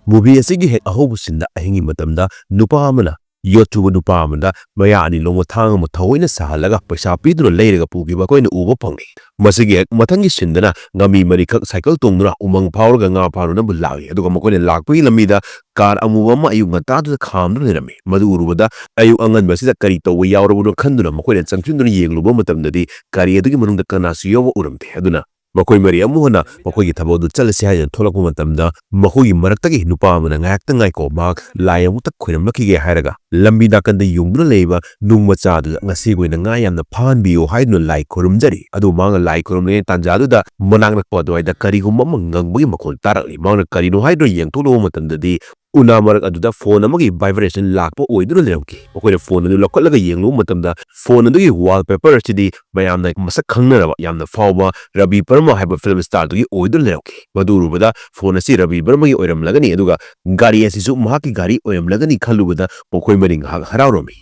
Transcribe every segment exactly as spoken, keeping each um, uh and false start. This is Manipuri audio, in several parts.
Movie ꯑꯁꯤꯒꯤ ꯍꯦꯛ ꯑꯍꯧꯕ ꯁꯤꯟꯗ ꯑꯍꯤꯡꯒꯤ ꯃꯇꯝꯗ ꯅꯨꯄꯥ ꯑꯃꯅ ꯌꯣꯠ ꯆꯨꯕ ꯅꯨꯄꯥ ꯑꯃꯗ ꯃꯌꯥ ꯑꯅꯤ ꯂꯣꯡꯕ ꯊꯥꯡ ꯑꯃ ꯊꯑꯣꯏꯅ ꯁꯥꯍꯜꯂꯒ ꯄꯩꯁꯥ ꯄꯤꯗꯨꯅ ꯂꯩꯔꯒ ꯄꯨꯈꯤꯕ ꯑꯩꯈꯣꯏꯅ ꯎꯕ ꯐꯪꯉꯤ꯫ ꯃꯁꯤꯒꯤ ꯍꯦꯛ ꯃꯊꯪꯒꯤ ꯁꯤꯟꯗꯅ ꯉꯥꯃꯤ ꯃꯔꯤꯈꯛ ꯁꯥꯏꯀꯜ ꯇꯣꯡꯗꯨꯅ ꯎꯃꯪ ꯐꯥꯎꯔꯒ ꯉꯥ ꯐꯥꯔꯨꯅꯕ ꯂꯥꯛꯏ꯫ ꯑꯗꯨꯒ ꯃꯈꯣꯏꯅ ꯂꯥꯛꯄꯒꯤ ꯂꯝꯕꯤꯗ ꯀꯥꯔ ꯑꯃꯨꯕ ꯑꯃ ꯑꯌꯨꯛ ꯉꯟꯇꯥꯗꯨꯗ ꯈꯥꯝꯗꯨꯅ ꯂꯩꯔꯝꯃꯤ꯫ ꯃꯗꯨ ꯎꯔꯨꯕꯗ ꯑꯌꯨꯛ ꯑꯉꯟꯕ ꯑꯁꯤꯗ ꯀꯔꯤ ꯇꯧꯕ ꯌꯥꯎꯔꯕꯅꯣ ꯈꯟꯗꯨꯅ ꯃꯈꯣꯏꯅ ꯆꯪꯁꯤꯟꯗꯨꯅ ꯌꯦꯡꯂꯨꯕ ꯃꯇꯝꯗꯗꯤ ꯀꯥꯔ ꯑꯗꯨꯒꯤ ꯃꯅꯨꯡꯗ ꯀꯅꯥꯁꯨ ꯌꯥꯎꯕ ꯎꯔꯝꯗꯦ꯫ ꯑꯗꯨꯅ ꯃꯈꯣꯏ ꯃꯔꯤ ꯑꯃꯨꯛ ꯍꯟꯅ ꯃꯈꯣꯏꯒꯤ ꯊꯕꯛ ꯑꯗꯨ ꯆꯠꯂꯁꯤ ꯍꯥꯏꯗꯨꯅ ꯊꯣꯛꯂꯛꯄ ꯃꯇꯝꯗ ꯃꯈꯣꯏꯒꯤ ꯃꯔꯛꯇꯒꯤ ꯅꯨꯄꯥ ꯑꯃꯅ "ꯉꯥꯏꯍꯥꯛꯇ ꯉꯥꯏꯈꯣ, ꯃꯍꯥꯛ ꯂꯥꯏ ꯑꯃꯨꯛꯇ ꯈꯣꯏꯔꯝꯂꯛꯈꯤꯒꯦ" ꯍꯥꯏꯔꯒ ꯂꯝꯕꯤ ꯅꯥꯀꯟꯗ ꯌꯨꯡꯗꯨꯅ ꯂꯩꯔꯤꯕ ꯅꯨꯡ ꯃꯆꯥꯗꯨꯗ "ꯉꯁꯤꯒꯤ ꯑꯣꯏꯅ ꯉꯥ ꯌꯥꯝꯅ ꯐꯥꯍꯟꯕꯤꯌꯨ" ꯍꯥꯏꯗꯨꯅ ꯂꯥꯏ ꯈꯣꯏꯔꯨꯝꯖꯔꯤ꯫ ꯑꯗꯨ ꯃꯍꯥꯛꯅ ꯂꯥꯏ ꯈꯣꯏꯔꯝꯂꯤꯉꯩ ꯇꯥꯟꯖꯥꯗꯨꯗ ꯃꯅꯥꯛ ꯅꯛꯄ ꯑꯗꯨꯋꯥꯏꯗ ꯀꯔꯤꯒꯨꯝꯕ ꯑꯃ ꯉꯪꯕꯒꯤ ꯃꯈꯣꯜ ꯇꯥꯔꯛꯂꯤ꯫ ꯃꯍꯥꯛꯅ ꯀꯔꯤꯅꯣ ꯍꯥꯏꯗꯨꯅ ꯌꯦꯡꯊꯣꯛꯂꯨꯕ ꯃꯇꯝꯗꯗꯤ ꯎꯅꯥ ꯃꯔꯛ ꯑꯗꯨꯗ ꯐꯣꯟ ꯑꯃꯒꯤ vibration ꯂꯥꯛꯄ ꯑꯣꯏꯗꯨꯅ ꯂꯩꯔꯝꯈꯤ꯫ ꯃꯈꯣꯏꯅ ꯐꯣꯟ ꯑꯗꯨ ꯂꯧꯈꯠꯂꯒ ꯌꯦꯡꯂꯨꯕ ꯃꯇꯝꯗ ꯐꯣꯟ ꯑꯗꯨꯒꯤ wallpaper ꯑꯁꯤꯗꯤ ꯃꯌꯥꯝꯅ ꯃꯁꯛ ꯈꯪꯅꯔꯕ ꯌꯥꯝꯅ ꯐꯥꯎꯕ ꯔꯕꯤ ꯕꯔꯃ ꯍꯥꯏꯕ film starꯗꯨꯒꯤ ꯑꯣꯏꯗꯨꯅ ꯂꯩꯔꯝꯈꯤ꯫ ꯃꯗꯨ ꯎꯔꯨꯕꯗ ꯐꯣꯟ ꯑꯁꯤ ꯔꯕꯤ ꯕꯔꯃꯒꯤ ꯑꯣꯏꯔꯝꯂꯒꯅꯤ, ꯑꯗꯨꯒ ꯒꯥꯔꯤ ꯑꯁꯤꯁꯨ ꯃꯍꯥꯛꯀꯤ ꯒꯥꯔꯤ ꯑꯣꯏꯔꯝꯂꯒꯅꯤ ꯈꯜꯂꯨꯕꯗ ꯃꯈꯣꯏ ꯃꯔꯤ ꯉꯥꯏꯍꯥꯛ ꯍꯔꯥꯎꯔꯝꯃꯤ꯫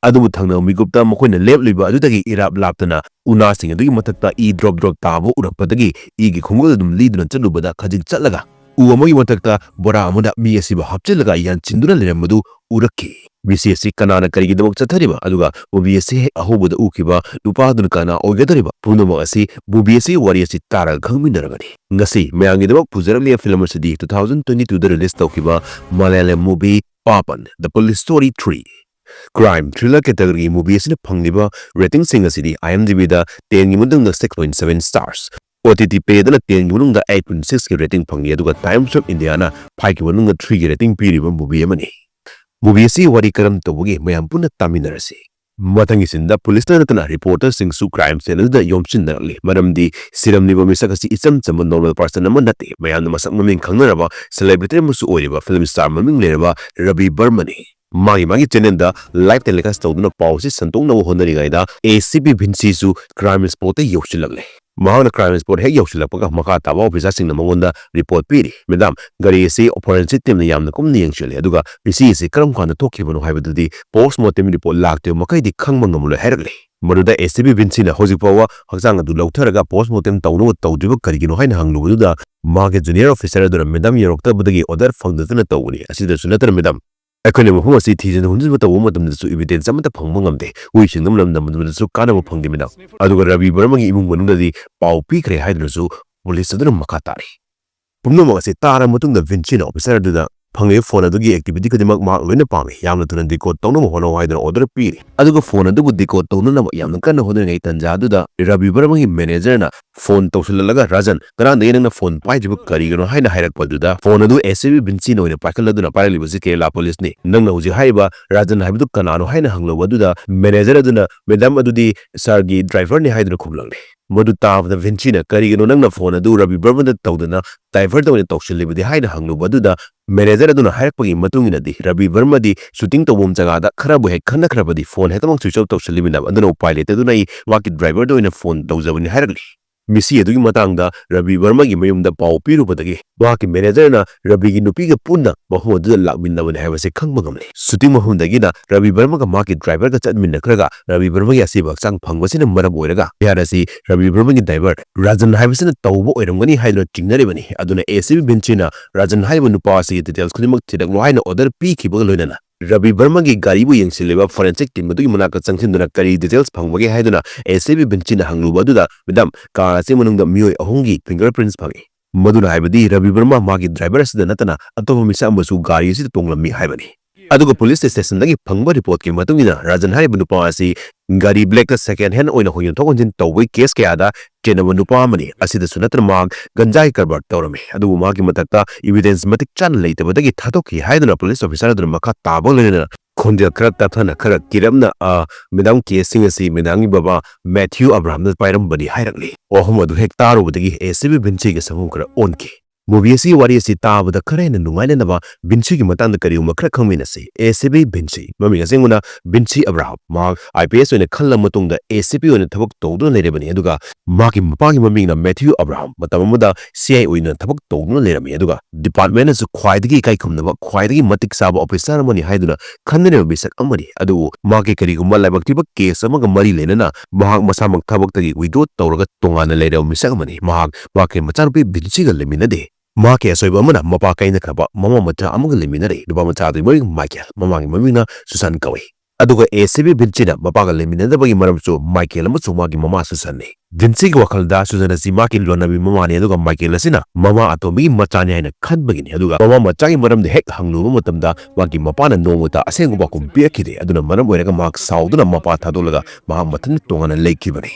ꯑꯗꯨꯕꯨ ꯊꯪꯅꯕ ꯃꯤꯀꯨꯞꯇ ꯃꯈꯣꯏꯅ ꯂꯦꯞꯂꯤꯕ ꯑꯗꯨꯗꯒꯤ ꯏꯔꯥꯞ ꯂꯥꯞꯇꯅ ꯎꯅꯥꯁꯤꯡ ꯑꯗꯨꯒꯤ ꯃꯊꯛꯇ ꯏ drop drop ꯇꯥꯕ ꯎꯔꯛꯄꯗꯒꯤ ꯏꯒꯤ ꯈꯣꯡꯒꯨꯜ ꯑꯗꯨꯝ ꯂꯤꯗꯨꯅ ꯆꯠꯂꯨꯕꯗ ꯈꯖꯤꯛ ꯆꯠꯂꯒ ꯎ ꯑꯃꯒꯤ ꯃꯊꯛꯇ ꯕꯣꯔꯥ ꯑꯃꯗ ꯃꯤ ꯑꯁꯤꯕꯨ ꯍꯥꯞꯆꯤꯜꯂꯒ ꯌꯥꯟꯁꯤꯟꯗꯨꯅ ꯂꯩꯔꯝꯕꯗꯨ ꯎꯔꯛꯈꯤ꯫ ꯃꯤꯁꯤ ꯑꯁꯤ ꯀꯅꯥꯅ ꯀꯔꯤꯒꯤꯗꯃꯛ ꯆꯠꯊꯔꯤꯕ, ꯑꯗꯨꯒ movie ꯑꯁꯤ ꯍꯦꯛ ꯑꯍꯧꯕꯗ ꯎꯈꯤꯕ ꯅꯨꯄꯥꯗꯨꯅ ꯀꯅꯥ ꯑꯣꯏꯒꯗꯧꯔꯤꯕ, ꯄꯨꯝꯅꯃꯛ ꯑꯁꯤ movie ꯑꯁꯤꯒꯤ ꯋꯥꯔꯤ ꯑꯁꯤ ꯇꯥꯔꯒ ꯈꯪꯃꯤꯟꯅꯔꯒꯅꯤ꯫ ꯉꯁꯤ ꯃꯌꯥꯝꯒꯤꯗꯃꯛ ꯄꯨꯖꯔꯛꯂꯤꯕ film ꯑꯁꯤꯗꯤ two thousand twenty twoꯗ release ꯇꯧꯈꯤꯕ Malayalam movie Paapan: The Police Story three꯫ Crime thriller categoryꯒꯤ movie ꯑꯁꯤꯅ ꯐꯪꯂꯤꯕ ratingꯁꯤꯡ ꯑꯁꯤꯗꯤ IMDbꯗ tenꯒꯤ ꯃꯅꯨꯡꯗ six point seven stars, OTT Playꯗꯅ tenꯒꯤ ꯃꯅꯨꯡꯗ eight point sixꯀꯤ rating ꯐꯪꯂꯤ, ꯑꯗꯨꯒ Times of Indiaꯅ fiveꯀꯤ ꯃꯅꯨꯡꯗ threeꯒꯤ rating ꯄꯤꯔꯤꯕ movie ꯑꯃꯅꯤ꯫ Movie ꯑꯁꯤ ꯋꯥꯔꯤ ꯀꯔꯝ ꯇꯧꯕꯒꯦ ꯃꯌꯥꯝ ꯄꯨꯟꯅ ꯇꯥꯃꯤꯟꯅꯔꯁꯤ꯫ ꯃꯊꯪꯒꯤ ꯁꯤꯟꯗ ꯄꯨꯂꯤꯁꯇ ꯅꯠꯇꯅ reporterꯁꯤꯡꯁꯨ crime scene ꯑꯗꯨꯗ ꯌꯣꯝꯁꯤꯟꯅꯔꯛꯂꯤ, ꯃꯔꯝꯗꯤ ꯁꯤꯔꯝꯂꯤꯕ ꯃꯤꯁꯛ ꯑꯁꯤ ꯏꯆꯝ ꯆꯝꯕ normal person ꯑꯃ ꯅꯠꯇꯦ, ꯃꯌꯥꯝꯅ ꯃꯁꯛ ꯃꯃꯤꯡ ꯈꯪꯅꯔꯕ celebrity ꯑꯃꯁꯨ ꯑꯣꯏꯔꯤꯕ film star ꯃꯃꯤꯡ ꯂꯩꯔꯕ ꯔꯕꯤ ꯕꯔꯃꯅꯤ꯫ ꯃꯥꯒꯤ ꯃꯥꯒꯤ channelꯗ live telecast ꯇꯧꯗꯨꯅ ꯄꯥꯎ ꯑꯁꯤ ꯁꯟꯗꯣꯛꯅꯕ ꯍꯣꯠꯅꯔꯤꯉꯩꯗ ACP ꯚꯤꯟꯁꯤꯁꯨ crime spotꯇ ꯌꯧꯁꯤꯜꯂꯛꯂꯦ꯫ ꯃꯍꯥꯛꯅ crime spot ꯍꯦꯛ ꯌꯧꯁꯤꯜꯂꯛꯄꯒ ꯃꯈꯥ ꯇꯥꯕ officerꯁꯤꯡꯅ ꯃꯉꯣꯟꯗ report ꯄꯤꯔꯤ, "Madam, ꯒꯥꯔꯤ ꯑꯁꯤ forensic teamꯅ ꯌꯥꯝꯅ ꯀꯨꯞꯅ ꯌꯦꯡꯁꯤꯜꯂꯤ, ꯑꯗꯨꯒ ꯃꯤꯁꯤ ꯑꯁꯤ ꯀꯔꯝ ꯀꯥꯟꯗ ꯊꯣꯛꯈꯤꯕꯅꯣ ꯍꯥꯏꯕꯗꯨꯗꯤ post mortem report ꯂꯥꯛꯇ꯭ꯔꯤꯕ ꯃꯈꯩꯗꯤ ꯈꯪꯕ ꯉꯝꯂꯣꯏ" ꯍꯥꯏꯔꯛꯂꯤ꯫ ꯃꯗꯨꯗ ACP ꯚꯤꯟꯁꯤꯅ ꯍꯧꯖꯤꯛ ꯐꯥꯎꯕ ꯍꯛꯆꯥꯡ ꯑꯗꯨ ꯂꯧꯊꯔꯒ post mortem ꯇꯧꯅꯕ ꯇꯧꯗ꯭ꯔꯤꯕ ꯀꯔꯤꯒꯤꯅꯣ ꯍꯥꯏꯅ ꯍꯪꯂꯨꯕꯗꯨꯗ ꯃꯥꯒꯤ junior officer ꯑꯗꯨꯅ madam ꯌꯧꯔꯛꯇꯕꯗꯒꯤ order ꯐꯪꯗꯗꯨꯅ ꯇꯧꯕꯅꯤ꯫ ꯑꯁꯤꯗꯁꯨ ꯅꯠꯇꯅ madam, ꯑꯩꯈꯣꯏꯅ ꯃꯐꯝ ꯑꯁꯤ ꯊꯤꯖꯤꯟ ꯍꯨꯝꯖꯤꯟꯕ ꯇꯧꯕ ꯃꯇꯝꯗꯁꯨ evidence ꯑꯃꯠꯇ ꯐꯪꯕ ꯉꯝꯗꯦ꯫ ꯍꯨꯏꯁꯤꯡꯗ ꯃꯅꯝ ꯅꯝꯕꯗꯁꯨ ꯀꯥꯟꯅꯕ ꯐꯪꯗꯦ madam꯫ ꯑꯗꯨꯒ ꯔꯕꯤ ꯕꯔꯃꯒꯤ ꯏꯃꯨꯡ ꯃꯅꯨꯡꯗꯗꯤ ꯄꯥꯎ ꯄꯤꯈ꯭ꯔꯦ ꯍꯥꯏꯗꯨꯅꯁꯨ police ꯑꯗꯨꯅ ꯃꯈꯥ ꯇꯥꯔꯤ꯫ ꯄꯨꯝꯅꯃꯛ ꯑꯁꯤ ꯇꯥꯔꯕ ꯃꯇꯨꯡꯗ ꯚꯤꯟꯁꯤꯅ officer ꯑꯗꯨꯗ ꯐꯪꯂꯤꯕ phone ꯑꯗꯨꯒꯤ activity ꯈꯨꯗꯤꯡꯃꯛ ꯃꯍꯥꯛ ꯂꯣꯏꯅ ꯄꯥꯝꯃꯤ, ꯌꯥꯝꯅ ꯊꯨꯅ decode ꯇꯧꯅꯕ ꯍꯣꯠꯅꯧ ꯍꯥꯏꯗꯨꯅ order ꯄꯤꯔꯤ꯫ ꯑꯗꯨꯒ phone ꯑꯗꯨꯕꯨ decode ꯇꯧꯅꯅꯕ ꯌꯥꯝꯅ ꯀꯟꯅ ꯍꯣꯠꯅꯔꯤꯉꯩ ꯇꯟꯖꯥ ꯑꯗꯨꯗ ꯔꯕꯤ ꯕꯔꯃꯒꯤ managerꯅ phone ꯇꯧꯁꯤꯜꯂꯛꯂꯒ, "ꯔꯥꯖꯟ, ꯀꯅꯥꯗꯒꯤ ꯅꯪꯅ phone ꯄꯥꯏꯗ꯭ꯔꯤꯕ ꯀꯔꯤꯒꯤꯅꯣ?" ꯍꯥꯏꯅ ꯍꯥꯏꯔꯛꯄ ꯑꯗꯨꯗ phone ꯑꯗꯨ ꯑꯦ ꯁꯤ ꯄꯤ ꯚꯤꯟꯁꯤꯅ ꯑꯣꯏꯅ ꯄꯥꯏꯈꯠꯂꯗꯨꯅ, "ꯄꯥꯏꯔꯛꯂꯤꯕꯁꯤ ꯀꯦꯔꯂꯥ policeꯅꯤ꯫ ꯅꯪꯅ ꯍꯧꯖꯤꯛ ꯍꯥꯏꯔꯤꯕ ꯔꯥꯖꯟ ꯍꯥꯏꯕꯗꯨ ꯀꯅꯥꯅꯣ?" ꯍꯥꯏꯅ ꯍꯪꯂꯨꯕ ꯑꯗꯨꯗ manager ꯑꯗꯨꯅ, "Madam, ꯑꯗꯨꯗꯤ sirꯒꯤ driverꯅꯤ" ꯍꯥꯏꯗꯨꯅ ꯈꯨꯝꯂꯛꯂꯤ꯫ ꯃꯗꯨ ꯇꯥꯕꯗ ꯚꯤꯟꯁꯤꯅ, "ꯀꯔꯤꯒꯤꯅꯣ ꯅꯪꯅ phone ꯑꯗꯨ ꯔꯕꯤ ꯕꯔꯃꯗ ꯇꯧꯗꯅ driverꯗ ꯑꯣꯏꯅ ꯇꯧꯁꯤꯜꯂꯤꯕꯗꯤ?" ꯍꯥꯏꯅ ꯍꯪꯂꯨꯕ ꯑꯗꯨꯗ manager ꯑꯗꯨꯅ ꯍꯥꯏꯔꯛꯄꯒꯤ ꯃꯇꯨꯡ ꯏꯟꯅꯗꯤ ꯔꯕꯤ ꯕꯔꯃꯗꯤ shooting ꯇꯧꯐꯝ ꯖꯒꯥꯗ ꯈꯔꯕꯨ ꯍꯦꯛ ꯈꯟꯅꯈ꯭ꯔꯕꯗꯤ phone ꯍꯦꯛꯇꯃꯛ switch off ꯇꯧꯁꯤꯜꯂꯤꯕꯅꯤ, ꯑꯗꯨꯅ ꯎꯄꯥꯏ ꯂꯩꯇꯗꯨꯅ ꯑꯩ ꯃꯍꯥꯛꯀꯤ driverꯗ ꯑꯣꯏꯅ phone ꯇꯧꯖꯕꯅꯤ ꯍꯥꯏꯔꯛꯂꯤ꯫ ꯃꯤꯁꯤ ꯑꯗꯨꯒꯤ ꯃꯇꯥꯡꯗ ꯔꯕꯤ ꯕꯔꯃꯒꯤ ꯃꯌꯨꯝꯗ ꯄꯥꯎ ꯄꯤꯔꯨꯕꯗꯒꯤ ꯃꯍꯥꯛꯀꯤ managerꯅ ꯔꯕꯤꯒꯤ ꯅꯨꯄꯤꯒ ꯄꯨꯟꯅ ꯃꯐꯝ ꯑꯗꯨꯗ ꯂꯥꯛꯃꯤꯟꯅꯕꯅꯤ ꯍꯥꯏꯕꯁꯤ ꯈꯪꯕ ꯉꯝꯂꯤ꯫ Shooting ꯃꯐꯝꯗꯒꯤꯅ ꯔꯕꯤ ꯕꯔꯃꯒ ꯃꯍꯥꯛꯀꯤ driverꯒ ꯆꯠꯃꯤꯟꯅꯈ꯭ꯔꯒ ꯔꯕꯤ ꯕꯔꯃꯒꯤ ꯑꯁꯤꯕ ꯍꯛꯆꯥꯡ ꯐꯪꯕꯁꯤꯅ ꯃꯔꯝ ꯑꯣꯏꯔꯒ ꯐꯤꯔꯥꯠ ꯑꯁꯤ ꯔꯕꯤ ꯕꯔꯃꯒꯤ driver ꯔꯥꯖꯟ ꯍꯥꯏꯕꯁꯤꯅ ꯇꯧꯕ ꯑꯣꯏꯔꯝꯒꯅꯤ ꯍꯥꯏꯗꯨꯅ ꯆꯤꯡꯅꯔꯤꯕꯅꯤ꯫ ꯑꯗꯨꯅ ꯑꯦ ꯁꯤ ꯄꯤ ꯚꯤꯟꯁꯤꯅ ꯔꯥꯖꯟ ꯍꯥꯏꯔꯤꯕ ꯅꯨꯄꯥ ꯑꯁꯤꯒꯤ details ꯈꯨꯗꯤꯡꯃꯛ ꯊꯤꯔꯛꯂꯣ ꯍꯥꯏꯅ order ꯄꯤꯈꯤꯕꯒ ꯂꯣꯏꯅꯅ ꯔꯕꯤ ꯕꯔꯃꯒꯤ ꯒꯥꯔꯤꯕꯨ ꯌꯦꯡꯁꯤꯜꯂꯤꯕ forensic team ꯑꯗꯨꯒꯤ ꯃꯅꯥꯛꯇ ꯆꯪꯁꯤꯟꯗꯨꯅ ꯀꯔꯤ details ꯐꯪꯕꯒꯦ ꯍꯥꯏꯗꯨꯅ ꯑꯦ ꯁꯤ ꯄꯤ ꯚꯤꯟꯁꯤꯅ ꯍꯪꯂꯨꯕ ꯑꯗꯨꯗ, "Madam, car ꯑꯁꯤ ꯃꯅꯨꯡꯗ ꯃꯤꯑꯣꯏ ꯑꯍꯨꯝꯒꯤ fingerprints ꯐꯪꯏ꯫ ꯃꯗꯨꯅ ꯍꯥꯏꯕꯗꯤ ꯔꯕꯤ ꯕꯔꯃ ꯃꯥꯒꯤ driver ꯑꯁꯤꯗ ꯅꯠꯇꯅ ꯑꯇꯣꯞꯄ ꯃꯤꯁꯛ ꯑꯃꯁꯨ ꯒꯥꯔꯤ ꯑꯁꯤꯗ ꯇꯣꯡꯂꯝꯃꯤ ꯍꯥꯏꯕꯅꯤ"꯫ ꯑꯗꯨꯒ police stationꯗꯒꯤ ꯐꯪꯕ reportꯀꯤ ꯃꯇꯨꯡ ꯏꯟꯅ ꯔꯥꯖꯟ ꯍꯥꯏꯔꯤꯕ ꯅꯨꯄꯥ ꯑꯁꯤ ꯒꯥꯔꯤ blackꯇ second hand ꯑꯣꯏꯅ ꯌꯣꯟꯊꯣꯛ ꯌꯣꯟꯁꯤꯟ ꯇꯧꯕꯒꯤ case ꯀꯌꯥꯗ ꯆꯦꯟꯅꯕ ꯅꯨꯄꯥ ꯑꯃꯅꯤ꯫ ꯑꯁꯤꯗꯁꯨ ꯅꯠꯇꯅ ꯃꯍꯥꯛ ꯒꯟꯖꯥꯒꯤ ꯀꯔꯕꯥꯔ ꯇꯧꯔꯝꯃꯤ꯫ ꯑꯗꯨꯕꯨ ꯃꯍꯥꯛꯀꯤ ꯃꯊꯛꯇ evidence ꯃꯇꯤꯛ ꯆꯥꯅ ꯂꯩꯇꯕꯗꯒꯤ ꯊꯥꯗꯣꯛꯈꯤ ꯍꯥꯏꯗꯨꯅ police officer ꯑꯗꯨꯅ ꯃꯈꯥ ꯇꯥꯕ ꯂꯣꯏꯅꯅ ꯈꯣꯟꯖꯦꯜ ꯈꯔ ꯇꯞꯊꯅ, ꯈꯔ ꯀꯤꯔꯞꯅ, "ꯑ, madam, caseꯁꯤꯡ ꯑꯁꯤ madamꯒꯤ ꯕꯕꯥ ꯃꯦꯊ꯭ꯌꯨ ꯑꯕ꯭ꯔꯥꯍꯝꯅ ꯄꯥꯏꯔꯝꯕꯅꯤ" ꯍꯥꯏꯔꯛꯂꯤ꯫ ꯋꯥꯐꯝ ꯑꯗꯨ ꯍꯦꯛ ꯇꯥꯔꯨꯕꯗꯒꯤ ꯑꯦ ꯁꯤ ꯄꯤ ꯚꯤꯟꯁꯤꯒꯤ ꯁꯛꯐꯝ ꯈꯔ ꯑꯣꯟꯈꯤ꯫ Movie ꯑꯁꯤꯒꯤ ꯋꯥꯔꯤ ꯑꯁꯤ ꯇꯥꯕꯗ ꯈꯔ ꯍꯦꯟꯅ ꯅꯨꯡꯉꯥꯏꯅꯅꯕ ꯚꯤꯟꯁꯤꯒꯤ ꯃꯇꯥꯡꯗ ꯀꯔꯤꯒꯨꯝꯕ ꯈꯔ ꯈꯪꯃꯤꯟꯅꯁꯤ꯫ ꯑꯦ ꯁꯤ ꯄꯤ ꯚꯤꯟꯁꯤ, ꯃꯃꯤꯡ ꯑꯁꯦꯡꯕꯅ ꯚꯤꯟꯁꯤ ꯑꯕ꯭ꯔꯥꯍꯝ꯫ ꯃꯍꯥꯛ ꯑꯥꯏ ꯄꯤ ꯑꯦꯁ ꯑꯣꯏꯅ ꯈꯜꯂꯕ ꯃꯇꯨꯡꯗ ꯑꯦ ꯁꯤ ꯄꯤ ꯑꯣꯏꯅ ꯊꯕꯛ ꯇꯧꯗꯨꯅ ꯂꯩꯔꯕꯅꯤ꯫ ꯑꯗꯨꯒ ꯃꯍꯥꯛꯀꯤ ꯃꯄꯥꯒꯤ ꯃꯃꯤꯡꯅ ꯃꯦꯊ꯭ꯌꯨ ꯑꯕ꯭ꯔꯥꯍꯝ, ꯃꯇꯝ ꯑꯃꯗ ꯁꯤ ꯑꯥꯏ ꯑꯣꯏꯅ ꯊꯕꯛ ꯇꯧꯗꯨꯅ ꯂꯩꯔꯝꯃꯤ꯫ ꯑꯗꯨꯒ ꯗꯤꯄꯥꯔꯠꯃꯦꯟ ꯑꯁꯨ ꯈ꯭ꯋꯥꯏꯗꯒꯤ ꯏꯀꯥꯏ ꯈꯨꯝꯅꯕ, ꯈ꯭ꯋꯥꯏꯗꯒꯤ ꯃꯇꯤꯛ ꯆꯥꯕ ꯑꯣꯐꯤꯁꯥꯔ ꯑꯃꯅꯤ ꯍꯥꯏꯗꯨꯅ ꯈꯟꯅꯔꯤꯕ ꯃꯤꯁꯛ ꯑꯃꯅꯤ꯫ ꯑꯗꯨꯕꯨ ꯃꯍꯥꯛꯀꯤ ꯀꯔꯤꯒꯨꯝꯕ ꯂꯥꯏꯕꯛ ꯊꯤꯕ ꯀꯦꯁ ꯑꯃꯒ ꯃꯔꯤ ꯂꯩꯅꯅ ꯃꯍꯥꯛ ꯃꯁꯥꯃꯛ ꯊꯕꯛꯇꯒꯤ ꯋꯤꯗ꯭ꯔꯣ ꯇꯧꯔꯒ ꯇꯣꯉꯥꯟꯅ ꯂꯩꯔꯕ ꯃꯤꯁꯛ ꯑꯃꯅꯤ꯫ ꯃꯍꯥꯛ ꯃꯍꯥꯛꯀꯤ ꯃꯆꯥꯅꯨꯄꯤ ꯚꯤꯟꯁꯤꯒ ꯂꯩꯃꯤꯟꯅꯗꯦ꯫ ꯃꯍꯥꯛꯀꯤ ꯑꯁꯣꯏꯕ ꯑꯃꯅ ꯃꯄꯥ ꯀꯥꯏꯅꯈ꯭ꯔꯕ ꯃꯃꯥ ꯃꯆꯥ ꯑꯃꯒ ꯂꯩꯃꯤꯟꯅꯔꯦ꯫ ꯅꯨꯄꯥ ꯃꯆꯥ ꯑꯗꯨꯒꯤ ꯃꯃꯤꯡ ꯃꯥꯏꯀꯦꯜ, ꯃꯃꯥꯒꯤ ꯃꯃꯤꯡꯅ ꯁꯨꯁꯥꯟ ꯀꯧꯏ꯫ ꯑꯗꯨꯒ ꯑꯦ ꯁꯤ ꯄꯤ ꯚꯤꯟꯁꯤꯅ ꯃꯄꯥꯒ ꯂꯩꯃꯤꯟꯅꯗꯕꯒꯤ ꯃꯔꯝꯁꯨ ꯃꯥꯏꯀꯦꯜ ꯑꯃꯁꯨꯡ ꯃꯥꯒꯤ ꯃꯃꯥ ꯁꯨꯁꯟꯅꯤ꯫ ꯚꯤꯟꯁꯤꯒꯤ ꯋꯥꯈꯜꯗ ꯁꯨꯁꯟ ꯑꯁꯤ ꯃꯥꯒꯤ ꯂꯣꯟꯅꯕꯤ ꯃꯃꯥꯅꯤ, ꯑꯗꯨꯒ ꯃꯥꯏꯀꯦꯜ ꯑꯁꯤꯅ ꯃꯃꯥ ꯑꯇꯣꯝꯕꯤꯒꯤ ꯃꯆꯥꯅꯤ ꯍꯥꯏꯅ ꯈꯟꯕꯒꯤꯅꯤ꯫ ꯑꯗꯨꯒ ꯃꯃꯥ ꯃꯆꯥꯒꯤ ꯃꯔꯝꯗ ꯍꯦꯛ ꯍꯪꯂꯨꯕ ꯃꯇꯝꯗ ꯃꯥꯒꯤ ꯃꯄꯥꯅ ꯅꯣꯡꯃꯇ ꯑꯁꯦꯡꯕ ꯄꯥꯎꯈꯨꯝ ꯄꯤꯔꯛꯈꯤꯗꯦ꯫ ꯑꯗꯨꯅ ꯃꯔꯝ ꯑꯣꯏꯔꯒ ꯃꯍꯥꯛ ꯁꯥꯎꯗꯨꯅ ꯃꯄꯥ ꯊꯥꯗꯣꯛꯂꯒ ꯃꯍꯥꯛ ꯃꯊꯟꯇ ꯇꯣꯉꯥꯟꯅ ꯂꯩꯈꯤꯕꯅꯤ꯫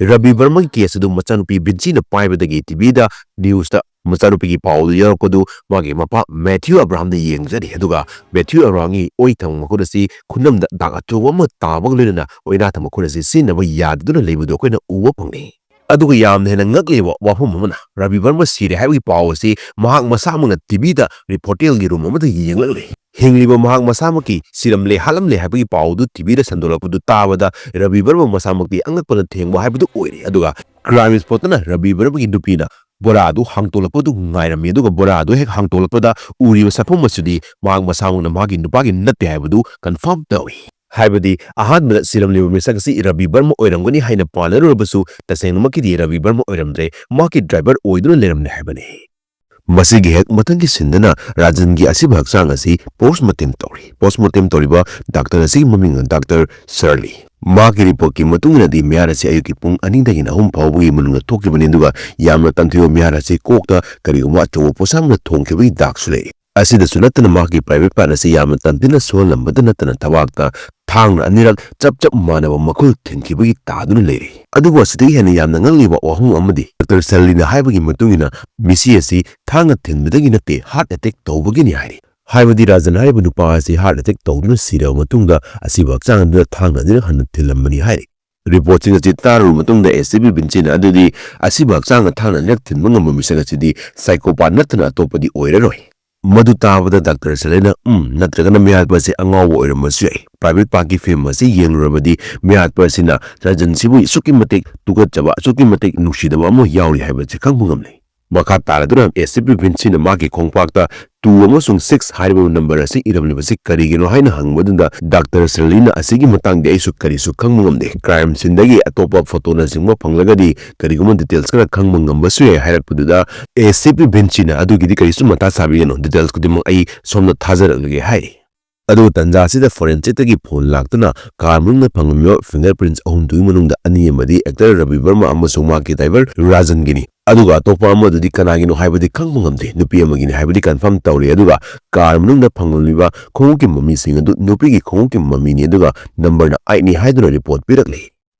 ꯔꯕꯤ ꯕꯔꯃꯒꯤ ꯀꯦꯁ ꯑꯗꯨ ꯃꯆꯥꯅꯨꯄꯤ ꯚꯤꯟꯁꯤꯅ ꯄꯥꯏꯕꯗꯒꯤ ꯇꯤ ꯚꯤꯗ ꯅ꯭ꯌꯨꯁꯇ ꯃꯆꯥꯅꯨꯄꯤꯒꯤ ꯄꯥꯎ ꯑꯗꯨ ꯌꯥꯎꯔꯛꯄꯗꯨ ꯃꯥꯒꯤ ꯃꯄꯥ ꯃꯦꯊ꯭ꯌꯨ ꯑꯕ꯭ꯔꯥꯍꯝꯅ ꯌꯦꯡꯖꯔꯤ꯫ ꯑꯗꯨꯒ ꯃꯦꯊ꯭ꯌꯨ ꯑꯕ꯭ꯔꯥꯍꯝꯒꯤ ꯑꯣꯏꯊꯪꯕ ꯃꯈꯨꯠ ꯑꯁꯤ ꯈꯨꯅꯝꯗ ꯗꯥꯛ ꯑꯆꯧꯕ ꯑꯃ ꯇꯥꯕꯒ ꯂꯣꯏꯅꯅ ꯑꯣꯏꯅꯥꯊꯪꯕ ꯈꯨꯠ ꯑꯁꯤ ꯁꯤꯖꯤꯟꯅꯕ ꯌꯥꯗꯗꯨꯅ ꯂꯩꯕꯗꯨ ꯑꯩꯈꯣꯏꯅ ꯎꯕ ꯐꯪꯏ꯫ ꯑꯗꯨꯒ ꯌꯥꯝꯅ ꯍꯦꯟꯅ ꯉꯛꯂꯤꯕ ꯋꯥꯐꯝ ꯑꯃꯅ, ꯔꯕꯤ ꯕꯔꯃ ꯁꯤꯔꯦ ꯍꯥꯏꯕꯒꯤ ꯄꯥꯎ ꯑꯁꯤ ꯃꯍꯥꯛ ꯃꯁꯥꯃꯛꯅ ꯇꯤ ꯚꯤꯗ ꯔꯤꯄꯣꯔꯇꯦꯜꯒꯤ ꯔꯨꯝ ꯑꯃꯗ ꯌꯦꯡꯂꯛꯂꯤ꯫ ꯍꯤꯡꯂꯤꯕ ꯃꯍꯥꯛ ꯃꯁꯥꯃꯛꯀꯤ ꯁꯤꯔꯝꯂꯦ ꯍꯥꯠꯂꯝꯂꯦ ꯍꯥꯏꯕꯒꯤ ꯄꯥꯎ ꯑꯗꯨ ꯇꯤ ꯚꯤꯗ ꯁꯟꯗꯣꯛꯂꯛꯄꯗꯨ ꯇꯥꯕꯗ ꯔꯕꯤ ꯕꯔꯃ ꯃꯁꯥꯃꯛꯇꯤ ꯑꯉꯛꯄꯅ ꯊꯦꯡꯕ ꯍꯥꯏꯕꯗꯨ ꯑꯣꯏꯔꯦ꯫ ꯑꯗꯨꯒ ꯀ꯭ꯔꯥꯏꯝ ꯁ꯭ꯄꯣꯠꯇꯅ ꯔꯕꯤ ꯕꯔꯃꯒꯤ ꯅꯨꯄꯤꯅ ꯕꯣꯔꯥ ꯑꯗꯨ ꯍꯥꯡꯇꯣꯛꯂꯛꯄꯗꯨ ꯉꯥꯏꯔꯝꯃꯤ, ꯑꯗꯨꯒ ꯕꯣꯔꯥ ꯑꯗꯨ ꯍꯦꯛ ꯍꯥꯡꯇꯣꯛꯂꯛꯄꯗ ꯎꯔꯤꯕ ꯁꯛꯐꯝ ꯑꯁꯤꯗꯤ ꯃꯍꯥꯛ ꯃꯁꯥꯃꯛꯅ ꯃꯍꯥꯛꯀꯤ ꯅꯨꯄꯥꯒꯤ ꯅꯠꯇꯦ ꯍꯥꯏꯕꯗꯨ ꯀꯟꯐꯥꯔꯝ ꯇꯧꯏ꯫ ꯍꯥꯏꯕꯗꯤ ꯑꯍꯥꯟꯕꯗ ꯁꯤꯔꯝꯂꯤꯕ ꯃꯤꯁꯛ ꯑꯁꯤ ꯔꯕꯤ ꯕꯔꯃ ꯑꯣꯏꯔꯝꯒꯅꯤ ꯍꯥꯏꯅ ꯄꯥꯅꯔꯨꯔꯕꯁꯨ ꯇꯁꯦꯡꯅꯃꯛꯀꯤꯗꯤ ꯔꯕꯤ ꯕꯔꯃ ꯑꯣꯏꯔꯝꯗ꯭ꯔꯦ, ꯃꯍꯥꯛꯀꯤ ꯗ꯭ꯔꯥꯏꯚꯔ ꯑꯣꯏꯗꯨꯅ ꯂꯩꯔꯝꯂꯦ ꯍꯥꯏꯕꯅꯤ꯫ ꯃꯁꯤꯒꯤ ꯍꯦꯛ ꯃꯊꯪꯒꯤ ꯁꯤꯟꯗꯅ ꯔꯥꯖꯟꯒꯤ ꯑꯁꯤꯕ ꯍꯛꯆꯥꯡ ꯑꯁꯤ ꯄꯣꯁꯃꯣꯔꯇꯦꯝ ꯇꯧꯔꯤ꯫ ꯄꯣꯁꯃꯣꯔꯇꯦꯝ ꯇꯧꯔꯤꯕ ꯗꯥꯛꯇꯔ ꯑꯁꯤꯒꯤ ꯃꯃꯤꯡꯅ ꯗꯥꯛꯇꯔ ꯁꯔꯂꯤ꯫ ꯃꯍꯥꯛꯀꯤ ꯔꯤꯄꯣꯔꯠꯀꯤ ꯃꯇꯨꯡ ꯏꯟꯅꯗꯤ ꯃꯤꯍꯥꯠ ꯑꯁꯤ ꯑꯌꯨꯛꯀꯤ ꯄꯨꯡ ꯑꯅꯤꯗꯒꯤꯅ ꯑꯍꯨꯝ ꯐꯥꯎꯕꯒꯤ ꯃꯅꯨꯡꯗ ꯊꯣꯛꯈꯤꯕꯅꯤ, ꯑꯗꯨꯒ ꯌꯥꯝꯅ ꯇꯝꯊꯤꯕ ꯃꯤꯍꯥꯠ ꯑꯁꯤ ꯀꯣꯛꯇ ꯀꯔꯤꯒꯨꯝꯕ ꯑꯆꯧꯕ ꯄꯣꯠꯁꯛ ꯑꯃꯅ ꯊꯣꯝꯈꯤꯕꯒꯤ ꯗꯥꯛꯁꯨ ꯂꯩ꯫ ꯑꯁꯤꯗꯁꯨ ꯅꯠꯇꯅ ꯃꯍꯥꯛꯀꯤ ꯄ꯭ꯔꯥꯏꯚꯦꯠ ꯄꯥꯔꯠ ꯑꯁꯤ ꯌꯥꯝꯅ ꯇꯝꯊꯤꯅ ꯁꯣꯛꯍꯜꯂꯝꯕꯗ ꯅꯠꯇꯅ ꯊꯕꯥꯛꯇ ꯊꯥꯡꯅ ꯑꯅꯤꯔꯛ ꯆꯞ ꯆꯞ ꯃꯥꯟꯅꯕ ꯃꯈꯨꯜ ꯊꯤꯟꯈꯤꯕꯒꯤ ꯇꯥꯗꯨꯅ ꯂꯩꯔꯤ꯫ ꯑꯗꯨꯕꯨ ꯑꯁꯤꯗꯒꯤ ꯍꯦꯟꯅ ꯌꯥꯝꯅ ꯉꯛꯂꯤꯕ ꯋꯥꯍꯪ ꯑꯃꯗꯤ ꯗꯥꯛꯇꯔ ꯁꯔꯂꯤꯅ ꯍꯥꯏꯕꯒꯤ ꯃꯇꯨꯡ ꯏꯟꯅ ꯃꯤꯁꯤ ꯑꯁꯤ ꯊꯥꯡꯅ ꯊꯤꯟꯕꯗꯒꯤ ꯅꯠꯇꯦ, ꯍꯥꯔꯠ ꯑꯦꯇꯦꯛ ꯇꯧꯕꯒꯤꯅꯤ ꯍꯥꯏꯔꯤ꯫ ꯍꯥꯏꯕꯗꯤ ꯔꯥꯖꯟ ꯍꯥꯏꯔꯤꯕ ꯅꯨꯄꯥ ꯑꯁꯤ ꯍꯥꯔꯠ ꯑꯦꯇꯦꯛ ꯇꯧꯗꯨꯅ ꯁꯤꯔꯕ ꯃꯇꯨꯡꯗ ꯑꯁꯤꯕ ꯍꯛꯆꯥꯡ ꯑꯗꯨꯗ ꯊꯥꯡꯅ ꯑꯅꯤꯔꯛ ꯍꯟꯅ ꯊꯤꯜꯂꯝꯕꯅꯤ ꯍꯥꯏꯔꯤ꯫ Reportꯁꯤꯡ ꯑꯁꯤ ꯇꯥꯔꯨꯔꯕ ꯃꯇꯨꯡꯗ ꯑꯦꯁꯤꯄꯤ ꯚꯤꯟꯁꯤꯅ ꯑꯗꯨꯗꯤ ꯑꯁꯤꯕ ꯍꯛꯆꯥꯡ ꯑꯊꯥꯅ ꯅꯦꯛ ꯊꯤꯟꯕ ꯉꯝꯕ ꯃꯤꯁꯛ ꯑꯁꯤꯗꯤ psychopath ꯅꯠꯇꯅ ꯑꯇꯣꯞꯄꯗꯤ ꯑꯣꯏꯔꯔꯣꯏ꯫ ꯃꯗꯨ ꯇꯥꯕꯗ ꯗꯥꯛꯇꯔ ꯁꯦꯂꯤꯅ ꯎꯝ ꯅꯠꯇ꯭ꯔꯒꯅ ꯃꯤꯍꯥꯠꯄ ꯑꯁꯤ ꯑꯉꯥꯎꯕ ꯑꯣꯏꯔꯝꯕꯁꯨ ꯌꯥꯏ꯫ Private Parkꯀꯤ ꯐꯤꯂꯝ ꯑꯁꯤ ꯌꯦꯡꯂꯨꯔꯕꯗꯤ ꯃꯤꯍꯥꯠꯄ ꯑꯁꯤꯅ ꯔꯟꯖꯟꯁꯤꯕꯨ ꯑꯁꯨꯛꯀꯤ ꯃꯇꯤꯛ ꯇꯨꯀꯠꯆꯕ, ꯑꯁꯨꯛꯀꯤ ꯃꯇꯤꯛ ꯅꯨꯡꯁꯤꯗꯕ ꯑꯃ ꯌꯥꯎꯔꯤ ꯍꯥꯏꯕꯁꯤ ꯈꯪꯕ ꯉꯝꯂꯦ꯫ ꯃꯈꯥ ꯇꯥꯔꯗꯨꯅ ꯑꯦꯁꯤꯄꯤ ꯚꯤꯟꯁꯤꯅ ꯃꯍꯥꯛꯀꯤ ꯈꯣꯡꯄꯥꯛꯇ two ꯑꯃꯁꯨꯡ six ꯍꯥꯏꯔꯤꯕ number ꯑꯁꯤ ꯏꯔꯝꯂꯤꯕꯁꯤ ꯀꯔꯤꯒꯤꯅꯣ ꯍꯥꯏꯅ ꯍꯪꯕꯗꯨꯗ ꯗꯥꯛꯇꯔ ꯁꯦꯂꯤꯅ ꯑꯁꯤꯒꯤ ꯃꯇꯥꯡꯗꯤ ꯑꯩꯁꯨ ꯀꯔꯤꯁꯨ ꯈꯪꯕ ꯉꯝꯗꯦ꯫ Crime sceneꯗꯒꯤ ꯑꯇꯣꯞꯄ photoꯅꯆꯤꯡꯕ ꯐꯪꯂꯒꯗꯤ ꯀꯔꯤꯒꯨꯝꯕ details ꯈꯔ ꯈꯪꯕ ꯉꯝꯕꯁꯨ ꯌꯥꯏ ꯍꯥꯏꯔꯛꯄꯗꯨꯗ ꯑꯦꯁꯤꯄꯤ ꯚꯤꯟꯁꯤꯅ ꯑꯗꯨꯒꯤꯗꯤ ꯀꯔꯤꯁꯨ ꯃꯊꯥ ꯁꯥꯕꯤꯒꯅꯨ, details ꯈꯨꯗꯤꯡꯃꯛ ꯑꯩ ꯁꯣꯝꯗ ꯊꯥꯖꯔꯛꯂꯒꯦ ꯍꯥꯏꯔꯤ꯫ ꯑꯗꯨꯒ ꯇꯟꯖꯥ ꯑꯁꯤꯗ forensicꯇꯒꯤ phone ꯂꯥꯛꯇꯨꯅ car ꯃꯅꯨꯡꯗ ꯐꯪꯂꯝꯃꯤꯕ fingerprints ꯑꯍꯨꯝꯗꯨꯒꯤ ꯃꯅꯨꯡꯗ ꯑꯅꯤ ꯑꯃꯗꯤ actor ꯔꯕꯤ ꯕꯔꯃ ꯑꯃꯁꯨꯡ ꯃꯍꯥꯛꯀꯤ driver ꯔꯥꯖꯟꯒꯤꯅꯤ꯫ ꯑꯗꯨꯒ ꯑꯇꯣꯞꯄ ꯑꯃꯗꯨꯗꯤ ꯀꯅꯥꯒꯤꯅꯣ ꯍꯥꯏꯕꯗꯤ ꯈꯪꯕ ꯉꯝꯗꯦ꯫ ꯅꯨꯄꯤ ꯑꯃꯒꯤꯅꯤ ꯍꯥꯏꯕꯗꯤ confirm ꯇꯧꯔꯦ꯫ ꯑꯗꯨꯒ car ꯃꯅꯨꯡꯗ ꯐꯪꯂꯝꯂꯤꯕ ꯈꯣꯡꯎꯞꯀꯤ ꯃꯃꯤꯁꯤꯡ ꯑꯗꯨ ꯅꯨꯄꯤꯒꯤ ꯈꯣꯡꯎꯞꯀꯤ ꯃꯃꯤꯅꯤ, ꯑꯗꯨꯒ numberꯅ eightꯅꯤ ꯍꯥꯏꯗꯨꯅ report ꯄꯤꯔꯛꯂꯤ꯫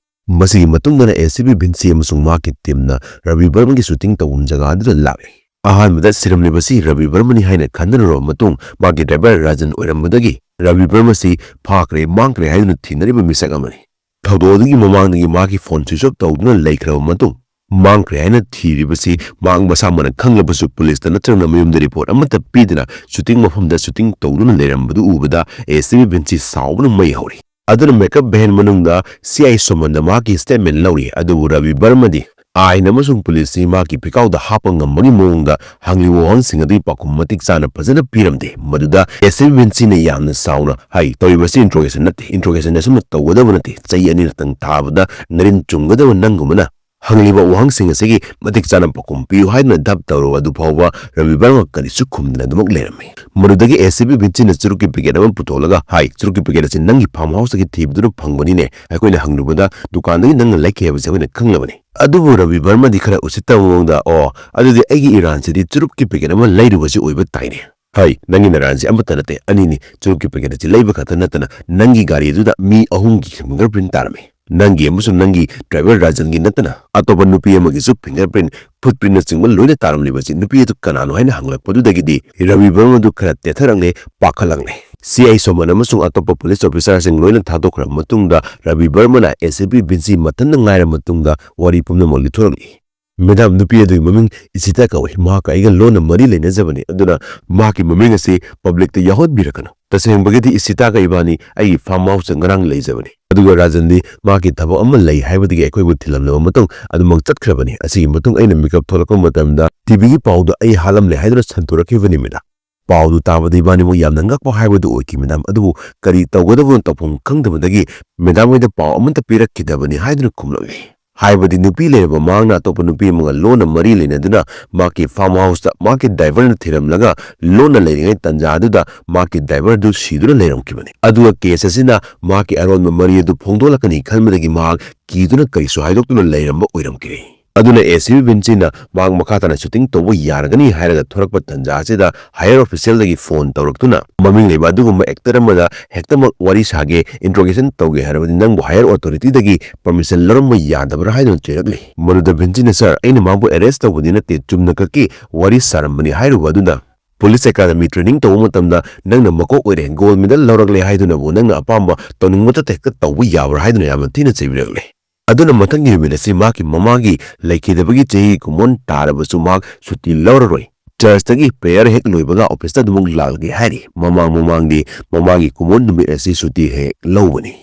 ꯃꯁꯤꯒꯤ ꯃꯇꯨꯡꯗꯅ ꯑꯦꯁꯤꯄꯤ ꯚꯤꯟꯁꯤ ꯑꯃꯁꯨꯡ ꯃꯍꯥꯛꯀꯤ teamꯅ ꯔꯕꯤ ꯕꯔꯃꯒꯤ shooting ꯇꯧꯐꯝ ꯖꯒꯥ ꯑꯗꯨꯗ ꯂꯥꯛꯂꯤ꯫ ꯑꯍꯥꯟꯕꯗ ꯁꯤꯔꯝꯂꯤꯕꯁꯤ ꯔꯕꯤ ꯕꯔꯃꯅꯤ ꯍꯥꯏꯅ ꯈꯟꯅꯔꯨꯔꯕ ꯃꯇꯨꯡ ꯃꯍꯥꯛꯀꯤ driver ꯔꯥꯖꯟ ꯑꯣꯏꯔꯝꯕꯗꯒꯤ ꯔꯕꯤ ꯕꯔꯃꯁꯤ ꯐꯥꯈ꯭ꯔꯦ, ꯃꯥꯡꯈ꯭ꯔꯦ ꯍꯥꯏꯗꯨꯅ ꯊꯤꯅꯔꯤꯕ ꯃꯤꯁꯛ ꯑꯃꯅꯤ꯫ ꯊꯧꯗꯣꯛ ꯑꯗꯨꯒꯤ ꯃꯃꯥꯡꯗꯒꯤ ꯃꯍꯥꯛꯀꯤ phone switch off ꯇꯧꯗꯨꯅ ꯂꯩꯈ꯭ꯔꯕ ꯃꯇꯨꯡ ꯃꯥꯡꯈ꯭ꯔꯦ ꯍꯥꯏꯅ ꯊꯤꯔꯤꯕꯁꯤ ꯃꯍꯥꯛ ꯃꯁꯥꯃꯛꯅ ꯈꯪꯂꯕꯁꯨ ꯄꯨꯂꯤꯁꯇ ꯅꯠꯇ꯭ꯔꯒꯅ ꯃꯌꯨꯝꯗ report ꯑꯃꯠꯇ ꯄꯤꯗꯅ shooting ꯃꯐꯝꯗ shooting ꯇꯧꯗꯨꯅ ꯂꯩꯔꯝꯕꯗꯨ ꯎꯕꯗ ꯑꯦꯁꯤꯄꯤ ꯚꯤꯟꯁꯤ ꯁꯥꯎꯕꯅ ꯃꯩ ꯍꯧꯔꯤ꯫ ꯑꯗꯨꯅ makeup van ꯃꯅꯨꯡꯗ ꯁꯤꯑꯥꯏ ꯁꯣꯃꯟꯗ ꯃꯍꯥꯛꯀꯤ statement ꯂꯧꯔꯤ, ꯑꯗꯨꯕꯨ ꯔꯕꯤ ꯕꯔꯃꯗꯤ ꯑꯥꯏꯟ ꯑꯃꯁꯨꯡ ꯄꯨꯂꯤꯁꯁꯤ ꯃꯍꯥꯛꯀꯤ ꯐꯤꯀꯥꯎꯗ ꯍꯥꯞꯄ ꯉꯝꯕꯒꯤ ꯃꯑꯣꯡꯗ ꯍꯪꯂꯤꯕ ꯋꯥꯍꯪꯁꯤꯡ ꯑꯗꯨꯒꯤ ꯄꯥꯎꯈꯨꯝ ꯃꯇꯤꯛ ꯆꯥꯅ ꯐꯖꯅ ꯄꯤꯔꯝꯗꯦ꯫ ꯃꯗꯨꯗ ꯑꯦꯁꯤꯄꯤ ꯚꯤꯟꯁꯤꯅ ꯌꯥꯝꯅ ꯁꯥꯎꯅ ꯍꯥꯏ, "ꯇꯧꯔꯤꯕꯁꯤ interrogation ꯅꯠꯇꯦ, interrogation ꯑꯁꯨꯝꯅ ꯇꯧꯒꯗꯕ ꯅꯠꯇꯦ, ꯆꯩ ꯑꯅꯤꯔꯛꯇꯪ ꯊꯥꯕꯗ ꯅꯔꯤꯟ ꯆꯨꯝꯒꯗꯕ ꯅꯪꯒꯨꯝꯕꯅ ꯍꯪꯂꯤꯕ ꯋꯥꯍꯪꯁꯤꯡ ꯑꯁꯤꯒꯤ ꯃꯇꯤꯛ ꯆꯥꯅ ꯄꯥꯎꯈꯨꯝ ꯄꯤꯌꯨ" ꯍꯥꯏꯗꯨꯅ ꯙꯞ ꯇꯧꯔꯕ ꯑꯗꯨ ꯐꯥꯎꯕ ꯔꯕꯤ ꯕꯔꯃ ꯀꯔꯤꯁꯨ ꯈꯨꯝꯗꯅ ꯑꯗꯨꯃꯛ ꯂꯩꯔꯝꯃꯤ꯫ ꯃꯗꯨꯗꯒꯤ ꯑꯦꯁꯤꯄꯤ ꯚꯤꯟꯁꯤꯅ ꯆꯨꯔꯨꯞꯀꯤ packet ꯑꯃ ꯄꯨꯊꯣꯛꯂꯒ ꯍꯥꯏ, "ꯆꯨꯔꯨꯞꯀꯤ packet ꯑꯁꯤ ꯅꯪꯒꯤ farm houseꯇꯒꯤ ꯊꯤꯕꯗꯨꯅ ꯐꯪꯕꯅꯤꯅꯦ, ꯑꯩꯈꯣꯏꯅ ꯍꯪꯂꯨꯕꯗ ꯗꯨꯀꯥꯟꯗꯒꯤ ꯅꯪꯅ ꯂꯩꯈꯤ ꯍꯥꯏꯕꯁꯤ ꯑꯩꯈꯣꯏꯅ ꯈꯪꯂꯕꯅꯤ"꯫ ꯑꯗꯨꯕꯨ ꯔꯕꯤ ꯕꯔꯃꯗꯤ ꯈꯔ ꯎꯁꯤꯠꯇꯕ ꯃꯑꯣꯡꯗ, "ꯑꯣ, ꯑꯗꯨꯗꯤ ꯑꯩꯒꯤ ꯏꯔꯥꯟꯁꯤꯗꯤ ꯆꯨꯔꯨꯞꯀꯤ packet ꯑꯃ ꯂꯩꯔꯨꯕꯁꯤ ꯑꯣꯏꯕ ꯇꯥꯏꯅꯦ"꯫ "ꯍꯩ, ꯅꯪꯒꯤ ꯅꯔꯥꯟꯁꯤ ꯑꯃꯠꯇ ꯅꯠꯇꯦ, ꯑꯅꯤꯅꯤ꯫ ꯆꯨꯔꯨꯞꯀꯤ packet ꯑꯁꯤ ꯂꯩꯕ ꯈꯛꯇ ꯅꯠꯇꯅ ꯅꯪꯒꯤ ꯒꯥꯔꯤ ꯑꯗꯨꯗ ꯃꯤ ꯑꯍꯨꯝꯒꯤ fingerprint ꯇꯥꯔꯝꯃꯤ꯫ ꯅꯪꯒꯤ ꯑꯃꯁꯨꯡ ꯅꯪꯒꯤ driver ꯔꯥꯖꯟꯒꯤ ꯅꯠꯇꯅ ꯑꯇꯣꯞꯄ ꯅꯨꯄꯤ ꯑꯃꯒꯤꯁꯨ fingerprint, footprintꯅꯆꯤꯡꯕ ꯂꯣꯏꯅ ꯇꯥꯔꯝꯂꯤꯕꯁꯤ ꯅꯨꯄꯤ ꯑꯗꯨ ꯀꯅꯥꯅꯣ ꯍꯥꯏꯅ ꯍꯪꯂꯛꯄꯗꯨꯗꯒꯤꯗꯤ ꯔꯕꯤ ꯕꯔꯃꯗꯨ ꯈꯔ ꯇꯦꯊꯔꯛꯂꯦ, ꯄꯥꯈꯠꯂꯛꯂꯦ"꯫ ꯁꯤ ꯑꯥꯏ ꯁꯣꯃꯟ ꯑꯃꯁꯨꯡ ꯑꯇꯣꯞꯄ ꯄꯨꯂꯤꯁ ꯑꯣꯐꯤꯁꯥꯔꯁꯤꯡ ꯂꯣꯏꯅ ꯊꯥꯗꯣꯛꯈ꯭ꯔꯕ ꯃꯇꯨꯡꯗ ꯔꯕꯤ ꯕꯔꯃꯅ ꯑꯦ ꯁꯤ ꯄꯤ ꯚꯤꯟꯁꯤ ꯃꯊꯟꯇ ꯉꯥꯏꯔꯕ ꯃꯇꯨꯡꯗ ꯋꯥꯔꯤ ꯄꯨꯝꯅꯃꯛ ꯂꯤꯊꯣꯔꯛꯂꯤ꯫ "ꯃꯦꯗꯥꯝ, ꯅꯨꯄꯤ ꯑꯗꯨꯒꯤ ꯃꯃꯤꯡ ꯏꯁꯤꯇꯥ ꯀꯧꯏ꯫ ꯃꯍꯥꯛꯀ ꯑꯩꯒ ꯂꯣꯟꯅ ꯃꯔꯤ ꯂꯩꯅꯖꯕꯅꯤ, ꯑꯗꯨꯅ ꯃꯍꯥꯛꯀꯤ ꯃꯃꯤꯡ ꯑꯁꯤ ꯄꯕ꯭ꯂꯤꯛꯇ ꯌꯥꯎꯍꯟꯕꯤꯔꯛꯀꯅꯨ꯫ ꯇꯁꯦꯡꯕꯒꯤꯗꯤ ꯏꯁꯤꯇꯥꯒ ꯏꯕꯥꯅꯤ ꯑꯩꯒꯤ ꯐꯥꯔꯝ ꯍꯥꯎꯁꯇ ꯉꯔꯥꯡ ꯂꯩꯖꯕꯅꯤ, ꯑꯗꯨꯒ ꯔꯥꯖꯟꯗꯤ ꯃꯍꯥꯛꯀꯤ ꯊꯕꯛ ꯑꯃ ꯂꯩ ꯍꯥꯏꯕꯗꯒꯤ ꯑꯩꯈꯣꯏꯕꯨ ꯊꯤꯜꯂꯝꯂꯕ ꯃꯇꯨꯡ ꯑꯗꯨꯃꯛ ꯆꯠꯈ꯭ꯔꯕꯅꯤ꯫ ꯑꯁꯤꯒꯤ ꯃꯇꯨꯡ ꯑꯩꯅ ꯃꯤꯀꯞ ꯊꯣꯛꯂꯛꯄ ꯃꯇꯝꯗ ꯇꯤ ꯚꯤꯒꯤ ꯄꯥꯎꯗ ꯑꯩ ꯍꯥꯠꯂꯝꯂꯦ ꯍꯥꯏꯗꯨꯅ ꯁꯟꯗꯣꯔꯛꯈꯤꯕꯅꯤ, ꯃꯦꯗꯥꯝ꯫ ꯄꯥꯎꯗꯨ ꯇꯥꯕꯗ ꯏꯕꯥꯅꯤꯃꯛ ꯌꯥꯝꯅ ꯉꯛꯄ ꯍꯥꯏꯕꯗꯨ ꯑꯣꯏꯈꯤ, ꯃꯦꯗꯥꯝ꯫ ꯑꯗꯨꯕꯨ ꯀꯔꯤ ꯇꯧꯒꯗꯕꯅꯣ ꯇꯧꯐꯝ ꯈꯪꯗꯕꯗꯒꯤ ꯃꯦꯗꯥꯝ ꯍꯣꯏꯗ ꯄꯥꯎ ꯑꯃꯠꯇ ꯄꯤꯔꯛꯈꯤꯗꯕꯅꯤ" ꯍꯥꯏꯗꯨꯅ ꯈꯨꯝꯂꯛꯂꯤ꯫ ꯍꯥꯏꯕꯗꯤ ꯅꯨꯄꯤ ꯂꯩꯔꯕ ꯃꯍꯥꯛꯅ ꯑꯇꯣꯞꯄ ꯅꯨꯄꯤ ꯑꯃꯒ ꯂꯣꯟꯅ ꯃꯔꯤ ꯂꯩꯅꯗꯨꯅ ꯃꯍꯥꯛꯀꯤ ꯐꯥꯔꯝ ꯍꯥꯎꯁꯇ ꯃꯍꯥꯛꯀꯤ ꯗ꯭ꯔꯥꯏꯚꯔꯅ ꯊꯤꯔꯝꯂꯒ ꯂꯣꯟꯅ ꯂꯩꯔꯤꯉꯩ ꯇꯥꯟꯖꯥ ꯑꯗꯨꯗ ꯃꯍꯥꯛꯀꯤ ꯗ꯭ꯔꯥꯏꯚꯔꯗꯨ ꯁꯤꯗꯨꯅ ꯂꯩꯔꯝꯈꯤꯕꯅꯤ꯫ ꯑꯗꯨꯒ ꯀꯦꯁ ꯑꯁꯤꯅ ꯃꯍꯥꯛꯀꯤ ꯑꯔꯣꯟꯕ ꯃꯔꯤ ꯑꯗꯨ ꯐꯣꯡꯗꯣꯛꯂꯛꯀꯅꯤ ꯈꯟꯕꯗꯒꯤ ꯃꯍꯥꯛ ꯀꯤꯗꯨꯅ ꯀꯔꯤꯁꯨ ꯍꯥꯏꯗꯣꯛꯇꯨꯅ ꯂꯩꯔꯝꯕ ꯑꯣꯏꯔꯝꯈꯤꯔꯦ꯫ ꯑꯗꯨꯅ ꯑꯦ ꯁꯤ ꯄꯤ ꯚꯤꯟꯁꯤꯅ ꯃꯍꯥꯛ ꯃꯈꯥ ꯇꯥꯅ ꯁꯨꯇꯤꯡ ꯇꯧꯕ ꯌꯥꯔꯒꯅꯤ ꯍꯥꯏꯔꯒ ꯊꯣꯔꯛꯄ ꯇꯥꯟꯖꯥ ꯑꯁꯤꯗ ꯍꯥꯌꯔ ꯑꯣꯐꯤꯁꯤꯌꯦꯜꯗꯒꯤ ꯐꯣꯟ ꯇꯧꯔꯛꯇꯨꯅ ꯃꯃꯤꯡ ꯂꯩꯕ ꯑꯗꯨꯒꯨꯝꯕ ꯑꯦꯛꯇꯔ ꯑꯃꯗ ꯍꯦꯛꯇꯃꯛ ꯋꯥꯔꯤ ꯁꯥꯒꯦ, ꯏꯟꯇ꯭ꯔꯣꯒꯦꯁꯟ ꯇꯧꯒꯦ ꯍꯥꯏꯔꯕꯗꯤ ꯅꯪꯕꯨ ꯍꯥꯌꯔ ꯑꯣꯊꯣꯔꯤꯇꯤꯗꯒꯤ ꯄꯔꯃꯤꯁꯟ ꯂꯧꯔꯝꯕ ꯌꯥꯗꯕ꯭ꯔꯥ ꯍꯥꯏꯗꯨꯅ ꯆꯩꯔꯛꯂꯤ꯫ ꯃꯗꯨꯗ ꯚꯤꯟꯁꯤꯅ, "ꯁꯥꯔ, ꯑꯩꯅ ꯃꯥꯕꯨ ꯑꯦꯔꯦꯁ ꯇꯧꯕꯗꯤ ꯅꯠꯇꯦ, ꯆꯨꯝꯅ ꯈꯛꯀꯤ ꯋꯥꯔꯤ ꯁꯥꯔꯝꯕꯅꯤ" ꯍꯥꯏꯔꯨꯕ ꯑꯗꯨꯗ, "ꯄꯨꯂꯤꯁ ꯑꯦꯀꯥꯗꯃꯤ ꯇ꯭ꯔꯦꯅꯤꯡ ꯇꯧꯕ ꯃꯇꯝꯗ ꯅꯪꯅ ꯃꯀꯣꯛ ꯑꯣꯏꯔꯦ, ꯒꯣꯜ ꯃꯦꯗꯜ ꯂꯧꯔꯛꯂꯦ ꯍꯥꯏꯗꯨꯅꯕꯨ ꯅꯪꯅ ꯑꯄꯥꯝꯕ ꯇꯧꯅꯤꯡꯕꯇ ꯍꯦꯛꯇ ꯇꯧꯕ ꯌꯥꯕ꯭ꯔꯥ?" ꯍꯥꯏꯗꯨꯅ ꯌꯥꯝꯅ ꯊꯤꯅ ꯆꯩꯕꯤꯔꯛꯂꯦ꯫ ꯑꯗꯨꯅ ꯃꯊꯪꯒꯤ ꯅꯨꯃꯤꯠ ꯑꯁꯤ ꯃꯍꯥꯛꯀꯤ ꯃꯃꯥꯒꯤ ꯂꯩꯈꯤꯗꯕꯒꯤ ꯆꯍꯤ ꯀꯨꯟꯃꯥꯄꯟ ꯇꯥꯔꯕꯁꯨ ꯃꯍꯥꯛ ꯁꯨꯇꯤ ꯂꯧꯔꯔꯣꯏ꯫ ꯆꯔꯆꯇꯒꯤ ꯄ꯭ꯔꯦꯌꯔ ꯍꯦꯛ ꯂꯣꯏꯕꯒ ꯑꯣꯐꯤꯁꯇ ꯑꯗꯨꯃꯛ ꯂꯥꯛꯂꯒꯦ ꯍꯥꯏꯔꯤ꯫ ꯃꯃꯥꯡ ꯃꯃꯥꯡꯗꯤ ꯃꯃꯥꯒꯤ ꯀꯨꯝꯑꯣꯟ ꯅꯨꯃꯤꯠ ꯑꯁꯤ ꯁꯨꯇꯤ ꯍꯦꯛ ꯂꯧꯕꯅꯤ꯫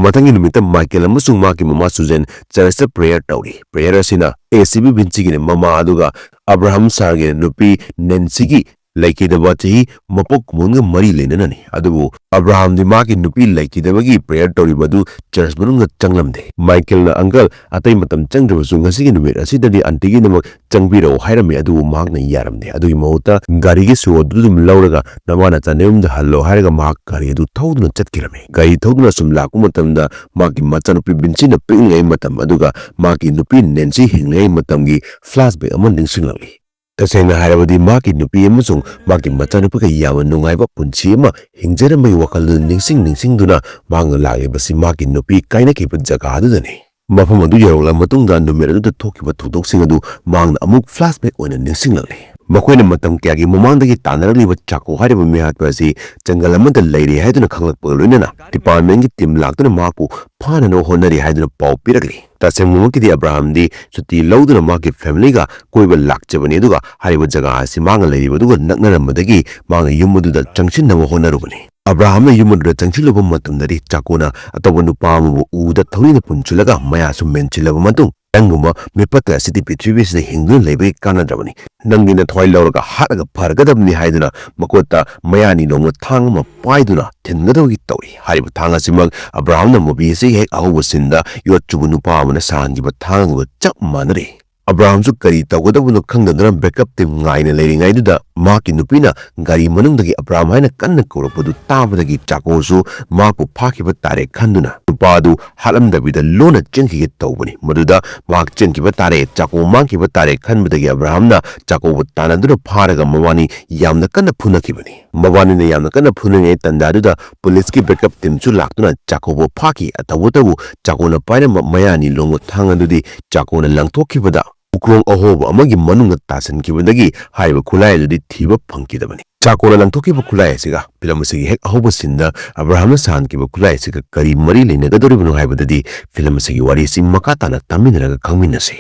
ꯃꯊꯪꯒꯤ ꯅꯨꯃꯤꯠꯇ ꯃꯥꯏꯀꯦꯜ ꯑꯃꯁꯨꯡ ꯃꯍꯥꯛꯀꯤ ꯃꯃꯥ ꯁꯨꯖꯦꯟ ꯆꯔꯆꯇ ꯄ꯭ꯔꯦꯌꯔ ꯇꯧꯔꯤ꯫ ꯄ꯭ꯔꯦꯌꯔ ꯑꯁꯤꯅ ꯑꯦ ꯁꯤ ꯄꯤ ꯚꯤꯟꯁꯤꯒꯤꯅ ꯃꯃꯥ ꯑꯗꯨꯒ ꯑꯕ꯭ꯔꯥꯍꯝ ꯁꯥꯔꯒꯤꯅ ꯅꯨꯄꯤ ꯅꯦꯟꯁꯤꯒꯤ ꯂꯩꯈꯤꯗꯕ ꯆꯍꯤ ꯃꯄꯣꯛ ꯀꯨꯝꯑꯣꯟꯒ ꯃꯔꯤ ꯂꯩꯅꯅꯅꯤ꯫ ꯑꯗꯨꯕꯨ ꯑꯕ꯭ꯔꯥꯍꯝꯗꯤ ꯃꯍꯥꯛꯀꯤ ꯅꯨꯄꯤ ꯂꯩꯈꯤꯗꯕꯒꯤ ꯄ꯭ꯔꯦꯌꯔ ꯇꯧꯔꯤꯕ ꯑꯗꯨ ꯆꯔꯆ ꯃꯅꯨꯡꯗ ꯆꯪꯂꯝꯗꯦ꯫ ꯃꯥꯏꯀꯦꯜꯅ, "ꯑꯪꯀꯜ, ꯑꯇꯩ ꯃꯇꯝ ꯆꯪꯗ꯭ꯔꯕꯁꯨ ꯉꯁꯤꯒꯤ ꯅꯨꯃꯤꯠ ꯑꯁꯤꯗꯗꯤ ꯑꯟꯇꯤꯒꯤꯗꯃꯛ ꯆꯪꯕꯤꯔꯛꯎ" ꯍꯥꯏꯔꯝꯃꯤ, ꯑꯗꯨꯕꯨ ꯃꯍꯥꯛꯅ ꯌꯥꯔꯝꯗꯦ꯫ ꯑꯗꯨꯒꯤ ꯃꯍꯨꯠꯇ ꯒꯥꯔꯤꯒꯤ ꯁꯣ ꯑꯗꯨ ꯑꯗꯨꯝ ꯂꯧꯔꯒ ꯅꯃꯥ ꯅꯆꯥ ꯅꯌꯨꯝꯗ ꯍꯜꯂꯣ ꯍꯥꯏꯔꯒ ꯃꯍꯥꯛ ꯒꯥꯔꯤ ꯑꯗꯨ ꯊꯧꯗꯨꯅ ꯆꯠꯈꯤꯔꯝꯃꯤ꯫ ꯒꯥꯔꯤ ꯊꯧꯗꯨꯅ ꯁꯨꯝ ꯂꯥꯛꯄ ꯃꯇꯝꯗ ꯃꯍꯥꯛꯀꯤ ꯃꯆꯥꯅꯨꯄꯤ ꯚꯤꯟꯁꯤꯅ ꯄꯤꯛꯂꯤꯉꯩ ꯃꯇꯝ ꯑꯗꯨꯒ ꯃꯍꯥꯛꯀꯤ ꯅꯨꯄꯤ ꯅꯦꯟꯁꯤ ꯍꯤꯡꯂꯤꯉꯩ ꯃꯇꯝꯒꯤ ꯐ꯭ꯂꯥꯁꯕꯦꯛ ꯑꯃ ꯅꯤꯡꯁꯤꯡꯂꯛꯂꯤ꯫ ꯇꯁꯦꯡꯅ ꯍꯥꯏꯔꯕꯗꯤ ꯃꯍꯥꯛꯀꯤ ꯅꯨꯄꯤ ꯑꯃꯁꯨꯡ ꯃꯍꯥꯛꯀꯤ ꯃꯆꯥꯅꯨꯄꯤꯒ ꯌꯥꯝꯅ ꯅꯨꯡꯉꯥꯏꯕ ꯄꯨꯟꯁꯤ ꯑꯃ ꯍꯤꯡꯖꯔꯝꯕꯒꯤ ꯋꯥꯈꯜꯗꯨ ꯅꯤꯡꯁꯤꯡ ꯅꯤꯡꯁꯤꯡꯗꯨꯅ ꯃꯍꯥꯛꯅ ꯂꯥꯛꯂꯤꯕꯁꯤ ꯃꯍꯥꯛꯀꯤ ꯅꯨꯄꯤ ꯀꯥꯏꯅꯈꯤꯕ ꯖꯒꯥ ꯑꯗꯨꯗꯅꯤ꯫ ꯃꯐꯝ ꯑꯗꯨ ꯌꯧꯔꯛꯂꯕ ꯃꯇꯨꯡꯗ ꯅꯨꯃꯤꯠ ꯑꯗꯨꯗ ꯊꯣꯛꯈꯤꯕ ꯊꯧꯗꯣꯛꯁꯤꯡ ꯑꯗꯨ ꯃꯍꯥꯛꯅ ꯑꯃꯨꯛ ꯐ꯭ꯂꯥꯁꯕꯦꯛ ꯑꯣꯏꯅ ꯅꯤꯡꯁꯤꯡꯂꯛꯂꯤ꯫ ꯃꯈꯣꯏꯅ ꯃꯇꯝ ꯀꯌꯥꯒꯤ ꯃꯃꯥꯡꯗꯒꯤ ꯇꯥꯟꯅꯔꯛꯂꯤꯕ ꯆꯥꯀꯣ ꯍꯥꯏꯔꯤꯕ ꯃꯤꯍꯥꯠꯄ ꯑꯁꯤ ꯖꯪꯒꯜ ꯑꯃꯗ ꯂꯩꯔꯦ ꯍꯥꯏꯗꯨꯅ ꯈꯪꯂꯛꯄꯒ ꯂꯣꯏꯅꯅ departmentꯀꯤ team ꯂꯥꯛꯇꯨꯅ ꯃꯍꯥꯛꯄꯨ ꯐꯥꯅꯅꯕ ꯍꯣꯠꯅꯔꯤ ꯍꯥꯏꯗꯨꯅ ꯄꯥꯎ ꯄꯤꯔꯛꯂꯤ꯫ ꯇꯁꯦꯡꯕꯃꯛꯀꯤꯗꯤ ꯑꯕ꯭ꯔꯥꯍꯝꯗꯤ ꯁꯨꯇꯤ ꯂꯧꯗꯨꯅ ꯃꯍꯥꯛꯀꯤ familyꯒ ꯀꯣꯏꯕ ꯂꯥꯛꯆꯕꯅꯤ, ꯑꯗꯨꯒ ꯍꯥꯏꯔꯤꯕ ꯖꯒꯥ ꯑꯁꯤ ꯃꯍꯥꯛꯅ ꯂꯩꯔꯤꯕꯗꯨꯒ ꯅꯛꯅꯔꯝꯕꯗꯒꯤ ꯃꯍꯥꯛꯅ ꯌꯨꯝ ꯑꯗꯨꯗ ꯆꯪꯁꯤꯟꯅꯕ ꯍꯣꯠꯅꯔꯨꯕꯅꯤ꯫ ꯑꯕ꯭ꯔꯥꯍꯝꯅ ꯌꯨꯝ ꯑꯗꯨꯗ ꯆꯪꯁꯤꯜꯂꯨꯕ ꯃꯇꯝꯗꯗꯤ ꯆꯥꯀꯣꯅ ꯑꯇꯧꯕ ꯅꯨꯄꯥ ꯑꯃꯕꯨ ꯎꯕꯗ ꯊꯧꯔꯤꯅ ꯄꯨꯟꯁꯤꯜꯂꯒ ꯃꯌꯥꯁꯨ ꯃꯦꯟꯁꯤꯜꯂꯕ ꯃꯇꯨꯡ, "ꯅꯪꯒꯨꯝꯕ ꯃꯤꯄꯠꯇ ꯑꯁꯤꯗꯤ ꯄ꯭ꯔꯤꯊꯤꯕꯤꯁꯤꯗ ꯍꯤꯡꯗꯨꯅ ꯂꯩꯕꯒꯤ ꯀꯥꯟꯅꯗ꯭ꯔꯕꯅꯤ꯫ ꯅꯪꯗꯤ ꯅꯊ꯭ꯋꯥꯏ ꯂꯧꯔꯒ ꯍꯥꯠꯂꯒ ꯐꯔꯒꯗꯕꯅꯤ" ꯍꯥꯏꯗꯨꯅ ꯃꯈꯨꯠꯇ ꯃꯌꯥ ꯑꯅꯤ ꯂꯣꯡꯕ ꯊꯥꯡ ꯑꯃ ꯄꯥꯏꯗꯨꯅ ꯊꯤꯟꯒꯗꯕꯒꯤ ꯇꯧꯔꯤ꯫ ꯍꯥꯏꯔꯤꯕ ꯊꯥꯡ ꯑꯁꯤꯃꯛ ꯑꯕ꯭ꯔꯥꯍꯝꯅ movie ꯑꯁꯤꯒꯤ ꯍꯦꯛ ꯑꯍꯧꯕ sceneꯗ ꯌꯣꯠ ꯆꯨꯕ ꯅꯨꯄꯥ ꯑꯃꯅ ꯁꯥꯍꯟꯈꯤꯕ ꯊꯥꯡ ꯑꯗꯨꯒ ꯆꯞ ꯃꯥꯟꯅꯔꯤ꯫ ꯑꯕ꯭ꯔꯥꯍꯝꯁꯨ ꯀꯔꯤ ꯇꯧꯒꯗꯕꯅꯣ ꯈꯪꯗꯗꯨꯅ backup team ꯉꯥꯏꯅ ꯂꯩꯔꯤꯉꯩꯗꯨꯗ ꯃꯍꯥꯛꯀꯤ ꯅꯨꯄꯤꯅ ꯒꯥꯔꯤ ꯃꯅꯨꯡꯗꯒꯤ ꯑꯕ꯭ꯔꯥꯍꯝ ꯍꯥꯏꯅ ꯀꯟꯅ ꯀꯧꯔꯛꯄꯗꯨ ꯇꯥꯕꯗꯒꯤ ꯆꯥꯀꯣꯁꯨ ꯃꯍꯥꯛꯄꯨ ꯐꯥꯈꯤꯕ ꯇꯥꯔꯦ ꯈꯟꯗꯨꯅ ꯅꯨꯄꯥ ꯑꯗꯨ ꯍꯥꯠꯂꯝꯗꯕꯤꯗ ꯂꯣꯟꯅ ꯆꯦꯟꯈꯤꯒꯦ ꯇꯧꯕꯅꯤ꯫ ꯃꯗꯨꯗ ꯃꯍꯥꯛ ꯆꯦꯟꯈꯤꯕ ꯇꯥꯔꯦ, ꯆꯥꯀꯣ ꯃꯥꯡꯈꯤꯕ ꯇꯥꯔꯦ ꯈꯟꯕꯗꯒꯤ ꯑꯕ꯭ꯔꯥꯍꯝꯅ ꯆꯥꯀꯣꯕꯨ ꯇꯥꯟꯅꯗꯨꯅ ꯐꯥꯔꯒ ꯃꯕꯥꯅꯤ ꯌꯥꯝꯅ ꯀꯟꯅ ꯐꯨꯅꯈꯤꯕꯅꯤ꯫ ꯃꯕꯥꯅꯤꯅ ꯌꯥꯝꯅ ꯀꯟꯅ ꯐꯨꯅꯔꯤꯉꯩ ꯇꯥꯟꯖꯥꯗꯨꯗ ꯄꯨꯂꯤꯁꯀꯤ backup teamꯁꯨ ꯂꯥꯛꯇꯨꯅ ꯆꯥꯀꯣꯕꯨ ꯐꯥꯈꯤ꯫ ꯑꯇꯧꯕꯇꯕꯨ ꯆꯥꯀꯣꯅ ꯄꯥꯏꯔꯝꯕ ꯃꯌꯥ ꯑꯅꯤ ꯂꯣꯡꯕ ꯊꯥꯡ ꯑꯗꯨꯗꯤ ꯆꯥꯀꯣꯅ ꯂꯪꯊꯣꯛꯈꯤꯕꯗ ꯎꯀ꯭ꯔꯣꯡ ꯑꯍꯣꯕ ꯑꯃꯒꯤ ꯃꯅꯨꯡꯗ ꯇꯥꯁꯤꯟꯈꯤꯕꯗꯒꯤ ꯍꯥꯏꯔꯤꯕ ꯈꯨꯠꯂꯥꯏ ꯑꯗꯨꯗꯤ ꯊꯤꯕ ꯐꯪꯈꯤꯗꯕꯅꯤ꯫ ꯆꯥꯀꯣꯅ ꯂꯪꯊꯣꯛꯈꯤꯕ ꯈꯨꯠꯂꯥꯏ ꯑꯁꯤꯒ ꯐꯤꯂꯝ ꯑꯁꯤꯒꯤ ꯍꯦꯛ ꯑꯍꯧꯕ sceneꯗ ꯑꯕ꯭ꯔꯥꯍꯝꯅ ꯁꯥꯍꯟꯈꯤꯕ ꯈꯨꯠꯂꯥꯏ ꯑꯁꯤꯒ ꯀꯔꯤ ꯃꯔꯤ ꯂꯩꯅꯒꯗꯧꯔꯤꯕꯅꯣ ꯍꯥꯏꯕꯗꯗꯤ ꯐꯤꯂꯝ ꯑꯁꯤꯒꯤ ꯋꯥꯔꯤ ꯑꯁꯤ ꯃꯈꯥ ꯇꯥꯅ ꯇꯥꯃꯤꯟꯅꯔꯒ ꯈꯪꯃꯤꯟꯅꯁꯤ꯫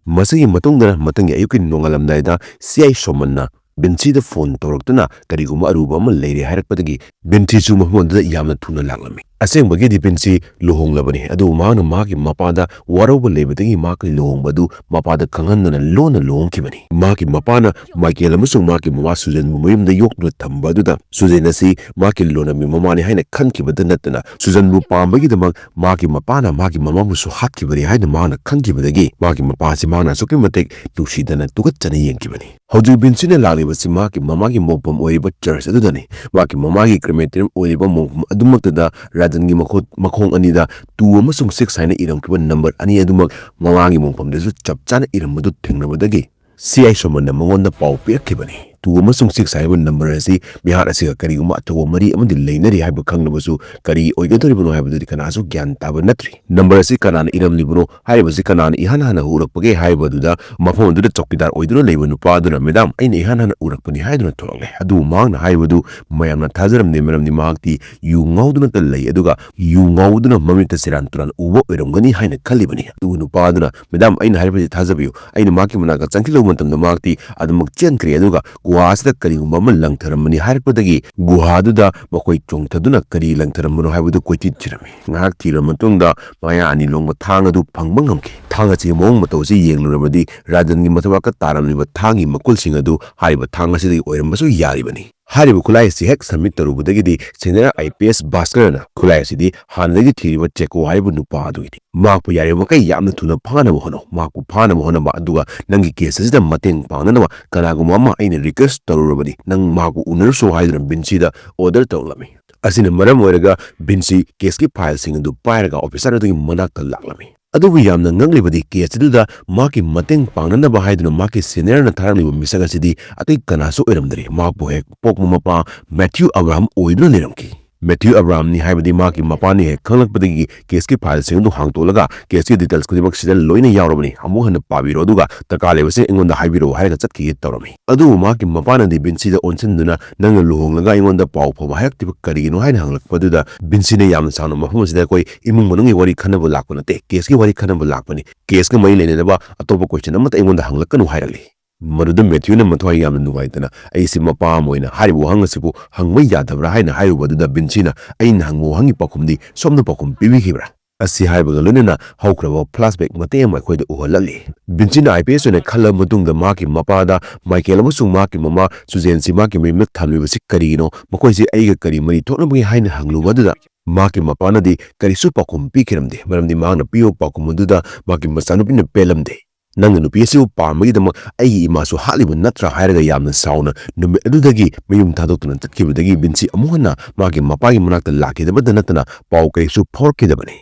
ꯃꯁꯤꯒꯤ ꯃꯇꯨꯡꯗ ꯃꯊꯪꯒꯤ ꯑꯌꯨꯛꯀꯤ ꯅꯣꯡꯉꯥꯜꯂꯝꯗꯥꯏꯗ ꯁꯤ ꯑꯥꯏ ꯁꯣꯃꯟꯅ ꯕꯤꯟꯁꯤꯗ ꯐꯣꯟ ꯇꯧꯔꯛꯇꯨꯅ ꯀꯔꯤꯒꯨꯝꯕ ꯑꯔꯨꯕ ꯑꯃ ꯂꯩꯔꯦ ꯍꯥꯏꯔꯛꯄꯗꯒꯤ ꯕꯤꯟꯁꯤꯁꯨ ꯃꯐꯝ ꯑꯗꯨꯗ ꯌꯥꯝꯅ ꯊꯨꯅ ꯂꯥꯛꯂꯝꯃꯤ꯫ ꯑꯁꯦꯡꯕꯒꯤꯗꯤ ꯕꯤꯟꯁꯤ ꯂꯨꯍꯣꯡꯂꯕꯅꯤ, ꯑꯗꯨꯕꯨ ꯃꯍꯥꯛꯅ ꯃꯍꯥꯛꯀꯤ ꯃꯄꯥꯗ ꯋꯥꯔꯧꯕ ꯂꯩꯕꯗꯒꯤ ꯃꯍꯥꯛꯀꯤ ꯂꯨꯍꯣꯡꯕ ꯑꯗꯨ ꯃꯄꯥꯗ ꯈꯪꯍꯟꯗꯅ ꯂꯣꯟꯅ ꯂꯨꯍꯣꯡꯈꯤꯕꯅꯤ꯫ ꯃꯍꯥꯛꯀꯤ ꯃꯄꯥꯅ ꯃꯥꯏꯀꯦꯜ ꯑꯃꯁꯨꯡ ꯃꯍꯥꯛꯀꯤ ꯃꯃꯥ ꯁꯨꯖꯟꯕꯨ ꯃꯌꯨꯝꯗ ꯌꯣꯛꯇꯨꯅ ꯊꯝꯕ ꯑꯗꯨꯗ ꯁꯨꯖꯟ ꯑꯁꯤ ꯃꯍꯥꯛꯀꯤ ꯂꯣꯟꯅꯕꯤ ꯃꯃꯥꯅꯤ ꯍꯥꯏꯅ ꯈꯟꯈꯤꯕꯗ ꯅꯠꯇꯅ ꯁꯨꯖꯟꯕꯨ ꯄꯥꯝꯕꯒꯤꯗꯃꯛ ꯃꯍꯥꯛꯀꯤ ꯃꯄꯥꯅ ꯃꯍꯥꯛꯀꯤ ꯃꯃꯥꯕꯨꯁꯨ ꯍꯥꯠꯈꯤꯕꯅꯤ ꯍꯥꯏꯅ ꯃꯍꯥꯛꯅ ꯈꯪꯈꯤꯕꯗꯒꯤ ꯃꯍꯥꯛꯀꯤ ꯃꯄꯥ ꯑꯁꯤ ꯃꯍꯥꯛꯅ ꯑꯁꯨꯛꯀꯤ ꯃꯇꯤꯛ ꯅꯨꯡꯁꯤꯗꯅ ꯇꯨꯀꯠꯆꯅ ꯌꯦꯡꯈꯤꯕꯅꯤ꯫ ꯍꯧꯖꯤꯛ ꯕꯤꯟꯁꯤꯅ ꯂꯥꯛꯂꯤꯕꯁꯤ ꯃꯍꯥꯛꯀꯤ ꯃꯃꯥꯒꯤ ꯃꯣꯡꯐꯝ ꯑꯣꯏꯔꯤꯕ church ꯑꯗꯨꯗꯅꯤ꯫ ꯃꯍꯥꯛꯀꯤ ꯃꯃꯥꯒꯤ crematorium ꯑꯣꯏꯔꯤꯕ ꯃꯣꯡꯐꯝ ꯑꯗꯨꯃꯛꯇꯗ ꯔꯥꯖꯟꯒꯤ ꯃꯈꯣ-, ꯃꯈꯣꯡ ꯑꯅꯤꯗ two ꯑꯃꯁꯨꯡ six ꯍꯥꯏꯅ ꯏꯔꯝꯈꯤꯕ number ꯑꯅꯤ ꯑꯗꯨꯃꯛ ꯃꯃꯥꯒꯤ ꯃꯣꯡꯐꯝꯗꯁꯨ ꯆꯞ ꯆꯥꯅ ꯏꯔꯝꯕꯗꯨ ꯊꯦꯡꯅꯕꯗꯒꯤ ꯁꯤ ꯑꯥꯏ ꯁꯣꯃꯟꯅ ꯃꯉꯣꯟꯗ ꯄꯥꯎ ꯄꯤꯔꯛꯈꯤꯕꯅꯤ꯫ Two ꯑꯃꯁꯨꯡ six ꯍꯥꯏꯔꯤꯕ number ꯑꯁꯤ ꯃꯤꯍꯥꯠ ꯑꯁꯤꯒ ꯀꯔꯤꯒꯨꯝꯕ ꯑꯆꯧꯕ ꯃꯔꯤ ꯑꯃꯗꯤ ꯂꯩꯅꯔꯤ ꯍꯥꯏꯕ ꯈꯪꯂꯕꯁꯨ, ꯀꯔꯤ ꯑꯣꯏꯒꯗꯧꯔꯤꯕꯅꯣ ꯍꯥꯏꯕꯗꯨꯗꯤ ꯀꯅꯥꯁꯨ ꯒ꯭ꯌꯥꯟ ꯇꯥꯕ ꯅꯠꯇ꯭ꯔꯤ꯫ Number ꯑꯁꯤ ꯀꯅꯥꯅ ꯏꯔꯝꯂꯤꯕꯅꯣ, ꯍꯥꯏꯔꯤꯕꯁꯤ ꯀꯅꯥꯅ ꯏꯍꯥꯟ ꯍꯥꯟꯅ ꯎꯔꯛꯄꯒꯦ ꯍꯥꯏꯕꯗꯨꯗ, ꯃꯐꯝ ꯑꯗꯨꯗ ꯆꯧꯀꯤꯗꯥꯔ ꯑꯣꯏꯗꯨꯅ ꯂꯩꯕ ꯅꯨꯄꯥ ꯑꯗꯨꯅ, "ꯃꯦꯗꯥꯝ, ꯑꯩꯅ ꯏꯍꯥꯟ ꯍꯥꯟꯅ ꯎꯔꯛꯄꯅꯤ" ꯍꯥꯏꯗꯨꯅ ꯊꯣꯛꯂꯛꯂꯦ꯫ ꯑꯗꯨꯕꯨ ꯃꯍꯥꯛꯅ ꯍꯥꯏꯕꯗꯨ ꯃꯌꯥꯝꯅ ꯊꯥꯖꯔꯝꯗꯦ, ꯃꯔꯝꯗꯤ ꯃꯍꯥꯛꯇꯤ ꯌꯨ ꯉꯥꯎꯗꯨꯅꯇ ꯂꯩ, ꯑꯗꯨꯒ ꯌꯨ ꯉꯥꯎꯗꯨꯅ ꯃꯃꯤꯠꯇ ꯁꯦꯔꯥꯟ ꯇꯨꯔꯥꯟ ꯎꯕ ꯑꯣꯏꯔꯝꯒꯅꯤ ꯍꯥꯏꯅ ꯈꯜꯂꯤꯕꯅꯤ꯫ ꯑꯗꯨꯕꯨ ꯅꯨꯄꯥ ꯑꯗꯨꯅ, "ꯃꯦꯗꯥꯝ, ꯑꯩꯅ ꯍꯥꯏꯔꯤꯕꯁꯤ ꯊꯥꯖꯕꯤꯌꯨ, ꯑꯩꯅ ꯃꯍꯥꯛꯀꯤ ꯃꯅꯥꯛꯇ ꯆꯪꯁꯤꯜꯂꯨꯕ ꯃꯇꯝꯗ ꯃꯍꯥꯛꯇꯤ ꯑꯗꯨꯃꯛ ꯆꯦꯟꯈ꯭ꯔꯦ, ꯑꯗꯨꯒ ꯒꯨꯍꯥ ꯑꯁꯤꯗ ꯀꯔꯤꯒꯨꯝꯕ ꯑꯃ ꯂꯪꯊꯔꯝꯕꯅꯤ" ꯍꯥꯏꯔꯛꯄꯗꯒꯤ ꯒꯨꯍꯥꯗꯨꯗ ꯃꯈꯣꯏ ꯆꯣꯡꯊꯗꯨꯅ ꯀꯔꯤ ꯂꯪꯊꯔꯝꯕꯅꯣ ꯍꯥꯏꯕꯗꯨ ꯀꯣꯏꯊꯤ ꯊꯤꯔꯝꯃꯤ꯫ ꯉꯥꯏꯍꯥꯛ ꯊꯤꯔꯕ ꯃꯇꯨꯡꯗ ꯃꯌꯥ ꯑꯅꯤ ꯂꯣꯡꯕ ꯊꯥꯡ ꯑꯗꯨ ꯐꯪꯕ ꯉꯝꯈꯤ꯫ ꯊꯥꯡ ꯑꯁꯤꯒꯤ ꯃꯑꯣꯡ ꯃꯇꯧ ꯑꯁꯤ ꯌꯦꯡꯂꯨꯔꯕꯗꯤ ꯔꯥꯖꯟꯒꯤ ꯃꯊꯕꯥꯛꯇ ꯇꯥꯔꯝꯂꯤꯕ ꯊꯥꯡꯒꯤ ꯃꯀꯨꯜꯁꯤꯡ ꯑꯗꯨ ꯍꯥꯏꯔꯤꯕ ꯊꯥꯡ ꯑꯁꯤꯗꯒꯤ ꯑꯣꯏꯔꯝꯕꯁꯨ ꯌꯥꯔꯤꯕꯅꯤ꯫ ꯍꯥꯏꯔꯤꯕ ꯈꯨꯠꯂꯥꯏ ꯑꯁꯤ ꯍꯦꯛ submit ꯇꯧꯔꯨꯕꯗꯒꯤꯗꯤ senior IPS ꯚꯥꯁꯀꯔꯅ, "ꯈꯨꯠꯂꯥꯏ ꯑꯁꯤꯗꯤ ꯍꯥꯟꯅꯗꯒꯤ ꯊꯤꯔꯤꯕ ꯆꯦꯀꯣ ꯍꯥꯏꯔꯤꯕ ꯅꯨꯄꯥ ꯑꯗꯨꯒꯤꯅꯤ꯫ ꯃꯍꯥꯛꯄꯨ ꯌꯥꯔꯤꯕ ꯃꯈꯩ ꯌꯥꯝꯅ ꯊꯨꯅ ꯐꯥꯅꯕ ꯍꯣꯠꯅꯧ꯫ ꯃꯍꯥꯛꯄꯨ ꯐꯥꯅꯕ ꯍꯣꯠꯅꯕ, ꯑꯗꯨꯒ ꯅꯪꯒꯤ case ꯑꯁꯤꯗ ꯃꯇꯦꯡ ꯄꯥꯡꯅꯅꯕ ꯀꯅꯥꯒꯨꯝꯕ ꯑꯃ ꯑꯩꯅ request ꯇꯧꯔꯨꯔꯕꯅꯤ꯫ ꯅꯪ ꯃꯍꯥꯛꯄꯨ ꯎꯅꯔꯨꯁꯣ" ꯍꯥꯏꯗꯨꯅ ꯚꯤꯟꯁꯤꯗ order ꯇꯧꯔꯛꯂꯝꯃꯤ꯫ ꯑꯁꯤꯅ ꯃꯔꯝ ꯑꯣꯏꯔꯒ ꯚꯤꯟꯁꯤ case ꯀꯤ file ꯁꯤꯡ ꯑꯗꯨ ꯄꯥꯏꯔꯒ officer ꯑꯗꯨꯒꯤ ꯃꯅꯥꯛꯇ ꯂꯥꯛꯂꯝꯃꯤ꯫ ꯑꯗꯨꯕꯨ ꯌꯥꯝꯅ ꯉꯛꯂꯤꯕꯗꯤ, case ꯑꯗꯨꯗ ꯃꯍꯥꯛꯀꯤ ꯃꯇꯦꯡ ꯄꯥꯡꯅꯅꯕ ꯍꯥꯏꯗꯨꯅ ꯃꯍꯥꯛꯀꯤ senior ꯅ ꯊꯥꯔꯛꯂꯤꯕ ꯃꯤꯁꯛ ꯑꯁꯤꯗꯤ ꯑꯇꯩ ꯀꯅꯥꯁꯨ ꯑꯣꯏꯔꯝꯗ꯭ꯔꯤ, ꯃꯍꯥꯛꯄꯨ ꯍꯦꯛ ꯄꯣꯛꯄ ꯃꯄꯥ ꯃꯦꯊ꯭ꯌꯨ ꯑꯕ꯭ꯔꯥꯍꯝ ꯑꯣꯏꯗꯨꯅ ꯂꯩꯔꯝꯈꯤ꯫ ꯃꯦꯊ꯭ꯌꯨ ꯑꯕ꯭ꯔꯥꯍꯝꯅꯤ ꯍꯥꯏꯕꯗꯤ ꯃꯍꯥꯛꯀꯤ ꯃꯄꯥꯅꯤ ꯍꯦꯛ ꯈꯪꯂꯛꯄꯗꯒꯤ case ꯀꯤ file ꯁꯤꯡ ꯑꯗꯨ ꯍꯥꯡꯗꯣꯛꯂꯒ case ꯀꯤ details ꯈꯨꯗꯤꯡꯃꯛ ꯁꯤꯗ ꯂꯣꯏꯅ ꯌꯥꯎꯔꯕꯅꯤ, ꯑꯃꯨꯛ ꯍꯟꯅ ꯄꯥꯕꯤꯔꯣ, ꯑꯗꯨꯒ ꯗꯔꯀꯥꯔ ꯂꯩꯕꯁꯤꯡ ꯑꯩꯉꯣꯟꯗ ꯍꯥꯏꯕꯤꯔꯛꯎ ꯍꯥꯏꯔꯒ ꯆꯠꯈꯤꯒꯦ ꯇꯧꯔꯝꯃꯤ꯫ ꯑꯗꯨꯕꯨ ꯃꯍꯥꯛꯀꯤ ꯃꯄꯥꯅꯗꯤ ꯚꯤꯟꯁꯤꯗ ꯑꯣꯟꯁꯤꯟꯗꯨꯅ, "ꯅꯪꯅ ꯂꯨꯍꯣꯡꯂꯒ ꯑꯩꯉꯣꯟꯗ ꯄꯥꯎ ꯐꯥꯎꯕ ꯍꯥꯏꯔꯛꯇ꯭ꯔꯤꯕ ꯀꯔꯤꯒꯤꯅꯣ?" ꯍꯥꯏꯅ ꯍꯪꯂꯛꯄꯗꯨꯗ ꯚꯤꯟꯁꯤꯅ ꯌꯥꯝꯅ ꯁꯥꯎꯅ, "ꯃꯐꯝ ꯑꯁꯤꯗ ꯑꯩꯈꯣꯏ ꯏꯃꯨꯡ ꯃꯅꯨꯡꯒꯤ ꯋꯥꯔꯤ ꯈꯟꯅꯕ ꯂꯥꯛꯄ ꯅꯠꯇꯦ, case ꯀꯤ ꯋꯥꯔꯤ ꯈꯟꯅꯕ ꯂꯥꯛꯄꯅꯤ꯫ Case ꯀ ꯃꯔꯤ ꯂꯩꯅꯗꯕ ꯑꯇꯣꯞꯄ question ꯑꯃꯠꯇ ꯑꯩꯉꯣꯟꯗ ꯍꯪꯂꯛꯀꯅꯨ" ꯍꯥꯏꯔꯛꯂꯤ꯫ ꯃꯗꯨꯗ ꯃꯦꯊ꯭ꯌꯨꯅ ꯃꯊ꯭ꯋꯥꯏ ꯌꯥꯝꯅ ꯅꯨꯡꯉꯥꯏꯇꯅ, "ꯑꯩꯁꯤ ꯃꯄꯥ ꯑꯃ ꯑꯣꯏꯅ ꯍꯥꯏꯔꯤꯕ ꯋꯥꯍꯪ ꯑꯁꯤꯕꯨ ꯍꯪꯕ ꯌꯥꯗꯕ꯭ꯔꯥ?" ꯍꯥꯏꯅ ꯍꯥꯏꯔꯨꯕ ꯑꯗꯨꯗ ꯚꯤꯟꯁꯤꯅ, "ꯑꯩꯅ ꯍꯪꯕ ꯋꯥꯍꯪꯒꯤ ꯄꯥꯎꯈꯨꯝꯗꯤ ꯁꯣꯝꯅ ꯄꯥꯎꯈꯨꯝ ꯄꯤꯕꯤꯈꯤꯕ꯭ꯔꯥ?" ꯑꯁꯤ ꯍꯥꯏꯕꯒ ꯂꯣꯏꯅꯅ ꯍꯧꯈ꯭ꯔꯕ flashback ꯃꯇꯦꯛ ꯑꯃ ꯑꯩꯈꯣꯏꯗ ꯎꯍꯜꯂꯛꯂꯤ꯫ ꯚꯤꯟꯁꯤꯅ IPS ꯑꯣꯏꯅ ꯈꯜꯂꯕ ꯃꯇꯨꯡꯗ ꯃꯍꯥꯛꯀꯤ ꯃꯄꯥꯗ ꯃꯥꯏꯀꯦꯜ ꯑꯃꯁꯨꯡ ꯃꯍꯥꯛꯀꯤ ꯃꯃꯥ ꯁꯨꯖꯦꯟꯁꯤ ꯃꯍꯥꯛꯀꯤ ꯃꯌꯨꯝꯗ ꯊꯝꯂꯤꯕꯁꯤ ꯀꯔꯤꯒꯤꯅꯣ, ꯃꯈꯣꯏꯁꯤ ꯑꯩꯒ ꯀꯔꯤ ꯃꯔꯤ ꯊꯣꯛꯅꯕꯒꯦ ꯍꯥꯏꯅ ꯍꯪꯂꯨꯕ ꯑꯗꯨꯗ ꯃꯍꯥꯛꯀꯤ ꯃꯄꯥꯅꯗꯤ ꯀꯔꯤꯁꯨ ꯄꯥꯎꯈꯨꯝ ꯄꯤꯈꯤꯔꯝꯗꯦ, ꯃꯔꯝꯗꯤ ꯃꯍꯥꯛꯅ ꯄꯤꯕ ꯄꯥꯎꯈꯨꯝ ꯑꯗꯨꯗ ꯃꯍꯥꯛꯀꯤ ꯃꯆꯥꯅꯨꯄꯤꯅ ꯄꯦꯜꯂꯝꯗꯦ꯫ "ꯅꯪꯅ ꯅꯨꯄꯤ ꯑꯁꯤꯕꯨ ꯄꯥꯝꯕꯒꯤꯗꯃꯛ ꯑꯩꯒꯤ ꯏꯃꯥꯁꯨ ꯍꯥꯠꯂꯤꯕ ꯅꯠꯇ꯭ꯔꯥ?" ꯍꯥꯏꯔꯒ ꯌꯥꯝꯅ ꯁꯥꯎꯅ ꯅꯨꯃꯤꯠ ꯑꯗꯨꯗꯒꯤ ꯃꯌꯨꯝ ꯊꯥꯗꯣꯛꯇꯨꯅ ꯆꯠꯈꯤꯕꯗꯒꯤ ꯚꯤꯟꯁꯤ ꯑꯃꯨꯛ ꯍꯟꯅ ꯃꯥꯒꯤ ꯃꯄꯥꯒꯤ ꯃꯅꯥꯛꯇ ꯂꯥꯛꯈꯤꯗꯕꯗ ꯅꯠꯇꯅ ꯄꯥꯎ ꯀꯔꯤꯁꯨ ꯐꯥꯎꯔꯛꯈꯤꯗꯕꯅꯤ꯫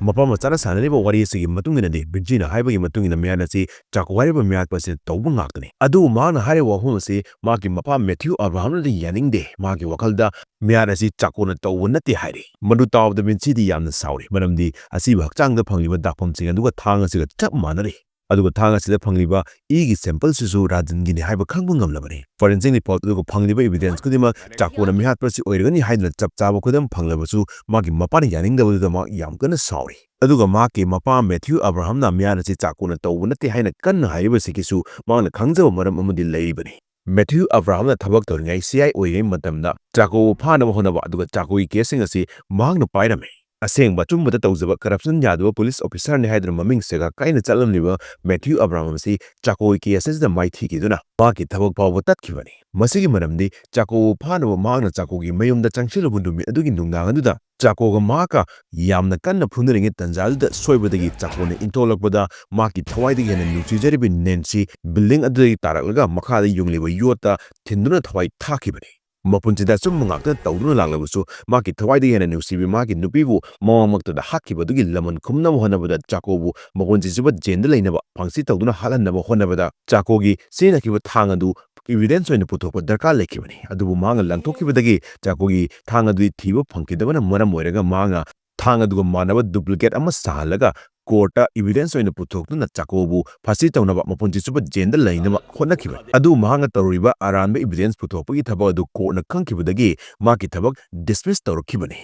ꯃꯄꯥ ꯃꯆꯥꯅ ꯁꯥꯟꯅꯔꯤꯕ ꯋꯥꯔꯤ ꯑꯁꯤꯒꯤ ꯃꯇꯨꯡ ꯏꯟꯅꯗꯤ, ꯕꯤꯟꯁꯤꯅ ꯍꯥꯏꯕꯒꯤ ꯃꯇꯨꯡ ꯏꯟꯅ, ꯃꯌꯥꯠ ꯑꯁꯤ ꯆꯥꯀꯣ ꯍꯥꯏꯔꯤꯕ ꯃꯌꯥꯠꯄ ꯑꯁꯤꯅ ꯇꯧꯕ ꯉꯥꯛꯇꯅꯤ꯫ ꯑꯗꯨꯕꯨ ꯃꯍꯥꯛꯅ ꯍꯥꯏꯔꯤꯕ ꯋꯥꯐꯝ ꯑꯁꯤ ꯃꯍꯥꯛꯀꯤ ꯃꯄꯥ ꯃꯦꯊ꯭ꯌꯨ ꯑꯕ꯭ꯔꯥꯍꯝꯅꯗꯤ ꯌꯥꯅꯤꯡꯗꯦ꯫ ꯃꯍꯥꯛꯀꯤ ꯋꯥꯈꯜꯗ ꯃꯌꯥꯠ ꯑꯁꯤ ꯆꯥꯀꯣꯅ ꯇꯧꯕ ꯅꯠꯇꯦ ꯍꯥꯏꯔꯤ꯫ ꯃꯗꯨ ꯇꯥꯕꯗ ꯕꯤꯟꯁꯤꯗꯤ ꯌꯥꯝꯅ ꯁꯥꯎꯔꯤ, ꯃꯔꯝꯗꯤ ꯑꯁꯤꯕ ꯍꯛꯆꯥꯡꯗ ꯐꯪꯂꯤꯕ ꯗꯥꯛꯐꯝꯁꯤꯡ ꯑꯗꯨꯒ ꯊꯥꯡ ꯑꯁꯤꯒ ꯆꯞ ꯃꯥꯟꯅꯔꯤ꯫ ꯑꯗꯨꯒ ꯊꯥꯡ ꯑꯁꯤꯗ ꯐꯪꯂꯤꯕ ꯏꯒꯤ ꯁꯦꯝꯄꯜꯁꯤꯁꯨ ꯔꯥꯖꯟꯒꯤꯅꯤ ꯍꯥꯏꯕ ꯈꯪꯕ ꯉꯝꯂꯕꯅꯤ꯫ ꯐꯣꯔꯦꯟꯁꯤꯛ ꯔꯤꯄꯣꯔꯠ ꯑꯗꯨꯒ ꯐꯪꯂꯤꯕ ꯏꯕꯤꯗꯦꯟꯁ ꯈꯨꯗꯤꯡꯃꯛ ꯆꯥꯀꯣꯅ ꯃꯤꯍꯥꯠꯄ ꯑꯁꯤ ꯑꯣꯏꯔꯒꯅꯤ ꯍꯥꯏꯗꯨꯅ ꯆꯞ ꯆꯥꯕ ꯈꯨꯗꯝ ꯐꯪꯂꯕꯁꯨ, ꯃꯥꯒꯤ ꯃꯄꯥꯅ ꯌꯥꯅꯤꯡꯗꯕꯗꯨꯗ ꯃꯍꯥꯛ ꯌꯥꯝ ꯀꯟꯅ ꯁꯥꯎꯔꯤ꯫ ꯑꯗꯨꯒ ꯃꯍꯥꯛꯀꯤ ꯃꯄꯥ ꯃꯦꯊ꯭ꯌꯨ ꯑꯕ꯭ꯔꯥꯍꯝꯅ ꯃꯤꯍꯥꯠ ꯑꯁꯤ ꯆꯥꯀꯣꯅ ꯇꯧꯕ ꯅꯠꯇꯦ ꯍꯥꯏꯅ ꯀꯟꯅ ꯍꯥꯏꯔꯤꯕꯁꯤꯒꯤꯁꯨ ꯃꯍꯥꯛꯅ ꯈꯪꯖꯕ ꯃꯔꯝ ꯑꯃꯗꯤ ꯂꯩꯔꯤꯕꯅꯤ꯫ ꯃꯦꯊ꯭ꯌꯨ ꯑꯕ꯭ꯔꯥꯍꯝꯅ ꯊꯕꯛ ꯇꯧꯔꯤꯉꯩ ꯁꯤ ꯑꯥꯏ ꯑꯣꯏꯔꯤꯉꯩ ꯃꯇꯝꯗ ꯆꯥꯀꯣꯕꯨ ꯐꯥꯅꯕ ꯍꯣꯠꯅꯕ ꯑꯗꯨꯒ ꯆꯥꯀꯣꯒꯤ ꯀꯦꯁꯁꯤꯡ ꯑꯁꯤ ꯃꯍꯥꯛꯅ ꯄꯥꯏꯔꯝꯃꯤ꯫ ꯑꯁꯦꯡꯕ ꯑꯆꯨꯝꯕꯗ ꯇꯧꯖꯕ ꯀꯔꯞꯁꯟ ꯌꯥꯗꯕ ꯄꯨꯂꯤꯁ ꯑꯣꯐꯤꯁꯥꯔꯅꯤ ꯍꯥꯏꯗꯨꯅ ꯃꯃꯤꯡ ꯁꯦꯒꯥ ꯀꯥꯏꯅ ꯆꯠꯂꯝꯂꯤꯕ ꯃꯦꯊ꯭ꯌꯨ ꯑꯕ꯭ꯔꯥꯍꯝ ꯑꯁꯤ ꯆꯥꯀꯣꯒꯤ ꯀꯦꯁ ꯑꯁꯤꯗ ꯃꯥꯏꯊꯤꯈꯤꯗꯨꯅ ꯃꯍꯥꯛꯀꯤ ꯊꯕꯛ ꯐꯥꯎꯕ ꯇꯠꯈꯤꯕꯅꯤ꯫ ꯃꯁꯤꯒꯤ ꯃꯔꯝꯗꯤ ꯆꯥꯀꯣꯕꯨ ꯐꯥꯅꯕ ꯃꯍꯥꯛꯅ ꯆꯥꯀꯣꯒꯤ ꯃꯌꯨꯝꯗ ꯆꯪꯁꯤꯜꯂꯨꯕ ꯅꯨꯃꯤꯠ ꯑꯗꯨꯒꯤ ꯅꯨꯡꯗꯥꯡ ꯑꯗꯨꯗ ꯆꯥꯀꯣꯒ ꯃꯍꯥꯛꯀ ꯌꯥꯝꯅ ꯀꯟꯅ ꯐꯨꯅꯔꯤꯉꯩ ꯇꯟꯖꯥꯗꯨꯗ ꯁꯣꯏꯕꯗꯒꯤ ꯆꯥꯀꯣꯅ ꯏꯟꯊꯣꯛꯂꯛꯄꯗ ꯃꯍꯥꯛꯀꯤ ꯊꯋꯥꯏꯗꯒꯤ ꯍꯦꯟꯅ ꯅꯨꯡꯁꯤꯖꯔꯤꯕ ꯅꯦꯟꯁꯤ ꯕꯤꯜꯗꯤꯡ ꯑꯗꯨꯗꯒꯤ ꯇꯥꯔꯛꯂꯒ ꯃꯈꯥꯗ ꯌꯨꯡꯂꯤꯕ ꯌꯣꯠꯇ ꯊꯤꯟꯗꯨꯅ ꯊꯋꯥꯏ ꯊꯥꯈꯤꯕꯅꯤ꯫ ꯃꯄꯨꯟꯁꯤꯗ ꯑꯆꯨꯝꯕ ꯉꯥꯛꯇ ꯇꯧꯗꯨꯅ ꯂꯥꯛꯂꯕꯁꯨ, ꯃꯍꯥꯛꯀꯤ ꯊꯋꯥꯏꯗꯒꯤ ꯍꯦꯟꯅ ꯅꯨꯡꯁꯤꯕꯤ ꯃꯍꯥꯛꯀꯤ ꯅꯨꯄꯤꯕꯨ ꯃꯃꯛꯇꯨꯗ ꯍꯥꯠꯈꯤꯕꯗꯨꯒꯤ ꯂꯃꯟ ꯈꯨꯝꯅꯕ ꯍꯣꯠꯅꯕꯗ ꯆꯥꯀꯣꯕꯨ ꯃꯄꯨꯟꯁꯤ ꯆꯨꯞꯄ ꯖꯦꯟꯗ ꯂꯩꯅꯕ ꯐꯥꯡꯁꯤ ꯇꯧꯗꯨꯅ ꯍꯥꯠꯍꯟꯅꯕ ꯍꯣꯠꯅꯕꯗ ꯆꯥꯀꯣꯒꯤ ꯁꯤꯖꯤꯟꯅꯈꯤꯕ ꯊꯥꯡ ꯑꯗꯨ ꯏꯕꯤꯗꯦꯟꯁ ꯑꯣꯏꯅ ꯄꯨꯊꯣꯛꯄ ꯗꯔꯀꯥꯔ ꯂꯩꯈꯤꯕꯅꯤ꯫ ꯑꯗꯨꯕꯨ ꯃꯍꯥꯛꯅ ꯂꯪꯊꯣꯛꯈꯤꯕꯗꯒꯤ ꯆꯥꯀꯣꯒꯤ ꯊꯥꯡ ꯑꯗꯨꯗꯤ ꯊꯤꯕ ꯐꯪꯈꯤꯗꯕꯅ ꯃꯔꯝ ꯑꯣꯏꯔꯒ ꯃꯍꯥꯛꯅ ꯊꯥꯡ ꯑꯗꯨꯒ ꯃꯥꯟꯅꯕ ꯗꯨꯄ꯭ꯂꯤꯀꯦꯠ ꯑꯃ ꯁꯥꯍꯜꯂꯒ ꯀꯣꯔꯠꯇ ꯏꯕꯤꯗꯦꯟꯁ ꯑꯣꯏꯅ ꯄꯨꯊꯣꯛꯇꯨꯅ ꯆꯥꯀꯣꯕꯨ ꯐꯥꯁꯤ ꯇꯧꯅꯕ ꯃꯄꯨꯟꯁꯤ ꯆꯨꯞꯄ ꯖꯦꯟꯗ ꯂꯩꯅꯕ ꯍꯣꯠꯅꯈꯤꯕꯅꯤ꯫ ꯑꯗꯨꯕꯨ ꯃꯍꯥꯛꯅ ꯇꯧꯔꯤꯕ ꯑꯔꯥꯟꯕ ꯏꯕꯤꯗꯦꯟꯁ ꯄꯨꯊꯣꯛꯄꯒꯤ ꯊꯕꯛ ꯑꯗꯨ ꯀꯣꯔꯠꯅ ꯈꯪꯈꯤꯕꯗꯒꯤ ꯃꯍꯥꯛꯀꯤ ꯊꯕꯛ ꯗꯤꯁꯃꯤꯁ ꯇꯧꯔꯛꯈꯤꯕꯅꯤ꯫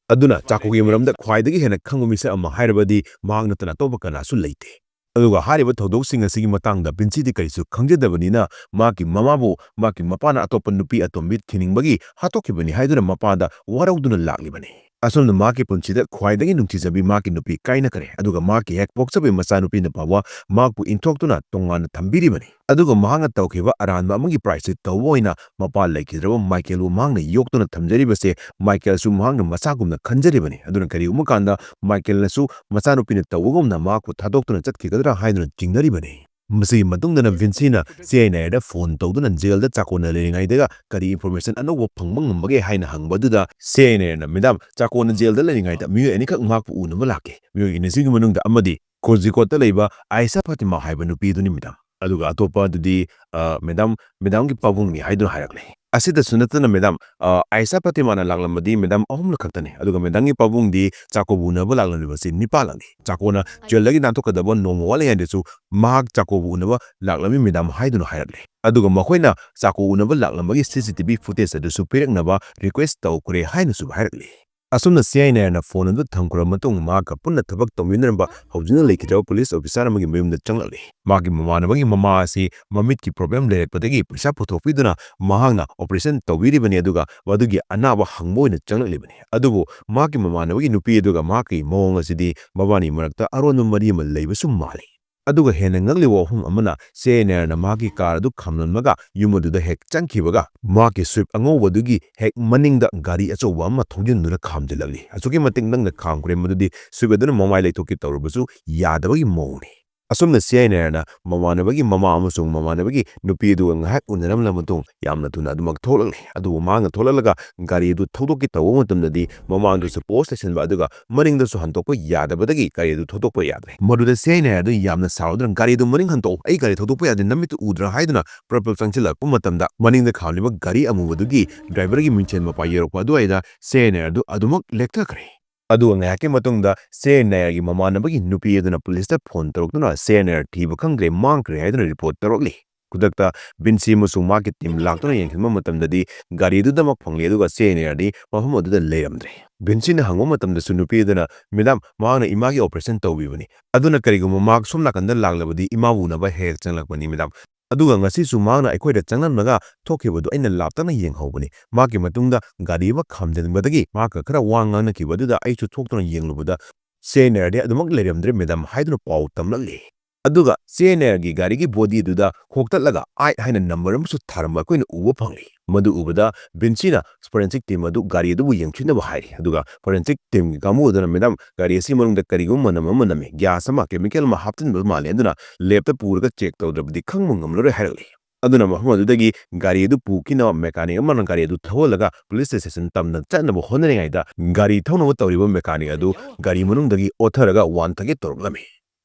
ꯑꯗꯨꯅ ꯆꯥꯀꯣꯒꯤ ꯃꯔꯝꯗ ꯈ꯭ꯋꯥꯏꯗꯒꯤ ꯍꯦꯟꯅ ꯈꯪꯕ ꯃꯤꯁꯛ ꯑꯃ ꯍꯥꯏꯔꯕꯗꯤ ꯃꯍꯥꯛ ꯅꯠꯇꯅ ꯑꯇꯣꯞꯄ ꯀꯅꯥꯁꯨ ꯂꯩꯇꯦ꯫ ꯑꯗꯨꯒ ꯍꯥꯏꯔꯤꯕ ꯊꯧꯗꯣꯛꯁꯤꯡ ꯑꯁꯤꯒꯤ ꯃꯇꯥꯡꯗ ꯕꯤꯟꯁꯤꯗꯤ ꯀꯔꯤꯁꯨ ꯈꯪꯖꯗꯕꯅꯤꯅ ꯃꯍꯥꯛꯀꯤ ꯃꯃꯥꯕꯨ ꯃꯍꯥꯛꯀꯤ ꯃꯄꯥꯅ ꯑꯇꯣꯞꯄ ꯅꯨꯄꯤ ꯑꯇꯣꯝꯕꯤ ꯊꯤꯅꯤꯡꯕꯒꯤ ꯍꯥꯠꯇꯣꯛꯈꯤꯕꯅꯤ ꯍꯥꯏꯗꯨꯅ ꯃꯄꯥꯗ ꯋꯥꯔꯧꯗꯨꯅ ꯂꯥꯛꯂꯤꯕꯅꯤ꯫ ꯑꯁꯨꯝꯅ ꯃꯍꯥꯛꯀꯤ ꯄꯨꯟꯁꯤꯗ ꯈ꯭ꯋꯥꯏꯗꯒꯤ ꯅꯨꯡꯁꯤꯖꯕꯤ ꯃꯍꯥꯛꯀꯤ ꯅꯨꯄꯤ ꯀꯥꯏꯅꯈ꯭ꯔꯦ, ꯑꯗꯨꯒ ꯃꯍꯥꯛꯀꯤ ꯍꯦꯛ ꯄꯣꯛꯆꯕꯤ ꯃꯆꯥꯅꯨꯄꯤꯅ ꯐꯥꯎꯕ ꯃꯍꯥꯛꯄꯨ ꯏꯟꯊꯣꯛꯇꯨꯅ ꯇꯣꯉꯥꯟꯅ ꯊꯝꯕꯤꯔꯤꯕꯅꯤ꯫ ꯑꯗꯨꯒ ꯃꯍꯥꯛꯅ ꯇꯧꯈꯤꯕ ꯑꯔꯥꯟꯕ ꯑꯃꯒꯤ ꯄ꯭ꯔꯥꯏꯁꯤꯠ ꯇꯧꯕ ꯑꯣꯏꯅ ꯃꯄꯥ ꯂꯩꯈꯤꯗ꯭ꯔꯕ ꯃꯥꯏꯀꯦꯜꯕꯨ ꯃꯍꯥꯛꯅ ꯌꯣꯛꯇꯨꯅ ꯊꯝꯖꯔꯤꯕꯁꯦ ꯃꯥꯏꯀꯦꯜꯁꯨ ꯃꯍꯥꯛꯅ ꯃꯆꯥꯒꯨꯝꯅ ꯈꯟꯖꯔꯤꯕꯅꯤ꯫ ꯑꯗꯨꯅ ꯀꯔꯤꯒꯨꯝꯕ ꯀꯥꯟꯗ ꯃꯥꯏꯀꯦꯜꯅꯁꯨ ꯃꯆꯥꯅꯨꯄꯤꯅ ꯇꯧꯕꯒꯨꯝꯅ ꯃꯍꯥꯛꯄꯨ ꯊꯥꯗꯣꯛꯇꯨꯅ ꯆꯠꯈꯤꯒꯗ꯭ꯔꯥ ꯍꯥꯏꯗꯨꯅ ꯆꯤꯡꯅꯔꯤꯕꯅꯤ꯫ ꯃꯁꯤꯒꯤ ꯃꯇꯨꯡꯗꯅ ꯚꯤꯟꯁꯤꯅ ꯁꯤ ꯑꯥꯏ ꯅꯥꯌꯔꯗ ꯐꯣꯟ ꯇꯧꯗꯨꯅ ꯖꯦꯜꯗ ꯆꯥꯀꯣꯅ ꯂꯩꯔꯤꯉꯩꯗꯒ ꯀꯔꯤ ꯏꯟꯐꯣꯔꯃꯦꯁꯟ ꯑꯅꯧꯕ ꯐꯪꯕ ꯉꯝꯕꯒꯦ ꯍꯥꯏꯅ ꯍꯪꯕꯗꯨꯗ ꯁꯤ ꯑꯥꯏ ꯅꯥꯌꯔꯅ, "ꯃꯦꯗꯥꯝ, ꯆꯥꯀꯣꯅ ꯖꯦꯜꯗ ꯂꯩꯔꯤꯉꯩꯗ ꯃꯤꯑꯣꯏ ꯑꯅꯤꯈꯛ ꯃꯍꯥꯛꯄꯨ ꯎꯅꯕ ꯂꯥꯛꯈꯤ꯫ ꯃꯤꯑꯣꯏ ꯑꯅꯤꯁꯤꯒꯤ ꯃꯅꯨꯡꯗ ꯑꯃꯗꯤ ꯀꯣꯖꯤꯀꯣꯠꯇ ꯂꯩꯕ ꯑꯥꯏꯁꯥ ꯐꯥꯇꯤꯃꯥ ꯍꯥꯏꯕ ꯅꯨꯄꯤ ꯑꯗꯨꯅꯤ, ꯃꯦꯗꯥꯝ꯫ ꯑꯗꯨꯒ ꯑꯇꯣꯞꯄ ꯑꯗꯨꯗꯤ, ꯑ, ꯃꯦꯗꯥꯝ, ꯃꯦꯗꯥꯝꯒꯤ ꯄꯥꯕꯨꯡꯅꯤ" ꯍꯥꯏꯗꯨꯅ ꯍꯥꯏꯔꯛꯂꯦ꯫ ꯑꯁꯤꯗꯁꯨ ꯅꯠꯇꯅ, ꯃꯦꯗꯥꯝ, ꯑ, ꯑꯥꯏꯁꯥ ꯐꯥꯇꯤꯃꯥꯅ ꯂꯥꯛꯂꯝꯕꯗꯤ ꯃꯦꯗꯥꯝ ꯑꯍꯨꯝꯂꯛ ꯈꯛꯇꯅꯤ, ꯑꯗꯨꯒ ꯃꯦꯗꯥꯝꯒꯤ ꯄꯥꯕꯨꯡꯗꯤ ꯆꯥꯀꯣꯕꯨ ꯎꯅꯕ ꯂꯥꯛꯂꯝꯂꯤꯕꯁꯤ ꯅꯤꯄꯥꯜꯂꯛꯅꯤ꯫ ꯆꯥꯀꯣꯅ ꯖꯦꯜꯗꯒꯤ ꯅꯥꯟꯊꯣꯛꯀꯗꯕ ꯅꯣꯡꯃ ꯋꯥꯠꯂꯤꯉꯩꯗꯁꯨ ꯃꯍꯥꯛ ꯆꯥꯀꯣꯕꯨ ꯎꯅꯕ ꯂꯥꯛꯂꯝꯃꯤ, ꯃꯦꯗꯥꯝ, ꯍꯥꯏꯗꯨꯅ ꯍꯥꯏꯔꯛꯂꯦ꯫ ꯑꯗꯨꯒ ꯃꯈꯣꯏꯅ ꯆꯥꯀꯣ ꯎꯅꯕ ꯂꯥꯛꯂꯝꯕꯒꯤ ꯁꯤ ꯁꯤ ꯇꯤ ꯚꯤ ꯐꯨꯇꯦꯖ ꯑꯗꯨꯁꯨ ꯄꯤꯔꯛꯅꯕ ꯔꯤꯀ꯭ꯋꯦꯁ ꯇꯧꯈ꯭ꯔꯦ ꯍꯥꯏꯅꯁꯨ ꯍꯥꯏꯔꯛꯂꯦ꯫ ꯑꯁꯨꯝꯅ ꯁꯤ ꯑꯥꯏ ꯅꯥꯌꯔꯅ ꯐꯣꯟ ꯑꯗꯨ ꯊꯝꯈ꯭ꯔꯕ ꯃꯇꯨꯡ, ꯃꯍꯥꯛꯀ ꯄꯨꯟꯅ ꯊꯕꯛ ꯇꯧꯃꯤꯟꯅꯔꯝꯕ ꯍꯧꯖꯤꯛꯅ ꯂꯩꯈꯤꯗ꯭ꯔꯕ ꯄꯨꯂꯤꯁ ꯑꯣꯐꯤꯁꯥꯔ ꯑꯃꯒꯤ ꯃꯌꯨꯝꯗ ꯆꯪꯂꯛꯂꯤ꯫ ꯃꯍꯥꯛꯀꯤ ꯃꯃꯥꯟꯅꯕꯒꯤ ꯃꯃꯥ ꯑꯁꯤ ꯃꯃꯤꯠꯀꯤ ꯄ꯭ꯔꯣꯕ꯭ꯂꯦꯝ ꯂꯩꯔꯛꯄꯗꯒꯤ ꯄꯩꯁꯥ ꯄꯨꯊꯣꯛꯄꯤꯗꯨꯅ ꯃꯍꯥꯛꯅ ꯑꯣꯄꯔꯦꯁꯟ ꯇꯧꯕꯤꯔꯤꯕꯅꯤ, ꯑꯗꯨꯒ ꯃꯗꯨꯒꯤ ꯑꯅꯥꯕ ꯍꯪꯕ ꯑꯣꯏꯅ ꯆꯪꯂꯛꯂꯤꯕꯅꯤ꯫ ꯑꯗꯨꯕꯨ ꯃꯍꯥꯛꯀꯤ ꯃꯃꯥꯟꯅꯕꯒꯤ ꯅꯨꯄꯤ ꯑꯗꯨꯒ ꯃꯍꯥꯛꯀꯤ ꯃꯑꯣꯡ ꯑꯁꯤꯗꯤ ꯃꯕꯥꯅꯤ ꯃꯔꯛꯇ ꯑꯔꯣꯟꯕ ꯃꯔꯤ ꯑꯃ ꯂꯩꯕꯁꯨ ꯃꯥꯜꯂꯤ꯫ ꯑꯗꯨꯒ ꯍꯦꯟꯅ ꯉꯛꯂꯤꯕ ꯋꯥꯐꯝ ꯑꯃꯅ, ꯁꯤ ꯑꯥꯏ ꯅꯥꯌꯔꯅ ꯃꯍꯥꯛꯀꯤ ꯀꯥꯔ ꯑꯗꯨ ꯈꯥꯝꯂꯝꯂꯒ ꯌꯨꯝ ꯑꯗꯨꯗ ꯍꯦꯛ ꯆꯪꯈꯤꯕꯒ, ꯃꯍꯥꯛꯀꯤ ꯁ꯭ꯋꯤꯐ ꯑꯉꯧꯕꯗꯨꯒꯤ ꯍꯦꯛ ꯃꯅꯤꯡꯗ ꯒꯥꯔꯤ ꯑꯆꯧꯕ ꯑꯃ ꯊꯧꯖꯤꯟꯗꯨꯅ ꯈꯥꯝꯖꯤꯜꯂꯛꯂꯤ꯫ ꯑꯁꯨꯛꯀꯤ ꯃꯇꯤꯛ ꯅꯛꯅ ꯈꯥꯝꯈ꯭ꯔꯦ, ꯃꯗꯨꯗꯤ ꯁ꯭ꯋꯤꯐ ꯑꯗꯨꯅ ꯃꯃꯥꯏ ꯂꯩꯊꯣꯛꯀꯦ ꯇꯧꯔꯕꯁꯨ ꯌꯥꯗꯕꯒꯤ ꯃꯑꯣꯡꯅꯤ꯫ ꯑꯁꯨꯝꯅ ꯁꯤ ꯑꯥꯏ ꯅꯥꯌꯔꯅ ꯃꯃꯥꯟꯅꯕꯒꯤ ꯃꯃꯥ ꯑꯃꯁꯨꯡ ꯃꯃꯥꯟꯅꯕꯒꯤ ꯅꯨꯄꯤ ꯑꯗꯨꯒ ꯉꯥꯏꯍꯥꯛ ꯎꯅꯔꯝꯂꯕ ꯃꯇꯨꯡ, ꯌꯥꯝꯅ ꯊꯨꯅ ꯑꯗꯨꯃꯛ ꯊꯣꯛꯂꯛꯂꯦ꯫ ꯑꯗꯨꯕꯨ ꯃꯍꯥꯛꯅ ꯊꯣꯛꯂꯛꯂꯒ ꯒꯥꯔꯤ ꯑꯗꯨ ꯊꯧꯗꯣꯛꯀꯦ ꯇꯧꯕ ꯃꯇꯝꯗꯗꯤ, ꯃꯃꯥꯡꯗꯁꯨ ꯄꯣꯁ ꯂꯩꯁꯟꯕ ꯑꯗꯨꯒ ꯃꯅꯤꯡꯗꯁꯨ ꯍꯟꯗꯣꯛꯄ ꯌꯥꯗꯕꯗꯒꯤ ꯒꯥꯔꯤ ꯑꯗꯨ ꯊꯧꯗꯣꯛꯄ ꯌꯥꯗ꯭ꯔꯦ꯫ ꯃꯗꯨꯗ ꯁꯤ ꯑꯥꯏ ꯅꯥꯌꯔ ꯑꯗꯨ ꯌꯥꯝꯅ ꯁꯥꯎꯗꯨꯅ, "ꯒꯥꯔꯤ ꯑꯗꯨ ꯃꯅꯤꯡ ꯍꯟꯗꯣꯛꯎ, ꯑꯩ ꯒꯥꯔꯤ ꯊꯧꯗꯣꯛꯄ ꯌꯥꯗꯦ, ꯅꯃꯤꯠꯇꯨ ꯎꯗ꯭ꯔꯥ?" ꯍꯥꯏꯗꯨꯅ ꯄ꯭ꯔꯞ ꯄ꯭ꯔꯞ ꯆꯪꯁꯤꯜꯂꯛꯄ ꯃꯇꯝꯗ, ꯃꯅꯤꯡꯗ ꯈꯥꯝꯂꯤꯕ ꯒꯥꯔꯤ ꯑꯃꯨꯕꯗꯨꯒꯤ ꯗ꯭ꯔꯥꯏꯚꯔꯒꯤ ꯃꯤꯡꯁꯦꯜ ꯃꯄꯥ ꯌꯧꯔꯛꯄ ꯑꯗꯨꯋꯥꯏꯗ ꯁꯤ ꯑꯥꯏ ꯅꯥꯌꯔ ꯑꯗꯨ ꯑꯗꯨꯃꯛ ꯂꯦꯛꯊꯈ꯭ꯔꯦ꯫ ꯑꯗꯨꯒ ꯉꯥꯏꯍꯥꯛꯀꯤ ꯃꯇꯨꯡꯗ ꯁꯤ ꯑꯥꯏ ꯅꯥꯌꯔꯒꯤ ꯃꯃꯥꯟꯅꯕꯒꯤ ꯅꯨꯄꯤ ꯑꯗꯨꯅ ꯄꯨꯂꯤꯁꯇ ꯐꯣꯟ ꯇꯧꯔꯛꯇꯨꯅ, "ꯁꯤ ꯑꯥꯏ ꯅꯥꯌꯔ ꯊꯤꯕ ꯈꯪꯗ꯭ꯔꯦ, ꯃꯥꯡꯈ꯭ꯔꯦ" ꯍꯥꯏꯗꯨꯅ ꯔꯤꯄꯣꯔꯠ ꯇꯧꯔꯛꯂꯤ꯫ ꯈꯨꯗꯛꯇ ꯚꯤꯟꯁꯤ ꯑꯃꯁꯨꯡ ꯃꯍꯥꯛꯀꯤ ꯇꯤꯝ ꯂꯥꯛꯇꯨꯅ ꯌꯦꯡꯁꯤꯟꯕ ꯃꯇꯝꯗꯗꯤ ꯒꯥꯔꯤ ꯑꯗꯨꯗꯃꯛ ꯐꯪꯂꯦ, ꯑꯗꯨꯒ ꯁꯤ ꯑꯥꯏ ꯅꯥꯌꯔꯗꯤ ꯃꯐꯝ ꯑꯗꯨꯗ ꯂꯩꯔꯝꯗ꯭ꯔꯦ꯫ ꯚꯤꯟꯁꯤꯅ ꯍꯪꯕ ꯃꯇꯝꯗꯁꯨ ꯅꯨꯄꯤ ꯑꯗꯨꯅ, "ꯃꯦꯗꯥꯝ, ꯃꯍꯥꯛꯅ ꯏꯃꯥꯒꯤ ꯑꯣꯄꯔꯦꯁꯟ ꯇꯧꯕꯤꯕꯅꯤ, ꯑꯗꯨꯅ ꯀꯔꯤꯒꯨꯝꯕ ꯃꯍꯥꯛ ꯁꯣꯝ ꯅꯥꯀꯟꯗ ꯂꯥꯛꯂꯕꯗꯤ ꯏꯃꯥꯕꯨ ꯎꯅꯕ ꯍꯦꯛ ꯍꯦꯛ ꯆꯪꯂꯛꯄꯅꯤ, ꯃꯦꯗꯥꯝ꯫ ꯑꯗꯨꯒ ꯉꯁꯤꯁꯨ ꯃꯍꯥꯛꯅ ꯑꯩꯈꯣꯏꯗ ꯆꯪꯂꯝꯂꯒ ꯊꯣꯛꯈꯤꯕꯗꯨ ꯑꯩꯅ ꯂꯥꯞꯇꯛꯅ ꯌꯦꯡꯍꯧꯕꯅꯤ꯫ ꯃꯍꯥꯛꯀꯤ ꯃꯇꯨꯡꯗ ꯒꯥꯔꯤ ꯑꯃ ꯈꯥꯝꯖꯤꯟꯕꯗꯒꯤ ꯃꯍꯥꯛꯀ ꯈꯔ ꯋꯥ ꯉꯥꯡꯅꯈꯤꯕ ꯑꯗꯨꯗ ꯑꯩꯁꯨ ꯊꯣꯛꯇꯨꯅ ꯌꯦꯡꯂꯨꯕꯗ ꯁꯤ ꯑꯥꯏ ꯅꯥꯌꯔꯗꯤ ꯑꯗꯨꯃꯛ ꯂꯩꯔꯝꯗ꯭ꯔꯦ, ꯃꯦꯗꯥꯝ" ꯍꯥꯏꯗꯨꯅ ꯄꯥꯎ ꯇꯝꯂꯛꯂꯤ꯫ ꯑꯗꯨꯒ ꯆꯦ ꯅꯥꯌꯔꯒꯤ ꯒꯥꯔꯤꯒꯤ body ꯑꯗꯨꯗ ꯈꯣꯛꯇꯠꯂꯒ ꯑꯥꯏꯠ ꯍꯥꯏꯅ number ꯑꯃꯁꯨ ꯊꯥꯔꯝꯕ ꯑꯩꯈꯣꯏꯅ ꯎꯕ ꯐꯪꯂꯤ꯫ ꯃꯗꯨ ꯎꯕꯗ ꯕꯤꯟꯁꯤꯅ forensic team ꯑꯗꯨ ꯒꯥꯔꯤ ꯑꯗꯨꯕꯨ ꯌꯦꯡꯁꯤꯟꯅꯕ ꯍꯥꯏꯔꯤ꯫ ꯑꯗꯨꯒ forensic teamꯒꯤ ꯀꯥꯡꯕꯨ ꯑꯗꯨꯅ, "Madam, ꯒꯥꯔꯤ ꯑꯁꯤ ꯃꯅꯨꯡꯗ ꯀꯔꯤꯒꯨꯝꯕ ꯃꯅꯝ ꯑꯃ ꯅꯝꯃꯤ, gas ꯑꯃ, chemical ꯑꯃ ꯍꯥꯞꯆꯤꯟꯕ ꯃꯥꯜꯂꯦ, ꯑꯗꯨꯅ labꯇ ꯄꯨꯔꯒ check ꯇꯧꯗ꯭ꯔꯕꯗꯤ ꯈꯪꯕ ꯉꯝꯂꯔꯣꯏ" ꯍꯥꯏꯔꯛꯂꯤ꯫ ꯑꯗꯨꯅ ꯃꯐꯝ ꯑꯗꯨꯗꯒꯤ ꯒꯥꯔꯤ ꯑꯗꯨ ꯄꯨꯈꯤꯅꯕ mechanic ꯑꯃꯅ ꯒꯥꯔꯤ ꯑꯗꯨ ꯊꯧꯍꯜꯂꯒ police station ꯇꯝꯅ ꯆꯠꯅꯕ ꯍꯣꯠꯅꯔꯤꯉꯩꯗ, ꯒꯥꯔꯤ ꯊꯧꯅꯕ ꯇꯧꯔꯤꯕ mechanic ꯑꯗꯨ ꯒꯥꯔꯤ ꯃꯅꯨꯡꯗꯒꯤ ꯑꯣꯠꯊꯔꯒ ꯋꯥꯟꯊꯒꯦ ꯇꯧꯔꯛꯂꯝꯃꯤ꯫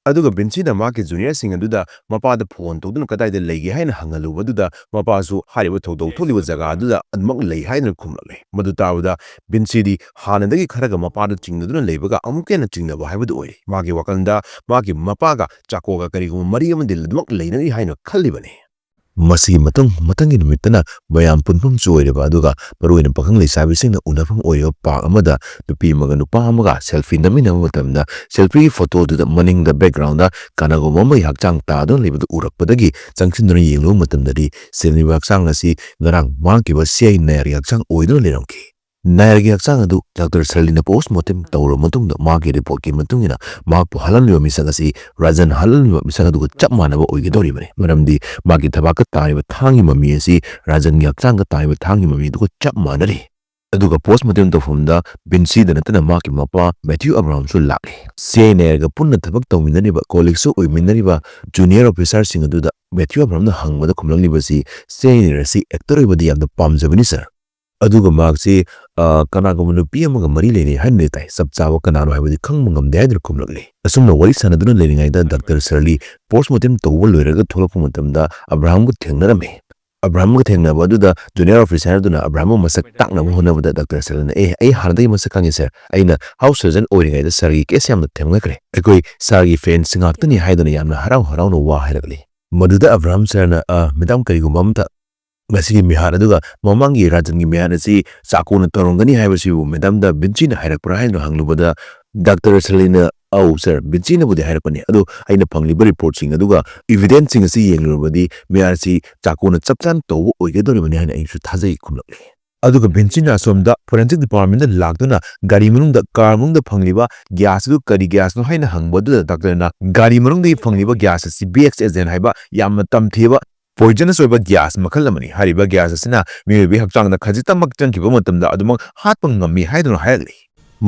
ꯑꯗꯨꯒ ꯕꯤꯟꯁꯤꯅ ꯃꯍꯥꯛꯀꯤ juniorꯁꯤꯡ ꯑꯗꯨꯗ ꯃꯄꯥꯗ phone ꯇꯧꯗꯨꯅ ꯀꯗꯥꯏꯗ ꯂꯩꯒꯦ ꯍꯥꯏꯅ ꯍꯪꯍꯜꯂꯨꯕꯗꯨꯗ, ꯃꯄꯥꯁꯨ ꯍꯥꯏꯔꯤꯕ ꯊꯧꯗꯣꯛ ꯊꯣꯛꯂꯤꯕ ꯖꯒꯥ ꯑꯗꯨꯗ ꯑꯗꯨꯃꯛ ꯂꯩ ꯍꯥꯏꯗꯨꯅ ꯈꯨꯝꯂꯛꯂꯦ꯫ ꯃꯗꯨ ꯇꯥꯕꯗ ꯕꯤꯟꯁꯤꯗꯤ ꯍꯥꯟꯅꯗꯒꯤ ꯈꯔꯒ ꯃꯄꯥꯗ ꯆꯤꯡꯅꯗꯨꯅ ꯂꯩꯕꯒ ꯑꯃꯨꯛꯀ ꯍꯦꯟꯅ ꯆꯤꯡꯅꯕ ꯍꯥꯏꯕꯗꯨ ꯑꯣꯏꯔꯦ꯫ ꯃꯥꯒꯤ ꯋꯥꯈꯜꯗ ꯃꯥꯒꯤ ꯃꯄꯥꯒ ꯆꯥꯀꯣꯒ ꯀꯔꯤꯒꯨꯝꯕ ꯃꯔꯤ ꯑꯃꯗꯤ ꯑꯗꯨꯃꯛ ꯂꯩꯅꯔꯤ ꯍꯥꯏꯅ ꯈꯜꯂꯤꯕꯅꯤ꯫ ꯃꯁꯤꯒꯤ ꯃꯇꯨꯡ ꯃꯊꯪꯒꯤ ꯅꯨꯃꯤꯠꯇꯅ ꯃꯌꯥꯝ ꯄꯨꯟꯐꯝꯁꯨ ꯑꯣꯏꯔꯤꯕ, ꯑꯗꯨꯒ ꯃꯔꯨꯑꯣꯏꯅ ꯄꯥꯈꯪ ꯂꯩꯁꯥꯕꯤꯁꯤꯡꯅ ꯎꯅꯐꯝ ꯑꯣꯏꯔꯤꯕ park ꯑꯃꯗ ꯅꯨꯄꯤ ꯑꯃꯒ ꯅꯨꯄꯥ ꯑꯃꯒ selfie ꯅꯝꯃꯤꯟꯅꯕ ꯃꯇꯝꯗ, selfieꯒꯤ photo ꯑꯗꯨꯗ ꯃꯅꯤꯡꯗ backgroundꯗ ꯀꯅꯥꯒꯨꯝꯕ ꯑꯃꯒꯤ ꯍꯛꯆꯥꯡ ꯇꯥꯗꯨꯅ ꯂꯩꯕꯗꯨ ꯎꯔꯛꯄꯗꯒꯤ ꯆꯪꯁꯤꯟꯗꯨꯅ ꯌꯦꯡꯂꯨꯕ ꯃꯇꯝꯗꯗꯤ, ꯁꯤꯔꯝꯂꯤꯕ ꯍꯛꯆꯥꯡ ꯑꯁꯤ ꯉꯔꯥꯡ ꯃꯥꯡꯈꯤꯕ ꯁꯤ ꯑꯥꯏ ꯅꯥꯌꯔꯒꯤ ꯍꯛꯆꯥꯡ ꯑꯣꯏꯗꯨꯅ ꯂꯩꯔꯝꯈꯤ꯫ ꯅꯥꯌꯔꯒꯤ ꯍꯛꯆꯥꯡ ꯑꯗꯨ ꯗꯥꯛꯇꯔ ꯁꯔꯂꯤꯅ post mortem ꯇꯧꯔꯕ ꯃꯇꯨꯡꯗ, ꯃꯍꯥꯛꯀꯤ reportꯀꯤ ꯃꯇꯨꯡ ꯏꯟꯅ, ꯃꯍꯥꯛꯄꯨ ꯍꯥꯠꯂꯝꯂꯤꯕ ꯃꯤꯁꯛ ꯑꯁꯤ ꯔꯥꯖꯟ ꯍꯥꯠꯂꯝꯂꯤꯕ ꯃꯤꯁꯛ ꯑꯗꯨꯒ ꯆꯞ ꯃꯥꯟꯅꯕ ꯑꯣꯏꯒꯗꯧꯔꯤꯕꯅꯤ, ꯃꯔꯝꯗꯤ ꯃꯍꯥꯛꯀꯤ ꯊꯕꯥꯛꯇ ꯇꯥꯔꯤꯕ ꯊꯥꯡꯒꯤ ꯃꯃꯤ ꯑꯁꯤ ꯔꯥꯖꯟꯒꯤ ꯍꯛꯆꯥꯡꯗ ꯇꯥꯔꯤꯕ ꯊꯥꯡꯒꯤ ꯃꯃꯤ ꯑꯗꯨꯒ ꯆꯞ ꯃꯥꯟꯅꯔꯤ꯫ ꯑꯗꯨꯒ post mortem ꯇꯧꯐꯝꯗ ꯕꯤꯟꯁꯤꯗ ꯅꯠꯇꯅ ꯃꯍꯥꯛꯀꯤ ꯃꯄꯥ ꯃꯦꯊ꯭ꯌꯨ ꯑꯕ꯭ꯔꯥꯍꯝꯁꯨ ꯂꯥꯛꯂꯤ꯫ ꯁꯤ ꯑꯥꯏ ꯅꯥꯌꯔꯒ ꯄꯨꯟꯅ ꯊꯕꯛ ꯇꯧꯃꯤꯟꯅꯔꯤꯕ, colleagueꯁꯨ ꯑꯣꯏꯃꯤꯟꯅꯔꯤꯕ junior officerꯁꯤꯡ ꯑꯗꯨꯗ ꯃꯦꯊ꯭ꯌꯨ ꯑꯕ꯭ꯔꯥꯍꯝꯅ ꯍꯪꯕꯗ ꯈꯨꯝꯂꯛꯂꯤꯕꯁꯤ, "ꯁꯤ ꯑꯥꯏ ꯅꯥꯌꯔ ꯑꯁꯤ actor ꯑꯣꯏꯕꯗꯤ ꯌꯥꯝꯅ ꯄꯥꯝꯖꯕꯅꯤ, sir꯫ ꯑꯗꯨꯒ ꯃꯍꯥꯛꯁꯤ, ꯑ, ꯀꯅꯥꯒꯨꯝꯕ ꯅꯨꯄꯤ ꯑꯃꯒ ꯃꯔꯤ ꯂꯩꯅꯩ ꯍꯥꯏꯅꯗꯤ ꯇꯥꯏ, ꯆꯞ ꯆꯥꯕ ꯀꯅꯥꯅꯣ ꯍꯥꯏꯕꯗꯤ ꯈꯪꯕ ꯉꯝꯗꯦ" ꯍꯥꯏꯗꯨꯅ ꯈꯨꯝꯂꯛꯂꯤ꯫ ꯑꯁꯨꯝꯅ ꯋꯥꯔꯤ ꯁꯥꯟꯅꯗꯨꯅ ꯂꯩꯔꯤꯉꯩꯗ ꯗꯥꯛꯇꯔ ꯁꯔꯂꯤ post mortem ꯇꯧꯕ ꯂꯣꯏꯔꯒ ꯊꯣꯛꯂꯛꯄ ꯃꯇꯝꯗ ꯑꯕ꯭ꯔꯥꯍꯝꯒ ꯊꯦꯡꯅꯔꯝꯃꯤ꯫ ꯑꯕ꯭ꯔꯥꯍꯝꯒ ꯊꯦꯡꯅꯕ ꯑꯗꯨꯗ junior officer ꯑꯗꯨꯅ ꯑꯕ꯭ꯔꯥꯍꯝꯕꯨ ꯃꯁꯛ ꯇꯥꯛꯅꯕ ꯍꯣꯠꯅꯕꯗ ꯗꯥꯛꯇꯔ ꯁꯔꯂꯤꯅ, "ꯑꯦ, ꯑꯩ ꯍꯥꯟꯅꯗꯒꯤ ꯃꯁꯛ ꯈꯪꯉꯤ, sir꯫ ꯑꯩꯅ house surgeon ꯑꯣꯏꯔꯤꯉꯩꯗ sirꯒꯤ case ꯌꯥꯝꯅ ꯊꯦꯡꯅꯈ꯭ꯔꯦ꯫ ꯑꯩꯈꯣꯏ sirꯒꯤ fans ꯉꯥꯛꯇꯅꯤ" ꯍꯥꯏꯗꯨꯅ ꯌꯥꯝꯅ ꯍꯔꯥꯎ ꯍꯔꯥꯎꯅ ꯋꯥ ꯍꯥꯏꯔꯛꯂꯤ꯫ ꯃꯗꯨꯗ ꯑꯕ꯭ꯔꯥꯍꯝ sirꯅ, "ꯑ, madam, ꯀꯔꯤꯒꯨꯝꯕ ꯑꯃꯇ ꯃꯁꯤꯒꯤ ꯃꯤꯍꯥꯠ ꯑꯗꯨꯒ ꯃꯃꯥꯡꯒꯤ ꯔꯥꯖꯟꯒꯤ ꯃꯤꯍꯥꯠ ꯑꯁꯤ ꯆꯥꯀꯣꯅ ꯇꯧꯔꯝꯒꯅꯤ ꯍꯥꯏꯕꯁꯤꯕꯨ madamꯗ ꯕꯤꯟꯁꯤꯅ ꯍꯥꯏꯔꯛꯄ꯭ꯔꯥ?" ꯍꯥꯏꯅ ꯍꯪꯂꯨꯕꯗ, ꯗꯥꯛꯇꯔ ꯁꯔꯂꯤꯅ, "ꯑꯧ sir, ꯕꯤꯟꯁꯤꯅꯕꯨꯗꯤ ꯍꯥꯏꯔꯛꯄꯅꯤ, ꯑꯗꯣ ꯑꯩꯅ ꯐꯪꯂꯤꯕ reportꯁꯤꯡ ꯑꯗꯨꯒ evidenceꯁꯤꯡ ꯑꯁꯤ ꯌꯦꯡꯂꯨꯔꯕꯗꯤ ꯃꯤꯍꯥꯠ ꯑꯁꯤ ꯆꯥꯀꯣꯅ ꯆꯞ ꯆꯥꯅ ꯇꯧꯕ ꯑꯣꯏꯒꯗꯧꯔꯤꯕꯅꯤ ꯍꯥꯏꯅ ꯑꯩꯁꯨ ꯊꯥꯖꯩ" ꯈꯨꯝꯂꯛꯂꯤ꯫ ꯑꯗꯨꯒ ꯚꯤꯟꯁꯤꯅ ꯑꯁꯣꯝꯗ ꯐꯣꯔꯦꯟꯁꯤꯛ ꯗꯤꯄꯥꯔꯠꯃꯦꯟꯗ ꯂꯥꯛꯇꯨꯅ ꯒꯥꯔꯤ ꯃꯅꯨꯡꯗ, ꯀꯥꯔ ꯃꯅꯨꯡꯗ ꯐꯪꯂꯤꯕ ꯒ꯭ꯌꯥꯁ ꯑꯗꯨ ꯀꯔꯤ ꯒ꯭ꯌꯥꯁꯅꯣ ꯍꯥꯏꯅ ꯍꯪꯕ ꯑꯗꯨꯗ ꯗꯥꯛꯇꯔꯅ ꯒꯥꯔꯤ ꯃꯅꯨꯡꯗꯒꯤ ꯐꯪꯂꯤꯕ ꯒ꯭ꯌꯥꯁ ꯑꯁꯤ ꯕꯤ ꯑꯦꯛꯁ ꯑꯦꯖꯦꯟ ꯍꯥꯏꯕ ꯌꯥꯝꯅ ꯇꯝꯊꯤꯕ ꯄꯣꯏꯖꯅꯁ ꯑꯣꯏꯕ ꯒ꯭ꯌꯥꯁ ꯃꯈꯜ ꯑꯃꯅꯤ꯫ ꯍꯥꯏꯔꯤꯕ ꯒ꯭ꯌꯥꯁ ꯑꯁꯤꯅ ꯃꯤꯑꯣꯏꯕꯒꯤ ꯍꯛꯆꯥꯡꯗ ꯈꯖꯤꯛꯇꯃꯛ ꯆꯪꯈꯤꯕ ꯃꯇꯝꯗ ꯑꯗꯨꯃꯛ ꯍꯥꯠꯄ ꯉꯝꯃꯤ ꯍꯥꯏꯗꯨꯅ ꯍꯥꯏꯔꯛꯂꯤ꯫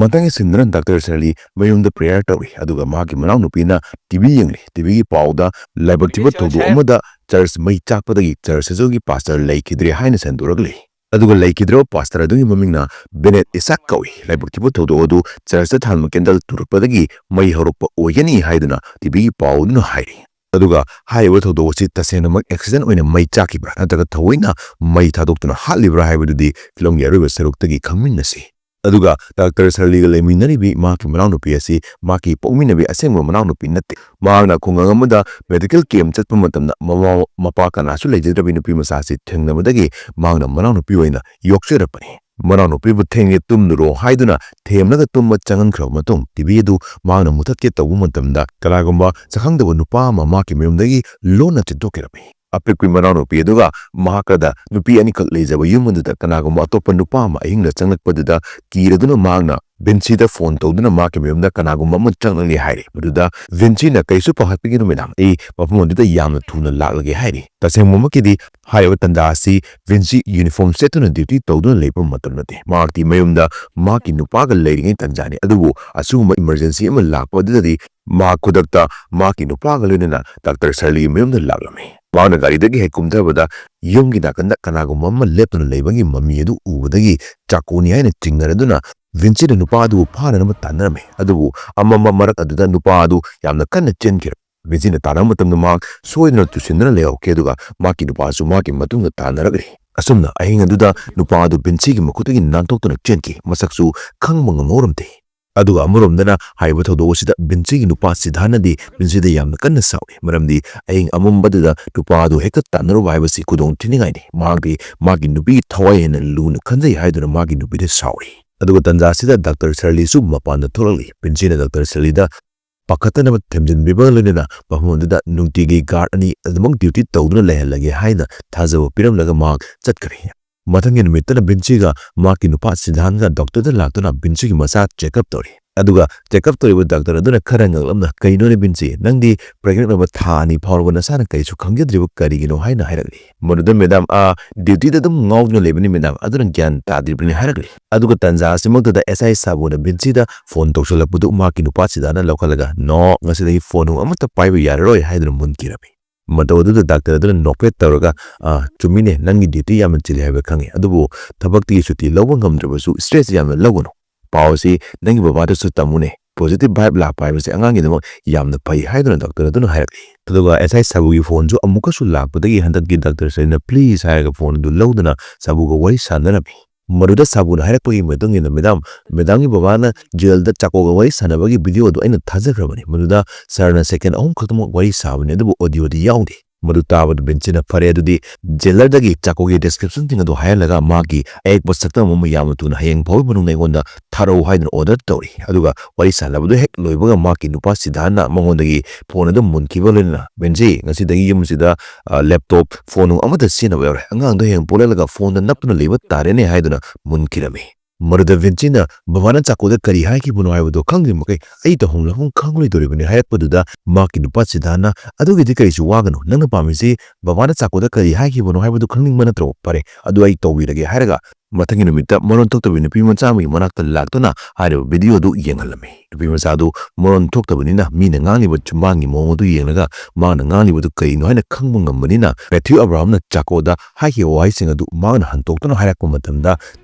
ꯃꯊꯪꯒꯤ ꯁꯤꯟꯗꯨꯅ ꯗꯥꯛꯇꯔ ꯁꯔꯂꯤ ꯃꯌꯨꯝꯗ ꯄ꯭ꯔꯦꯌꯔ ꯇꯧꯔꯤ, ꯑꯗꯨꯒ ꯃꯍꯥꯛꯀꯤ ꯃꯅꯥꯎꯅꯨꯄꯤꯅ ꯇꯤ ꯚꯤ ꯌꯦꯡꯂꯤ꯫ ꯇꯤ ꯚꯤꯒꯤ ꯄꯥꯎꯗ ꯂꯥꯏꯕꯛ ꯊꯤꯕ ꯊꯧꯗꯣꯛ ꯑꯃꯗ ꯆꯔꯆ ꯃꯩ ꯆꯥꯛꯄꯗꯒꯤ ꯆꯔꯆ ꯑꯗꯨꯒꯤ ꯄꯥꯁꯇꯔ ꯂꯩꯈꯤꯗ꯭ꯔꯦ ꯍꯥꯏꯅ ꯁꯟꯗꯣꯔꯛꯂꯤ꯫ ꯑꯗꯨꯒ ꯂꯩꯈꯤꯗ꯭ꯔꯕ ꯄꯥꯁꯇꯔ ꯑꯗꯨꯒꯤ ꯃꯃꯤꯡꯅ ꯕꯦꯅꯦꯠ ꯏꯁꯥꯛ ꯀꯧꯏ꯫ ꯂꯥꯏꯕꯛ ꯊꯤꯕ ꯊꯧꯗꯣꯛ ꯑꯗꯨ ꯆꯔꯆꯇ ꯊꯥꯟꯕ ꯀꯦꯟꯗꯜ ꯇꯨꯔꯛꯄꯗꯒꯤ ꯃꯩ ꯍꯧꯔꯛꯄ ꯑꯣꯏꯒꯅꯤ ꯍꯥꯏꯗꯨꯅ ꯇꯤ ꯚꯤꯒꯤ ꯄꯥꯎ ꯑꯗꯨꯅ ꯍꯥꯏꯔꯤ꯫ ꯑꯗꯨꯒ ꯍꯥꯏꯔꯤꯕ ꯊꯧꯗꯣꯛ ꯑꯁꯤ ꯇꯁꯦꯡꯅꯃꯛ ꯑꯦꯛꯁꯤꯗꯦꯟ ꯑꯣꯏꯅ ꯃꯩ ꯆꯥꯛꯈꯤꯕ꯭ꯔꯥ ꯅꯠꯇ꯭ꯔꯒ ꯊꯑꯣꯏꯅ ꯃꯩ ꯊꯥꯗꯣꯛꯇꯨꯅ ꯍꯥꯠꯂꯤꯕ꯭ꯔꯥ ꯍꯥꯏꯕꯗꯨꯗꯤ ꯐꯤꯂꯝꯒꯤ ꯑꯔꯣꯏꯕ ꯁꯔꯨꯛꯇꯒꯤ ꯈꯪꯃꯤꯟꯅꯁꯤ꯫ ꯑꯗꯨꯒ ꯗꯥꯛꯇꯔ ꯁꯔꯂꯤꯒ ꯂꯩꯃꯤꯟꯅꯔꯤꯕꯤ ꯃꯍꯥꯛꯀꯤ ꯃꯅꯥꯎꯅꯨꯄꯤ ꯑꯁꯤ ꯃꯍꯥꯛꯀꯤ ꯄꯣꯛꯃꯤꯟꯅꯕꯤ ꯑꯁꯦꯡꯕ ꯃꯅꯥꯎꯅꯨꯄꯤ ꯅꯠꯇꯦ꯫ ꯃꯍꯥꯛꯅ ꯈꯨꯡꯒꯪ ꯑꯃꯗ ꯃꯦꯗꯤꯀꯦꯜ ꯀꯦꯝꯞ ꯆꯠꯄ ꯃꯇꯝꯗ ꯃꯃꯥ ꯃꯄꯥ ꯀꯅꯥꯁꯨ ꯂꯩꯖꯗ꯭ꯔꯕꯤ ꯅꯨꯄꯤ ꯃꯆꯥ ꯑꯁꯤ ꯊꯦꯡꯅꯕꯗꯒꯤ ꯃꯍꯥꯛꯅ ꯃꯅꯥꯎꯅꯨꯄꯤ ꯑꯣꯏꯅ ꯌꯣꯛꯆꯔꯛꯄꯅꯤ꯫ ꯃꯅꯥꯎꯅꯨꯄꯤꯕꯨ "ꯊꯦꯡꯉꯦ, ꯇꯨꯝꯂꯨꯔꯣ" ꯍꯥꯏꯗꯨꯅ ꯊꯦꯝꯂꯒ ꯇꯨꯝꯕ ꯆꯪꯍꯟꯈ꯭ꯔꯕ ꯃꯇꯨꯡ ꯇꯤ ꯚꯤ ꯑꯗꯨ ꯃꯍꯥꯛꯅ ꯃꯨꯊꯠꯀꯦ ꯇꯧꯕ ꯃꯇꯝꯗ ꯀꯅꯥꯒꯨꯝꯕ ꯁꯛꯈꯪꯗꯕ ꯅꯨꯄꯥ ꯑꯃ ꯃꯍꯥꯛꯀꯤ ꯃꯌꯨꯝꯗꯒꯤ ꯂꯣꯟꯅ ꯆꯦꯟꯊꯣꯛꯈꯤꯔꯝꯃꯤ꯫ ꯑꯄꯤꯛꯄꯤ ꯃꯅꯥꯎꯅꯨꯄꯤ ꯑꯗꯨꯒ ꯃꯍꯥꯛꯀꯗ ꯅꯨꯄꯤ ꯑꯅꯤꯈꯛ ꯂꯩꯖꯕ ꯌꯨꯝ ꯑꯗꯨꯗ ꯀꯅꯥꯒꯨꯝꯕ ꯑꯇꯣꯞꯄ ꯅꯨꯄꯥ ꯑꯃ ꯑꯍꯤꯡꯗ ꯆꯪꯂꯛꯄꯗꯨꯗ ꯀꯤꯔꯗꯨꯅ ꯃꯍꯥꯛꯅ ꯚꯤꯟꯁꯤꯗ ꯐꯣꯟ ꯇꯧꯗꯨꯅ ꯃꯍꯥꯛꯀꯤ ꯃꯌꯨꯝꯗ ꯀꯅꯥꯒꯨꯝꯕ ꯑꯃ ꯆꯪꯂꯛꯂꯦ ꯍꯥꯏꯔꯤ꯫ ꯃꯗꯨꯗ ꯚꯤꯟꯁꯤꯅ "ꯀꯩꯁꯨ ꯄꯥꯈꯠꯄꯤꯒꯅꯨ ꯃꯦꯗꯥꯝ, ꯑꯩ ꯃꯐꯝ ꯑꯗꯨꯗ ꯌꯥꯝꯅ ꯊꯨꯅ ꯂꯥꯛꯂꯒꯦ" ꯍꯥꯏꯔꯤ꯫ ꯇꯁꯦꯡꯕꯃꯛꯀꯤꯗꯤ ꯍꯥꯏꯔꯤꯕ ꯇꯥꯟꯖꯥ ꯑꯁꯤ ꯚꯤꯟꯁꯤ ꯌꯨꯅꯤꯐꯣꯔꯝ ꯁꯦꯠꯇꯨꯅ ꯗ꯭ꯌꯨꯇꯤ ꯇꯧꯗꯨꯅ ꯂꯩꯕ ꯃꯇꯝ ꯅꯠꯇꯦ꯫ ꯃꯍꯥꯛꯇꯤ ꯃꯌꯨꯝꯗ ꯃꯍꯥꯛꯀꯤ ꯅꯨꯄꯥꯒ ꯂꯩꯔꯤꯉꯩ ꯇꯥꯟꯖꯥꯅꯤ꯫ ꯑꯗꯨꯕꯨ ꯑꯁꯤꯒꯨꯝꯕ ꯏꯃꯔꯖꯦꯟꯁꯤ ꯑꯃ ꯂꯥꯛꯄ ꯑꯗꯨꯗꯗꯤ ꯃꯍꯥꯛ ꯈꯨꯗꯛꯇ ꯃꯍꯥꯛꯀꯤ ꯅꯨꯄꯥꯒ ꯂꯣꯏꯅꯅ ꯗꯥꯛꯇꯔ ꯁꯔꯂꯤꯒꯤ ꯃꯌꯨꯝꯗ ꯂꯥꯛꯂꯝꯃꯤ꯫ ꯃꯍꯥꯛꯅ ꯒꯥꯔꯤꯗꯒꯤ ꯍꯦꯛ ꯀꯨꯝꯊꯕꯗ ꯌꯨꯝꯒꯤ ꯅꯥꯀꯟꯗ ꯀꯅꯥꯒꯨꯝꯕ ꯑꯃ ꯂꯦꯞꯇꯨꯅ ꯂꯩꯕꯒꯤ ꯃꯃꯤ ꯑꯗꯨ ꯎꯕꯗꯒꯤ ꯆꯥꯛꯀꯣꯅꯤ ꯍꯥꯏꯅ ꯆꯤꯡꯅꯔꯗꯨꯅ ꯚꯤꯟꯁꯤꯅ ꯅꯨꯄꯥ ꯑꯗꯨꯕꯨ ꯐꯥꯅꯅꯕ ꯇꯥꯟꯅꯔꯝꯃꯤ꯫ ꯑꯗꯨꯕꯨ ꯑꯃꯝꯕ ꯃꯔꯛ ꯑꯗꯨꯗ ꯅꯨꯄꯥ ꯑꯗꯨ ꯌꯥꯝꯅ ꯀꯟꯅ ꯆꯦꯟꯈꯤꯔꯝꯃꯤ꯫ ꯚꯤꯟꯁꯤꯅ ꯇꯥꯟꯅꯕ ꯃꯇꯝꯗ ꯃꯍꯥꯛ ꯁꯣꯏꯗꯅ ꯇꯨꯁꯤꯟꯗꯨꯅ ꯂꯩꯍꯧꯈꯤ, ꯑꯗꯨꯒ ꯃꯍꯥꯛꯀꯤ ꯅꯨꯄꯥꯁꯨ ꯃꯍꯥꯛꯀꯤ ꯃꯇꯨꯡꯗ ꯇꯥꯟꯅꯔꯛꯂꯤ꯫ ꯑꯁꯨꯝꯅ ꯑꯍꯤꯡ ꯑꯗꯨꯗ ꯅꯨꯄꯥ ꯑꯗꯨ ꯚꯤꯟꯁꯤꯒꯤ ꯃꯈꯨꯠꯇꯒꯤ ꯅꯥꯟꯊꯣꯛꯇꯨꯅ ꯆꯦꯟꯈꯤ, ꯃꯁꯛꯁꯨ ꯈꯪꯕ ꯉꯝꯍꯧꯔꯝꯗꯦ꯫ ꯑꯗꯨꯒ ꯑꯃꯔꯣꯝꯗꯅ ꯍꯥꯏꯔꯤꯕ ꯊꯧꯗꯣꯛ ꯑꯁꯤꯗ ꯚꯤꯟꯁꯤꯒꯤ ꯅꯨꯄꯥ ꯁꯤꯗꯥꯅꯗꯤ ꯚꯤꯟꯁꯤꯗ ꯌꯥꯝꯅ ꯀꯟꯅ ꯁꯥꯎꯏ, ꯃꯔꯝꯗꯤ ꯑꯍꯤꯡ ꯑꯃꯝꯕꯗꯨꯗ ꯅꯨꯄꯥ ꯑꯗꯨ ꯍꯦꯛꯇ ꯇꯥꯟꯅꯔꯨꯕ ꯍꯥꯏꯕꯁꯤ ꯈꯨꯗꯣꯡ ꯊꯤꯅꯤꯡꯉꯥꯏꯅꯤ꯫ ꯃꯍꯥꯛꯇꯤ ꯃꯥꯒꯤ ꯅꯨꯄꯤꯒꯤ ꯊꯋꯥꯏ ꯍꯦꯟꯅ ꯂꯨꯅ ꯈꯟꯖꯩ ꯍꯥꯏꯗꯨꯅ ꯃꯥꯒꯤ ꯅꯨꯄꯤꯗ ꯁꯥꯎꯔꯤ꯫ ꯑꯗꯨꯒ ꯇꯟꯖꯥ ꯑꯁꯤꯗ ꯗꯥꯛꯇꯔ ꯁꯔꯂꯤꯁꯨ ꯃꯄꯥꯟꯗ ꯊꯣꯛꯂꯛꯂꯤ꯫ ꯚꯤꯟꯁꯤꯅ ꯗꯥꯛꯇꯔ ꯁꯔꯂꯤꯗ ꯄꯥꯈꯠꯇꯅꯕ ꯊꯦꯝꯖꯤꯟꯕꯤꯕꯒ ꯂꯣꯏꯅꯅ ꯃꯐꯝ ꯑꯗꯨꯗ ꯅꯨꯡꯇꯤꯒꯤ ꯒꯥꯔꯗ ꯑꯅꯤ ꯑꯗꯨꯃꯛ ꯗ꯭ꯌꯨꯇꯤ ꯇꯧꯗꯨꯅ ꯂꯩꯍꯜꯂꯒꯦ ꯍꯥꯏꯅ ꯊꯥꯖꯕ ꯄꯤꯔꯝꯂꯒ ꯃꯍꯥꯛ ꯆꯠꯈ꯭ꯔꯦ꯫ ꯃꯊꯪꯒꯤ ꯅꯨꯃꯤꯠꯇꯅ ꯕꯤꯟꯁꯤꯒ ꯃꯍꯥꯛꯀꯤ ꯅꯨꯄꯥ ꯁꯤꯗꯥꯟꯒ ꯗꯣꯛꯇꯔꯗ ꯂꯥꯛꯇꯨꯅ ꯕꯤꯟꯁꯤꯒꯤ ꯃꯆꯥ ꯆꯦꯛꯑꯞ ꯇꯧꯔꯤ꯫ ꯑꯗꯨꯒ ꯆꯦꯛꯑꯞ ꯇꯧꯔꯤꯕ ꯗꯣꯛꯇꯔ ꯑꯗꯨꯅ ꯈꯔ ꯉꯛꯂꯞꯅ, "ꯀꯩꯅꯣꯅꯦ ꯕꯤꯟꯁꯤ, ꯅꯪꯗꯤ ꯄ꯭ꯔꯦꯒꯅꯦꯟ ꯑꯣꯏꯕ ꯊꯥ ꯑꯅꯤ ꯐꯥꯎꯔꯕ ꯅꯁꯥꯅ ꯀꯔꯤꯁꯨ ꯈꯪꯖꯗ꯭ꯔꯤꯕ ꯀꯔꯤꯒꯤꯅꯣ?" ꯍꯥꯏꯅ ꯍꯥꯏꯔꯛꯂꯤ꯫ ꯃꯗꯨꯗ ꯃꯦꯗꯥꯝ, "ꯑ, ꯗ꯭ꯌꯨꯇꯤꯗ ꯑꯗꯨꯝ ꯉꯥꯎꯗꯨꯅ ꯂꯩꯕꯅꯤ ꯃꯦꯗꯥꯝ, ꯑꯗꯨꯅ ꯒ꯭ꯌꯥꯟ ꯇꯥꯗ꯭ꯔꯤꯕꯅꯤ" ꯍꯥꯏꯔꯛꯂꯤ꯫ ꯑꯗꯨꯒ ꯇꯟꯖꯥ ꯑꯁꯤꯃꯛꯇꯗ ꯑꯦꯁ ꯑꯥꯏ ꯁꯥꯕꯨꯅ ꯕꯤꯟꯁꯤꯗ ꯐꯣꯟ ꯇꯧꯁꯜꯂꯛꯄꯗꯨ ꯃꯍꯥꯛꯀꯤ ꯅꯨꯄꯥ ꯁꯤꯗꯥꯟꯅ ꯂꯧꯈꯠꯂꯒ, "ꯅꯣ, ꯉꯁꯤꯗꯒꯤ ꯐꯣꯟ ꯅꯨꯡ ꯑꯃꯠꯇ ꯄꯥꯏꯕ ꯌꯥꯔꯔꯣꯏ" ꯍꯥꯏꯗꯨꯅ ꯃꯨꯟꯈꯤꯔꯝꯃꯤ꯫ ꯃꯇꯧ ꯑꯗꯨꯗ ꯗꯥꯛꯇꯔ ꯑꯗꯨꯅ ꯅꯣꯛꯐꯦꯠ ꯇꯧꯔꯒ, "ꯑ, ꯆꯨꯝꯃꯤꯅꯦ, ꯅꯪꯒꯤ ꯗ꯭ꯌꯨꯇꯤ ꯌꯥꯝꯅ ꯆꯤꯜꯂꯤ ꯍꯥꯏꯕ ꯈꯪꯉꯤ, ꯑꯗꯨꯕꯨ ꯊꯕꯛꯇꯒꯤ ꯁꯨꯇꯤ ꯂꯧꯕ ꯉꯝꯗ꯭ꯔꯕꯁꯨ ꯁ꯭ꯇ꯭ꯔꯦꯁ ꯌꯥꯝꯅ ꯂꯧꯒꯅꯨ꯫ ꯄꯥꯎ ꯑꯁꯤ ꯅꯪꯒꯤ ꯕꯕꯥꯗꯁꯨ ꯇꯝꯃꯨꯅꯦ꯫ ꯄꯣꯖꯤꯇꯤꯚ ꯚꯥꯏꯕ ꯂꯥꯛꯄ ꯍꯥꯏꯕꯁꯤ ꯑꯉꯥꯡꯒꯤꯗꯃꯛ ꯌꯥꯝꯅ ꯐꯩ" ꯍꯥꯏꯗꯨꯅ ꯗꯥꯛꯇꯔ ꯑꯗꯨꯅ ꯍꯥꯏꯔꯛꯂꯤ꯫ ꯑꯗꯨꯒ ꯑꯦꯁ ꯑꯥꯏ ꯁꯥꯕꯨꯒꯤ ꯐꯣꯟꯁꯨ ꯑꯃꯨꯛꯀꯁꯨ ꯂꯥꯛꯄꯗꯒꯤ ꯍꯟꯗꯛꯇꯤ ꯗꯥꯛꯇꯔ ꯁꯔꯤꯅ "ꯄ꯭ꯂꯤꯖ" ꯍꯥꯏꯔꯒ ꯐꯣꯟ ꯑꯗꯨ ꯂꯧꯗꯨꯅ ꯁꯥꯕꯨꯒ ꯋꯥꯔꯤ ꯁꯥꯟꯅꯔꯝꯃꯤ꯫ ꯃꯗꯨꯗ ꯁꯥꯕꯨꯅ ꯍꯥꯏꯔꯛꯄꯒꯤ ꯃꯇꯨꯡ ꯏꯟꯅ, "ꯃꯦꯗꯥꯝ, ꯃꯦꯗꯥꯝꯒꯤ ꯕꯕꯥꯅ ꯖꯦꯜꯗ ꯆꯥꯀꯣꯒ ꯋꯥꯔꯤ ꯁꯥꯟꯅꯕꯒꯤ ꯚꯤꯗꯤꯑꯣ ꯑꯗꯨ ꯑꯩꯅ ꯊꯥꯖꯈ꯭ꯔꯕꯅꯤ꯫ ꯃꯗꯨꯗ ꯁꯥꯔꯅ ꯁꯦꯀꯦꯟ ꯑꯍꯨꯝ ꯈꯛꯇꯃꯛ ꯋꯥꯔꯤ ꯁꯥꯕꯅꯤ, ꯑꯗꯨꯕꯨ ꯑꯣꯗꯤꯑꯣꯗꯤ ꯌꯥꯎꯗꯦ꯫" ꯃꯗꯨ ꯇꯥꯕꯗ ꯕꯤꯟꯁꯤꯅ, "ꯐꯔꯦ, ꯑꯗꯨꯗꯤ ꯖꯦꯂꯔꯗꯒꯤ ꯆꯥꯀꯣꯒꯤ ꯗꯤꯁꯀ꯭ꯔꯤꯞꯁꯟꯁꯤꯡ ꯑꯗꯨ ꯍꯥꯏꯍꯜꯂꯒ ꯃꯍꯥꯛꯀꯤ ꯑꯌꯦꯛꯄ ꯁꯛꯇꯝ ꯑꯃ ꯌꯥꯝꯅ ꯊꯨꯅ ꯍꯌꯦꯡ ꯐꯥꯎꯒꯤ ꯃꯅꯨꯡꯗ ꯑꯩꯉꯣꯟꯗ ꯊꯥꯔꯛꯎ" ꯍꯥꯏꯗꯨꯅ ꯑꯣꯔꯗꯔ ꯇꯧꯔꯤ꯫ ꯑꯗꯨꯒ ꯋꯥꯔꯤ ꯁꯥꯟꯅꯕꯗꯨ ꯍꯦꯛ ꯂꯣꯏꯕꯒ ꯃꯍꯥꯛꯀꯤ ꯅꯨꯄꯥ ꯁꯤꯗꯥꯟꯅ ꯃꯉꯣꯟꯗꯒꯤ ꯐꯣꯟ ꯑꯗꯨ ꯃꯨꯟꯈꯤꯕ ꯂꯣꯏꯅꯅ, "ꯕꯤꯟꯁꯤ, ꯉꯁꯤꯗꯒꯤ ꯌꯨꯝꯁꯤꯗ, ꯑ, ꯂꯦꯞꯇꯣꯞ, ꯐꯣꯟ ꯅꯨꯡ ꯑꯃꯠꯇ ꯁꯤꯖꯤꯟꯅꯕ ꯌꯥꯔꯣꯏ꯫ ꯑꯉꯥꯡꯗꯣ ꯍꯌꯦꯡ ꯄꯣꯛꯂꯛꯂꯒ ꯐꯣꯟꯗ ꯅꯞꯇꯨꯅ ꯂꯩꯕ ꯇꯥꯔꯦꯅꯦ" ꯍꯥꯏꯗꯨꯅ ꯃꯨꯟꯈꯤꯔꯝꯃꯤ꯫ ꯃꯗꯨꯗ ꯕꯤꯟꯁꯤꯅ, "ꯕꯕꯥꯅ ꯆꯥꯀꯣꯗ ꯀꯔꯤ ꯍꯥꯏꯈꯤꯕꯅꯣ ꯍꯥꯏꯕꯗꯣ ꯈꯪꯗ꯭ꯔꯤ ꯃꯈꯩ ꯑꯩ ꯇꯧꯐꯝ ꯂꯥꯛꯐꯝ ꯈꯪꯂꯣꯏꯗꯧꯔꯤꯕꯅꯤ" ꯍꯥꯏꯔꯛꯄꯗꯨꯗ ꯃꯍꯥꯛꯀꯤ ꯅꯨꯄꯥ ꯁꯤꯗꯥꯟꯅ, "ꯑꯗꯨꯒꯤꯗꯤ ꯀꯔꯤꯁꯨ ꯋꯥꯒꯅꯨ, ꯅꯪꯅ ꯄꯥꯝꯃꯤꯁꯤ ꯕꯕꯥꯅ ꯆꯥꯀꯣꯗ ꯀꯔꯤ ꯍꯥꯏꯈꯤꯕꯅꯣ ꯍꯥꯏꯕꯗꯨ ꯈꯪꯅꯤꯡꯕ ꯅꯠꯇ꯭ꯔꯣ? ꯐꯔꯦ, ꯑꯗꯨ ꯑꯩ ꯇꯧꯕꯤꯔꯒꯦ" ꯍꯥꯏꯔꯒ ꯃꯊꯪꯒꯤ ꯅꯨꯃꯤꯠꯇ ꯃꯔꯣꯟ ꯊꯣꯛꯇꯕꯤ ꯅꯨꯄꯤ ꯃꯆꯥ ꯑꯃꯒꯤ ꯃꯅꯥꯛꯇ ꯂꯥꯛꯇꯨꯅ ꯍꯥꯏꯔꯤꯕ ꯚꯤꯗꯤꯑꯣ ꯑꯗꯨ ꯌꯦꯡꯍꯜꯂꯝꯃꯤ꯫ ꯅꯨꯄꯤ ꯃꯆꯥ ꯑꯗꯨ ꯃꯔꯣꯟ ꯊꯣꯛꯇꯕꯅꯤꯅ ꯃꯤꯅ ꯉꯥꯡꯂꯤꯕ ꯆꯨꯝꯕꯥꯟꯒꯤ ꯃꯑꯣꯡ ꯑꯗꯨ ꯌꯦꯡꯂꯒ ꯃꯍꯥꯛꯅ ꯉꯥꯡꯂꯤꯕꯗꯨ ꯀꯔꯤꯅꯣ ꯍꯥꯏꯅ ꯈꯪꯕ ꯉꯝꯕꯅꯤꯅ ꯃꯦꯊ꯭ꯌꯨ ꯑꯕ꯭ꯔꯥꯍꯝꯅ ꯆꯥꯀꯣꯗ ꯍꯥꯏꯈꯤꯕ ꯋꯥꯍꯩꯁꯤꯡ ꯑꯗꯨ ꯃꯍꯥꯛꯅ ꯍꯟꯗꯣꯛꯇꯨꯅ ꯍꯥꯏꯔꯛꯄ ꯃꯇꯝꯗ,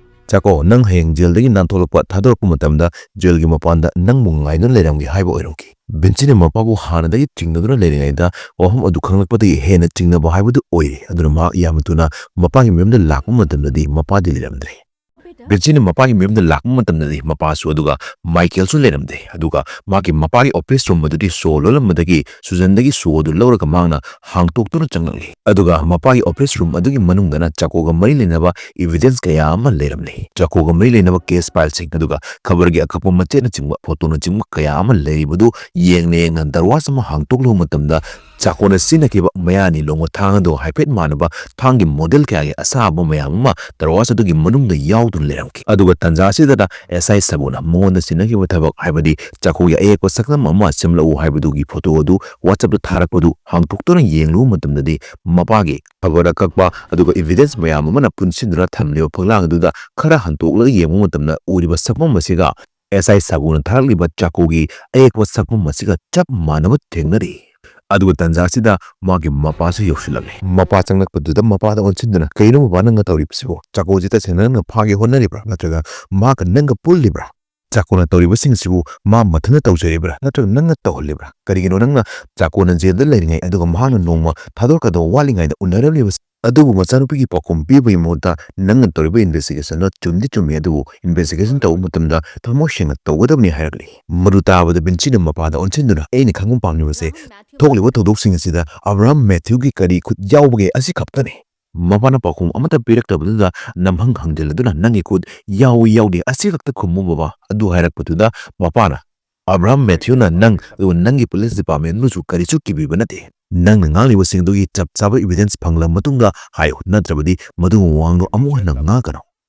"ꯆꯥꯀꯣ, ꯅꯪ ꯍꯌꯦꯡ ꯖꯦꯜꯗꯒꯤ ꯅꯥꯟꯊꯣꯛꯂꯛꯄ, ꯊꯥꯗꯣꯔꯛꯄ ꯃꯇꯝꯗ ꯖꯦꯜꯒꯤ ꯃꯄꯥꯟꯗ ꯅꯪꯕꯨ ꯉꯥꯏꯗꯨꯅ ꯂꯩꯔꯝꯒꯦ" ꯍꯥꯏꯕ ꯑꯣꯏꯔꯝꯈꯤ꯫ ꯕꯤꯟꯁꯤꯅ ꯃꯄꯥꯕꯨ ꯍꯥꯟꯅꯗꯒꯤ ꯆꯤꯡꯅꯗꯨꯅ ꯂꯩꯔꯤꯉꯩꯗ ꯋꯥꯐꯝ ꯑꯗꯨ ꯈꯪꯂꯛꯄꯗꯒꯤ ꯍꯦꯟꯅ ꯆꯤꯡꯅꯕ ꯍꯥꯏꯕꯗꯨ ꯑꯣꯏꯔꯦ꯫ ꯑꯗꯨꯅ ꯃꯍꯥꯛ ꯌꯥꯝꯅ ꯊꯨꯅ ꯃꯄꯥꯒꯤ ꯃꯌꯨꯝꯗ ꯂꯥꯛꯄ ꯃꯇꯝꯗꯗꯤ ꯃꯄꯥꯗꯤ ꯂꯩꯔꯝꯗ꯭ꯔꯦ꯫ ꯕꯤꯟꯁꯤꯅ ꯃꯄꯥꯒꯤ ꯃꯌꯨꯝꯗ ꯂꯥꯛꯄ ꯃꯇꯝꯗꯗꯤ ꯃꯄꯥꯁꯨ ꯑꯗꯨꯒ ꯃꯥꯏꯀꯦꯜꯁꯨ ꯂꯩꯔꯝꯗꯦ꯫ ꯑꯗꯨꯒ ꯃꯥꯒꯤ ꯃꯄꯥꯒꯤ ꯑꯣꯐꯤꯁ ꯔꯨꯝ ꯑꯗꯨꯗꯤ ꯁꯣ ꯂꯣꯜꯂꯝꯕꯗꯒꯤ ꯁꯨꯖꯟꯗꯒꯤ ꯁꯣ ꯑꯗꯨ ꯂꯧꯔꯒ ꯃꯍꯥꯛꯅ ꯍꯥꯡꯇꯣꯛꯇꯨꯅ ꯆꯪꯂꯛꯂꯤ꯫ ꯑꯗꯨꯒ ꯃꯄꯥꯒꯤ ꯑꯣꯐꯤꯁ ꯔꯨꯝ ꯑꯗꯨꯒꯤ ꯃꯅꯨꯡꯗꯅ ꯆꯥꯀꯣꯒ ꯃꯔꯤ ꯂꯩꯅꯕ ꯏꯚꯤꯗꯦꯟꯁ ꯀꯌꯥ ꯑꯃ ꯂꯩꯔꯝꯂꯤ꯫ ꯆꯥꯀꯣꯒ ꯃꯔꯤ ꯂꯩꯅꯕ ꯀꯦꯁ ꯐꯥꯏꯜꯁꯤꯡ, ꯑꯗꯨꯒ ꯈꯕꯔꯒꯤ ꯑꯀꯛꯄ ꯃꯆꯦꯠꯅꯆꯤꯡꯕ, ꯐꯣꯇꯣꯅꯆꯤꯡꯕ ꯀꯌꯥ ꯑꯃ ꯂꯩꯔꯤꯕꯗꯨ ꯌꯦꯡꯅ ꯌꯦꯡꯅ ꯗꯔꯋꯥꯖ ꯑꯃ ꯍꯥꯡꯇꯣꯛꯂꯨꯕ ꯃꯇꯝꯗ ꯆꯥꯀꯣꯅ ꯁꯤꯖꯤꯟꯅꯈꯤꯕ ꯃꯌꯥꯅꯤ ꯂꯣꯡꯕ ꯊꯥꯡ ꯑꯗꯨ ꯍꯥꯏꯐꯦꯠ ꯃꯥꯟꯅꯕ ꯊꯥꯡꯒꯤ ꯃꯣꯗꯦꯜ ꯀꯌꯥꯒꯤ ꯑꯁꯥꯕ ꯃꯌꯥꯝ ꯑꯃ ꯗꯔꯋꯥꯖ ꯑꯗꯨꯒꯤ ꯃꯅꯨꯡꯗ ꯌꯥꯎꯗꯨꯅ ꯂꯩꯔꯝꯈꯤ꯫ ꯑꯗꯨꯒ ꯇꯟꯖꯥ ꯑꯁꯤꯗꯅ ꯑꯦꯁ ꯑꯥꯏ ꯁꯥꯒꯨꯅ ꯃꯉꯣꯟꯗ ꯁꯤꯟꯅꯈꯤꯕ ꯊꯕꯛ, ꯍꯥꯏꯕꯗꯤ ꯆꯥꯀꯣꯒꯤ ꯑꯌꯦꯛꯄ ꯁꯛꯇꯝ ꯑꯃ ꯁꯦꯝꯂꯛꯎ ꯍꯥꯏꯕꯗꯨꯒꯤ ꯐꯣꯇꯣ ꯑꯗꯨ WhatsApp-ꯇ ꯊꯥꯔꯛꯄꯗꯨ ꯍꯥꯡꯗꯣꯛꯇꯨꯅ ꯌꯦꯡꯂꯨꯕ ꯃꯇꯝꯗꯗꯤ, ꯃꯄꯥꯒꯤ ꯈꯕꯔ ꯑꯀꯛꯄ ꯑꯗꯨꯒ evidence ꯃꯌꯥꯝ ꯑꯃꯅ ꯄꯨꯟꯁꯤꯟꯗꯨꯅ ꯊꯝꯂꯤꯕ ꯐꯛꯂꯥꯡ ꯑꯗꯨꯗ ꯈꯔ ꯍꯟꯇꯣꯛꯂꯒ ꯌꯦꯡꯕ ꯃꯇꯝꯗ ꯎꯔꯤꯕ ꯁꯛꯐꯝ ꯑꯁꯤꯒ ꯑꯦꯁ ꯑꯥꯏ ꯁꯥꯒꯨꯅ ꯊꯥꯔꯛꯂꯤꯕ ꯆꯥꯀꯣꯒꯤ ꯑꯌꯦꯛꯄ ꯁꯛꯐꯝ ꯑꯁꯤꯒ ꯆꯞ ꯃꯥꯟꯅꯕ ꯊꯦꯡꯅꯔꯤ꯫ ꯑꯗꯨꯒ ꯇꯟꯖꯥ ꯑꯁꯤꯗ ꯃꯥꯒꯤ ꯃꯄꯥꯁꯨ ꯌꯧꯁꯤꯜꯂꯝꯃꯤ꯫ ꯃꯄꯥ ꯆꯪꯂꯛꯄꯗꯨꯗ ꯃꯄꯥꯗ ꯑꯣꯟꯁꯤꯟꯗꯨꯅ, "ꯀꯩꯅꯣ ꯕꯕꯥ ꯅꯪꯅ ꯇꯧꯔꯤꯕꯁꯤꯕꯣ? ꯆꯥꯀꯣꯁꯤ ꯇꯁꯦꯡꯅ ꯅꯪꯅ ꯐꯥꯒꯦ ꯍꯣꯠꯅꯔꯤꯕ꯭ꯔꯥ? ꯅꯠꯇ꯭ꯔꯒ ꯃꯍꯥꯛꯀ ꯅꯪꯒ ꯄꯨꯜꯂꯤꯕ꯭ꯔꯥ? ꯆꯥꯀꯣꯅ ꯇꯧꯔꯤꯕꯁꯤꯡꯁꯤꯕꯨ ꯃꯥ ꯃꯊꯟꯇ ꯇꯧꯖꯔꯤꯕ꯭ꯔꯥ? ꯅꯠꯇ꯭ꯔꯒ ꯅꯪꯅ ꯇꯧꯍꯜꯂꯤꯕ꯭ꯔꯥ? ꯀꯔꯤꯒꯤꯅꯣ ꯅꯪꯅ ꯆꯥꯀꯣꯅ ꯖꯦꯜꯗ ꯂꯩꯔꯤꯉꯩ ꯑꯗꯨꯒ ꯃꯍꯥꯛꯅ ꯅꯣꯡꯃ ꯊꯥꯗꯣꯔꯛꯀꯗꯕ ꯋꯥꯠꯂꯤꯉꯩꯗ ꯎꯅꯔꯝꯂꯤꯕ ꯑꯗꯨꯕꯨ ꯃꯆꯥꯅꯨꯄꯤꯒꯤ ꯄꯥꯎꯈꯨꯝ ꯄꯤꯕꯒꯤ ꯃꯍꯨꯠꯇ ꯅꯪꯅ ꯇꯧꯔꯤꯕ investigation-ꯗꯣ ꯆꯨꯝꯗꯤ ꯆꯨꯝꯃꯤ, ꯑꯗꯨꯕꯨ investigation ꯇꯧꯕ ꯃꯇꯝꯗ ꯊꯃꯣꯏ ꯁꯦꯡꯅ ꯇꯧꯒꯗꯕꯅꯤ" ꯍꯥꯏꯔꯛꯂꯤ꯫ ꯃꯗꯨ ꯇꯥꯕꯗ ꯕꯤꯟꯁꯤꯅ ꯃꯄꯥꯗ ꯑꯣꯟꯁꯤꯟꯗꯨꯅ, "ꯑꯩꯅ ꯈꯪꯕ ꯄꯥꯝꯂꯤꯕꯁꯦ ꯊꯣꯛꯂꯤꯕ ꯊꯧꯗꯣꯛꯁꯤꯡ ꯑꯁꯤꯗ ꯑꯕ꯭ꯔꯥꯍꯝ ꯃꯦꯊ꯭ꯌꯨꯒꯤ ꯀꯔꯤ ꯈꯨꯠ ꯌꯥꯎꯕꯒꯦ ꯑꯁꯤ ꯈꯛꯇꯅꯤ"꯫ ꯃꯄꯥꯅ ꯄꯥꯎꯈꯨꯝ ꯑꯃꯠꯇ ꯄꯤꯔꯛꯇꯕꯗꯨꯗ ꯅꯝꯍꯪ ꯍꯪꯖꯤꯜꯂꯗꯨꯅ, "ꯅꯪꯒꯤ ꯈꯨꯠ ꯌꯥꯎꯏ ꯌꯥꯎꯗꯦ ꯑꯁꯤ ꯈꯛꯇ ꯈꯨꯝꯃꯨ ꯕꯕꯥ" ꯑꯗꯨ ꯍꯥꯏꯔꯛꯄꯗꯨꯗ ꯃꯄꯥꯅ, "ꯑꯕ꯭ꯔꯥꯍꯝ ꯃꯦꯊ꯭ꯌꯨꯅ ꯅꯪ ꯑꯗꯨꯒ ꯅꯪꯒꯤ police department-ꯕꯨꯁꯨ ꯀꯔꯤꯁꯨ ꯀꯤꯕꯤꯕ ꯅꯠꯇꯦ꯫ ꯅꯪꯅ ꯉꯥꯡꯂꯤꯕꯁꯤꯡ ꯑꯗꯨꯒꯤ ꯆꯞ ꯆꯥꯕ evidence ꯐꯪꯂꯕ ꯃꯇꯨꯡꯗ ꯍꯥꯏꯌꯨ, ꯅꯠꯇ꯭ꯔꯕꯗꯤ ꯃꯗꯨꯒꯨꯝꯕ ꯋꯥꯍꯪꯗꯣ ꯑꯃꯨꯛ ꯍꯟꯅ ꯉꯥꯡꯉꯛꯀꯅꯨ"꯫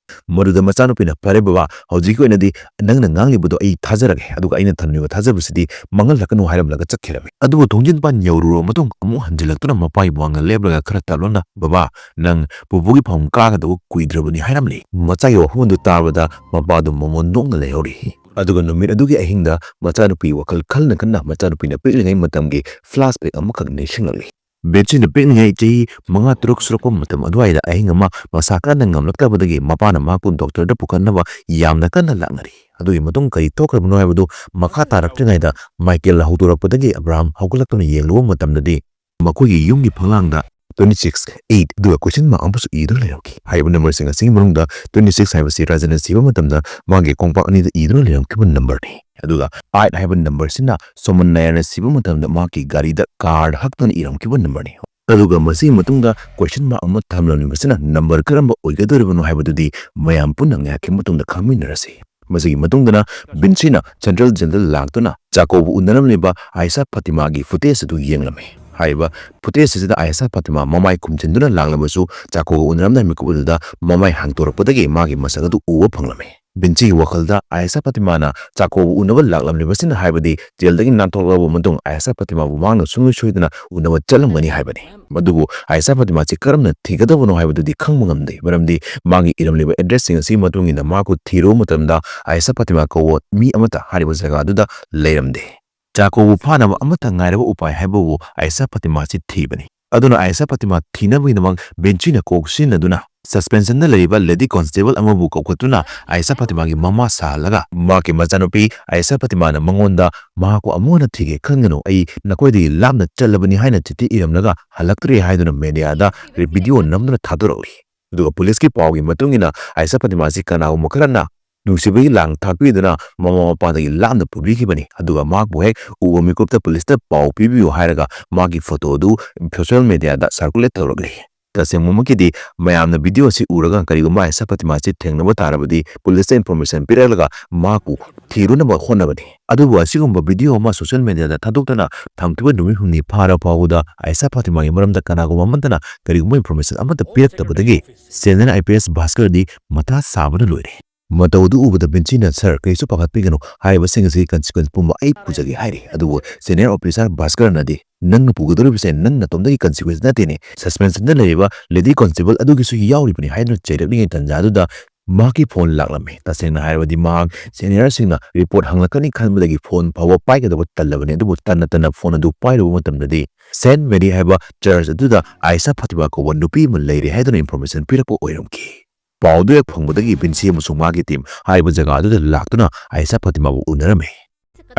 ꯃꯗꯨꯗ ꯃꯆꯥꯅꯨꯄꯤꯅ, "ꯐꯔꯦ ꯕꯕꯥ, ꯍꯧꯖꯤꯛꯀꯤ ꯑꯣꯏꯅꯗꯤ ꯅꯪꯅ ꯉꯥꯡꯂꯤꯕꯗꯣ ꯑꯩ ꯊꯥꯖꯔꯒꯦ, ꯑꯗꯨꯒ ꯑꯩꯅ ꯊꯝꯂꯤꯕ ꯊꯥꯖꯕꯁꯤꯗꯤ ꯃꯥꯡꯍꯜꯂꯛꯀꯅꯨ" ꯍꯥꯏꯔꯝꯂꯒ ꯆꯠꯈꯤꯔꯝꯃꯤ꯫ ꯑꯗꯨꯕꯨ ꯊꯣꯡꯖꯤꯟ ꯃꯄꯥꯟ ꯌꯧꯔꯨꯔꯕ ꯃꯇꯨꯡ ꯑꯃꯨꯛ ꯍꯟꯖꯤꯜꯂꯛꯇꯨꯅ ꯃꯄꯥꯒꯤ ꯃꯃꯥꯡꯗ ꯂꯦꯞꯂꯒ ꯈꯔ ꯇꯞꯂꯞꯅ, "ꯕꯕꯥ, ꯅꯪ ꯄꯨꯄꯨꯒꯤ ꯐꯝ ꯀꯥꯒꯗꯕ ꯀꯨꯏꯗ꯭ꯔꯕꯅꯤ" ꯍꯥꯏꯔꯝꯂꯤ꯫ ꯃꯆꯥꯒꯤ ꯋꯥꯐꯝ ꯑꯗꯨ ꯇꯥꯕꯗ ꯃꯄꯥꯗꯨ ꯃꯃꯣꯟ ꯅꯣꯛꯅ ꯂꯩꯍꯧꯔꯤ꯫ ꯑꯗꯨꯒ ꯅꯨꯃꯤꯠ ꯑꯗꯨꯒꯤ ꯑꯍꯤꯡꯗ ꯃꯆꯥꯅꯨꯄꯤ ꯋꯥꯈꯜ ꯈꯟꯅ ꯈꯟꯅ ꯃꯆꯥꯅꯨꯄꯤꯅ ꯄꯤꯛꯂꯤꯉꯩ ꯃꯇꯝꯒꯤ flashback ꯑꯃꯈꯛ ꯅꯤꯡꯁꯤꯡꯂꯛꯂꯤ꯫ ꯕꯤꯟꯁꯤꯅ ꯄꯤꯛꯂꯤꯉꯩ ꯆꯍꯤ ꯃꯉꯥ, ꯇꯔꯨꯛ ꯁꯨꯔꯛꯄ ꯃꯇꯝ ꯑꯗꯨꯋꯥꯏꯗ ꯑꯍꯤꯡ ꯑꯃ ꯃꯁꯥ ꯀꯟꯅ ꯉꯝꯂꯛꯇꯕꯗꯒꯤ ꯃꯄꯥꯅ ꯃꯍꯥꯛꯄꯨ doctor-ꯗ ꯄꯨꯈꯠꯅꯕ ꯌꯥꯝꯅ ꯀꯟꯅ ꯂꯥꯛꯅꯔꯤ꯫ ꯑꯗꯨꯒꯤ ꯃꯇꯨꯡ ꯀꯔꯤ ꯊꯣꯛꯈ꯭ꯔꯕꯅꯣ ꯍꯥꯏꯕꯗꯨ ꯃꯈꯥ ꯇꯥꯔꯛꯇ꯭ꯔꯤꯉꯩꯗ ꯃꯥꯏꯀꯦꯜꯅ ꯍꯧꯗꯣꯔꯛꯄꯗꯒꯤ ꯑꯕ꯭ꯔꯥꯍꯝ ꯍꯧꯒꯠꯂꯛꯇꯨꯅ ꯌꯦꯡꯂꯨꯕ ꯃꯇꯝꯗꯗꯤ ꯃꯈꯣꯏꯒꯤ ꯌꯨꯝꯒꯤ ꯐꯛꯂꯥꯡꯗ twenty six, eight ꯑꯗꯨꯒ question mark ꯑꯃꯁꯨ ꯏꯗꯨꯅ ꯂꯩꯔꯝꯈꯤ꯫ ꯍꯥꯏꯔꯤꯕ number-ꯁꯤꯡ ꯑꯁꯤꯒꯤ ꯃꯅꯨꯡꯗ twenty six ꯍꯥꯏꯕꯁꯤ ꯔꯥꯖꯟꯅ ꯁꯤꯕ ꯃꯇꯝꯗ ꯃꯥꯒꯤ ꯀꯣꯡꯄꯥꯛ ꯑꯅꯤꯗ ꯏꯗꯨꯅ ꯂꯩꯔꯝꯈꯤꯕ number-ꯅꯤ꯫ ꯑꯗꯨꯒ eight ꯍꯥꯏꯕ number-ꯁꯤꯅ ꯁꯣꯃꯟ ꯅꯥꯌꯔꯅ ꯁꯤꯕ ꯃꯇꯝꯗ ꯃꯍꯥꯛꯀꯤ ꯒꯥꯔꯤꯗ card ꯍꯛꯇꯨꯅ ꯏꯔꯝꯈꯤꯕ number-ꯅꯤ꯫ ꯑꯗꯨꯒ ꯃꯁꯤꯒꯤ ꯃꯇꯨꯡꯗ question mark ꯑꯃ ꯊꯝꯂꯝꯂꯤꯕꯁꯤꯅ number ꯀꯔꯝꯕ ꯑꯣꯏꯒꯗꯧꯔꯤꯕꯅꯣ ꯍꯥꯏꯕꯗꯨꯗꯤ ꯃꯌꯥꯝ ꯄꯨꯟꯅ ꯉꯥꯏꯍꯥꯛꯀꯤ ꯃꯇꯨꯡꯗ ꯈꯪꯃꯤꯟꯅꯔꯁꯤ꯫ ꯃꯁꯤꯒꯤ ꯃꯇꯨꯡꯗꯅ ꯕꯤꯟꯁꯤꯅ central jail-ꯗ ꯂꯥꯛꯇꯨꯅ ꯆꯥꯀꯣꯕꯨ ꯎꯅꯔꯝꯂꯤꯕ ꯑꯥꯏꯁꯥ ꯐꯥꯇꯤꯃꯥꯒꯤ footage ꯑꯗꯨ ꯌꯦꯡꯂꯝꯃꯤ꯫ ꯍꯥꯏꯔꯤꯕ ꯐꯨꯇꯦꯖ ꯑꯁꯤꯗ ꯑꯥꯏꯁꯥ ꯐꯥꯇꯤꯃꯥ ꯃꯃꯥꯏ ꯈꯨꯝꯖꯤꯟꯗꯨꯅ ꯂꯥꯛꯂꯕꯁꯨ ꯆꯥꯀꯣꯒ ꯎꯅꯔꯝꯗꯥꯏ ꯃꯤꯀꯨꯞ ꯑꯗꯨꯗ ꯃꯃꯥꯏ ꯍꯥꯡꯗꯣꯔꯛꯄꯗꯒꯤ ꯃꯥꯒꯤ ꯃꯁꯛ ꯑꯗꯨ ꯎꯕ ꯐꯪꯂꯝꯃꯤ꯫ ꯕꯤꯟꯁꯤꯒꯤ ꯋꯥꯈꯜꯗ ꯑꯥꯏꯁꯥ ꯐꯥꯇꯤꯃꯥꯅ ꯆꯥꯀꯣꯕꯨ ꯎꯅꯕ ꯂꯥꯛꯂꯝꯂꯤꯕꯁꯤꯅ ꯍꯥꯏꯕꯗꯤ ꯖꯦꯜꯗꯒꯤ ꯅꯥꯟꯊꯣꯛꯂꯕ ꯃꯇꯨꯡ ꯑꯥꯏꯁꯥ ꯐꯥꯇꯤꯃꯥꯕꯨ ꯃꯍꯥꯛꯅ ꯁꯨꯡꯁꯣꯏ ꯁꯣꯏꯗꯅ ꯎꯅꯕ ꯆꯠꯂꯝꯒꯅꯤ ꯍꯥꯏꯕꯅꯤ꯫ ꯃꯗꯨꯕꯨ ꯑꯥꯏꯁꯥ ꯐꯥꯇꯤꯃꯥꯁꯤ ꯀꯔꯝꯅ ꯊꯤꯒꯗꯕꯅꯣ ꯍꯥꯏꯕꯗꯨꯗꯤ ꯈꯪꯕ ꯉꯝꯗꯦ, ꯃꯔꯝꯗꯤ ꯃꯥꯒꯤ ꯏꯔꯝꯂꯤꯕ ꯑꯦꯗ꯭ꯔꯦꯁꯁꯤꯡ ꯑꯁꯤꯒꯤ ꯃꯇꯨꯡ ꯏꯟꯅ ꯃꯍꯥꯛꯄꯨ ꯊꯤꯔꯨꯕ ꯃꯇꯝꯗ ꯑꯥꯏꯁꯥ ꯐꯥꯇꯤꯃꯥ ꯀꯧꯕ ꯃꯤ ꯑꯃꯠꯇ ꯍꯥꯏꯔꯤꯕ ꯖꯒꯥ ꯑꯗꯨꯗ ꯂꯩꯔꯝꯗꯦ꯫ ꯆꯥꯀꯣꯕꯨ ꯐꯥꯅꯕ ꯑꯃꯠꯇ ꯉꯥꯏꯔꯕ ꯎꯄꯥꯏ ꯍꯥꯏꯕꯕꯨ ꯑꯥꯏꯁꯥ ꯐꯥꯇꯤꯃꯥꯁꯤ ꯊꯤꯕꯅꯤ꯫ ꯑꯗꯨꯅ ꯑꯥꯏꯁꯥ ꯐꯥꯇꯤꯃꯥ ꯊꯤꯅꯕꯒꯤꯗꯃꯛ ꯕꯦꯟꯆꯤꯅ ꯀꯣꯛ ꯁꯤꯖꯤꯟꯅꯗꯨꯅ ꯁꯁꯄꯦꯟꯁꯟꯗ ꯂꯩꯔꯤꯕ ꯂꯦꯗꯤ ꯀꯣꯟꯁꯇꯦꯕꯜ ꯑꯃꯕꯨ ꯀꯧꯈꯠꯇꯨꯅ ꯑꯥꯏꯁꯥ ꯐꯥꯇꯤꯃꯥꯒꯤ ꯃꯃꯥ ꯁꯥꯍꯜꯂꯒ ꯃꯍꯥꯛꯀꯤ ꯃꯆꯥꯅꯨꯄꯤ ꯑꯥꯏꯁꯥ ꯐꯥꯇꯤꯃꯥꯅ ꯃꯉꯣꯟꯗ "ꯃꯍꯥꯛꯄꯨ ꯑꯃꯨꯛ ꯍꯟꯅ ꯊꯤꯒꯦ ꯈꯟꯒꯅꯨ, ꯑꯩ ꯅꯈꯣꯏꯗꯒꯤ ꯂꯥꯞꯅ ꯆꯠꯂꯕꯅꯤ" ꯍꯥꯏꯅ ꯆꯤꯊꯤ ꯏꯔꯝꯂꯒ ꯍꯜꯂꯛꯇ꯭ꯔꯦ ꯍꯥꯏꯗꯨꯅ ꯃꯦꯗꯤꯌꯥꯗ ꯚꯤꯗꯤꯑꯣ ꯅꯝꯗꯨꯅ ꯊꯥꯗꯣꯔꯛꯂꯤ꯫ ꯑꯗꯨꯒ ꯄꯨꯂꯤꯁꯀꯤ ꯄꯥꯎꯒꯤ ꯃꯇꯨꯡ ꯏꯟꯅ ꯑꯥꯏꯁꯥ ꯐꯥꯇꯤꯃꯥꯁꯤ ꯀꯅꯥꯒꯨꯝꯕ ꯈꯔꯅ ꯅꯨꯡꯁꯤꯕꯒꯤ ꯂꯥꯡ ꯊꯥꯛꯄꯤꯗꯨꯅ ꯃꯃꯥ ꯃꯄꯥꯗꯒꯤ ꯂꯥꯞꯅ ꯄꯨꯕꯤꯈꯤꯕꯅꯤ꯫ ꯑꯗꯨꯒ ꯃꯍꯥꯛꯄꯨ ꯍꯦꯛ ꯎꯕ ꯃꯤꯀꯨꯞꯇ ꯄꯨꯂꯤꯁꯇ ꯄꯥꯎ ꯄꯤꯕꯤꯌꯨ ꯍꯥꯏꯔꯒ ꯃꯥꯒꯤ ꯐꯣꯇꯣ ꯑꯗꯨ ꯁꯣꯁꯤꯌꯦꯜ ꯃꯦꯗꯤꯌꯥꯗ ꯁꯥꯔꯀꯨꯂꯦꯠ ꯇꯧꯔꯛꯂꯤ꯫ ꯇꯁꯦꯡꯕꯃꯛꯀꯤꯗꯤ ꯃꯌꯥꯝꯅ ꯚꯤꯗꯤꯑꯣ ꯑꯁꯤ ꯎꯔꯒ ꯀꯔꯤꯒꯨꯝꯕ ꯑꯥꯏꯁꯥ ꯐꯥꯇꯤꯃꯥꯁꯤ ꯊꯦꯡꯅꯕ ꯇꯥꯔꯕꯗꯤ ꯄꯨꯂꯤꯁꯇ ꯏꯟꯐꯣꯔꯃꯦꯁꯟ ꯄꯤꯔꯛꯂꯒ ꯃꯍꯥꯛꯄꯨ ꯊꯤꯔꯨꯅꯕ ꯍꯣꯠꯅꯕꯅꯤ꯫ ꯑꯗꯨꯕꯨ ꯑꯁꯤꯒꯨꯝꯕ ꯚꯤꯗꯤꯑꯣ ꯑꯃ ꯁꯣꯁꯤꯌꯦꯜ ꯃꯦꯗꯤꯌꯥꯗ ꯊꯥꯗꯣꯛꯇꯨꯅ ꯊꯝꯈꯤꯕ ꯅꯨꯃꯤꯠ ꯍꯨꯝꯅꯤ ꯐꯥꯔ ꯐꯥꯎꯕꯗ ꯑꯥꯏꯁꯥ ꯐꯥꯇꯤꯃꯥꯒꯤ ꯃꯔꯝꯗ ꯀꯅꯥꯒꯨꯝꯕ ꯑꯃꯠꯇꯅ ꯀꯔꯤꯒꯨꯝꯕ ꯏꯟꯐꯣꯔꯃꯦꯁꯟ ꯑꯃꯠꯇ ꯄꯤꯔꯛꯇꯕꯗꯒꯤ ꯁꯦꯅꯤꯌꯔ ꯑꯥꯏ ꯄꯤ ꯑꯦꯁ ꯚꯥꯁꯀꯔꯗꯤ ꯃꯊꯥ ꯁꯥꯕꯅ ꯂꯣꯏꯔꯦ꯫ ꯃꯇꯧ ꯑꯗꯨ ꯎꯕꯗ ꯕꯤꯟꯁꯤꯅ, "ꯁꯔ, ꯀꯔꯤꯁꯨ ꯄꯥꯈꯠꯄꯤꯒꯅꯨ, ꯍꯥꯏꯔꯤꯕꯁꯤꯡ ꯑꯁꯤꯒꯤ ꯀꯟꯁꯤꯀ꯭ꯋꯦꯟꯁ ꯄꯨꯝꯕ ꯑꯩ ꯄꯨꯖꯒꯦ" ꯍꯥꯏꯔꯤ꯫ ꯑꯗꯨꯕꯨ ꯁꯦꯅꯤꯌꯔ ꯑꯣꯐꯤꯁꯥꯔ ꯚꯥꯁꯀꯔꯅꯗꯤ, "ꯅꯪꯅ ꯄꯨꯒꯗꯧꯔꯤꯕꯁꯦ ꯅꯪ ꯅꯇꯣꯝꯗꯒꯤ ꯀꯟꯁꯤꯀ꯭ꯋꯦꯟꯁ ꯅꯠꯇꯦꯅꯦ, ꯁꯁꯄꯦꯟꯁꯟꯗ ꯂꯩꯔꯤꯕ ꯂꯦꯗꯤ ꯀꯣꯟꯁꯇꯦꯕꯜ ꯑꯗꯨꯒꯤꯁꯨ ꯌꯥꯎꯔꯤꯕꯅꯤ" ꯍꯥꯏꯗꯨꯅ ꯆꯩꯔꯛꯂꯤꯉꯩ ꯇꯥꯟꯖꯥꯗꯨꯗ ꯃꯍꯥꯛꯀꯤ ꯐꯣꯟ ꯂꯥꯛꯂꯝꯃꯤ꯫ ꯇꯁꯦꯡꯅ ꯍꯥꯏꯔꯕꯗꯤ ꯃꯍꯥꯛ ꯁꯦꯅꯤꯌꯔꯁꯤꯡꯅ ꯔꯤꯄꯣꯔꯠ ꯍꯪꯂꯛꯀꯅꯤ ꯈꯟꯕꯗꯒꯤ ꯐꯣꯟ ꯐꯥꯎꯕ ꯄꯥꯏꯒꯗꯕ ꯇꯜꯂꯕꯅꯤ꯫ ꯑꯗꯨꯕꯨ ꯇꯟꯅ ꯇꯟꯅ ꯐꯣꯟ ꯑꯗꯨ ꯄꯥꯏꯔꯨꯕ ꯃꯇꯝꯗꯗꯤ ꯁꯦꯟꯠ ꯃꯦꯔꯤ ꯍꯥꯏꯕ ꯆꯔꯆ ꯑꯗꯨꯗ ꯑꯥꯏꯁꯥ ꯐꯥꯇꯤꯃꯥ ꯀꯧꯕ ꯅꯨꯄꯤ ꯑꯃ ꯂꯩꯔꯦ ꯍꯥꯏꯗꯨꯅ ꯏꯟꯐꯣꯔꯃꯦꯁꯟ ꯄꯤꯔꯛꯄ ꯑꯣꯏꯔꯝꯈꯤ꯫ ꯄꯥꯎꯗꯨ ꯍꯦꯛ ꯐꯪꯕꯗꯒꯤ ꯕꯤꯟꯁꯤ ꯑꯃꯁꯨꯡ ꯃꯥꯒꯤ ꯇꯤꯝ ꯍꯥꯏꯔꯤꯕ ꯖꯒꯥ ꯑꯗꯨꯗ ꯂꯥꯛꯇꯨꯅ ꯑꯥꯏꯁꯥ ꯐꯥꯇꯤꯃꯥꯕꯨ ꯎꯅꯔꯝꯃꯤ꯫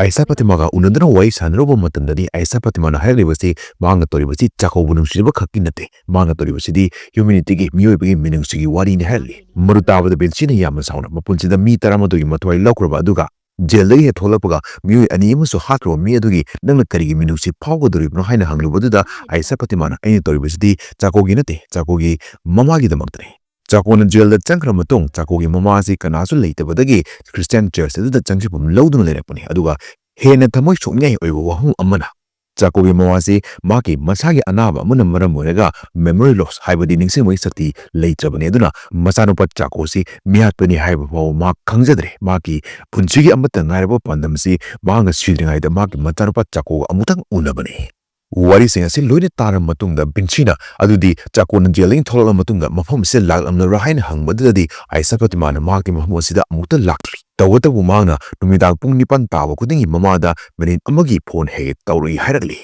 ꯑꯥꯏꯁꯥ ꯐꯥꯇꯤꯃꯥꯒ ꯎꯅꯗꯨꯅ ꯋꯥꯔꯤ ꯁꯥꯟꯅꯔꯨꯕ ꯃꯇꯝꯗꯗꯤ ꯑꯥꯏꯁꯥ ꯐꯥꯇꯤꯃꯥꯅ ꯍꯥꯏꯔꯛꯂꯤꯕꯁꯤ ꯃꯍꯥꯛꯅ ꯇꯧꯔꯤꯕꯁꯤ ꯆꯥꯀꯧꯕ ꯅꯨꯡꯁꯤꯅꯕ ꯈꯛꯀꯤ ꯅꯠꯇꯦ, ꯃꯍꯥꯛꯅ ꯇꯧꯔꯤꯕꯁꯤꯗꯤ ꯍ꯭ꯌꯨꯃꯦꯅꯤꯇꯤꯒꯤ, ꯃꯤꯑꯣꯏꯕꯒꯤ ꯃꯤꯅꯨꯡꯁꯤꯒꯤ ꯋꯥꯔꯤꯅꯤ ꯍꯥꯏꯔꯛꯂꯤ꯫ ꯃꯗꯨ ꯇꯥꯕꯗ ꯕꯤꯟꯁꯤꯅ ꯌꯥꯝꯅ ꯁꯥꯎꯅ ꯃꯄꯨꯟꯁꯤꯗ ꯃꯤ ꯇꯔꯥꯃꯥꯊꯣꯏꯒꯤ ꯃꯊ꯭ꯋꯥꯏ ꯂꯧꯈ꯭ꯔꯕ ꯑꯗꯨꯒ ꯖꯦꯜꯗꯒꯤ ꯍꯦꯛ ꯊꯣꯛꯂꯛꯄꯒ ꯃꯤꯑꯣꯏ ꯑꯅꯤ ꯑꯃꯁꯨ ꯍꯥꯠꯈ꯭ꯔꯕ ꯃꯤ ꯑꯗꯨꯒꯤ ꯅꯪꯅ ꯀꯔꯤꯒꯤ ꯃꯤꯅꯨꯡꯁꯤ ꯐꯥꯎꯒꯗꯧꯔꯤꯕꯅꯣ ꯍꯥꯏꯅ ꯍꯪꯂꯨꯕꯗꯨꯗ ꯑꯥꯏꯁꯥ ꯐꯥꯇꯤꯃꯥꯅ ꯑꯩꯅ ꯇꯧꯔꯤꯕꯁꯤꯗꯤ ꯆꯥꯀꯣꯒꯤ ꯅꯠꯇꯦ, ꯆꯥꯀꯣꯒꯤ ꯃꯃꯥꯒꯤꯗꯃꯛꯇꯅꯤ꯫ ꯆꯥꯀꯣꯅ ꯖꯦꯜꯗ ꯆꯪꯈ꯭ꯔ ꯃꯇꯨꯡ ꯆꯥꯀꯣꯒꯤ ꯃꯃꯥ ꯑꯁꯤ ꯀꯅꯥꯁꯨ ꯂꯩꯇꯕꯗꯒꯤ ꯈ꯭ꯔꯤꯁꯇꯤꯌꯥꯟ ꯆꯔꯆ ꯑꯗꯨꯗ ꯆꯪꯖꯐꯝ ꯂꯧꯗꯨꯅ ꯂꯩꯔꯛꯄꯅꯤ꯫ ꯑꯗꯨꯒ ꯍꯦꯟꯅ ꯊꯃꯣꯏ ꯁꯣꯛꯅꯤꯡꯉꯥꯏ ꯑꯣꯏꯕ ꯋꯥꯐꯝ ꯑꯃꯅ ꯆꯥꯀꯣꯒꯤ ꯃꯃꯥꯁꯤ ꯃꯍꯥꯛꯀꯤ ꯃꯁꯥꯒꯤ ꯑꯅꯥꯕ ꯑꯃꯅ ꯃꯔꯝ ꯑꯣꯏꯔꯒ memory loss, ꯍꯥꯏꯕꯗꯤ ꯅꯤꯡꯁꯤꯡꯕꯒꯤ ꯁꯛꯇꯤ ꯂꯩꯇ꯭ꯔꯕꯅꯤ꯫ ꯑꯗꯨꯅ ꯃꯆꯥꯅꯨꯄꯥ ꯆꯥꯀꯣꯁꯤ ꯃꯤꯍꯥꯠꯄꯅꯤ ꯍꯥꯏꯕ ꯐꯥꯎꯕ ꯃꯍꯥꯛ ꯈꯪꯖꯗ꯭ꯔꯦ꯫ ꯃꯍꯥꯛꯀꯤ ꯄꯨꯟꯁꯤꯒꯤ ꯑꯃꯠꯇ ꯉꯥꯏꯔꯕ ꯄꯥꯟꯗꯝꯁꯤ ꯃꯍꯥꯛꯅ ꯁꯤꯗ꯭ꯔꯤꯉꯩꯗ ꯃꯍꯥꯛꯀꯤ ꯃꯆꯥꯅꯨꯄꯥ ꯆꯥꯀꯣꯒ ꯑꯃꯨꯛꯇꯪ ꯎꯅꯕꯅꯤ꯫ ꯋꯥꯔꯤꯁꯤꯡ ꯑꯁꯤ ꯂꯣꯏꯅ ꯇꯥꯔꯕ ꯃꯇꯨꯡꯗ ꯕꯤꯟꯁꯤꯅ, ꯑꯗꯨꯗꯤ ꯆꯥꯀꯣꯅ ꯖꯦꯜꯗꯒꯤ ꯊꯣꯛꯂꯛꯂꯕ ꯃꯇꯨꯡꯗ ꯃꯐꯝ ꯑꯁꯤꯗ ꯂꯥꯛꯂꯝꯂꯕ꯭ꯔꯥ ꯍꯥꯏꯅ ꯍꯪꯕꯗꯨꯗꯗꯤ ꯑꯥꯏꯁꯥ ꯐꯥꯇꯤꯃꯥꯅ ꯃꯍꯥꯛꯇꯤ ꯃꯐꯝ ꯑꯁꯤꯗ ꯑꯃꯨꯛꯇ ꯂꯥꯛꯇ꯭ꯔꯤ꯫ ꯇꯧꯕꯇꯕꯨ ꯃꯍꯥꯛꯅ ꯅꯨꯃꯤꯗꯥꯡ ꯄꯨꯡ ꯅꯤꯄꯥꯟ ꯇꯥꯕ ꯈꯨꯗꯤꯡꯒꯤ ꯃꯃꯥꯗ ꯃꯤꯅꯤꯠ ꯑꯃꯒꯤ ꯐꯣꯟ ꯍꯦꯛ ꯍꯦꯛ ꯇꯧꯔꯛꯏ ꯍꯥꯏꯔꯛꯂꯤ꯫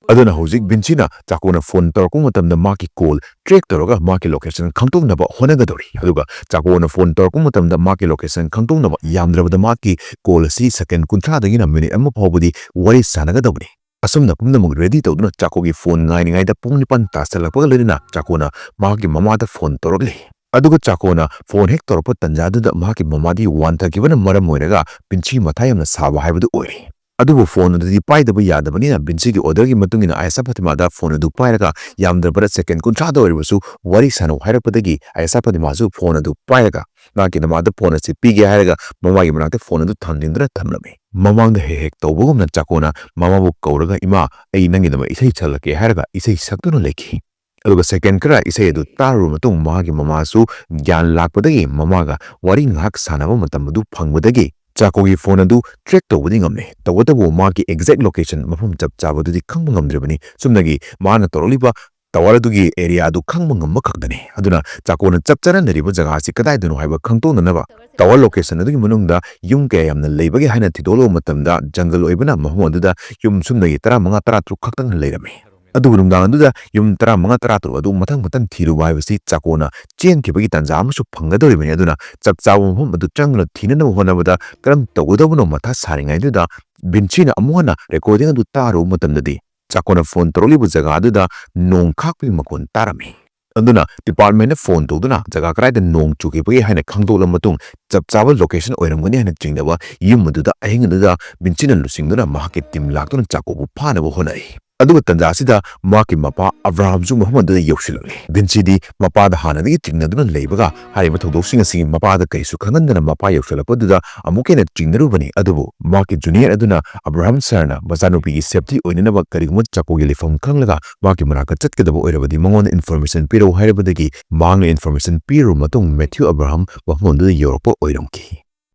ꯑꯗꯨꯅ ꯍꯧꯖꯤꯛ ꯕꯤꯟꯁꯤꯅ ꯆꯥꯀꯣꯅ ꯐꯣꯟ ꯇꯧꯔꯛꯄ ꯃꯇꯝꯗ ꯃꯍꯥꯛꯀꯤ ꯀꯣꯜ ꯇ꯭ꯔꯦꯛ ꯇꯧꯔꯒ ꯃꯍꯥꯛꯀꯤ ꯂꯣꯀꯦꯁꯟ ꯈꯪꯗꯣꯛꯅꯕ ꯍꯣꯠꯅꯒꯗꯧꯔꯤ꯫ ꯑꯗꯨꯒ ꯆꯥꯀꯣꯅ ꯐꯣꯟ ꯇꯧꯔꯛꯄ ꯃꯇꯝꯗ ꯃꯍꯥꯛꯀꯤ ꯂꯣꯀꯦꯁꯟ ꯈꯪꯗꯣꯛꯅꯕ ꯌꯥꯝꯗ꯭ꯔꯕꯗ ꯃꯍꯥꯛꯀꯤ ꯀꯣꯜ ꯑꯁꯤ ꯁꯦꯀꯦꯟ ꯀꯨꯟꯊ꯭ꯔꯥꯗꯒꯤꯅ ꯃꯤꯅꯤꯠ ꯑꯃ ꯐꯥꯎꯕꯗꯤ ꯋꯥꯔꯤ ꯁꯥꯟꯅꯒꯗꯕꯅꯤ꯫ ꯑꯁꯨꯝꯅ ꯄꯨꯝꯅꯃꯛ ꯔꯦꯗꯤ ꯇꯧꯗꯨꯅ ꯆꯥꯀꯣꯒꯤ ꯐꯣꯟ ꯉꯥꯏꯔꯤꯉꯩꯗ ꯄꯨꯡ ꯅꯤꯄꯥꯟ ꯇꯥꯁꯜꯂꯛꯄꯒ ꯂꯣꯏꯅꯅ ꯆꯥꯀꯣꯅ ꯃꯍꯥꯛꯀꯤ ꯃꯃꯥꯗ ꯐꯣꯟ ꯇꯧꯔꯛꯂꯤ꯫ ꯑꯗꯨꯒ ꯆꯥꯀꯣꯅ ꯐꯣꯟ ꯍꯦꯛ ꯇꯧꯔꯛꯄ ꯇꯟꯖꯥꯗꯨꯗ ꯃꯍꯥꯛꯀꯤ ꯃꯃꯥꯗꯤ ꯋꯥꯟꯊꯈꯤꯕꯅ ꯃꯔꯝ ꯑꯣꯏꯔꯒ ꯕꯤꯟꯁꯤ ꯃꯊꯥ ꯌꯥꯝꯅ ꯁꯥꯕ ꯍꯥꯏꯕꯗꯨ ꯑꯣꯏꯔꯦ꯫ ꯑꯗꯨꯕꯨ ꯐꯣꯟ ꯑꯗꯨꯗꯤ ꯄꯥꯏꯗꯕ ꯌꯥꯗꯕꯅꯤꯅ ꯕꯤꯟꯁꯤꯒꯤ ꯑꯣꯔꯗꯔꯒꯤ ꯃꯇꯨꯡ ꯏꯟꯅ ꯑꯥꯏꯁꯥ ꯐꯥꯇꯤꯃꯥꯗ ꯐꯣꯟ ꯑꯗꯨ ꯄꯥꯏꯔꯒ ꯌꯥꯝꯗ꯭ꯔꯕꯗ ꯁꯦꯀꯦꯟ ꯀꯨꯟꯊ꯭ꯔꯥꯗ ꯑꯣꯏꯔꯕꯁꯨ ꯋꯥꯔꯤ ꯁꯥꯟꯅꯧ ꯍꯥꯏꯔꯛꯄꯗꯒꯤ ꯑꯥꯏꯁꯥ ꯐꯥꯇꯤꯃꯥꯁꯨ ꯐꯣꯟ ꯑꯗꯨ ꯄꯥꯏꯔꯒ ꯃꯍꯥꯛꯀꯤ ꯅꯃꯥꯗ ꯐꯣꯟ ꯑꯁꯤ ꯄꯤꯒꯦ ꯍꯥꯏꯔꯒ ꯃꯃꯥꯒꯤ ꯃꯅꯥꯛꯇ ꯐꯣꯟ ꯑꯗꯨ ꯊꯝꯖꯤꯟꯗꯨꯅ ꯊꯝꯂꯝꯃꯤ꯫ ꯃꯃꯥꯡꯗ ꯍꯦꯛ ꯍꯦꯛ ꯇꯧꯕꯒꯨꯝꯅ ꯆꯥꯀꯣꯅ ꯃꯃꯥꯕꯨ ꯀꯧꯔꯒ, "ꯏꯃꯥ, ꯑꯩ ꯅꯪꯒꯤꯗꯃꯛ ꯏꯁꯩ ꯁꯛꯂꯛꯀꯦ" ꯍꯥꯏꯔꯒ ꯏꯁꯩ ꯁꯛꯇꯨꯅ ꯂꯩꯈꯤ꯫ ꯑꯗꯨꯒ ꯁꯦꯀꯦꯟ ꯈꯔ ꯏꯁꯩ ꯑꯗꯨ ꯇꯥꯔꯨꯔꯕ ꯃꯇꯨꯡ ꯃꯍꯥꯛꯀꯤ ꯃꯃꯥꯁꯨ ꯒ꯭ꯌꯥꯟ ꯂꯥꯛꯄꯗꯒꯤ ꯃꯃꯥꯒ ꯋꯥꯔꯤ ꯉꯥꯏꯍꯥꯛ ꯁꯥꯟꯅꯕ ꯃꯇꯝ ꯑꯗꯨ ꯐꯪꯕꯗꯒꯤ ꯆꯥꯀꯣꯒꯤ ꯐꯣꯟ ꯑꯗꯨ ꯇ꯭ꯔꯦꯛ ꯇꯧꯕꯗꯤ ꯉꯝꯂꯦ꯫ ꯇꯧꯕꯇꯕꯨ ꯃꯍꯥꯛꯀꯤ ꯑꯦꯛꯖꯦꯛ ꯂꯣꯀꯦꯁꯟ, ꯃꯐꯝ ꯆꯞ ꯆꯥꯕꯗꯨꯗꯤ ꯈꯪꯕ ꯉꯝꯗ꯭ꯔꯤꯕꯅꯤ꯫ ꯆꯨꯝꯅꯒꯤ ꯃꯥꯅ ꯇꯧꯔꯛꯂꯤꯕ ꯇꯋꯥꯔ ꯑꯗꯨꯒꯤ ꯑꯦꯔꯤꯌꯥ ꯑꯗꯨ ꯈꯪꯕ ꯉꯝꯕ ꯈꯛꯇꯅꯤ꯫ ꯑꯗꯨꯅ ꯆꯥꯀꯣꯅ ꯆꯞ ꯆꯥꯅ ꯂꯩꯔꯤꯕ ꯖꯒꯥ ꯑꯁꯤ ꯀꯗꯥꯏꯗꯅꯣ ꯍꯥꯏꯕ ꯈꯪꯗꯣꯛꯅꯅꯕ ꯇꯋꯥꯔ ꯂꯣꯀꯦꯁꯟ ꯑꯗꯨꯒꯤ ꯃꯅꯨꯡꯗ ꯌꯨꯝ ꯀꯌꯥ ꯌꯥꯝꯅ ꯂꯩꯕꯒꯦ ꯍꯥꯏꯅ ꯊꯤꯗꯣꯛꯂꯨꯕ ꯃꯇꯝꯗ ꯖꯪꯒꯜ ꯑꯣꯏꯕꯅ ꯃꯐꯝ ꯑꯗꯨꯗ ꯌꯨꯝ ꯁꯨꯝꯅꯒꯤ ꯇꯔꯥꯃꯉꯥ ꯇꯔꯥꯇꯔꯨꯛ ꯈꯛꯇꯪ ꯂꯩꯔꯝꯃꯤ꯫ ꯑꯗꯨꯕꯨ ꯅꯨꯡꯗꯥꯡ ꯑꯗꯨꯗ ꯌꯨꯝ ꯇꯔꯥꯃꯉꯥ ꯇꯔꯥꯇꯔꯨꯛ ꯑꯗꯨ ꯃꯊꯪ ꯃꯊꯪ ꯊꯤꯔꯨꯕ ꯍꯥꯏꯕꯁꯤ ꯆꯥꯀꯣꯅ ꯆꯦꯟꯈꯤꯕꯒꯤ ꯇꯥꯟꯖꯥ ꯑꯃꯁꯨ ꯐꯪꯒꯗꯧꯔꯤꯕꯅꯤ꯫ ꯑꯗꯨꯅ ꯆꯞ ꯆꯥꯕ ꯃꯐꯝ ꯑꯗꯨ ꯆꯪꯗꯨꯅ ꯊꯤꯅꯅꯕ ꯍꯣꯠꯅꯕꯗ ꯀꯔꯝ ꯇꯧꯒꯗꯧꯕꯅꯣ ꯃꯊꯥ ꯁꯥꯔꯤꯉꯩꯗꯨꯗ ꯕꯤꯟꯁꯤꯅ ꯑꯃꯨꯛ ꯍꯟꯅ ꯔꯦꯀꯣꯔꯗꯤꯡ ꯑꯗꯨ ꯇꯥꯔꯨꯕ ꯃꯇꯝꯗꯗꯤ ꯆꯥꯀꯣꯅ ꯐꯣꯟ ꯇꯧꯔꯛꯂꯤꯕ ꯖꯒꯥ ꯑꯗꯨꯗ ꯅꯣꯡ ꯈꯥꯛꯄꯒꯤ ꯃꯈꯣꯟ ꯇꯥꯔꯝꯃꯤ꯫ ꯑꯗꯨꯅ ꯗꯤꯄꯥꯔꯠꯃꯦꯟꯗ ꯐꯣꯟ ꯇꯧꯗꯨꯅ ꯖꯒꯥ ꯀꯗꯥꯏꯗ ꯅꯣꯡ ꯆꯨꯈꯤꯕꯒꯦ ꯍꯥꯏꯅ ꯈꯪꯗꯣꯛꯂꯕ ꯃꯇꯨꯡ ꯆꯞ ꯆꯥꯕ ꯂꯣꯀꯦꯁꯟ ꯑꯣꯏꯔꯝꯒꯅꯤ ꯍꯥꯏꯅ ꯆꯤꯡꯅꯕ ꯌꯨꯝ ꯑꯗꯨꯗ ꯑꯍꯤꯡ ꯑꯗꯨꯗ ꯕꯤꯟꯁꯤꯅ ꯂꯨꯆꯤꯡꯗꯨꯅ ꯃꯍꯥꯛꯀꯤ ꯇꯤꯝ ꯂꯥꯛꯇꯨꯅ ꯆꯥꯀꯣꯕꯨ ꯐꯥꯅꯕ ꯍꯣꯠꯅꯔꯤ꯫ ꯑꯗꯨꯒ ꯇꯟꯖꯥ ꯑꯁꯤꯗ ꯃꯍꯥꯛꯀꯤ ꯃꯄꯥ ꯑꯕ꯭ꯔꯥꯍꯝꯁꯨ ꯃꯐꯝ ꯑꯗꯨꯗ ꯌꯧꯁꯤꯜꯂꯛꯂꯤ꯫ ꯚꯤꯟꯁꯤꯗꯤ ꯃꯄꯥꯗ ꯍꯥꯟꯅꯗꯒꯤ ꯆꯤꯡꯅꯗꯨꯅ ꯂꯩꯕꯒ ꯍꯥꯏꯔꯤꯕ ꯊꯧꯗꯣꯛꯁꯤꯡ ꯑꯁꯤꯒꯤ ꯃꯄꯥꯗ ꯀꯔꯤꯁꯨ ꯈꯪꯍꯟꯗꯅ ꯃꯄꯥ ꯌꯧꯁꯤꯜꯂꯛꯄꯗꯨꯗ ꯑꯃꯨꯛꯀ ꯍꯦꯟꯅ ꯆꯤꯡꯅꯔꯨꯕꯅꯤ꯫ ꯑꯗꯨꯕꯨ ꯃꯍꯥꯛꯀꯤ ꯖꯨꯅꯤꯌꯔ ꯑꯗꯨꯅ ꯑꯕ꯭ꯔꯥꯍꯝ ꯁꯥꯔꯅ ꯃꯆꯥꯅꯨꯄꯤꯒꯤ ꯁꯦꯐꯇꯤ ꯑꯣꯏꯅꯅꯕ ꯀꯔꯤꯒꯨꯝꯕ ꯆꯥꯀꯣꯒꯤ ꯂꯩꯐꯝ ꯈꯪꯂꯒ ꯃꯍꯥꯛꯀꯤ ꯃꯅꯥꯛꯇ ꯆꯠꯀꯗꯕ ꯑꯣꯏꯔꯕꯗꯤ ꯃꯉꯣꯟꯗ ꯏꯟꯐꯣꯔꯃꯦꯁꯟ ꯄꯤꯔꯛꯎ ꯍꯥꯏꯔꯕꯗꯒꯤ ꯃꯍꯥꯛꯅ ꯏꯟꯐꯣꯔꯃꯦꯁꯟ ꯄꯤꯔꯕ ꯃꯇꯨꯡ ꯃꯦꯊ꯭ꯌꯨ ꯑꯕ꯭ꯔꯥꯍꯝ ꯃꯐꯝ ꯑꯗꯨꯗ ꯌꯧꯔꯛꯄ ꯑꯣꯏꯔꯝꯈꯤ꯫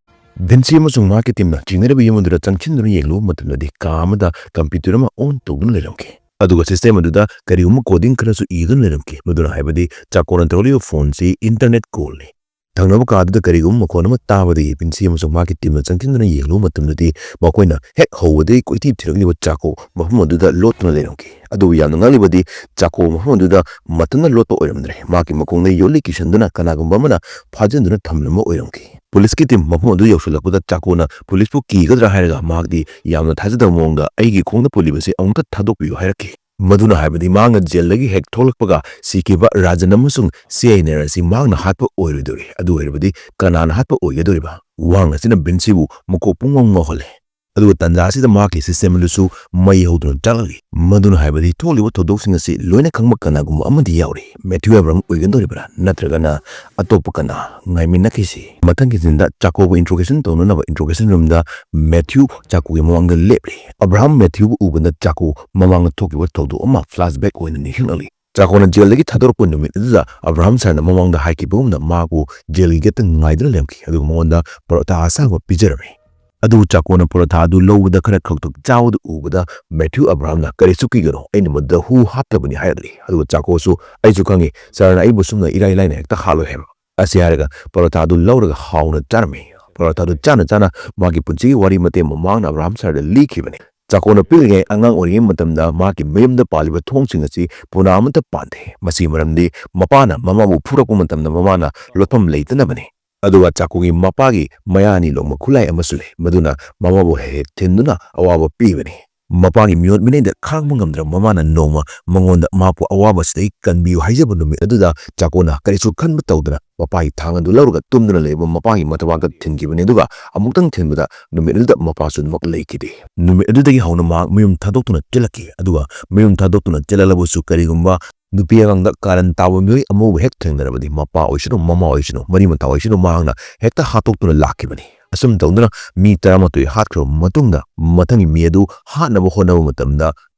ꯚꯤꯟꯁꯤ ꯑꯃꯁꯨꯡ ꯃꯍꯥꯛꯀꯤ ꯇꯤꯝꯅ ꯆꯤꯡꯅꯔꯤꯕ ꯌꯨꯝ ꯑꯗꯨꯗ ꯆꯪꯁꯤꯟꯗꯨꯅ ꯌꯦꯡꯂꯨꯕ ꯃꯇꯝꯗꯗꯤ ꯀꯥ ꯑꯃꯗ ꯀꯝꯄ꯭ꯌꯨꯇꯔ ꯑꯃ ꯑꯣꯟ ꯇꯧꯗꯨꯅ ꯂꯩꯔꯝꯈꯤ꯫ ꯑꯗꯨꯒ ꯁꯤꯁꯇꯦꯝ ꯑꯗꯨꯗ ꯀꯔꯤꯒꯨꯝꯕ ꯀꯣꯗꯤꯡ ꯈꯔꯁꯨ ꯏꯗꯨꯅ ꯂꯩꯔꯝꯈꯤ, ꯃꯗꯨꯅ ꯍꯥꯏꯕꯗꯤ ꯆꯥꯀꯣꯅ ꯇꯧꯔꯤꯕ ꯐꯣꯟꯁꯤ ꯏꯟꯇꯔꯅꯦꯠ ꯀꯣꯜꯅꯤ꯫ ꯊꯪꯅꯕ ꯀꯥꯗꯨꯗ ꯀꯔꯤꯒꯨꯝꯕ ꯃꯈꯣꯟ ꯑꯃ ꯇꯥꯕꯗꯒꯤ ꯚꯤꯟꯁꯤ ꯑꯃꯁꯨꯡ ꯃꯍꯥꯛꯀꯤ ꯇꯤꯝꯅ ꯆꯪꯁꯤꯟꯗꯨꯅ ꯌꯦꯡꯂꯨꯕ ꯃꯇꯝꯗꯗꯤ ꯃꯈꯣꯏꯅ ꯍꯦꯛ ꯍꯧꯕꯗꯒꯤ ꯀꯣꯏꯊꯤ ꯊꯤꯔꯛꯂꯤꯕ ꯆꯥꯀꯣ ꯃꯐꯝ ꯑꯗꯨꯗ ꯂꯣꯠꯇꯨꯅ ꯂꯩꯔꯝꯈꯤ꯫ ꯑꯗꯨꯕꯨ ꯌꯥꯝꯅ ꯉꯛꯂꯤꯕꯗꯤ ꯆꯥꯀꯣ ꯃꯐꯝ ꯑꯗꯨꯗ ꯃꯊꯟꯇ ꯂꯣꯠꯄ ꯑꯣꯏꯔꯝꯗ꯭ꯔꯦ꯫ ꯃꯍꯥꯛꯀꯤ ꯃꯈꯣꯡꯗ ꯌꯣꯠꯂꯤ ꯀꯤꯁꯟꯗꯨꯅ ꯀꯅꯥꯒꯨꯝꯕ ꯑꯃꯅ ꯐꯥꯖꯤꯟꯗꯨꯅ ꯊꯝꯂꯝꯕ ꯑꯣꯏꯔꯝꯈꯤ꯫ ꯄꯨꯂꯤꯁꯀꯤ ꯇꯤꯝ ꯃꯐꯝ ꯑꯗꯨ ꯌꯧꯁꯤꯜꯂꯛꯄꯗ ꯆꯥꯀꯣꯅ ꯄꯨꯂꯤꯁꯄꯨ ꯀꯤꯒꯗ꯭ꯔꯥ ꯍꯥꯏꯔꯒ ꯃꯍꯥꯛꯇꯤ ꯌꯥꯝꯅ ꯊꯥꯖꯗꯕ ꯃꯑꯣꯡꯗ "ꯑꯩꯒꯤ ꯈꯣꯡꯗ ꯄꯨꯜꯂꯤꯕꯁꯤ ꯑꯃꯨꯛꯇ ꯊꯥꯗꯣꯛꯄꯤꯌꯨ" ꯍꯥꯏꯔꯛꯈꯤ꯫ ꯃꯗꯨꯅ ꯍꯥꯏꯕꯗꯤ ꯃꯍꯥꯛꯅ ꯖꯦꯜꯗꯒꯤ ꯍꯦꯛ ꯊꯣꯛꯂꯛꯄꯒ ꯁꯤꯈꯤꯕ ꯔꯥꯖꯟ ꯑꯃꯁꯨꯡ ꯁꯤꯑꯥꯏꯅꯔ ꯑꯁꯤ ꯃꯍꯥꯛꯅ ꯍꯥꯠꯄ ꯑꯣꯏꯔꯣꯏꯗꯧꯔꯤ꯫ ꯑꯗꯨ ꯑꯣꯏꯔꯕꯗꯤ ꯀꯅꯥꯅ ꯍꯥꯠꯄ ꯑꯣꯏꯒꯗꯧꯔꯤꯕ? ꯋꯥꯍꯪ ꯑꯁꯤꯅ ꯚꯤꯟꯁꯤꯕꯨ ꯃꯀꯣꯛ ꯄꯨꯡꯉꯥꯎ ꯉꯥꯎꯍꯜꯂꯦ꯫ ꯑꯗꯨꯒ ꯇꯟꯖꯥ ꯑꯁꯤꯗ ꯃꯍꯥꯛꯀꯤ ꯁꯤꯁꯇꯦꯝ ꯑꯗꯨꯁꯨ ꯃꯩ ꯍꯧꯗꯨꯅ ꯆꯥꯛꯂꯛꯂꯤ꯫ ꯃꯗꯨꯅ ꯍꯥꯏꯕꯗꯤ ꯊꯣꯛꯂꯤꯕ ꯊꯧꯗꯣꯛꯁꯤꯡ ꯑꯁꯤ ꯂꯣꯏꯅ ꯈꯪꯕ ꯀꯅꯥꯒꯨꯝꯕ ꯑꯃꯗꯤ ꯌꯥꯎꯔꯤ꯫ ꯃꯦꯊ꯭ꯌꯨ ꯑꯦꯕ꯭ꯔꯥꯝ ꯑꯣꯏꯒꯗꯧꯔꯤꯕ꯭ꯔꯥ, ꯅꯠꯇ꯭ꯔꯒꯅ ꯑꯇꯣꯞꯄ ꯀꯅꯥ? ꯉꯥꯏꯃꯤꯟꯅꯈꯤꯁꯤ꯫ ꯃꯊꯪꯒꯤ ꯁꯤꯟꯗ ꯆꯥꯀꯣꯕꯨ ꯏꯟꯇ꯭ꯔꯣꯒꯦꯁꯟ ꯇꯧꯅꯅꯕ ꯏꯟꯇ꯭ꯔꯣꯒꯦꯁꯟ ꯔꯨꯝꯗ ꯃꯦꯊ꯭ꯌꯨ ꯆꯥꯀꯣꯒꯤ ꯃꯃꯥꯡꯗ ꯂꯦꯞꯂꯤ꯫ ꯑꯕ꯭ꯔꯥꯍꯝ ꯃꯦꯊ꯭ꯌꯨꯕꯨ ꯎꯕꯗ ꯆꯥꯀꯣ ꯃꯃꯥꯡꯗ ꯊꯣꯛꯈꯤꯕ ꯊꯧꯗꯣꯛ ꯑꯃ ꯐ꯭ꯂꯥꯁꯕꯦꯛ ꯑꯣꯏꯅ ꯅꯤꯡꯁꯤꯡꯂꯛꯂꯤ꯫ ꯆꯥꯀꯣꯅ ꯖꯦꯜꯗꯒꯤ ꯊꯥꯗꯣꯔꯛꯄ ꯅꯨꯃꯤꯠ ꯑꯗꯨꯗ ꯑꯕ꯭ꯔꯥꯍꯝ ꯁꯥꯔꯅ ꯃꯃꯥꯡꯗ ꯍꯥꯏꯈꯤꯕꯒꯨꯝꯅ ꯃꯍꯥꯛꯄꯨ ꯖꯦꯜꯒꯤ ꯒꯦꯠꯇ ꯉꯥꯏꯗꯨꯅ ꯂꯩꯔꯝꯈꯤ, ꯑꯗꯨꯒ ꯃꯉꯣꯟꯗ ꯄꯔꯣꯊꯥ ꯑꯁꯥꯕ ꯄꯤꯖꯔꯝꯃꯤ꯫ ꯑꯗꯨꯕꯨ ꯆꯥꯀꯣꯅ ꯄꯔꯣꯊꯥ ꯑꯗꯨ ꯂꯧꯕꯗ ꯈꯔ ꯈꯛꯇ ꯆꯥꯕꯗꯨ ꯎꯕꯗ ꯃꯦꯊ꯭ꯌꯨ ꯑꯕ꯭ꯔꯥꯍꯝꯅ "ꯀꯔꯤꯁꯨ ꯀꯤꯒꯅꯨ, ꯑꯩꯅ ꯃꯗꯨꯗ ꯍꯨ ꯍꯥꯞꯇꯕꯅꯤ" ꯍꯥꯏꯔꯛꯂꯤ꯫ ꯑꯗꯨꯒ ꯆꯥꯀꯣꯁꯨ "ꯑꯩꯁꯨ ꯈꯪꯏ, ꯁꯥꯔꯅ ꯑꯩꯕꯨ ꯁꯨꯝꯅ ꯏꯔꯥꯏ ꯂꯥꯏꯅ ꯍꯦꯛꯇ ꯍꯥꯠꯂꯣꯏ ꯍꯥꯏꯕ" ꯑꯁꯤ ꯍꯥꯏꯔꯒ ꯄꯔꯣꯊꯥ ꯑꯗꯨ ꯂꯧꯔꯒ ꯍꯥꯎꯅ ꯆꯥꯔꯝꯃꯤ꯫ ꯄꯔꯣꯊꯥ ꯑꯗꯨ ꯆꯥꯅ ꯆꯥꯅ ꯃꯥꯒꯤ ꯄꯨꯟꯁꯤꯒꯤ ꯋꯥꯔꯤ ꯃꯇꯦꯛ ꯑꯃ ꯃꯍꯥꯛꯅ ꯑꯕ꯭ꯔꯥꯍꯝ ꯁꯥꯔꯗ ꯂꯤꯈꯤꯕꯅꯤ꯫ ꯆꯥꯀꯣꯅ ꯄꯤꯛꯂꯤꯉꯩ ꯑꯉꯥꯡ ꯑꯣꯏꯔꯤꯉꯩ ꯃꯇꯝꯗ ꯃꯍꯥꯛꯀꯤ ꯃꯌꯨꯝꯗ ꯄꯥꯜꯂꯤꯕ ꯊꯣꯡꯁꯤꯡ ꯑꯁꯤ ꯄꯨꯅꯥ ꯑꯃꯠꯇ ꯄꯥꯟꯗꯦ꯫ ꯃꯁꯤꯒꯤ ꯃꯔꯝꯗꯤ ꯃꯄꯥꯅ ꯃꯃꯥꯕꯨ ꯐꯨꯔꯛꯄ ꯃꯇꯝꯗ ꯃꯃꯥꯅ ꯂꯣꯠꯐꯝ ꯂꯩꯇꯅꯕꯅꯤ꯫ ꯑꯗꯨꯒ ꯆꯥꯀꯣꯒꯤ ꯃꯄꯥꯒꯤ ꯃꯌꯥ ꯑꯅꯤ ꯂꯣꯡꯕ ꯈꯨꯠꯂꯥꯏ ꯑꯃꯁꯨ ꯂꯩ, ꯃꯗꯨꯅ ꯃꯃꯥꯕꯨ ꯍꯦꯛ ꯍꯦꯛ ꯊꯤꯟꯗꯨꯅ ꯑꯋꯥꯕ ꯄꯤꯕꯅꯤ꯫ ꯃꯄꯥꯒꯤ ꯃꯤꯑꯣꯠ ꯃꯤꯅꯩꯗ ꯈꯥꯡꯕ ꯉꯝꯗ꯭ꯔꯕ ꯃꯃꯥꯅ ꯅꯣꯡꯃ ꯃꯉꯣꯟꯗ ꯃꯍꯥꯛꯄꯨ ꯑꯋꯥꯕꯁꯤꯗꯒꯤ ꯀꯟꯕꯤꯌꯨ ꯍꯥꯏꯖꯕ ꯅꯨꯃꯤꯠ ꯑꯗꯨꯗ ꯆꯥꯀꯣꯅ ꯀꯔꯤꯁꯨ ꯈꯟꯕ ꯇꯧꯗꯅ ꯃꯄꯥꯒꯤ ꯊꯥꯡ ꯑꯗꯨ ꯂꯧꯔꯒ ꯇꯨꯝꯗꯨꯅ ꯂꯩꯕ ꯃꯄꯥꯒꯤ ꯃꯊꯕꯥꯛꯇ ꯊꯤꯟꯈꯤꯕꯅꯤ꯫ ꯑꯗꯨꯒ ꯑꯃꯨꯛꯇꯪ ꯊꯤꯟꯕꯗ ꯅꯨꯃꯤꯠ ꯑꯗꯨꯗ ꯃꯄꯥꯁꯨ ꯑꯗꯨꯃꯛ ꯂꯩꯈꯤꯗꯦ꯫ ꯅꯨꯃꯤꯠ ꯑꯗꯨꯗꯒꯤ ꯍꯧꯅ ꯃꯍꯥꯛ ꯃꯌꯨꯝ ꯊꯥꯗꯣꯛꯇꯨꯅ ꯆꯦꯜꯂꯛꯈꯤ꯫ ꯑꯗꯨꯒ ꯃꯌꯨꯝ ꯊꯥꯗꯣꯛꯇꯨꯅ ꯆꯦꯜꯂꯛꯂꯕꯁꯨ ꯀꯔꯤꯒꯨꯝꯕ ꯅꯨꯄꯤ ꯑꯉꯥꯡꯗ ꯀꯥꯔꯟ ꯇꯥꯕ ꯃꯤꯑꯣꯏ ꯑꯃꯕꯨ ꯍꯦꯛ ꯊꯦꯡꯅꯔꯕꯗꯤ ꯃꯄꯥ ꯑꯣꯏꯁꯅꯨ, ꯃꯃꯥ ꯑꯣꯏꯁꯅꯨ, ꯃꯔꯤ ꯃꯇꯥ ꯑꯣꯏꯁꯅꯨ, ꯃꯍꯥꯛꯅ ꯍꯦꯛꯇ ꯍꯥꯠꯇꯣꯛꯇꯨꯅ ꯂꯥꯛꯈꯤꯕꯅꯤ꯫ ꯑꯁꯨꯝ ꯇꯧꯗꯨꯅ ꯃꯤ ꯇꯔꯥꯃꯥꯊꯣꯏ ꯍꯥꯠꯈ꯭ꯔꯕ ꯃꯇꯨꯡꯗ ꯃꯊꯪꯒꯤ ꯃꯤ ꯑꯗꯨ ꯍꯥꯠꯅꯕ ꯍꯣꯠꯅꯕ ꯃꯇꯝꯗ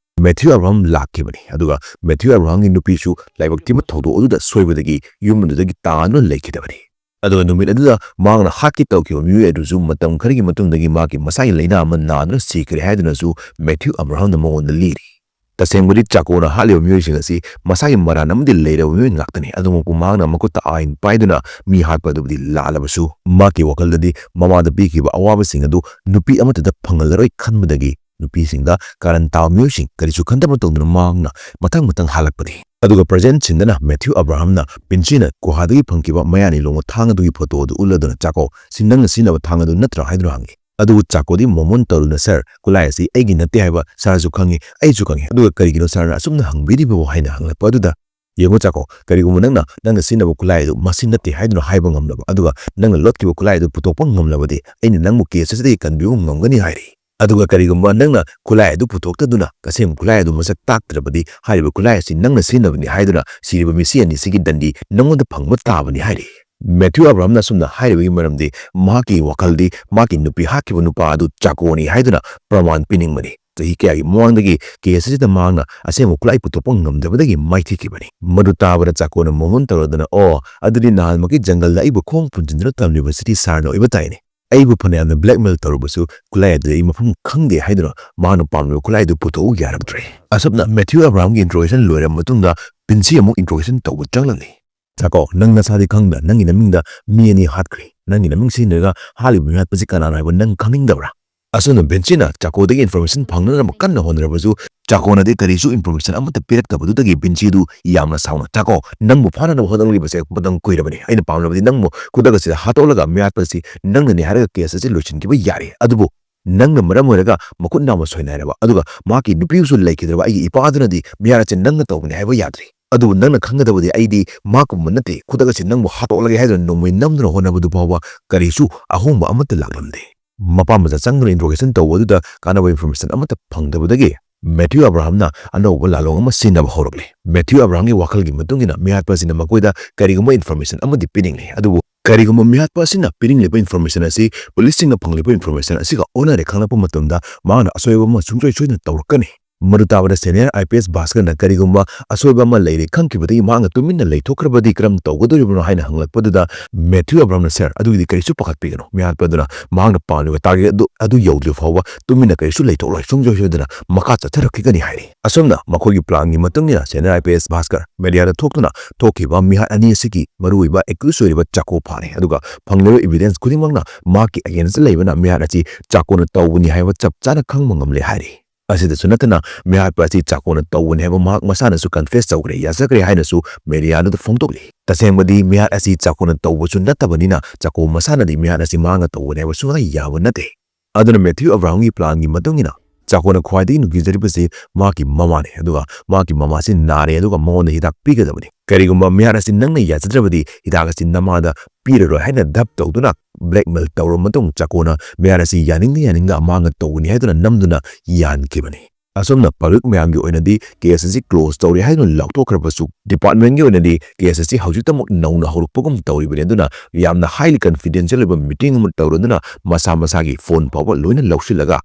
ꯃꯦꯊ꯭ꯌꯨ ꯑꯕ꯭ꯔꯥꯍꯝ ꯂꯥꯛꯈꯤꯕꯅꯤ꯫ ꯑꯗꯨꯒ ꯃꯦꯊ꯭ꯌꯨ ꯑꯕ꯭ꯔꯥꯍꯝꯒꯤ ꯅꯨꯄꯤꯁꯨ ꯂꯥꯏꯕꯛ ꯊꯤꯕ ꯊꯧꯗꯣꯛ ꯑꯗꯨꯗ ꯁꯣꯏꯕꯗꯒꯤ ꯌꯨꯝ ꯑꯗꯨꯗꯒꯤ ꯇꯥꯗꯨꯅ ꯂꯩꯈꯤꯗꯕꯅꯤ꯫ ꯑꯗꯨꯒ ꯅꯨꯃꯤꯠ ꯑꯗꯨꯗ ꯃꯍꯥꯛꯅ ꯍꯥꯠꯀꯦ ꯇꯧꯈꯤꯕ ꯃꯤꯑꯣꯏ ꯑꯗꯨꯁꯨ ꯃꯇꯝ ꯈꯔꯒꯤ ꯃꯇꯨꯡꯗꯒꯤ ꯃꯍꯥꯛꯀꯤ ꯃꯁꯥꯒꯤ ꯂꯥꯏꯅꯥ ꯑꯃ ꯅꯥꯗꯨꯅ ꯁꯤꯈ꯭ꯔꯦ ꯍꯥꯏꯗꯨꯅꯁꯨ ꯃꯦꯊ꯭ꯌꯨ ꯑꯕ꯭ꯔꯥꯍꯝꯅ ꯃꯉꯣꯟꯗ ꯂꯤꯔꯤ꯫ ꯇꯁꯦꯡꯕꯗꯤ ꯆꯥꯀꯣꯅ ꯍꯥꯠꯂꯤꯕ ꯃꯤꯑꯣꯏꯁꯤꯡ ꯑꯁꯤ ꯃꯁꯥꯒꯤ ꯃꯔꯥꯟ ꯑꯃꯗꯤ ꯂꯩꯔꯕ ꯃꯤꯑꯣꯏ ꯉꯥꯛꯇꯅꯤ꯫ ꯑꯗꯨꯃꯛꯄꯨ ꯃꯍꯥꯛꯅ ꯃꯈꯨꯠꯇ ꯑꯥꯏꯟ ꯄꯥꯏꯗꯨꯅ ꯃꯤ ꯍꯥꯠꯄ ꯑꯗꯨꯕꯨꯗꯤ ꯂꯥꯜꯂꯕꯁꯨ, ꯃꯍꯥꯛꯀꯤ ꯋꯥꯈꯜꯗꯗꯤ ꯃꯃꯥꯗ ꯄꯤꯈꯤꯕ ꯑꯋꯥꯕꯁꯤꯡ ꯑꯗꯨ ꯅꯨꯄꯤ ꯑꯃꯠꯇꯗ ꯐꯪꯍꯜꯂꯔꯣꯏ ꯈꯟꯕꯗꯒꯤ ꯅꯨꯄꯤꯁꯤꯡꯗ ꯀꯥꯔꯟ ꯇꯥꯕ ꯃꯤꯑꯣꯏꯁꯤꯡ ꯀꯔꯤꯁꯨ ꯈꯟꯗꯕ ꯇꯧꯗꯨꯅ ꯃꯍꯥꯛꯅ ꯃꯊꯪ ꯃꯊꯪ ꯍꯥꯜꯂꯛꯄꯅꯤ꯫ ꯑꯗꯨꯒ ꯄ꯭ꯔꯖꯦꯟ ꯁꯤꯟꯗꯅ ꯃꯦꯊ꯭ꯌꯨ ꯑꯕ꯭ꯔꯥꯍꯝꯅ ꯄꯤꯟꯁꯤꯅ ꯒꯨꯍꯥꯗꯒꯤ ꯐꯪꯈꯤꯕ ꯃꯌꯥꯅꯤ ꯂꯣꯡꯕ ꯊꯥꯡ ꯑꯗꯨꯒꯤ ꯐꯣꯇꯣ ꯑꯗꯨ ꯎꯠꯂꯗꯨꯅ, "ꯆꯥꯀꯣ, ꯁꯤ ꯅꯪꯅ ꯁꯤꯖꯤꯟꯅꯕ ꯊꯥꯡ ꯑꯗꯨ ꯅꯠꯇ꯭ꯔꯥ?" ꯍꯥꯏꯗꯨꯅ ꯍꯪꯉꯤ꯫ ꯑꯗꯨꯕꯨ ꯆꯥꯀꯣꯗꯤ ꯃꯣꯃꯣꯟ ꯇꯧꯔꯨꯅ, "ꯁꯥꯔ, ꯈꯨꯠꯂꯥꯏ ꯑꯁꯤ ꯑꯩꯒꯤ ꯅꯠꯇꯦ ꯍꯥꯏꯕ ꯁꯥꯔꯁꯨ ꯈꯪꯉꯤ, ꯑꯩꯁꯨ ꯈꯪꯉꯤ, ꯑꯗꯨꯒ ꯀꯔꯤꯒꯤꯅꯣ ꯁꯥꯔꯅ ꯑꯁꯨꯝꯅ ꯍꯪꯕꯤꯔꯤꯕꯕꯨ?" ꯍꯥꯏꯅ ꯍꯪꯂꯛꯄ ꯑꯗꯨꯗ, "ꯌꯦꯡꯉꯨ ꯆꯥꯀꯣ, ꯀꯔꯤꯒꯨꯝꯕ ꯅꯪꯅ ꯅꯪꯅ ꯁꯤꯖꯤꯟꯅꯕ ꯈꯨꯠꯂꯥꯏ ꯑꯗꯨ ꯃꯁꯤ ꯅꯠꯇꯦ ꯍꯥꯏꯗꯨꯅ ꯍꯥꯏꯕ ꯉꯝꯂꯕ, ꯑꯗꯨꯒ ꯅꯪꯅ ꯂꯣꯠꯈꯤꯕ ꯈꯨꯠꯂꯥꯏ ꯑꯗꯨ ꯄꯨꯊꯣꯛꯄ ꯉꯝꯂꯕꯗꯤ ꯑꯩꯅ ꯅꯪꯕꯨ ꯀꯦꯁ ꯑꯁꯤꯗꯒꯤ ꯀꯟꯕꯤꯕ ꯉꯝꯒꯅꯤ" ꯍꯥꯏꯔꯤ꯫ ꯑꯗꯨꯒ ꯀꯔꯤꯒꯨꯝꯕ ꯅꯪꯅ ꯈꯨꯠꯂꯥꯏ ꯑꯗꯨ ꯄꯨꯊꯣꯛꯇꯗꯨꯅ ꯑꯁꯦꯡꯕ ꯈꯨꯠꯂꯥꯏ ꯑꯗꯨ ꯃꯁꯛ ꯇꯥꯛꯇ꯭ꯔꯕꯗꯤ ꯍꯥꯏꯔꯤꯕ ꯈꯨꯠꯂꯥꯏ ꯑꯁꯤ ꯅꯪꯅ ꯁꯤꯖꯤꯟꯅꯕꯅꯤ ꯍꯥꯏꯗꯨꯅ ꯁꯤꯔꯤꯕ ꯃꯤꯁꯤ ꯑꯅꯤꯁꯤꯒꯤ ꯗꯟꯗꯤ ꯅꯪꯉꯣꯟꯗ ꯐꯪꯕ ꯇꯥꯕꯅꯤ ꯍꯥꯏꯔꯤ꯫ ꯃꯦꯊ꯭ꯌꯨ ꯑꯕ꯭ꯔꯥꯍꯝꯅ ꯑꯁꯨꯝꯅ ꯍꯥꯏꯔꯤꯕꯒꯤ ꯃꯔꯝꯗꯤ ꯃꯍꯥꯛꯀꯤ ꯋꯥꯈꯜꯗꯤ ꯃꯍꯥꯛꯀꯤ ꯅꯨꯄꯤ ꯍꯥꯠꯈꯤꯕ ꯅꯨꯄꯥ ꯑꯗꯨ ꯆꯥꯀꯣꯅꯤ ꯍꯥꯏꯗꯨꯅ ꯄ꯭ꯔꯃꯥꯟ ꯄꯤꯅꯤꯡꯕꯅꯤ꯫ ꯆꯍꯤ ꯀꯌꯥꯒꯤ ꯃꯃꯥꯡꯗꯒꯤ ꯀꯦꯁ ꯑꯁꯤꯗ ꯃꯍꯥꯛꯅ ꯑꯁꯦꯡꯕ ꯈꯨꯠꯂꯥꯏ ꯄꯨꯊꯣꯛꯄ ꯉꯝꯗꯕꯗꯒꯤ ꯃꯥꯏꯊꯤꯈꯤꯕꯅꯤ꯫ ꯃꯗꯨ ꯇꯥꯕꯗ ꯆꯥꯀꯣꯅ ꯃꯣꯃꯣꯟ ꯇꯧꯔꯗꯨꯅ, "ꯑꯣ, ꯑꯗꯨꯗꯤ ꯅꯍꯥꯟꯃꯛꯀꯤ ꯖꯪꯒꯜꯗ ꯑꯩꯕꯨ ꯈꯣꯡ ꯄꯨꯟꯁꯤꯟꯗꯨꯅ ꯊꯝꯂꯤꯕꯁꯤꯗꯤ ꯁꯥꯔꯅ ꯑꯣꯏꯕ ꯇꯥꯏꯅꯦ꯫ ꯑꯩꯕꯨ ꯐꯅꯌꯥꯝꯅ ꯕ꯭ꯂꯦꯛꯃꯦꯜ ꯇꯧꯔꯕꯁꯨ ꯈꯨꯠꯂꯥꯏ ꯑꯗꯨꯗꯤ ꯑꯩ ꯃꯐꯝ ꯈꯪꯗꯦ" ꯍꯥꯏꯗꯨꯅ ꯃꯍꯥꯛꯅ ꯄꯥꯝꯂꯤꯕ ꯈꯨꯠꯂꯥꯏ ꯑꯗꯨ ꯄꯨꯊꯣꯛꯎ ꯌꯥꯔꯛꯇ꯭ꯔꯦ꯫ ꯑꯁꯨꯝꯅ ꯃꯦꯊ꯭ꯌꯨ ꯑꯕ꯭ꯔꯥꯍꯝꯒꯤ ꯏꯟꯇ꯭ꯔꯣꯒꯦꯁꯟ ꯂꯣꯏꯔꯕ ꯃꯇꯨꯡꯗ ꯄꯤꯟꯁꯤ ꯑꯃꯨꯛ ꯏꯟꯇ꯭ꯔꯣꯒꯦꯁꯟ ꯇꯧꯕ ꯆꯪꯂꯛꯂꯤ꯫ "ꯆꯥꯀꯣ, ꯅꯪ ꯅꯁꯥꯗꯤ ꯈꯪꯗ ꯅꯪꯒꯤ ꯅꯃꯤꯡꯗ ꯃꯤ ꯑꯅꯤ ꯍꯥꯠꯈ꯭ꯔꯦ꯫ ꯅꯪꯒꯤ ꯅꯃꯤꯡ ꯁꯤꯖꯤꯟꯅꯔꯒ ꯍꯥꯠꯂꯤꯕ ꯃꯤꯍꯥꯠꯄꯁꯤ ꯀꯅꯥꯅꯣ ꯍꯥꯏꯕ ꯅꯪ ꯈꯪꯅꯤꯡꯗꯕ꯭ꯔꯥ?" ꯑꯁꯨꯝꯅ ꯚꯤꯟꯁꯤꯅ ꯆꯥꯀꯣꯗꯒꯤ ꯏꯟꯐꯣꯔꯃꯦꯁꯟ ꯐꯪꯅꯅꯕ ꯀꯟꯅ ꯍꯣꯠꯅꯔꯕꯁꯨ ꯆꯥꯀꯣꯅꯗꯤ ꯀꯔꯤꯁꯨ ꯏꯟꯐꯣꯔꯃꯦꯁꯟ ꯑꯃꯠꯇ ꯄꯤꯔꯛꯇꯕꯗꯨꯗꯒꯤ ꯚꯤꯟꯁꯤꯗꯨ ꯌꯥꯝꯅ ꯁꯥꯎꯅ, "ꯆꯥꯀꯣ, ꯅꯪꯕꯨ ꯐꯥꯅꯅꯕ ꯍꯣꯠꯅꯔꯤꯕꯁꯦ ꯃꯇꯝ ꯀꯨꯏꯔꯕꯅꯤ꯫ ꯑꯩꯅ ꯄꯥꯝꯂꯕꯗꯤ ꯅꯪꯕꯨ ꯈꯨꯗꯛ ꯑꯁꯤꯗ ꯍꯥꯠꯇꯣꯛꯂꯒ ꯃꯤꯍꯥꯠꯄ ꯑꯁꯤ ꯅꯪꯅꯅꯤ ꯍꯥꯏꯔꯒ ꯀꯦꯁ ꯑꯁꯤ ꯂꯣꯏꯁꯤꯟꯈꯤꯕ ꯌꯥꯔꯦ꯫ ꯑꯗꯨꯕꯨ ꯅꯪꯅ ꯃꯔꯝ ꯑꯣꯏꯔꯒ ꯃꯈꯨꯠ ꯅꯥꯝꯃ ꯁꯣꯏꯅꯥꯏꯔꯕ, ꯑꯗꯨꯒ ꯃꯍꯥꯛꯀꯤ ꯅꯨꯄꯤꯕꯨꯁꯨ ꯂꯩꯈꯤꯗ꯭ꯔꯕ ꯑꯩꯒꯤ ꯏꯄꯥꯗꯨꯅꯗꯤ ꯃꯤꯍꯥꯠ ꯑꯁꯤ ꯅꯪꯅ ꯇꯧꯕꯅꯤ ꯍꯥꯏꯕ ꯌꯥꯗ꯭ꯔꯤ꯫ ꯑꯗꯨꯕꯨ ꯅꯪꯅ ꯈꯪꯒꯗꯕꯗꯤ ꯑꯩꯗꯤ ꯃꯍꯥꯛꯀꯨꯝꯕ ꯅꯠꯇꯦ, ꯈꯨꯗꯛ ꯑꯁꯤ ꯅꯪꯕꯨ ꯍꯥꯠꯇꯣꯛꯂꯒꯦ ꯍꯥꯏꯗꯨꯅ ꯅꯣꯡꯃꯩ ꯅꯝꯗꯨꯅ ꯍꯣꯠꯅꯕꯗꯨ ꯐꯥꯎꯕ ꯀꯔꯤꯁꯨ ꯑꯍꯣꯡꯕ ꯑꯃꯠꯇ ꯂꯥꯛꯂꯝꯗꯦ꯫ ꯃꯄꯥ ꯃꯆꯥ ꯆꯪꯗꯨꯅ interrogation ꯇꯧꯕ ꯑꯗꯨꯗ ꯀꯥꯟꯅꯕ information ꯑꯃꯠꯇ ꯐꯪꯗꯕꯗꯒꯤ ꯃꯦꯊ꯭ꯌꯨ ꯑꯕ꯭ꯔꯥꯍꯝꯅ ꯑꯅꯧꯕ ꯂꯥꯂꯣꯡ ꯑꯃ ꯁꯤꯖꯤꯟꯅꯕ ꯍꯧꯔꯛꯂꯦ꯫ ꯃꯦꯊ꯭ꯌꯨ ꯑꯕ꯭ꯔꯥꯍꯝꯒꯤ ꯋꯥꯈꯜꯒꯤ ꯃꯇꯨꯡ ꯏꯟꯅ ꯃꯤꯍꯥꯠꯄ ꯑꯁꯤꯅ ꯃꯈꯣꯏꯗ ꯀꯔꯤꯒꯨꯝꯕ information ꯑꯃꯗꯤ ꯄꯤꯅꯤꯡꯂꯦ, ꯑꯗꯨꯕꯨ ꯀꯔꯤꯒꯨꯝꯕ ꯃꯤꯍꯥꯠꯄ ꯑꯁꯤꯅ ꯄꯤꯅꯤꯡꯂꯤꯕ information ꯑꯁꯤ ꯄꯨꯂꯤꯁꯁꯤꯡꯅ ꯐꯪꯂꯤꯕ information ꯑꯁꯤꯒ ꯑꯣꯟꯅꯔꯦ ꯈꯪꯂꯛꯄ ꯃꯇꯝꯗ ꯃꯍꯥꯛꯅ ꯑꯁꯣꯏꯕ ꯑꯃ ꯁꯨꯡꯁꯣꯏ ꯁꯣꯏꯗꯅ ꯇꯧꯔꯛꯀꯅꯤ꯫ ꯃꯗꯨ ꯇꯥꯕꯗ senior I P S ꯚꯥꯁꯀꯔꯅ ꯀꯔꯤꯒꯨꯝꯕ ꯑꯁꯣꯏꯕ ꯑꯃ ꯂꯩꯔꯦ ꯈꯪꯈꯤꯕꯗꯒꯤ ꯃꯍꯥꯛꯅ ꯇꯨꯃꯤꯟꯅ ꯂꯩꯊꯣꯛꯈ꯭ꯔꯕꯗꯤ ꯀꯔꯝ ꯇꯧꯒꯗꯧꯔꯤꯕꯅꯣ ꯍꯥꯏꯅ ꯍꯪꯂꯛꯄꯗꯨꯗ ꯃꯦꯊ꯭ꯌꯨ ꯑꯕ꯭ꯔꯥꯝꯅ, "Sir, ꯑꯗꯨꯒꯤꯗꯤ ꯀꯔꯤꯁꯨ ꯄꯥꯈꯠꯄꯤꯒꯅꯨ, ꯃꯤꯍꯥꯠꯄ ꯑꯗꯨꯅ ꯃꯍꯥꯛꯅ ꯄꯥꯝꯂꯤꯕ target ꯑꯗꯨ, ꯑꯗꯨ ꯌꯧꯗ꯭ꯔꯤꯕ ꯐꯥꯎꯕ ꯇꯨꯃꯤꯟꯅ ꯀꯔꯤꯁꯨ ꯂꯩꯊꯣꯛꯂꯣꯏ, ꯁꯨꯡꯁꯣꯏ ꯁꯣꯏꯗꯅ ꯃꯈꯥ ꯆꯠꯊꯔꯛꯈꯤꯒꯅꯤ" ꯍꯥꯏꯔꯤ꯫ ꯑꯁꯨꯝꯅ ꯃꯈꯣꯏꯒꯤ planꯒꯤ ꯃꯇꯨꯡ ꯏꯟꯅ senior I P S Bhaskar mediaꯗ ꯊꯣꯛꯇꯨꯅ ꯊꯣꯛꯈꯤꯕ ꯃꯤꯍꯥꯠ ꯑꯅꯤ ꯑꯁꯤꯒꯤ ꯃꯔꯨꯑꯣꯏꯕ accused ꯑꯣꯏꯔꯤꯕ ꯆꯥꯀꯣ ꯐꯥꯔꯦ, ꯑꯗꯨꯒ ꯐꯪꯂꯤꯕ evidence ꯈꯨꯗꯤꯡꯃꯛꯅ ꯃꯍꯥꯛꯀꯤ againstꯇ ꯂꯩꯕꯅ ꯃꯤꯍꯥꯠ ꯑꯁꯤ ꯆꯥꯀꯣꯅ ꯇꯧꯕꯅꯤ ꯍꯥꯏꯕ ꯆꯞ ꯆꯥꯅ ꯈꯪꯕ ꯉꯝꯂꯦ ꯍꯥꯏꯔꯤ꯫ ꯑꯁꯤꯗꯁꯨ ꯅꯠꯇꯅ ꯃꯤꯍꯥꯠꯄ ꯑꯁꯤ ꯆꯥꯀꯣꯅ ꯇꯧꯕꯅꯤ ꯍꯥꯏꯕ ꯃꯍꯥꯛ ꯃꯁꯥꯅꯁꯨ confess ꯇꯧꯈ꯭ꯔꯦ, ꯌꯥꯖꯈ꯭ꯔꯦ ꯍꯥꯏꯅꯁꯨ mediaꯗꯨꯗ ꯐꯣꯡꯗꯣꯛꯂꯤ꯫ ꯇꯁꯦꯡꯕꯗꯤ ꯃꯤꯍꯥꯠ ꯑꯁꯤ ꯆꯥꯀꯣꯅ ꯇꯧꯕꯁꯨ ꯅꯠꯇꯕꯅꯤꯅ ꯆꯥꯀꯣ ꯃꯁꯥꯅꯗꯤ ꯃꯤꯍꯥꯠ ꯑꯁꯤ ꯃꯍꯥꯛꯅ ꯇꯧꯕꯅꯤ ꯍꯥꯏꯕ ꯁꯨꯡꯌꯥ ꯌꯥꯕ ꯅꯠꯇꯦ꯫ ꯑꯗꯨꯅ ꯃꯦꯊ꯭ꯌꯨ ꯑꯕ꯭ꯔꯥꯍꯝꯒꯤ planꯒꯤ ꯃꯇꯨꯡ ꯏꯟꯅ ꯆꯥꯀꯣꯅ ꯈ꯭ꯋꯥꯏꯗꯒꯤ ꯅꯨꯡꯁꯤꯖꯔꯤꯕꯁꯤ ꯃꯍꯥꯛꯀꯤ ꯃꯃꯥꯅꯤ, ꯑꯗꯨꯒ ꯃꯍꯥꯛꯀꯤ ꯃꯃꯥꯁꯤ ꯅꯥꯔꯦ, ꯑꯗꯨꯒ ꯃꯉꯣꯟꯗ ꯍꯤꯗꯥꯛ ꯄꯤꯒꯗꯕꯅꯤ꯫ ꯀꯔꯤꯒꯨꯝꯕ ꯃꯤꯍꯥꯠ ꯑꯁꯤ ꯅꯪꯅ ꯌꯥꯖꯗ꯭ꯔꯕꯗꯤ ꯍꯤꯗꯥꯛ ꯑꯁꯤ ꯅꯃꯥꯗ ꯄꯤꯔꯔꯣꯏ ꯍꯥꯏꯅ ꯙꯞ ꯇꯧꯗꯨꯅ blackmail ꯇꯧꯔꯕ ꯃꯇꯨꯡ ꯆꯥꯀꯣꯅ ꯃꯤꯍꯥꯠ ꯑꯁꯤ ꯌꯥꯅꯤꯡꯗ ꯌꯥꯅꯤꯡꯗ ꯃꯍꯥꯛꯅ ꯇꯧꯕꯅꯤ ꯍꯥꯏꯗꯨꯅ ꯅꯝꯗꯨꯅ ꯌꯥꯟꯈꯤꯕꯅꯤ꯫ ꯑꯁꯨꯝꯅ public ꯃꯌꯥꯝꯒꯤ ꯑꯣꯏꯅꯗꯤ case ꯑꯁꯤ close ꯇꯧꯔꯦ ꯍꯥꯏꯗꯨꯅ ꯂꯥꯎꯊꯣꯛꯈ꯭ꯔꯕꯁꯨ departmentꯀꯤ ꯑꯣꯏꯅꯗꯤ case ꯑꯁꯤ ꯍꯧꯖꯤꯛꯇꯃꯛ ꯅꯧꯅ ꯍꯧꯔꯛꯄꯒꯨꯝ ꯇꯧꯔꯤꯕꯅꯤ꯫ ꯑꯗꯨꯅ ꯌꯥꯝꯅ highly confidential ꯑꯣꯏꯕ meeting ꯑꯃ ꯇꯧꯔꯗꯨꯅ ꯃꯁꯥ ꯃꯁꯥꯒꯤ phone ꯐꯥꯎꯕ ꯂꯣꯏꯅ ꯂꯧꯁꯤꯜꯂꯒ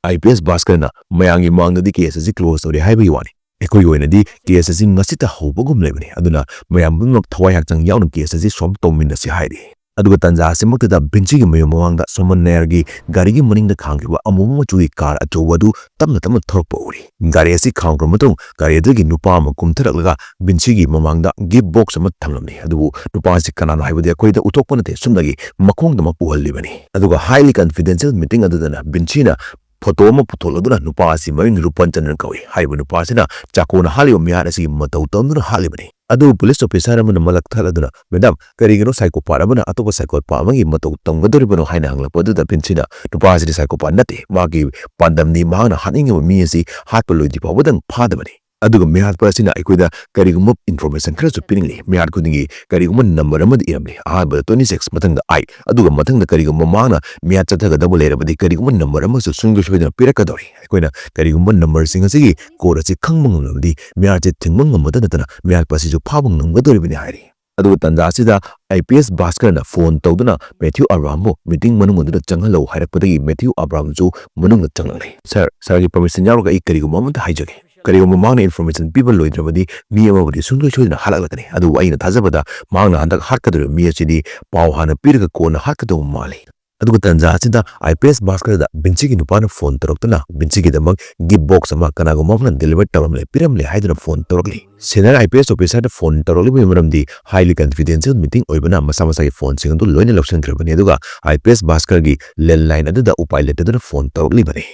I P S ꯚꯥꯁꯀꯔꯅ ꯃꯌꯥꯝꯒꯤ ꯃꯥꯡꯗꯗꯤ case ꯑꯁꯤ close ꯇꯧꯔꯦ ꯍꯥꯏꯕꯒꯤ ꯋꯥꯅꯤ꯫ ꯑꯩꯈꯣꯏꯒꯤ ꯑꯣꯏꯅꯗꯤ case ꯑꯁꯤ ꯉꯁꯤꯇ ꯍꯧꯕꯒꯨꯝ ꯂꯩꯕꯅꯤ, ꯑꯗꯨꯅ ꯃꯌꯥꯝ ꯄꯨꯝꯅꯃꯛ ꯊꯋꯥꯏ ꯍꯛꯆꯥꯡ ꯌꯥꯎꯅ case ꯑꯁꯤ solve ꯇꯧꯃꯤꯟꯅꯁꯤ ꯍꯥꯏꯔꯤ꯫ ꯑꯗꯨꯒ ꯇꯥꯟꯖꯥ ꯑꯁꯤꯃꯛꯇꯗ ꯚꯤꯟꯁꯤꯒꯤ ꯃꯌꯨꯝ ꯃꯃꯥꯡꯗ ꯁꯣꯃꯟ ꯅꯥꯌꯔꯒꯤ ꯒꯥꯔꯤꯒꯤ ꯃꯅꯤꯡꯗ ꯈꯥꯝꯈꯤꯕ ꯑꯃꯨꯕ ꯃꯆꯨꯒꯤ car ꯑꯆꯧꯕ ꯑꯗꯨ ꯇꯞꯅ ꯇꯞꯅ ꯊꯧꯔꯛꯄ ꯎꯔꯤ꯫ ꯒꯥꯔꯤ ꯑꯁꯤ ꯈꯥꯝꯈ꯭ꯔ ꯃꯇꯨꯡ ꯒꯥꯔꯤ ꯑꯗꯨꯒꯤ ꯅꯨꯄꯥ ꯑꯃ ꯀꯨꯝꯊꯔꯛꯂꯒ ꯚꯤꯟꯁꯤꯒꯤ ꯃꯃꯥꯡꯗ gift box ꯑꯃ ꯊꯝꯂꯝꯃꯤ꯫ ꯑꯗꯨꯕꯨ ꯅꯨꯄꯥ ꯑꯁꯤ ꯀꯅꯥꯅꯣ ꯍꯥꯏꯕꯗꯤ ꯑꯩꯈꯣꯏꯗ ꯎꯠꯊꯣꯛꯄ ꯅꯠꯇꯦ, ꯁꯨꯞꯅꯒꯤ ꯃꯈꯣꯡꯗꯃꯛ ꯎꯍꯜꯂꯤꯕꯅꯤ꯫ ꯑꯗꯨꯒ highly confidential meeting ꯑꯗꯨꯗꯅ ꯚꯤꯟꯁꯤꯅ ꯐꯣꯇꯣ ꯑꯃ ꯄꯨꯊꯣꯛꯂꯗꯨꯅ ꯅꯨꯄꯥ ꯑꯁꯤ ꯃꯃꯤꯡ ꯔꯨꯄꯟ ꯆꯟꯗ꯭ꯔꯟ ꯀꯧꯏ꯫ ꯍꯥꯏꯔꯤꯕ ꯅꯨꯄꯥ ꯑꯁꯤꯅ ꯆꯥꯀꯣꯅ ꯍꯥꯠꯂꯤꯕ ꯃꯤꯍꯥꯠ ꯑꯁꯤꯒꯤ ꯃꯇꯧ ꯇꯝꯗꯨꯅ ꯍꯥꯠꯂꯤꯕꯅꯤ꯫ ꯑꯗꯨꯕꯨ ꯄꯨꯂꯤꯁ ꯑꯣꯐꯤꯁꯥꯔ ꯑꯃꯅ ꯃꯂꯛ ꯊꯠꯂꯗꯨꯅ, "ꯃꯦꯗꯥꯝ, ꯀꯔꯤꯒꯤꯅꯣ ꯁꯥꯏꯀꯣꯄꯥꯠ ꯑꯃꯅ ꯑꯇꯣꯞꯄ ꯁꯥꯏꯀꯣꯄꯥꯠ ꯑꯃꯒꯤ ꯃꯇꯧ ꯇꯝꯒꯗꯧꯔꯤꯕꯅꯣ?" ꯍꯥꯏꯅ ꯍꯪꯂꯛꯄ ꯑꯗꯨꯗ ꯚꯤꯟꯁꯤꯅ, "ꯅꯨꯄꯥ ꯑꯁꯤꯗꯤ ꯁꯥꯏꯀꯣꯄꯥꯠ ꯅꯠꯇꯦ, ꯃꯍꯥꯛꯀꯤ ꯄꯥꯟꯗꯝꯅꯤ, ꯃꯍꯥꯛꯅ ꯍꯥꯠꯅꯤꯡꯉꯤꯕ ꯃꯤ ꯑꯁꯤ ꯍꯥꯠꯄ ꯂꯣꯏꯗ꯭ꯔꯤ ꯐꯥꯎꯕꯗꯪ ꯐꯥꯗꯕꯅꯤ꯫ ꯑꯗꯨꯒ ꯃꯤꯍꯥꯠꯄ ꯑꯁꯤꯅ ꯑꯩꯈꯣꯏꯗ ꯀꯔꯤꯒꯨꯝꯕ ꯏꯟꯐꯣꯔꯃꯦꯁꯟ ꯈꯔꯁꯨ ꯄꯤꯅꯤꯡꯂꯤ꯫ ꯃꯤꯍꯥꯠ ꯈꯨꯗꯤꯡꯒꯤ ꯀꯔꯤꯒꯨꯝꯕ ꯅꯝꯕꯔ ꯑꯃꯗꯤ ꯏꯔꯝꯂꯤ꯫ ꯑꯍꯥꯟꯕꯗ twenty six, ꯃꯊꯪꯗ eight, ꯑꯗꯨꯒ ꯃꯊꯪꯗ ꯀꯔꯤꯒꯨꯝꯕ ꯃꯍꯥꯛꯅ ꯃꯤꯍꯥꯠ ꯆꯠꯊꯒꯗꯕ ꯂꯩꯔꯕꯗꯤ ꯀꯔꯤꯒꯨꯝꯕ ꯅꯝꯕꯔ ꯑꯃꯁꯨ ꯁꯨꯡꯁꯣꯏ ꯁꯣꯏꯗꯅ ꯄꯤꯔꯛꯀꯗꯧꯔꯤ꯫ ꯑꯩꯈꯣꯏꯅ ꯀꯔꯤꯒꯨꯝꯕ ꯅꯝꯕꯔꯁꯤꯡ ꯑꯁꯤꯒꯤ ꯀꯣꯗ ꯑꯁꯤ ꯈꯪꯕ ꯉꯝꯂꯕꯗꯤ ꯃꯤꯍꯥꯠꯁꯦ ꯊꯤꯡꯕ ꯉꯝꯕꯗ ꯅꯠꯇꯅ ꯃꯤꯍꯥꯠꯄ ꯑꯁꯤꯁꯨ ꯐꯥꯕ ꯉꯝꯒꯗꯧꯔꯤꯕꯅꯤ" ꯍꯥꯏꯔꯤ꯫ ꯑꯗꯨꯒ ꯇꯥꯟꯖꯥ ꯑꯁꯤꯗ I P S ꯚꯥꯁꯀꯔꯅ ꯐꯣꯟ ꯇꯧꯗꯨꯅ ꯃꯦꯊ꯭ꯌꯨ ꯑꯕ꯭ꯔꯥꯍꯝꯕꯨ ꯃꯤꯇꯤꯡ ꯃꯅꯨꯡ ꯑꯗꯨꯗ ꯆꯪꯍꯜꯂꯧ ꯍꯥꯏꯔꯛꯄꯗꯒꯤ ꯃꯦꯊ꯭ꯌꯨ ꯑꯕ꯭ꯔꯥꯍꯝꯁꯨ ꯃꯅꯨꯡꯗ ꯆꯪꯂꯛꯂꯦ꯫ "ꯁꯥꯔ, ꯁꯥꯔꯒꯤ ꯄꯔꯃꯤꯁꯟ ꯌꯥꯎꯔꯒ ꯑꯩ ꯀꯔꯤꯒꯨꯝꯕ ꯑꯃꯇ ꯍꯥꯏꯖꯒꯦ꯫ ꯀꯔꯤꯒꯨꯝꯕ ꯃꯍꯥꯛꯅ ꯏꯟꯐꯣꯔꯃꯦꯁꯟ ꯄꯤꯕ ꯂꯣꯏꯗ꯭ꯔꯕꯗꯤ ꯃꯤ ꯑꯃꯕꯨꯗꯤ ꯁꯨꯡꯁꯣꯏ ꯁꯣꯏꯗꯅ ꯍꯥꯠꯂꯛꯂꯒꯅꯤ꯫ ꯑꯗꯨꯕꯨ ꯑꯩꯅ ꯊꯥꯖꯕꯗ ꯃꯍꯥꯛꯅ ꯍꯟꯗꯛ ꯍꯥꯠꯀꯗꯧꯔꯤꯕ ꯃꯤ ꯑꯁꯤꯗꯤ ꯄꯥꯎ ꯍꯥꯟꯅ ꯄꯤꯔꯒ ꯀꯣꯟꯅ ꯍꯥꯠꯀꯗꯧꯕ ꯃꯥꯜꯂꯤ"꯫ ꯑꯗꯨꯒ ꯇꯥꯟꯖꯥ ꯑꯁꯤꯗ I P S ꯚꯥꯁꯀꯔꯗ ꯚꯤꯟꯁꯤꯒꯤ ꯅꯨꯄꯥꯅ ꯐꯣꯟ ꯇꯧꯔꯛꯇꯨꯅ ꯚꯤꯟꯁꯤꯒꯤꯗꯃꯛ ꯒꯤꯐ ꯕꯣꯛꯁ ꯑꯃ ꯀꯅꯥꯒꯨꯝꯕ ꯑꯃꯅ ꯗꯦꯂꯤꯚꯔ ꯇꯧꯔꯝꯂꯦ, ꯄꯤꯔꯝꯂꯦ ꯍꯥꯏꯗꯨꯅ ꯐꯣꯟ ꯇꯧꯔꯛꯂꯤ꯫ ꯁꯦꯅꯤꯌꯔ I P S ꯑꯣꯐꯤꯁꯥꯔꯗ ꯐꯣꯟ ꯇꯧꯔꯛꯂꯤꯕꯒꯤ ꯃꯔꯝꯗꯤ highly confidential meeting ꯑꯣꯏꯕꯅ ꯃꯁꯥ ꯃꯁꯥꯒꯤ ꯐꯣꯟꯁꯤꯡ ꯑꯗꯨ ꯂꯣꯏꯅ ꯂꯧꯁꯤꯟꯈ꯭ꯔꯕꯅꯤ꯫ ꯑꯗꯨꯒ I P S ꯚꯥꯁꯀꯔꯒꯤ ꯂꯦꯟꯂꯥꯏꯟ ꯑꯗꯨꯗ ꯎꯄꯥꯏ ꯂꯩꯇꯗꯨꯅ ꯐꯣꯟ ꯇꯧꯔꯛꯂꯤꯕꯅꯤ꯫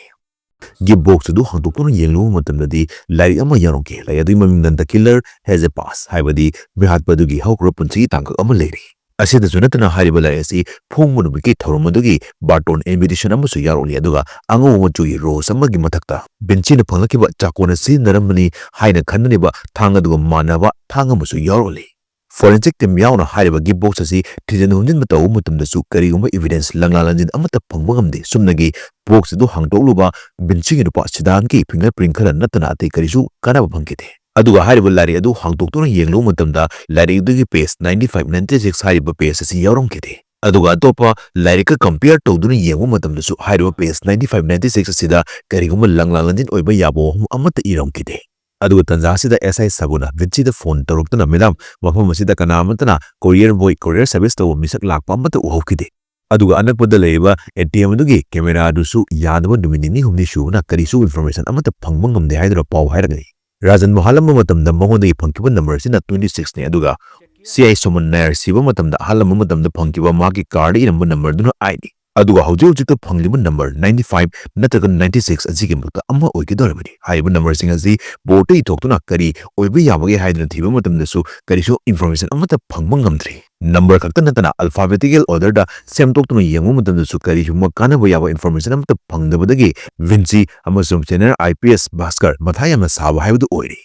ꯒꯤꯐ ꯕꯣꯛꯁ ꯑꯗꯨ ꯍꯥꯡꯗꯣꯛꯇꯨꯅ ꯌꯦꯡꯂꯨꯕ ꯃꯇꯝꯗꯗꯤ ꯂꯥꯏꯔꯤꯛ ꯑꯃ ꯌꯥꯎꯔꯝꯈꯤ꯫ ꯂꯥꯏꯔꯤꯛ ꯑꯗꯨꯒꯤ ꯃꯃꯤꯡ ꯅꯟ ꯗ ꯀꯤꯂꯔ ꯍꯦꯖ ꯑꯦ ꯄꯥꯁ, ꯍꯥꯏꯕꯗꯤ ꯃꯤꯍꯥꯠꯄ ꯑꯗꯨꯒꯤ ꯍꯧꯈ꯭ꯔꯕ ꯄꯨꯟꯁꯤꯒꯤ ꯇꯥꯡꯀꯛ ꯑꯃ ꯂꯩꯔꯤ꯫ ꯑꯁꯤꯗꯁꯨ ꯅꯠꯇꯅ ꯍꯥꯏꯔꯤꯕ ꯂꯥꯏꯔꯤꯛ ꯑꯁꯤ ꯐꯣꯡꯕ ꯅꯨꯃꯤꯠꯀꯤ ꯊꯧꯔꯝ ꯑꯗꯨꯒꯤ ꯕꯥꯔꯇꯣꯟ ꯏꯟꯚꯤꯇꯦꯁꯟ ꯑꯃꯁꯨ ꯌꯥꯎꯔꯛꯂꯤ꯫ ꯑꯗꯨꯒ ꯑꯉꯧꯕ ꯃꯆꯨꯒꯤ ꯔꯣꯁ ꯑꯃꯒꯤ ꯃꯊꯛꯇ ꯚꯤꯟꯁꯤꯅ ꯐꯪꯂꯛꯈꯤꯕ ꯆꯥꯀꯣꯅ ꯁꯤꯖꯤꯟꯅꯔꯝꯕꯅꯤ ꯍꯥꯏꯅ ꯈꯟꯅꯔꯤꯕ ꯊꯥꯡ ꯑꯗꯨꯒ ꯃꯥꯟꯅꯕ ꯊꯥꯡ ꯑꯃꯁꯨ ꯌꯥꯎꯔꯛꯂꯤ꯫ ꯐꯣꯔꯦꯟꯁꯤꯛ ꯇꯤꯝ ꯌꯥꯎꯅ ꯍꯥꯏꯔꯤꯕ ꯒꯤꯐ ꯕꯣꯛꯁ ꯑꯁꯤ ꯊꯤꯖꯤꯟ ꯍꯨꯝꯖꯤꯟꯕ ꯇꯧꯕ ꯃꯇꯝꯗꯁꯨ ꯀꯔꯤꯒꯨꯝꯕ ꯏꯚꯤꯗꯦꯟꯁ, ꯂꯪꯂꯥ ꯂꯪꯖꯤꯟ ꯑꯃꯠꯇ ꯐꯪꯕ ꯉꯝꯗꯦ꯫ ꯆꯨꯝꯅꯒꯤ ꯕꯣꯛꯁ ꯑꯗꯨ ꯍꯥꯡꯗꯣꯛꯂꯨꯕ ꯚꯤꯟꯁꯤꯒꯤ ꯅꯨꯄꯥ ꯁꯤꯗꯥꯟꯒꯤ ꯐꯤꯡꯒꯔ ꯄ꯭ꯔꯤꯟ ꯈꯔ ꯅꯠꯇꯅ ꯑꯇꯩ ꯀꯔꯤꯁꯨ ꯀꯥꯟꯅꯕ ꯐꯪꯈꯤꯗꯦ꯫ ꯑꯗꯨꯒ ꯍꯥꯏꯔꯤꯕ ꯂꯥꯏꯔꯤꯛ ꯑꯗꯨ ꯍꯥꯡꯗꯣꯛꯇꯨꯅ ꯌꯦꯡꯂꯨꯕ ꯃꯇꯝꯗ ꯂꯥꯏꯔꯤꯛ ꯑꯗꯨꯒꯤ page ninety five, ninety six ꯍꯥꯏꯔꯤꯕ ꯄꯦꯖ ꯑꯁꯤ ꯌꯥꯎꯔꯝꯈꯤꯗꯦ꯫ ꯑꯗꯨꯒ ꯑꯇꯣꯞꯄ ꯂꯥꯏꯔꯤꯛꯀ ꯀꯝꯄꯤꯌꯔ ꯇꯧꯗꯨꯅ ꯌꯦꯡꯕ ꯃꯇꯝꯗꯁꯨ ꯍꯥꯏꯔꯤꯕ page ninety five, ninety six ꯑꯁꯤꯗ ꯀꯔꯤꯒꯨꯝꯕ ꯂꯪꯂꯥ ꯂꯪꯖꯤꯟ ꯑꯣꯏꯕ ꯌꯥꯕ ꯋꯥꯐꯝ ꯑꯃꯠꯇ ꯏꯔꯝꯈꯤꯗꯦ꯫ ꯑꯗꯨꯒ ꯇꯟꯖꯥ ꯑꯁꯤꯗ S I ꯁꯥꯒꯨꯅ ꯚꯤꯟꯁꯤꯗ ꯐꯣꯟ ꯇꯧꯔꯛꯇꯨꯅ, "ꯃꯦꯗꯥꯝ, ꯃꯐꯝ ꯑꯁꯤꯗ ꯀꯅꯥ ꯑꯃꯠꯇꯅ ꯀꯣꯔꯤꯌꯔ ꯕꯣꯏ, ꯀꯣꯔꯤꯌꯔ ꯁꯔꯚꯤꯁ ꯇꯧꯕ ꯃꯤꯁꯛ ꯂꯥꯛꯄ ꯑꯃꯠꯇ ꯎꯍꯧꯈꯤꯗꯦ꯫ ꯑꯗꯨꯒ ꯑꯅꯛꯄꯗ ꯂꯩꯔꯤꯕ A T M ꯑꯗꯨꯒꯤ ꯀꯦꯃꯦꯔꯥ ꯑꯗꯨꯁꯨ ꯌꯥꯗꯕ ꯅꯨꯃꯤꯠ ꯅꯤꯅꯤ ꯍꯨꯝꯅꯤ ꯁꯨꯕꯅ ꯀꯔꯤꯁꯨ ꯏꯟꯐꯣꯔꯃꯦꯁꯟ ꯑꯃꯠꯇ ꯐꯪꯕ ꯉꯝꯗꯦ" ꯍꯥꯏꯗꯨꯅ ꯄꯥꯎ ꯍꯥꯏꯔꯛꯂꯤ꯫ ꯔꯥꯖꯟꯕꯨ ꯍꯥꯠꯂꯝꯕ ꯃꯇꯝꯗ ꯃꯉꯣꯟꯗꯒꯤ ꯐꯪꯈꯤꯕ ꯅꯝꯕꯔ ꯑꯁꯤꯅ twenty six ꯅꯤ, ꯑꯗꯨꯒ C I ꯁꯣꯃꯟ ꯅꯥꯌꯔ ꯁꯤꯕ ꯃꯇꯝꯗ ꯍꯥꯠꯂꯝꯕ ꯃꯇꯝꯗ ꯐꯪꯈꯤꯕ ꯃꯍꯥꯛꯀꯤ ꯀꯥꯔꯗ ꯏꯔꯝꯕ ꯅꯝꯕꯔꯗꯨꯅ eight ꯅꯤ꯫ ꯑꯗꯨꯒ ꯍꯧꯖꯤꯛ ꯍꯧꯖꯤꯛꯇ ꯐꯪꯂꯤꯕ ꯅꯝꯕꯔ ninety five ꯅꯠꯇ꯭ꯔꯒ ninety six ꯑꯁꯤꯒꯤ ꯃꯔꯛꯇ ꯑꯃ ꯑꯣꯏꯒꯗꯧꯔꯤꯕꯅꯤ꯫ ꯍꯥꯏꯔꯤꯕ ꯅꯝꯕꯔꯁꯤꯡ ꯑꯁꯤ ꯕꯣꯔꯗꯇ ꯏꯊꯣꯛꯇꯨꯅ ꯀꯔꯤ ꯑꯣꯏꯕ ꯌꯥꯕꯒꯦ ꯍꯥꯏꯗꯨꯅ ꯊꯤꯕ ꯃꯇꯝꯗꯁꯨ ꯀꯔꯤꯁꯨ ꯏꯟꯐꯣꯔꯃꯦꯁꯟ ꯑꯃꯠꯇ ꯐꯪꯕ ꯉꯝꯗ꯭ꯔꯤ꯫ ꯅꯝꯕꯔ ꯈꯛꯇ ꯅꯠꯇꯅ ꯑꯜꯐꯥꯕꯦꯇꯤꯀꯦꯜ ꯑꯣꯔꯗꯔꯗ ꯁꯦꯝꯗꯣꯛꯇꯨꯅ ꯌꯦꯡꯕ ꯃꯇꯝꯗꯁꯨ ꯀꯔꯤꯒꯨꯝꯕ ꯀꯥꯟꯅꯕ ꯌꯥꯕ ꯏꯟꯐꯣꯔꯃꯦꯁꯟ ꯑꯃꯠꯇ ꯐꯪꯗꯕꯗꯒꯤ ꯚꯤꯟꯁꯤ ꯑꯃꯁꯨꯡ senior I P S Bhaskar ꯃꯊꯥ ꯌꯥꯝꯅ ꯁꯥꯕ ꯍꯥꯏꯕꯗꯨ ꯑꯣꯏꯔꯦ꯫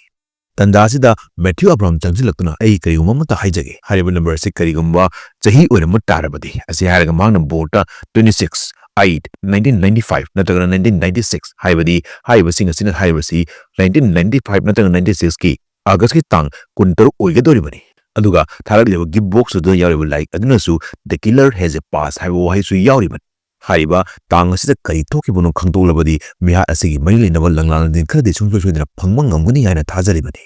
ꯇꯟꯖꯥ ꯑꯁꯤꯗ ꯃꯦꯊ꯭ꯌꯨ ꯑꯕ꯭ꯔꯥꯝ ꯆꯪꯁꯤꯜꯂꯛꯇꯨꯅ, "ꯑꯩ ꯀꯔꯤꯒꯨꯝꯕ ꯑꯃꯠꯇ ꯍꯥꯏꯖꯒꯦ, ꯍꯥꯏꯔꯤꯕ ꯅꯝꯕꯔ ꯑꯁꯤ ꯀꯔꯤꯒꯨꯝꯕ ꯆꯍꯤ ꯑꯣꯏꯔꯝꯕ ꯇꯥꯔꯕꯗꯤ" ꯑꯁꯤ ꯍꯥꯏꯔꯒ ꯃꯍꯥꯛꯅ ꯕꯣꯔꯗꯇ twenty six eight nineteen ninety five ꯅꯠꯇ꯭ꯔꯒꯅ nineteen ninety six, ꯍꯥꯏꯕꯗꯤ ꯍꯥꯏꯔꯤꯕꯁꯤꯡ ꯑꯁꯤꯅ ꯍꯥꯏꯔꯤꯕꯁꯤ nineteen ninety five ꯅꯠꯇ꯭ꯔꯒ ninety six ꯀꯤ ꯑꯥꯒꯁꯀꯤ ꯇꯥꯡ ꯀꯨꯟꯇꯔꯨꯛ ꯑꯣꯏꯒꯗꯧꯔꯤꯕꯅꯤ꯫ ꯑꯗꯨꯒ ꯊꯥꯔꯛꯂꯤꯕ ꯒꯤꯐ ꯕꯣꯛꯁ ꯑꯗꯨꯗ ꯌꯥꯎꯔꯤꯕ ꯂꯥꯏꯔꯤꯛ ꯑꯗꯨꯅꯁꯨ "The killer has a past" ꯍꯥꯏꯕ ꯋꯥꯍꯩꯁꯨ ꯌꯥꯎꯔꯤꯕꯅꯤ꯫ ꯍꯥꯏꯔꯤꯕ ꯇꯥꯡ ꯑꯁꯤꯗ ꯀꯔꯤ ꯊꯣꯛꯈꯤꯕꯅꯣ ꯈꯪꯗꯣꯛꯂꯕꯗꯤ ꯃꯤꯍꯥꯠ ꯑꯁꯤꯒꯤ ꯃꯔꯤ ꯂꯩꯅꯕ ꯂꯪꯂꯥꯟꯗꯤꯟ ꯈꯔꯗꯤ ꯁꯨꯡꯁꯣꯏ ꯁꯣꯏꯗꯅ ꯐꯪꯕ ꯉꯝꯒꯅꯤ ꯍꯥꯏꯅ ꯊꯥꯖꯔꯤꯕꯅꯤ꯫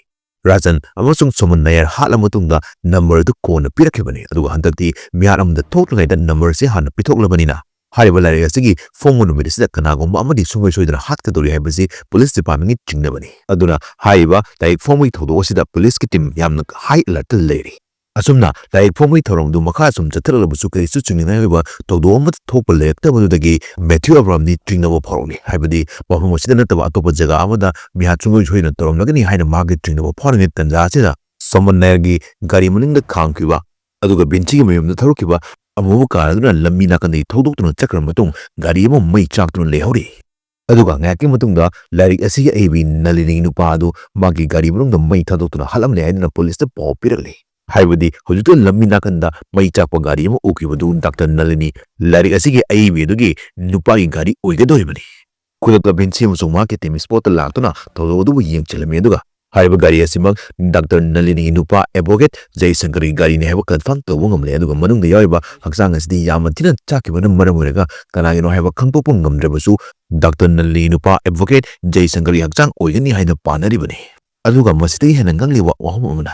ꯔꯥꯖꯟ ꯑꯃꯁꯨꯡ ꯁꯣꯃꯟ ꯅꯥꯌꯔ ꯍꯥꯠꯂ ꯃꯇꯨꯡꯗ ꯅꯝꯕꯔ ꯑꯗꯨ ꯀꯣꯟꯅ ꯄꯤꯔꯛꯈꯤꯕꯅꯤ, ꯑꯗꯨꯒ ꯍꯟꯗꯛꯇꯤ ꯃꯤꯍꯥꯠ ꯑꯃꯗ ꯊꯣꯛꯇ꯭ꯔꯤꯉꯩꯗ ꯅꯝꯕꯔ ꯑꯁꯤ ꯍꯥꯟꯅ ꯄꯤꯊꯣꯛꯂꯕꯅꯤꯅ ꯍꯥꯏꯔꯤꯕ ꯂꯥꯏꯔꯤꯛ ꯑꯁꯤꯒꯤ ꯐꯣꯡꯕ ꯅꯨꯃꯤꯠ ꯑꯁꯤꯗ ꯀꯅꯥꯒꯨꯝꯕ ꯑꯃꯗꯤ ꯁꯨꯡꯁꯣꯏ ꯁꯣꯏꯗꯅ ꯍꯥꯠꯀꯗꯧꯔꯤ ꯍꯥꯏꯕꯁꯤ ꯄꯨꯂꯤꯁ ꯗꯤꯄꯥꯔꯠꯃꯦꯟꯒꯤ ꯆꯤꯡꯅꯕꯅꯤ꯫ ꯑꯗꯨꯅ ꯍꯥꯏꯔꯤꯕ ꯂꯥꯏꯔꯤꯛ ꯐꯣꯡꯕꯒꯤ ꯊꯧꯗꯣꯛ ꯑꯁꯤꯗ ꯄꯨꯂꯤꯁꯀꯤ ꯇꯤꯝ ꯌꯥꯝꯅ ꯍꯥꯏ ꯑꯦꯂꯔꯠꯇ ꯂꯩꯔꯤ꯫ ꯑꯁꯨꯝꯅ ꯂꯥꯏꯔꯤꯛ ꯐꯣꯡꯕꯒꯤ ꯊꯧꯔꯝꯗꯨ ꯃꯈꯥ ꯑꯁꯨꯝ ꯆꯠꯊꯔꯛꯂꯕꯁꯨ ꯀꯔꯤꯁꯨ ꯆꯤꯡꯅꯅꯤꯡꯉꯥꯏ ꯑꯣꯏꯕ ꯊꯧꯗꯣꯛ ꯑꯃꯠꯇ ꯊꯣꯛꯄ ꯂꯩꯔꯛꯇꯕꯗꯨꯗꯒꯤ ꯃꯦꯊ꯭ꯌꯨ ꯑꯕ꯭ꯔꯥꯝꯗꯤ ꯆꯤꯡꯅꯕ ꯐꯥꯎꯔꯛꯂꯤ꯫ ꯍꯥꯏꯕꯗꯤ ꯃꯐꯝ ꯑꯁꯤꯗ ꯅꯠꯇꯕ ꯑꯇꯣꯞꯄ ꯖꯒꯥ ꯑꯃꯗ ꯃꯤꯍꯥꯠ ꯁꯨꯡꯁꯣꯏ ꯁꯣꯏꯗꯅ ꯇꯧꯔꯝꯂꯒꯅꯤ ꯍꯥꯏꯅ ꯃꯍꯥꯛꯀꯤ ꯆꯤꯡꯅꯕ ꯐꯥꯎꯔꯤꯉꯩ ꯇꯟꯖꯥ ꯑꯁꯤꯗ ꯁꯣꯃꯟ ꯅꯥꯌꯔꯒꯤ ꯒꯥꯔꯤ ꯃꯅꯤꯡꯗ ꯈꯥꯝꯈꯤꯕ ꯑꯗꯨꯒ ꯚꯤꯟꯁꯤꯒꯤ ꯃꯌꯨꯝꯗ ꯊꯧꯔꯛꯈꯤꯕ ꯑꯃꯨꯕ ꯀꯥꯔ ꯑꯗꯨꯅ ꯂꯝꯕꯤ ꯅꯥꯀꯟꯗꯒꯤ ꯊꯧꯗꯣꯛꯇꯨꯅ ꯆꯠꯈ꯭ꯔ ꯃꯇꯨꯡ ꯒꯥꯔꯤ ꯑꯃ ꯃꯩ ꯆꯥꯛꯇꯨꯅ ꯂꯩꯍꯧꯔꯤ꯫ ꯑꯗꯨꯒ ꯉꯥꯏꯍꯥꯛꯀꯤ ꯃꯇꯨꯡꯗ ꯂꯥꯏꯔꯤꯛ ꯑꯁꯤꯒꯤ ꯑꯏꯕꯤ ꯅꯂꯤꯅꯤ ꯅꯨꯄꯥ ꯑꯗꯨ ꯃꯥꯒꯤ ꯒꯥꯔꯤ ꯃꯅꯨꯡꯗ ꯃꯩ ꯊꯥꯗꯣꯛꯇꯨꯅ ꯍꯥꯠꯂꯝꯂꯦ ꯍꯥꯏꯗꯨꯅ ꯄꯨꯂꯤꯁꯇ ꯄꯥꯎ ꯄꯤꯔꯛꯂꯤ꯫ ꯍꯥꯏꯕꯗꯤ ꯍꯧꯖꯤꯛꯇ ꯂꯝꯕꯤ ꯅꯥꯀꯟꯗ ꯃꯩ ꯆꯥꯛꯄ ꯒꯥꯔꯤ ꯑꯃ ꯎꯈꯤꯕꯗꯨ ꯗꯥꯛꯇꯔ ꯅꯂꯤꯅꯤ ꯂꯥꯏꯔꯤꯛ ꯑꯁꯤꯒꯤ ꯑꯏꯕꯤ ꯑꯗꯨꯒꯤ ꯅꯨꯄꯥꯒꯤ ꯒꯥꯔꯤ ꯑꯣꯏꯒꯗꯧꯔꯤꯕꯅꯤ꯫ ꯈꯨꯗꯛꯇ ꯚꯤꯟꯁꯤ ꯑꯃꯁꯨꯡ ꯃꯍꯥꯛꯀꯤ ꯇꯤꯝ ꯏꯁꯄꯣꯠꯇ ꯂꯥꯛꯇꯨꯅ ꯊꯧꯗꯣꯛ ꯑꯗꯨꯕꯨ ꯌꯦꯡꯁꯤꯜꯂꯝꯃꯤ, ꯑꯗꯨꯒ ꯍꯥꯏꯔꯤꯕ ꯒꯥꯔꯤ ꯑꯁꯤꯃꯛ ꯗꯥꯛꯇꯔ ꯅꯂꯤꯅꯤꯒꯤ ꯅꯨꯄꯥ ꯑꯦꯗꯚꯣꯀꯦꯠ ꯖꯌꯁꯪꯀꯔꯒꯤ ꯒꯥꯔꯤꯅꯤ ꯍꯥꯏꯕ ꯀꯟꯐꯥꯔꯝ ꯇꯧꯕ ꯉꯝꯂꯦ꯫ ꯑꯗꯨꯒ ꯃꯅꯨꯡꯗ ꯌꯥꯎꯔꯤꯕ ꯍꯛꯆꯥꯡ ꯑꯁꯤꯗꯤ ꯌꯥꯝꯅ ꯊꯤꯅ ꯆꯥꯛꯈꯤꯕꯅ ꯃꯔꯝ ꯑꯣꯏꯔꯒ ꯀꯅꯥꯒꯤꯅꯣ ꯍꯥꯏꯕ ꯈꯪꯗꯣꯛꯄ ꯉꯝꯗ꯭ꯔꯕꯁꯨ ꯗꯥꯛꯇꯔ ꯅꯂꯤꯅꯤꯒꯤ ꯅꯨꯄꯥ ꯑꯦꯗꯚꯣꯀꯦꯠ ꯖꯌꯁꯪꯀꯔꯒꯤ ꯍꯛꯆꯥꯡ ꯑꯣꯏꯒꯅꯤ ꯍꯥꯏꯅ ꯄꯥꯅꯔꯤꯕꯅꯤ꯫ ꯑꯗꯨꯒ ꯃꯁꯤꯗꯒꯤ ꯍꯦꯟꯅ ꯉꯛꯂꯤꯕ ꯋꯥꯐꯝ ꯑꯃꯅ,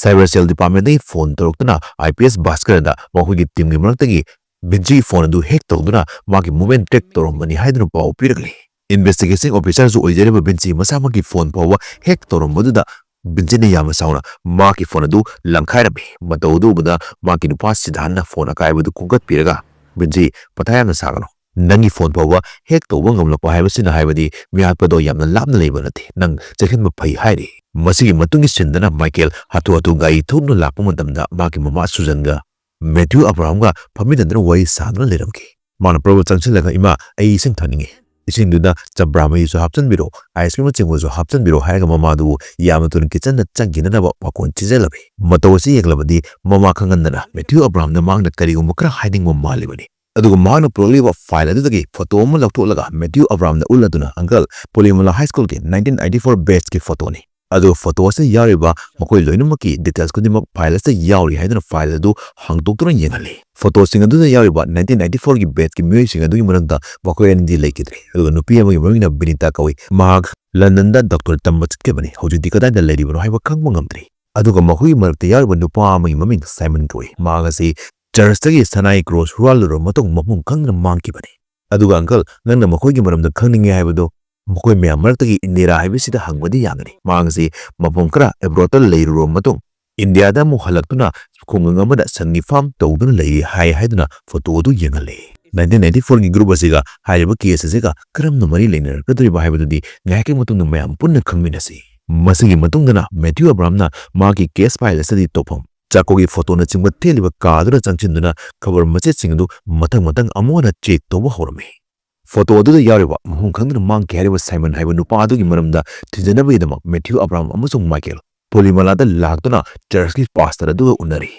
cyber cell ꯗꯤꯄꯥꯔꯠꯃꯦꯟꯗꯒꯤ phone ꯇꯧꯔꯛꯇꯨꯅ I P S ꯚꯥꯁꯀꯔꯗ ꯃꯈꯣꯏꯒꯤ ꯇꯤꯝꯒꯤ ꯃꯔꯛꯇꯒꯤ ꯚꯤꯟꯁꯤꯒꯤ ꯐꯣꯟ ꯑꯗꯨ ꯍꯦꯛ ꯇꯧꯗꯨꯅ ꯃꯥꯒꯤ ꯃꯨꯚꯃꯦꯟ ꯇ꯭ꯔꯦꯛ ꯇꯧꯔꯝꯕꯅꯤ ꯍꯥꯏꯗꯨꯅ ꯄꯥꯎ ꯄꯤꯔꯛꯂꯤ꯫ ꯏꯟꯚꯦꯁꯇꯤꯒꯦꯁꯟ ꯑꯣꯐꯤꯁꯥꯔꯁꯨ ꯑꯣꯏꯖꯔꯤꯕ ꯚꯤꯟꯁꯤ ꯃꯁꯥꯃꯛꯀꯤ ꯐꯣꯟ ꯐꯥꯎꯕ ꯍꯦꯛ ꯇꯧꯔꯝꯕꯗꯨꯗ ꯚꯤꯟꯁꯤꯅ ꯌꯥꯝꯅ ꯁꯥꯎꯅ ꯃꯍꯥꯛꯀꯤ ꯐꯣꯟ ꯑꯗꯨ ꯂꯪꯈꯥꯏꯔꯝꯃꯤ꯫ ꯃꯇꯧ ꯑꯗꯨ ꯎꯕꯗ ꯃꯍꯥꯛꯀꯤ ꯅꯨꯄꯥ ꯁꯤꯗꯥꯟꯅ ꯐꯣꯟ ꯑꯀꯥꯏꯕꯗꯨ ꯈꯣꯝꯒꯠꯄꯤꯔꯒ ꯄ꯭ꯔꯤꯟꯁꯤ, ꯃꯊꯥ ꯌꯥꯝꯅ ꯁꯥꯒꯅꯨ꯫ ꯅꯪꯒꯤ ꯐꯣꯟ ꯐꯥꯎꯕ ꯍꯦꯛ ꯇꯧꯕ ꯉꯝꯂꯛꯄ ꯍꯥꯏꯕꯁꯤꯅ ꯍꯥꯏꯕꯗꯤ ꯃꯤꯍꯥꯠꯄꯗꯣ ꯌꯥꯝꯅ ꯂꯥꯞꯅ ꯂꯩꯕ ꯅꯠꯇꯦ꯫ ꯅꯪ ꯆꯦꯛꯁꯤꯟꯕ ꯐꯩ ꯍꯥꯏꯔꯤ꯫ ꯃꯁꯤꯒꯤ ꯃꯇꯨꯡꯒꯤ ꯁꯤꯟꯗꯅ ꯃꯥꯏꯀꯦꯜ ꯍꯥꯊꯨ ꯍꯥꯊꯨ ꯒꯥꯔꯤ ꯊꯧꯗꯨꯅ ꯂꯥꯛꯄ ꯃꯇꯝꯗ ꯃꯍꯥꯛꯀꯤ ꯃꯃꯥ ꯁꯨꯖꯟꯒ ꯃꯦꯊ꯭ꯌꯨ ꯑꯕ꯭ꯔꯥꯍꯝꯒ ꯐꯝꯃꯤꯟꯅꯗꯨꯅ ꯋꯥꯔꯤ ꯁꯥꯗꯨꯅ ꯂꯩꯔꯝꯈꯤ꯫ ꯃꯥꯅ ꯄ꯭ꯔꯚꯨ ꯆꯪꯁꯤꯜꯂꯒ, "ꯏꯃꯥ, ꯑꯩ ꯏꯁꯤꯡ ꯊꯛꯅꯤꯡꯉꯤ꯫ ꯏꯁꯤꯡꯗꯨꯗ ꯆꯝꯄ꯭ꯔꯥ ꯃꯍꯤꯁꯨ ꯍꯥꯞꯆꯤꯟꯕꯤꯔꯣ, ꯑꯥꯏꯁ ꯀ꯭ꯔꯤꯝꯅꯆꯤꯡꯕꯁꯨ ꯍꯥꯞꯆꯤꯟꯕꯤꯔꯣ" ꯍꯥꯏꯔꯒ ꯃꯃꯥꯗꯨꯕꯨ ꯌꯥꯝꯅ ꯊꯨꯅ ꯀꯤꯠꯆꯟꯗ ꯆꯪꯈꯤꯅꯅꯕ ꯃꯈꯣꯟ ꯆꯤꯖꯜꯂꯝꯃꯤ꯫ ꯃꯇꯧ ꯑꯁꯤ ꯌꯦꯡꯂꯕꯗꯤ ꯃꯃꯥ ꯈꯪꯍꯟꯗꯅ ꯃꯦꯊ꯭ꯌꯨ ꯑꯕ꯭ꯔꯥꯍꯝꯅ ꯃꯍꯥꯛꯅ ꯀꯔꯤꯒꯨꯝꯕ ꯈꯔ ꯍꯥꯏꯅꯤꯡꯕ ꯃꯥꯜꯂꯤꯕꯅꯤ꯫ ꯑꯗꯨꯒ ꯃꯍꯥꯛꯅ ꯄꯨꯔꯛꯂꯤꯕ ꯐꯥꯏꯜ ꯑꯗꯨꯗꯒꯤ ꯐꯣꯇꯣ ꯑꯃ ꯂꯧꯊꯣꯛꯂꯒ ꯃꯦꯊ꯭ꯌꯨ ꯑꯕ꯭ꯔꯥꯍꯝꯗ ꯎꯠꯂꯗꯨꯅ, "ꯑꯪꯀꯜ, ꯄꯣꯂꯤꯃꯂꯥ ꯍꯥꯏ ꯁ꯭ꯀꯨꯜꯒꯤ ꯅꯥꯏꯟꯇꯤꯟ ꯑꯩꯠꯇꯤ ꯐꯣꯔ ꯕꯦꯠꯁꯀꯤ ꯐꯣꯇꯣꯅꯤ꯫ ꯑꯗꯨꯒ ꯐꯣꯇꯣ ꯑꯁꯤꯗ ꯌꯥꯎꯔꯤꯕ ꯃꯈꯣꯏ ꯂꯣꯏꯅꯃꯛꯀꯤ ꯗꯤꯇꯦꯜꯁ ꯈꯨꯗꯤꯡꯃꯛ ꯐꯥꯏꯜ ꯑꯁꯤꯗ ꯌꯥꯎꯔꯤ" ꯍꯥꯏꯗꯨꯅ ꯐꯥꯏꯜ ꯑꯗꯨ ꯍꯥꯡꯗꯣꯛꯇꯨꯅ ꯌꯦꯡꯍꯜꯂꯤ꯫ ꯐꯣꯇꯣꯁꯤꯡ ꯑꯗꯨꯗ ꯌꯥꯎꯔꯤꯕ ꯅꯥꯏꯟꯇꯤꯟ ꯑꯩꯠꯇꯤ ꯐꯣꯔꯒꯤ ꯕꯦꯠꯁꯀꯤ ꯃꯤꯑꯣꯏꯁꯤꯡ ꯑꯗꯨꯒꯤ ꯃꯅꯨꯡꯗ ꯃꯈꯣꯏ ꯑꯅꯤꯗꯤ ꯂꯩꯈꯤꯗ꯭ꯔꯦ꯫ ꯑꯗꯨꯒ ꯅꯨꯄꯤ ꯑꯃꯒꯤ ꯃꯃꯤꯡꯅ ꯕꯤꯅꯤꯇꯥ ꯀꯧꯏ꯫ ꯃꯍꯥꯛ ꯂꯟꯗꯟꯗ ꯗꯣꯛꯇꯔ ꯇꯝꯕ ꯆꯠꯈꯤꯕꯅꯤ꯫ ꯍꯧꯖꯤꯛꯇꯤ ꯀꯗꯥꯏꯗ ꯂꯩꯔꯤꯕꯅꯣ ꯍꯥꯏꯕ ꯈꯪꯕ ꯉꯝꯗ꯭ꯔꯤ꯫ ꯑꯗꯨꯒ ꯃꯈꯣꯏꯒꯤ ꯃꯔꯛꯇ ꯌꯥꯎꯔꯤꯕ ꯅꯨꯄꯥ ꯑꯃꯒꯤ ꯃꯃꯤꯡ ꯁꯥꯏꯃꯟ ꯀꯧꯏ꯫ ꯃꯍꯥꯛ ꯑꯁꯤ ꯆꯔꯆꯇꯒꯤ ꯁꯅꯥꯒꯤ ꯀ꯭ꯔꯣꯁ ꯍꯨꯔꯥꯜꯂꯨꯔꯕ ꯃꯇꯨꯡ ꯃꯐꯝ ꯈꯪꯗꯅ ꯃꯥꯡꯈꯤꯕꯅꯤ꯫ ꯑꯗꯨꯒ ꯑꯪꯀꯜ, ꯅꯪꯅ ꯃꯈꯣꯏꯒꯤ ꯃꯔꯝꯗ ꯈꯪꯅꯤꯡꯉꯦ ꯍꯥꯏꯕꯗꯨ, ꯃꯈꯣꯏ ꯃꯌꯥꯝ ꯃꯔꯛꯇꯒꯤ ꯏꯟꯗꯤꯔꯥ ꯍꯥꯏꯕꯁꯤꯗ ꯍꯪꯕꯗꯤ ꯌꯥꯒꯅꯤ꯫ ꯃꯍꯥꯛ ꯑꯁꯤ ꯃꯐꯝ ꯈꯔ ꯑꯦꯕ꯭ꯔꯣꯗꯇ ꯂꯩꯔꯨꯔꯕ ꯃꯇꯨꯡ ꯏꯟꯗꯤꯌꯥꯗ ꯑꯃꯨꯛ ꯍꯜꯂꯛꯇꯨꯅ ꯈꯨꯡꯒꯪ ꯑꯃꯗ ꯁꯟꯒꯤ ꯐꯥꯔꯝ ꯇꯧꯗꯨꯅ ꯂꯩꯔꯤ ꯍꯥꯏ ꯍꯥꯏꯗꯨꯅ ꯐꯣꯇꯣ ꯑꯗꯨ ꯌꯦꯡꯍꯜꯂꯤ꯫ ꯅꯥꯏꯟꯇꯤꯟ ꯑꯩꯠꯇꯤ ꯐꯣꯔꯒꯤ ꯒ꯭ꯔꯨꯞ ꯑꯁꯤꯒ ꯍꯥꯏꯔꯤꯕ ꯀꯦꯁ ꯑꯁꯤꯒ ꯀꯔꯝꯅ ꯃꯔꯤ ꯂꯩꯅꯔꯛꯀꯗꯧꯔꯤꯕ ꯍꯥꯏꯕꯗꯨꯗꯤ ꯉꯥꯏꯍꯥꯛꯀꯤ ꯃꯇꯨꯡꯗ ꯃꯌꯥꯝ ꯄꯨꯟꯅ ꯈꯪꯃꯤꯟꯅꯁꯤ꯫ ꯃꯁꯤꯒꯤ ꯃꯇꯨꯡꯗꯅ ꯃꯦꯊ꯭ꯌꯨ ꯑꯕ꯭ꯔꯥꯝꯅ ꯃꯍꯥꯛꯀꯤ ꯀꯦꯁ ꯐꯥꯏꯜ ꯑꯁꯤꯗꯤ ꯇꯧꯐꯝ ꯆꯥꯛꯈꯨꯝꯒꯤ ꯐꯣꯇꯣꯅꯆꯤꯡꯕ ꯊꯦꯠꯂꯤꯕ ꯀꯥ ꯑꯗꯨꯗ ꯆꯪꯁꯤꯟꯗꯨꯅ ꯈꯕꯔ ꯃꯆꯦꯠꯁꯤꯡ ꯑꯗꯨ ꯃꯊꯪ ꯃꯊꯪ ꯑꯃꯨꯛ ꯍꯟꯅ ꯆꯦꯛ ꯇꯧꯕ ꯍꯧꯔꯝꯃꯤ꯫ ꯐꯣꯇꯣ ꯑꯗꯨꯗ ꯌꯥꯎꯔꯤꯕ ꯃꯐꯝ ꯈꯪꯗꯅ ꯃꯥꯡꯈꯤ ꯍꯥꯏꯔꯤꯕ ꯁꯥꯏꯃꯟ ꯍꯥꯏꯕ ꯅꯨꯄꯥ ꯑꯗꯨꯒꯤ ꯃꯔꯝꯗ ꯊꯤꯖꯅꯕꯒꯤꯗꯃꯛ ꯃꯦꯊ꯭ꯌꯨ ꯑꯕ꯭ꯔꯥꯝ ꯑꯃꯁꯨꯡ ꯃꯥꯏꯀꯦꯜ ꯄꯣꯂꯤꯃꯂꯥꯗ ꯂꯥꯛꯇꯨꯅ ꯆꯔꯆꯀꯤ ꯄꯥꯁꯇꯔ ꯑꯗꯨꯒ ꯎꯅꯔꯤ꯫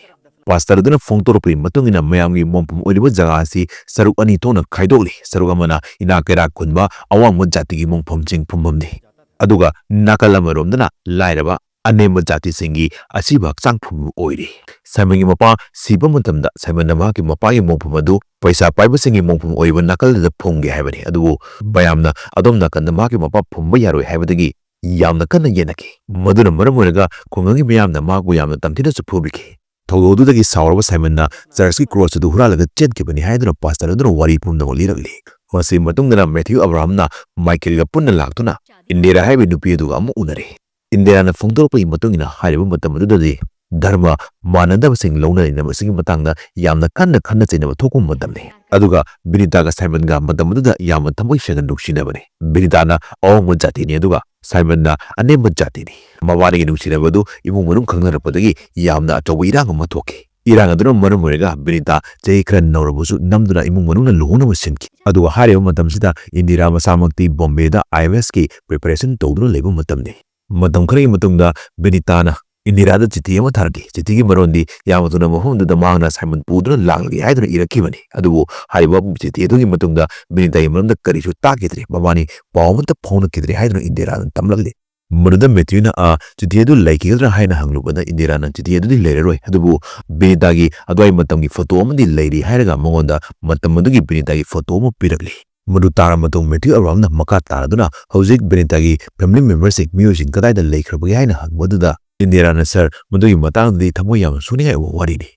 ꯄꯥꯁꯇꯔ ꯑꯗꯨꯅ ꯐꯣꯡꯗꯣꯔꯛꯄꯒꯤ ꯃꯇꯨꯡ ꯏꯟꯅ ꯃꯌꯥꯝꯒꯤ ꯃꯣꯡꯐꯝ ꯑꯣꯏꯔꯤꯕ ꯖꯒꯥ ꯑꯁꯤ ꯁꯔꯨꯛ ꯑꯅꯤ ꯊꯣꯛꯅ ꯈꯥꯏꯗꯣꯛꯂꯤ꯫ ꯁꯔꯨꯛ ꯑꯃꯅ ꯏꯅꯥꯛ ꯀꯩꯔꯥꯛ ꯈꯨꯟꯕ ꯑꯋꯥꯡꯕ ꯖꯥꯇꯤꯒꯤ ꯃꯣꯡꯐꯝꯁꯤꯡ ꯐꯝꯐꯝꯅꯤ, ꯑꯗꯨꯒ ꯅꯥꯀꯜ ꯑꯃꯔꯣꯝꯗꯅ ꯂꯥꯏꯔꯕ ꯑꯅꯦꯝꯕ ꯖꯥꯇꯤꯁꯤꯡꯒꯤ ꯑꯁꯤꯕ ꯍꯛꯆꯥꯡ ꯐꯨꯝꯕ ꯑꯣꯏꯔꯤ꯫ ꯁꯥꯏꯃꯟꯒꯤ ꯃꯄꯥ ꯁꯤꯕ ꯃꯇꯝꯗ ꯁꯥꯏꯃꯟꯅ ꯃꯍꯥꯛꯀꯤ ꯃꯄꯥꯒꯤ ꯃꯣꯡꯐꯝ ꯑꯗꯨ ꯄꯩꯁꯥ ꯄꯥꯏꯕꯁꯤꯡꯒꯤ ꯃꯣꯡꯐꯝ ꯑꯣꯏꯔꯤꯕ ꯅꯥꯀꯜꯗꯨꯗ ꯐꯨꯝꯒꯦ ꯍꯥꯏꯕꯅꯤ, ꯑꯗꯨꯕꯨ ꯃꯌꯥꯝꯅ ꯑꯗꯣꯝ ꯅꯥꯀꯟꯗ ꯃꯍꯥꯛꯀꯤ ꯃꯄꯥ ꯐꯨꯝꯕ ꯌꯥꯔꯣꯏ ꯍꯥꯏꯕꯗꯒꯤ ꯌꯥꯝꯅ ꯀꯟꯅ ꯌꯦꯠꯅꯈꯤ꯫ ꯃꯗꯨꯅ ꯃꯔꯝ ꯑꯣꯏꯔꯒ ꯈꯨꯡꯒꯪꯒꯤ ꯃꯤꯌꯥꯝꯅ ꯃꯍꯥꯛꯄꯨ ꯌꯥꯝꯅ ꯇꯝꯊꯤꯅꯁꯨ ꯐꯨꯕꯤꯈꯤ꯫ ꯊꯧꯗꯣꯛ ꯑꯗꯨꯗꯒꯤ ꯁꯥꯎꯔꯕ ꯁꯥꯏꯃꯟꯅ ꯆꯔꯆꯀꯤ ꯀ꯭ꯔꯣꯁ ꯑꯗꯨ ꯍꯨꯔꯥꯜꯂꯒ ꯆꯦꯟꯈꯤꯕꯅꯤ ꯍꯥꯏꯗꯨꯅ ꯄꯥꯁꯇꯔ ꯑꯗꯨꯅ ꯋꯥꯔꯤ ꯄꯨꯝꯅꯃꯛ ꯂꯤꯔꯛꯂꯤ꯫ ꯃꯁꯤꯒꯤ ꯃꯇꯨꯡꯗꯅ ꯃꯦꯊ꯭ꯌꯨ ꯑꯕ꯭ꯔꯥꯍꯝꯅ ꯃꯥꯏꯀꯦꯜꯒ ꯄꯨꯟꯅ ꯂꯥꯛꯇꯨꯅ ꯏꯟꯗꯤꯔꯥ ꯍꯥꯏꯔꯤꯕ ꯅꯨꯄꯤ ꯑꯗꯨꯒ ꯑꯃꯨꯛ ꯎꯅꯔꯦ꯫ ꯏꯟꯗꯤꯔꯥꯅ ꯐꯣꯡꯗꯣꯔꯛꯄꯒꯤ ꯃꯇꯨꯡ ꯏꯟꯅ ꯍꯥꯏꯔꯤꯕ ꯃꯇꯝ ꯑꯗꯨꯗꯗꯤ ꯙꯔꯃ ꯃꯥꯟꯅꯗꯕꯁꯤꯡ ꯂꯧꯅ ꯂꯩꯅꯕꯁꯤꯒꯤ ꯃꯇꯥꯡꯗ ꯌꯥꯝꯅ ꯀꯟꯅ ꯈꯟꯅ ꯆꯩꯅꯕ ꯊꯣꯛꯄ ꯃꯇꯝꯅꯤ꯫ ꯑꯗꯨꯒ ꯕꯤꯅꯤꯇꯥꯒ ꯁꯥꯏꯃꯟꯒ ꯃꯇꯝ ꯑꯗꯨꯗ ꯌꯥꯝꯅ ꯊꯃꯣꯏ ꯁꯦꯡꯅ ꯅꯨꯡꯁꯤꯅꯕꯅꯤ꯫ ꯕꯤꯅꯤꯇꯥꯅ ꯑꯋꯥꯡꯕ ꯖꯥꯇꯤꯅꯤ, ꯑꯗꯨꯒ ꯁꯥꯏꯃꯟꯅ ꯑꯅꯦꯝꯕ ꯖꯥꯇꯤꯅꯤ꯫ ꯃꯕꯥꯅꯤꯒꯤ ꯅꯨꯡꯁꯤꯅꯕ ꯑꯗꯨ ꯏꯃꯨꯡ ꯃꯅꯨꯡ ꯈꯪꯅꯔꯛꯄꯗꯒꯤ ꯌꯥꯝꯅ ꯑꯆꯧꯕ ꯏꯔꯥꯡ ꯑꯃ ꯊꯣꯛꯈꯤ꯫ ꯏꯔꯥꯡ ꯑꯗꯨꯅ ꯃꯔꯝ ꯑꯣꯏꯔꯒ ꯕꯤꯅꯤꯇꯥ ꯆꯍꯤ ꯈꯔ ꯅꯧꯔꯕꯁꯨ ꯅꯝꯗꯨꯅ ꯏꯃꯨꯡ ꯃꯅꯨꯡꯅ ꯂꯨꯍꯣꯡꯅꯕ ꯁꯤꯟꯈꯤ꯫ ꯑꯗꯨꯒ ꯍꯥꯏꯔꯤꯕ ꯃꯇꯝꯁꯤꯗ ꯏꯟꯗꯤꯔꯥ ꯃꯁꯥꯃꯛꯇꯤ ꯕꯣꯝꯕꯦꯗ ꯑꯥꯏ ꯑꯦ ꯑꯦꯁꯀꯤ ꯄ꯭ꯔꯤꯄꯦꯔꯦꯁꯟ ꯇꯧꯗꯨꯅ ꯂꯩꯕ ꯃꯇꯝꯅꯤ꯫ ꯃꯇꯝ ꯈꯔꯒꯤ ꯃꯇꯨꯡꯗ ꯕꯤꯅꯤꯇꯥꯅ ꯏꯟꯗꯤꯔꯥꯗ ꯆꯤꯊꯤ ꯑꯃ ꯊꯥꯔꯛꯈꯤ꯫ ꯆꯤꯊꯤꯒꯤ ꯃꯔꯣꯟꯗꯤ ꯌꯥꯝꯅ ꯊꯨꯅ ꯃꯐꯝꯗꯨꯗ ꯃꯍꯥꯛꯅ ꯁꯥꯏꯃꯟ ꯄꯨꯗꯨꯅ ꯂꯥꯛꯂꯒꯦ ꯍꯥꯏꯗꯨꯅ ꯏꯔꯛꯈꯤꯕꯅꯤ꯫ ꯑꯗꯨꯕꯨ ꯍꯥꯏꯔꯤꯕ ꯆꯤꯊꯤ ꯑꯗꯨꯒꯤ ꯃꯇꯨꯡꯗ ꯕꯤꯅꯤꯇꯥꯒꯤ ꯃꯔꯝꯗ ꯀꯔꯤꯁꯨ ꯇꯥꯈꯤꯗ꯭ꯔꯦ꯫ ꯃꯕꯥꯅꯤ ꯄꯥꯎ ꯑꯃꯠꯇ ꯐꯥꯎꯅꯈꯤꯗ꯭ꯔꯦ ꯍꯥꯏꯗꯨꯅ ꯏꯟꯗꯤꯔꯥꯅ ꯇꯝꯂꯛꯂꯤ꯫ ꯃꯗꯨꯗ ꯃꯦꯊ꯭ꯌꯨꯅ, "ꯑ, ꯆꯤꯊꯤ ꯑꯗꯨ ꯂꯩꯈꯤꯒꯗ꯭ꯔꯥ?" ꯍꯥꯏꯅ ꯍꯪꯂꯨꯕꯗ ꯏꯟꯗꯤꯔꯥꯅ, "ꯆꯤꯊꯤ ꯑꯗꯨꯗꯤ ꯂꯩꯔꯔꯣꯏ, ꯑꯗꯨꯕꯨ ꯕꯤꯅꯤꯇꯥꯒꯤ ꯑꯗꯨꯋꯥꯏ ꯃꯇꯝꯒꯤ ꯐꯣꯇꯣ ꯑꯃꯗꯤ ꯂꯩꯔꯤ" ꯍꯥꯏꯔꯒ ꯃꯉꯣꯟꯗ ꯃꯇꯝ ꯑꯗꯨꯒꯤ ꯕꯤꯅꯤꯇꯥꯒꯤ ꯐꯣꯇꯣ ꯑꯃ ꯄꯤꯔꯛꯂꯤ꯫ ꯃꯗꯨ ꯇꯥꯔꯕ ꯃꯇꯨꯡ ꯃꯦꯊ꯭ꯌꯨ ꯑꯕ꯭ꯔꯥꯝꯅ ꯃꯈꯥ ꯇꯥꯔꯗꯨꯅ ꯍꯧꯖꯤꯛ ꯕꯤꯅꯤꯇꯥꯒꯤ ꯐꯦꯃꯤꯂꯤ ꯃꯦꯝꯕꯔꯁꯤꯡ, ꯃꯤꯑꯣꯏꯁꯤꯡ ꯀꯗꯥꯏꯗ ꯂꯩꯈ꯭ꯔꯕꯒꯦ ꯍꯥꯏꯅ ꯍꯪꯕꯗꯨꯗ ꯏꯟꯗꯤꯔꯥꯅ, "ꯁꯥꯔ, ꯃꯗꯨꯒꯤ ꯃꯇꯥꯡꯗꯗꯤ ꯊꯃꯣꯏ ꯌꯥꯝꯅ ꯁꯣꯛꯅꯤꯡꯉꯥꯏ ꯑꯣꯏꯕ ꯋꯥꯔꯤꯅꯤ꯫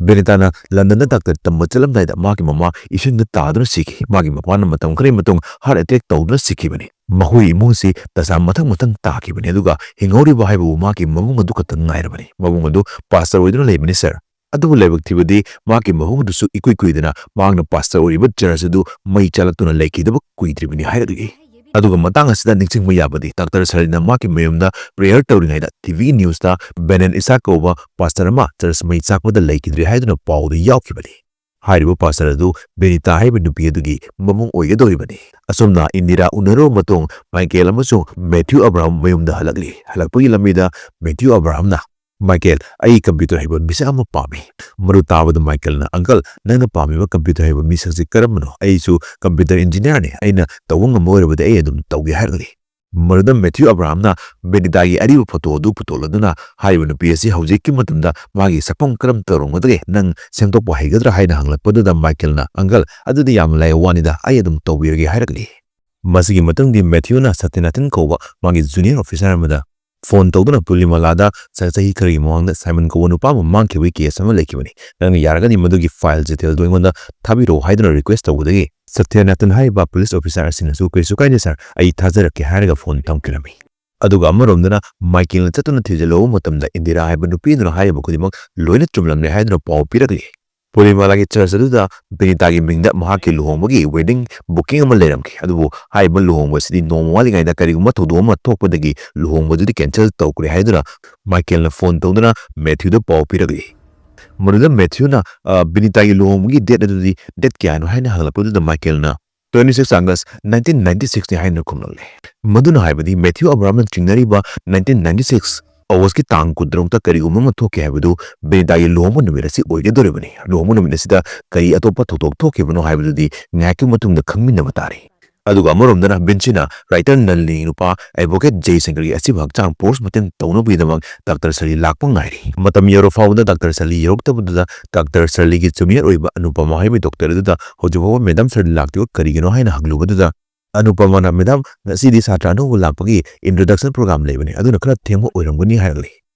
ꯕꯤꯅꯤꯇꯥꯅ ꯂꯟꯗꯟꯗ ꯗꯥꯛꯇꯔ ꯇꯝꯕ ꯆꯠꯂꯝꯗꯥꯏꯗ ꯃꯍꯥꯛꯀꯤ ꯃꯃꯥ ꯏꯁꯤꯡꯗ ꯇꯥꯗꯨꯅ ꯁꯤꯈꯤ꯫ ꯃꯥꯒꯤ ꯃꯄꯥꯅ ꯃꯇꯝ ꯈꯔꯒꯤ ꯃꯇꯨꯡ ꯍꯥꯔꯠ ꯑꯦꯇꯦꯛ ꯇꯧꯗꯨꯅ ꯁꯤꯈꯤꯕꯅꯤ꯫ ꯃꯈꯣꯏ ꯏꯃꯨꯡꯁꯤ ꯇꯁꯥ ꯃꯊꯪ ꯃꯊꯪ ꯇꯥꯈꯤꯕꯅꯤ, ꯑꯗꯨꯒ ꯍꯤꯡꯍꯧꯔꯤꯕ ꯍꯥꯏꯕꯕꯨ ꯃꯍꯥꯛꯀꯤ ꯃꯕꯨꯡ ꯑꯗꯨ ꯈꯛꯇ ꯉꯥꯏꯔꯕꯅꯤ꯫ ꯃꯕꯨꯡ ꯑꯗꯨ ꯄꯥꯁꯇꯔ ꯑꯣꯏꯗꯨꯅ ꯂꯩꯕꯅꯤ, ꯁꯥꯔ꯫ ꯑꯗꯨꯕꯨ ꯂꯥꯏꯕꯛ ꯊꯤꯕꯗꯤ ꯃꯍꯥꯛꯀꯤ ꯃꯕꯨꯡ ꯑꯗꯨꯁꯨ ꯏꯀꯨꯏ ꯀꯨꯏꯗꯅ ꯃꯍꯥꯛꯅ ꯄꯥꯁꯇꯔ ꯑꯣꯏꯔꯤꯕ ꯆꯔꯆ ꯑꯗꯨ ꯃꯩ ꯆꯥꯂꯛꯇꯨꯅ ꯂꯩꯈꯤꯗꯕ ꯀꯨꯏꯗ꯭ꯔꯤꯕꯅꯤ" ꯍꯥꯏꯔꯛꯂꯤ꯫ ꯑꯗꯨꯒ ꯃꯇꯥꯡ ꯑꯁꯤꯗ ꯅꯤꯡꯁꯤꯡꯕ ꯌꯥꯕꯗꯤ ꯗꯥꯛꯇꯔ ꯁꯔꯤꯅ ꯃꯍꯥꯛꯀꯤ ꯃꯌꯨꯝꯗ ꯄ꯭ꯔꯦꯌꯔ ꯇꯧꯔꯤꯉꯩꯗ ꯇꯤ ꯚꯤꯒꯤ ꯅ꯭ꯌꯨꯁꯇ ꯕꯦꯅꯟ ꯏꯁꯥꯛ ꯀꯧꯕ ꯄꯥꯁꯇꯔ ꯑꯃ ꯆꯔꯆ ꯃꯩ ꯆꯥꯛꯄꯗ ꯂꯩꯈꯤꯗ꯭ꯔꯦ ꯍꯥꯏꯗꯨꯅ ꯄꯥꯎꯗ ꯌꯥꯎꯈꯤꯕꯅꯤ꯫ ꯍꯥꯏꯔꯤꯕ ꯄꯥꯁꯇꯔ ꯑꯗꯨ ꯕꯦꯅꯤꯇꯥ ꯍꯥꯏꯔꯤꯕ ꯅꯨꯄꯤ ꯑꯗꯨꯒꯤ ꯃꯕꯨꯡ ꯑꯣꯏꯒꯗꯧꯔꯤꯕꯅꯤ꯫ ꯑꯁꯨꯝꯅ ꯏꯟꯗꯤꯔꯥ ꯎꯅꯔꯨꯕ ꯃꯇꯨꯡ ꯃꯥꯏꯀꯦꯜ ꯑꯃꯁꯨꯡ ꯃꯦꯊ꯭ꯌꯨ ꯑꯕ꯭ꯔꯥꯍꯝ ꯃꯌꯨꯝꯗ ꯍꯜꯂꯛꯂꯤ꯫ ꯍꯜꯂꯛꯄꯒꯤ ꯂꯝꯕꯤꯗ ꯃꯦꯊ꯭ꯌꯨ ꯑꯕ꯭ꯔꯥꯍꯝꯅ, "ꯃꯥꯏꯀꯦꯜ, ꯑꯩ ꯀꯝꯄ꯭ꯌꯨꯇꯔ ꯍꯩꯕ ꯃꯤꯁꯛ ꯑꯃ ꯄꯥꯝꯃꯤ꯫" ꯃꯗꯨ ꯇꯥꯕꯗ ꯃꯥꯏꯀꯦꯜꯅ, "ꯑꯪꯀꯜ, ꯅꯪꯅ ꯄꯥꯝꯃꯤꯕ ꯀꯝꯄ꯭ꯌꯨꯇꯔ ꯍꯩꯕ ꯃꯤꯁꯛꯁꯤ ꯀꯔꯝꯕꯅꯣ? ꯑꯩꯁꯨ ꯀꯝꯄ꯭ꯌꯨꯇꯔ ꯏꯟꯖꯤꯅꯤꯌꯥꯔꯅꯤ꯫ ꯑꯩꯅ ꯇꯧꯕ ꯉꯝꯕ ꯑꯣꯏꯔꯕꯗꯤ ꯑꯩ ꯑꯗꯨꯝ ꯇꯧꯒꯦ" ꯍꯥꯏꯔꯛꯂꯤ꯫ ꯃꯗꯨꯗ ꯃꯦꯊ꯭ꯌꯨ ꯑꯕ꯭ꯔꯥꯍꯝꯅ ꯕꯦꯅꯤꯇꯥꯒꯤ ꯑꯔꯤꯕ ꯐꯣꯇꯣ ꯑꯗꯨ ꯄꯨꯊꯣꯛꯂꯗꯨꯅ, "ꯍꯥꯏꯔꯤꯕ ꯅꯨꯄꯤ ꯑꯁꯤ ꯍꯧꯖꯤꯛꯀꯤ ꯃꯇꯝꯗ ꯃꯥꯒꯤ ꯁꯛꯐꯝ ꯀꯔꯝ ꯇꯧꯔꯝꯒꯗꯒꯦ? ꯅꯪ ꯁꯦꯝꯗꯣꯛꯄ ꯍꯩꯒꯗ꯭ꯔꯥ?" ꯍꯥꯏꯅ ꯍꯪꯂꯛꯄꯗꯨꯗ ꯃꯥꯏꯀꯦꯜꯅ, "ꯑꯪꯀꯜ, ꯑꯗꯨꯗꯤ ꯌꯥꯝꯅ ꯂꯥꯏꯕ ꯋꯥꯅꯤꯗ, ꯑꯩ ꯑꯗꯨꯝ ꯇꯧꯕꯤꯔꯒꯦ" ꯍꯥꯏꯔꯛꯂꯤ꯫ ꯃꯁꯤꯒꯤ ꯃꯇꯨꯡꯗꯤ ꯃꯦꯊ꯭ꯌꯨꯅ ꯁꯇ꯭ꯌꯅꯥꯊꯟ ꯀꯧꯕ ꯃꯥꯒꯤ ꯖꯨꯅꯤꯌꯔ ꯑꯣꯐꯤꯁꯥꯔ ꯑꯃꯗ ꯐꯣꯟ ꯇꯧꯗꯨꯅ, "ꯄꯨꯔꯅꯤꯃꯥꯂꯥꯗ ꯆ-, ꯆꯍꯤ ꯈꯔꯒꯤ ꯃꯃꯥꯡꯗ ꯁꯥꯏꯃꯟ ꯀꯧꯕ ꯅꯨꯄꯥ ꯑꯃ ꯃꯥꯡꯈꯤꯕꯒꯤ ꯀꯦꯁ ꯑꯃ ꯂꯩꯈꯤꯕꯅꯤ꯫ ꯅꯪꯅ ꯌꯥꯔꯒꯗꯤ ꯃꯗꯨꯒꯤ ꯐꯥꯏꯜ ꯗꯤꯇꯦꯜꯗꯨ ꯑꯩꯉꯣꯟꯗ ꯊꯥꯕꯤꯔꯛꯎ" ꯍꯥꯏꯗꯨꯅ ꯔꯤꯀ꯭ꯋꯦꯁ ꯇꯧꯕꯗꯒꯤ ꯁꯇ꯭ꯌꯅꯥꯊꯟ ꯍꯥꯏꯔꯤꯕ ꯄꯨꯂꯤꯁ ꯑꯣꯐꯤꯁꯥꯔ ꯑꯁꯤꯅꯁꯨ, "ꯀꯔꯤꯁꯨ ꯀꯥꯏꯗꯦ ꯁꯥꯔ, ꯑꯩ ꯊꯥꯖꯔꯛꯀꯦ" ꯍꯥꯏꯔꯒ ꯐꯣꯟ ꯊꯝꯈꯤꯔꯝꯃꯤ꯫ ꯑꯗꯨꯒ ꯑꯃꯔꯣꯝꯗꯅ ꯃꯥꯏꯀꯦꯜꯅ ꯆꯠꯇꯨꯅ ꯊꯤꯖꯤꯜꯂꯨꯕ ꯃꯇꯝꯗ ꯏꯟꯗꯤꯔꯥ ꯍꯥꯏꯕ ꯅꯨꯄꯤ ꯑꯗꯨꯅ ꯍꯥꯏꯔꯤꯕ ꯈꯨꯗꯤꯡꯃꯛ ꯂꯣꯏꯅ ꯆꯨꯝꯂꯝꯂꯦ ꯍꯥꯏꯗꯨꯅ ꯄꯥꯎ ꯄꯤꯔꯛꯂꯤ꯫ ꯄꯨꯔꯅꯤꯃꯥꯂꯥꯒꯤ ꯆꯔꯆ ꯑꯗꯨꯗ ꯕꯤꯅꯤꯇꯥꯒꯤ ꯃꯤꯡꯗ ꯃꯍꯥꯛꯀꯤ ꯂꯨꯍꯣꯡꯕꯒꯤ wedding booking ꯑꯃ ꯂꯩꯔꯝꯈꯤ꯫ ꯑꯗꯨꯕꯨ ꯍꯥꯏꯔꯤꯕ ꯂꯨꯍꯣꯡꯕ ꯑꯁꯤꯗꯤ ꯅꯣꯡꯃ ꯋꯥꯠꯂꯤꯉꯩꯗ ꯀꯔꯤꯒꯨꯝꯕ ꯊꯧꯗꯣꯛ ꯑꯃ ꯊꯣꯛꯄꯗꯒꯤ ꯂꯨꯍꯣꯡꯕꯗꯨꯗꯤ cancel ꯇꯧꯈ꯭ꯔꯦ ꯍꯥꯏꯗꯨꯅ ꯃꯥꯏꯀꯦꯜꯅ ꯐꯣꯟ ꯇꯧꯗꯨꯅ ꯃꯦꯊ꯭ꯌꯨꯗ ꯄꯥꯎ ꯄꯤꯔꯛꯂꯤ꯫ ꯃꯗꯨꯗ ꯃꯦꯊ꯭ꯌꯨꯅ, ꯑ, ꯕꯤꯅꯤꯇꯥꯒꯤ ꯂꯨꯍꯣꯡꯕꯒꯤ date ꯑꯗꯨꯗꯤ date ꯀꯌꯥꯅꯣ ꯍꯥꯏꯅ ꯍꯪꯂꯛꯄꯗꯨꯗ ꯃꯥꯏꯀꯦꯜꯅ "twenty six August nineteen ninety six ꯅꯤ" ꯍꯥꯏꯅ ꯈꯨꯝꯂꯛꯂꯦ꯫ ꯃꯗꯨꯅ ꯍꯥꯏꯕꯗꯤ ꯃꯦꯊ꯭ꯌꯨ ꯑꯕ꯭ꯔꯥꯝꯅ ꯆꯤꯡꯅꯔꯤꯕ nineteen ninety six Augustꯀꯤ ꯇꯥꯡ ꯀꯨꯟꯇꯔꯨꯛꯇ ꯀꯔꯤꯒꯨꯝꯕ ꯑꯃ ꯊꯣꯛꯈꯤ ꯍꯥꯏꯕꯗꯨ ꯕꯤꯅꯤꯇꯥꯒꯤ ꯂꯨꯍꯣꯡꯕ ꯅꯨꯃꯤꯠ ꯑꯁꯤ ꯑꯣꯏꯒꯗꯧꯔꯤꯕꯅꯤ꯫ ꯂꯨꯍꯣꯡꯕ ꯅꯨꯃꯤꯠ ꯑꯁꯤꯗ ꯀꯔꯤ ꯑꯇꯣꯞꯄ ꯊꯧꯗꯣꯛ ꯊꯣꯛꯈꯤꯕꯅꯣ ꯍꯥꯏꯕꯗꯨꯗꯤ ꯉꯥꯏꯍꯥꯛꯀꯤ ꯃꯇꯨꯡꯗ ꯈꯪꯃꯤꯟꯅꯕ ꯇꯥꯔꯦ꯫ ꯑꯗꯨꯒ ꯑꯃꯔꯣꯝꯗꯅ ꯚꯤꯟꯁꯤꯅ writer ꯅꯂꯤꯅꯤ ꯅꯨꯄꯥ advocate ꯖꯌꯁꯪꯀꯔꯒꯤ ꯑꯁꯤꯕꯨ ꯍꯛꯆꯥꯡ post mortem ꯇꯧꯅꯕꯒꯤꯗꯃꯛ ꯗꯥꯛꯇꯔ ꯁꯔꯂꯤ ꯂꯥꯛꯄ ꯉꯥꯏꯔꯤ꯫ ꯃꯇꯝ ꯌꯧꯔ ꯐꯥꯎꯕꯗ ꯗꯥꯛꯇꯔ ꯁꯔꯂꯤ ꯌꯧꯔꯛꯇꯕꯗꯨꯗ ꯗꯥꯛꯇꯔ ꯁꯔꯂꯤꯒꯤ junior ꯑꯣꯏꯕ ꯑꯅꯨꯄꯃꯥ ꯍꯥꯏꯕ doctor ꯑꯗꯨꯗ ꯍꯧꯖꯤꯛ ꯐꯥꯎꯕ ꯃꯦꯗꯥꯝ ꯁꯔꯂꯤ ꯂꯥꯛꯇ꯭ꯔꯤꯕ ꯀꯔꯤꯒꯤꯅꯣ ꯍꯥꯏꯅ ꯍꯪꯂꯨꯕꯗꯨꯗ ꯑꯅꯨꯄꯃꯥꯅ, "ꯃꯦꯗꯥꯝ, ꯉꯁꯤꯗꯤ ꯁꯥꯇ꯭ꯔ ꯑꯅꯧꯕ ꯂꯥꯛꯄꯒꯤ introduction program ꯂꯩꯕꯅꯤ, ꯑꯗꯨꯅ ꯈꯔ ꯊꯦꯡꯕ ꯑꯣꯏꯔꯝꯒꯅꯤ" ꯍꯥꯏꯔꯛꯂꯤ꯫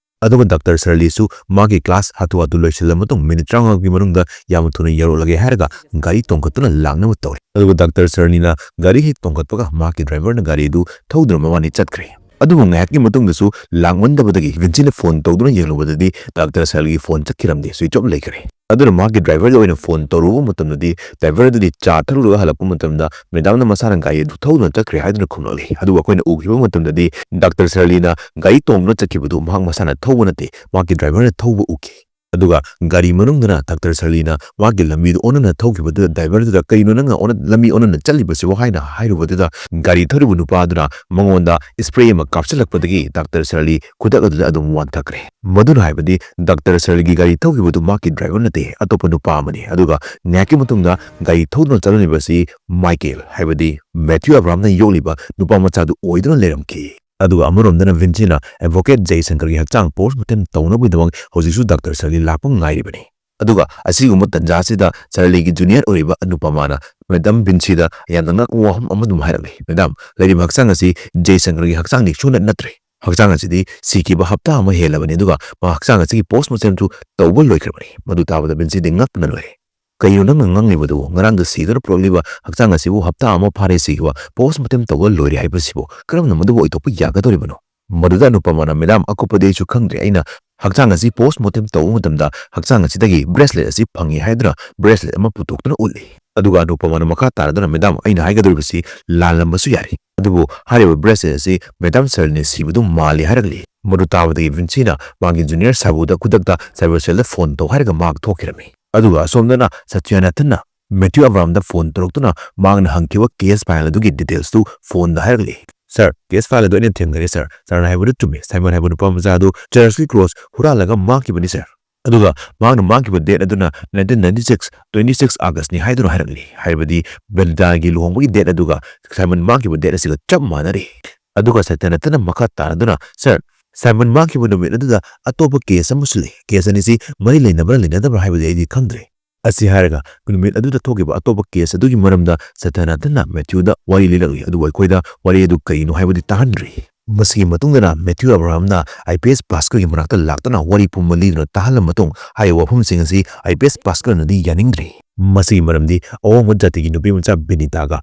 ꯑꯗꯨꯒ ꯗꯥꯛꯇꯔ ꯁꯔꯂꯤꯁꯨ ꯃꯥꯒꯤ class ꯍꯥꯊꯨ ꯍꯥꯊꯨ ꯂꯣꯏꯁꯤꯜꯂꯕ ꯃꯇꯨꯡ minute ꯇꯔꯥꯃꯉꯥꯒꯤ ꯃꯅꯨꯡꯗ ꯌꯥꯝꯅ ꯊꯨꯅ ꯌꯧꯔꯛꯂꯒꯦ ꯍꯥꯏꯔꯒ ꯒꯥꯔꯤ ꯇꯣꯡꯈꯠꯇꯨꯅ ꯂꯥꯛꯅꯕ ꯇꯧꯔꯦ꯫ ꯑꯗꯨꯒ ꯗꯥꯛꯇꯔ ꯁꯔꯂꯤꯅ ꯒꯥꯔꯤ ꯍꯦꯛ ꯇꯣꯡꯈꯠꯄꯒ ꯃꯍꯥꯛꯀꯤ driverꯅ ꯒꯥꯔꯤ ꯑꯗꯨ ꯊꯧꯗꯨꯅ ꯃꯕꯥꯅꯤ ꯆꯠꯈ꯭ꯔꯦ꯫ ꯑꯗꯨꯕꯨ ꯉꯥꯏꯍꯥꯛꯀꯤ ꯃꯇꯨꯡꯗꯁꯨ ꯂꯥꯛꯃꯟꯗꯕꯗꯒꯤ ꯚꯤꯟꯁꯤꯅ ꯐꯣꯟ ꯇꯧꯗꯨꯅ ꯌꯦꯡꯂꯨꯕꯗꯗꯤ ꯗꯥꯛꯇꯔ ꯁꯔꯂꯤꯒꯤ ꯐꯣꯟ ꯆꯠꯈꯤꯔꯝꯗꯦ, switch off ꯂꯩꯈ꯭ꯔꯦ꯫ ꯑꯗꯨꯅ ꯃꯍꯥꯛꯀꯤ driverꯗ ꯑꯣꯏꯅ ꯐꯣꯟ ꯇꯧꯔꯨꯕ ꯃꯇꯝꯗꯗꯤ driver ꯑꯗꯨꯗꯤ ꯆꯥ ꯊꯛꯂꯨꯔꯒ ꯍꯜꯂꯛꯄ ꯃꯇꯝꯗ ꯃꯦꯗꯥꯝꯅ ꯃꯁꯥꯅ ꯒꯥꯔꯤ ꯑꯗꯨ ꯊꯧꯗꯨꯅ ꯆꯠꯈ꯭ꯔꯦ ꯍꯥꯏꯗꯨꯅ ꯈꯨꯝꯂꯛꯂꯤ꯫ ꯑꯗꯨꯕꯨ ꯑꯩꯈꯣꯏꯅ ꯎꯈꯤꯕ ꯃꯇꯝꯗꯗꯤ ꯗꯥꯛꯇꯔ ꯁꯔꯂꯤꯅ ꯒꯥꯔꯤ ꯇꯣꯡꯗꯨꯅ ꯆꯠꯈꯤꯕꯗꯨ ꯃꯍꯥꯛ ꯃꯁꯥꯅ ꯊꯧꯕ ꯅꯠꯇꯦ, ꯃꯍꯥꯛꯀꯤ driverꯅ ꯊꯧꯕ ꯎꯈꯤ꯫ ꯑꯗꯨꯒ ꯒꯥꯔꯤ ꯃꯅꯨꯡꯗꯅ ꯗꯥꯛꯇꯔ ꯁꯔꯂꯤꯅ ꯃꯥꯒꯤ ꯂꯝꯕꯤꯗꯨ ꯑꯣꯟꯅꯅ ꯊꯧꯈꯤꯕꯗꯨꯗ driverꯗꯨꯗ, "ꯀꯔꯤꯅꯣ ꯅꯪꯅ ꯑꯣꯟꯅ-, ꯂꯝꯕꯤ ꯑꯣꯟꯅꯅ ꯆꯠꯂꯤꯕꯁꯤꯕꯨ?" ꯍꯥꯏꯅ ꯍꯥꯏꯔꯨꯕꯗꯨꯗ ꯒꯥꯔꯤ ꯊꯧꯔꯤꯕ ꯅꯨꯄꯥ ꯑꯗꯨꯅ ꯃꯉꯣꯟꯗ spray ꯑꯃ ꯀꯥꯞꯁꯤꯜꯂꯛꯄꯗꯒꯤ ꯗꯥꯛꯇꯔ ꯁꯔꯂꯤ ꯈꯨꯗꯛ ꯑꯗꯨꯗ ꯑꯗꯨꯝ ꯋꯥꯟꯊꯈ꯭ꯔꯦ꯫ ꯃꯗꯨꯅ ꯍꯥꯏꯕꯗꯤ ꯗꯥꯛꯇꯔ ꯁꯔꯂꯤꯒꯤ ꯒꯥꯔꯤ ꯊꯧꯈꯤꯕꯗꯨ ꯃꯍꯥꯛꯀꯤ driver ꯅꯠꯇꯦ, ꯑꯇꯣꯞꯄ ꯅꯨꯄꯥ ꯑꯃꯅꯤ꯫ ꯑꯗꯨꯒ ꯉꯥꯏꯍꯥꯛꯀꯤ ꯃꯇꯨꯡꯗ ꯒꯥꯔꯤ ꯊꯧꯗꯨꯅ ꯆꯠꯂꯝꯂꯤꯕꯁꯤ ꯃꯥꯏꯀꯦꯜ, ꯍꯥꯏꯕꯗꯤ ꯃꯦꯊ꯭ꯌꯨ ꯑꯕ꯭ꯔꯥꯝꯅ ꯌꯣꯛꯂꯤꯕ ꯅꯨꯄꯥ ꯃꯆꯥꯗꯨ ꯑꯣꯏꯗꯨꯅ ꯂꯩꯔꯝꯈꯤ꯫ ꯑꯗꯨꯒ ꯑꯃꯔꯣꯝꯗꯅ ꯚꯤꯟꯁꯤꯅ advocate ꯖꯌꯁꯪꯀꯔꯒꯤ ꯍꯛꯆꯥꯡ post mortem ꯇꯧꯅꯕꯒꯤꯗꯃꯛ ꯍꯧꯖꯤꯛꯁꯨ ꯗꯥꯛꯇꯔ ꯁꯔꯂꯤ ꯂꯥꯛꯄ ꯉꯥꯏꯔꯤꯕꯅꯤ꯫ ꯑꯗꯨꯒ ꯑꯁꯤꯒꯨꯝꯕ ꯇꯟꯖꯥꯁꯤꯗ ꯁꯔꯂꯤꯒꯤ junior ꯑꯣꯏꯔꯤꯕ ꯑꯅꯨꯄꯃꯥꯅ ꯃꯦꯗꯥꯝ ꯚꯤꯟꯁꯤꯗ ꯌꯥꯝꯅ ꯉꯛꯄ ꯋꯥꯐꯝ ꯑꯃ ꯑꯗꯨꯝ ꯍꯥꯏꯔꯝꯃꯤ, "ꯃꯦꯗꯥꯝ, ꯂꯩꯔꯤꯕ ꯍꯛꯆꯥꯡ ꯑꯁꯤ ꯖꯌꯁꯪꯀꯔꯒꯤ ꯍꯛꯆꯥꯡꯗꯤ ꯁꯨꯡꯅ ꯅꯠꯇ꯭ꯔꯦ꯫ ꯍꯛꯆꯥꯡ ꯑꯁꯤꯗꯤ ꯁꯤꯈꯤꯕ ꯍꯞꯇꯥ ꯑꯃ ꯍꯦꯜꯂꯕꯅꯤ, ꯑꯗꯨꯒ ꯃꯥ ꯍꯛꯆꯥꯡ ꯑꯁꯤꯒꯤ post mortemꯁꯨ ꯇꯧꯕ ꯂꯣꯏꯈ꯭ꯔꯕꯅꯤ꯫" ꯃꯗꯨ ꯇꯥꯕꯗ ꯚꯤꯟꯁꯤꯗꯤ ꯉꯛꯄꯅ ꯂꯣꯏꯔꯦ꯫ "ꯀꯩꯅꯣ ꯅꯪꯅ ꯉꯥꯡꯂꯤꯕꯗꯨꯕꯨ? ꯉꯔꯥꯡꯗ ꯁꯤꯗꯨꯅ ꯄꯨꯔꯛꯂꯤꯕ ꯍꯛꯆꯥꯡ ꯑꯁꯤꯕꯨ ꯍꯞꯇꯥ ꯑꯃ ꯐꯥꯔꯦ ꯁꯤꯈꯤꯕ, ꯄꯣꯁꯃꯣꯔꯇꯦꯝ ꯇꯧꯕ ꯂꯣꯏꯔꯦ ꯍꯥꯏꯕꯁꯤꯕꯨ ꯀꯔꯝꯅ ꯃꯗꯨꯕꯨ ꯑꯣꯏꯊꯣꯛꯄ ꯌꯥꯒꯗꯧꯔꯤꯕꯅꯣ?" ꯃꯗꯨꯗ ꯑꯅꯨꯄꯃꯥꯅ, "ꯃꯦꯗꯥꯝ, ꯑꯀꯨꯞꯄꯗꯤ ꯑꯩꯁꯨ ꯈꯪꯗ꯭ꯔꯦ, ꯑꯩꯅ ꯍꯛꯆꯥꯡ ꯑꯁꯤ ꯄꯣꯁꯃꯣꯔꯇꯦꯝ ꯇꯧꯕ ꯃꯇꯝꯗ ꯍꯛꯆꯥꯡ ꯑꯁꯤꯗꯒꯤ ꯕ꯭ꯔꯦꯁꯂꯦꯠ ꯑꯁꯤ ꯐꯪꯉꯤ" ꯍꯥꯏꯗꯨꯅ ꯕ꯭ꯔꯦꯁꯂꯦꯠ ꯑꯃ ꯄꯨꯊꯣꯛꯇꯨꯅ ꯎꯠꯂꯤ꯫ ꯑꯗꯨꯒ ꯑꯅꯨꯄꯃꯥꯅ ꯃꯈꯥ ꯇꯥꯔꯗꯨꯅ, "ꯃꯦꯗꯥꯝ, ꯑꯩꯅ ꯍꯥꯏꯒꯗꯧꯔꯤꯕꯁꯤ ꯂꯥꯜꯂꯝꯕꯁꯨ ꯌꯥꯏ, ꯑꯗꯨꯕꯨ ꯍꯥꯏꯔꯤꯕ ꯕ꯭ꯔꯦꯁꯂꯦꯠ ꯑꯁꯤ ꯃꯦꯗꯥꯝ ꯁꯔꯂꯤꯅ ꯁꯤꯕꯗꯨ ꯃꯥꯜꯂꯤ" ꯍꯥꯏꯔꯛꯂꯤ꯫ ꯃꯗꯨ ꯇꯥꯕꯗꯒꯤ ꯚꯤꯟꯁꯤꯅ ꯃꯥꯒꯤ ꯖꯨꯅꯤꯌꯔ ꯁꯥꯕꯨꯗ ꯈꯨꯗꯛꯇ ꯁꯥꯏꯕꯔ ꯁꯦꯜꯗ ꯐꯣꯟ ꯇꯧ ꯍꯥꯏꯔꯒ ꯃꯍꯥꯛ ꯊꯣꯛꯈꯤꯔꯝꯃꯤ꯫ ꯑꯗꯨꯒ ꯑꯁꯣꯝꯗꯅ ꯁꯇ꯭ꯌꯅꯥꯊꯟꯅ ꯃꯦꯊ꯭ꯌꯨ ꯑꯕ꯭ꯔꯥꯝꯗ ꯐꯣꯟ ꯇꯧꯔꯛꯇꯨꯅ ꯃꯍꯥꯛꯅ ꯍꯪꯈꯤꯕ ꯀꯦꯁ ꯐꯥꯏꯜ ꯑꯗꯨꯒꯤ ꯗꯤꯇꯦꯜꯁꯇꯨ ꯐꯣꯟꯗ ꯍꯥꯏꯔꯛꯂꯤ꯫ "ꯁꯔ, ꯀꯦꯁ ꯐꯥꯏꯜ ꯑꯗꯨ ꯑꯩꯅ ꯊꯦꯡꯅꯔꯦ ꯁꯔ꯫ ꯁꯔꯅ ꯍꯥꯏꯕꯗꯨ ꯆꯨꯝꯃꯤ꯫ ꯁꯥꯏꯃꯟ ꯍꯥꯏꯕ ꯅꯨꯄꯥ ꯃꯆꯥ ꯑꯗꯨ ꯆꯔꯆꯀꯤ ꯀ꯭ꯔꯣꯁ ꯍꯨꯔꯥꯜꯂꯒ ꯃꯥꯡꯈꯤꯕꯅꯤ ꯁꯔ꯫ ꯑꯗꯨꯒ ꯃꯍꯥꯛꯅ ꯃꯥꯡꯈꯤꯕ ꯗꯦꯠ ꯑꯗꯨꯅ nineteen ninety six, twenty six Augustꯅꯤ ꯍꯥꯏꯗꯨꯅ ꯍꯥꯏꯔꯛꯂꯤ꯫ ꯍꯥꯏꯕꯗꯤ ꯕꯦꯂꯤꯟꯗꯥꯒꯤ ꯂꯨꯍꯣꯡꯕꯒꯤ ꯗꯦꯠ ꯑꯗꯨꯒ ꯁꯥꯏꯃꯟ ꯃꯥꯡꯈꯤꯕ ꯗꯦꯠ ꯑꯁꯤꯒ ꯆꯞ ꯃꯥꯟꯅꯔꯤ꯫" ꯑꯗꯨꯒ ꯁꯇ꯭ꯌꯅꯥꯊꯟꯅ ꯃꯈꯥ ꯇꯥꯔꯗꯨꯅ, "ꯁꯔ, ꯁꯥꯏꯃꯟ ꯃꯥꯡꯈꯤꯕ ꯅꯨꯃꯤꯠ ꯑꯗꯨꯗ ꯑꯇꯣꯞꯄ ꯀꯦꯁ ꯑꯃꯁꯨ ꯂꯩ꯫ ꯀꯦꯁ ꯑꯅꯤꯁꯤ ꯃꯔꯤ ꯂꯩꯅꯕ꯭ꯔꯥ ꯂꯩꯅꯗꯕ꯭ꯔꯥ ꯍꯥꯏꯕꯗꯤ ꯑꯩꯗꯤ ꯈꯪꯗ꯭ꯔꯦ꯫" ꯑꯁꯤ ꯍꯥꯏꯔꯒ ꯅꯨꯃꯤꯠ ꯑꯗꯨꯗ ꯊꯣꯛꯈꯤꯕ ꯑꯇꯣꯞꯄ ꯀꯦꯁ ꯑꯗꯨꯒꯤ ꯃꯔꯝꯗ ꯁꯇ꯭ꯌꯅꯥꯊꯟꯅ ꯃꯦꯊ꯭ꯌꯨꯗ ꯋꯥꯔꯤ ꯂꯤꯔꯛꯂꯤ, ꯑꯗꯨꯕꯨ ꯑꯩꯈꯣꯏꯗ ꯋꯥꯔꯤ ꯑꯗꯨ ꯀꯔꯤꯅꯣ ꯍꯥꯏꯕꯗꯤ ꯇꯥꯍꯟꯗ꯭ꯔꯤ꯫ ꯃꯁꯤꯒꯤ ꯃꯇꯨꯡꯗꯅ ꯃꯦꯊ꯭ꯌꯨ ꯑꯕ꯭ꯔꯥꯍꯝꯅ ꯑꯥꯏ ꯄꯤ ꯑꯦꯁ ꯚꯥꯁꯀꯔꯒꯤ ꯃꯅꯥꯛꯇ ꯂꯥꯛꯇꯨꯅ ꯋꯥꯔꯤ ꯄꯨꯝꯕ ꯂꯤꯗꯨꯅ ꯇꯥꯍꯜꯂꯕ ꯃꯇꯨꯡ, ꯍꯥꯏꯔꯤꯕ ꯋꯥꯐꯝꯁꯤꯡ ꯑꯁꯤ ꯑꯥꯏ ꯄꯤ ꯑꯦꯁ ꯚꯥꯁꯀꯔꯅꯗꯤ ꯌꯥꯅꯤꯡꯗ꯭ꯔꯤ꯫ ꯃꯁꯤꯒꯤ ꯃꯔꯝꯗꯤ ꯑꯋꯥꯡꯕ ꯖꯥꯇꯤꯒꯤ ꯅꯨꯄꯤ ꯃꯆꯥ ꯕꯤꯅꯤꯇꯥꯒ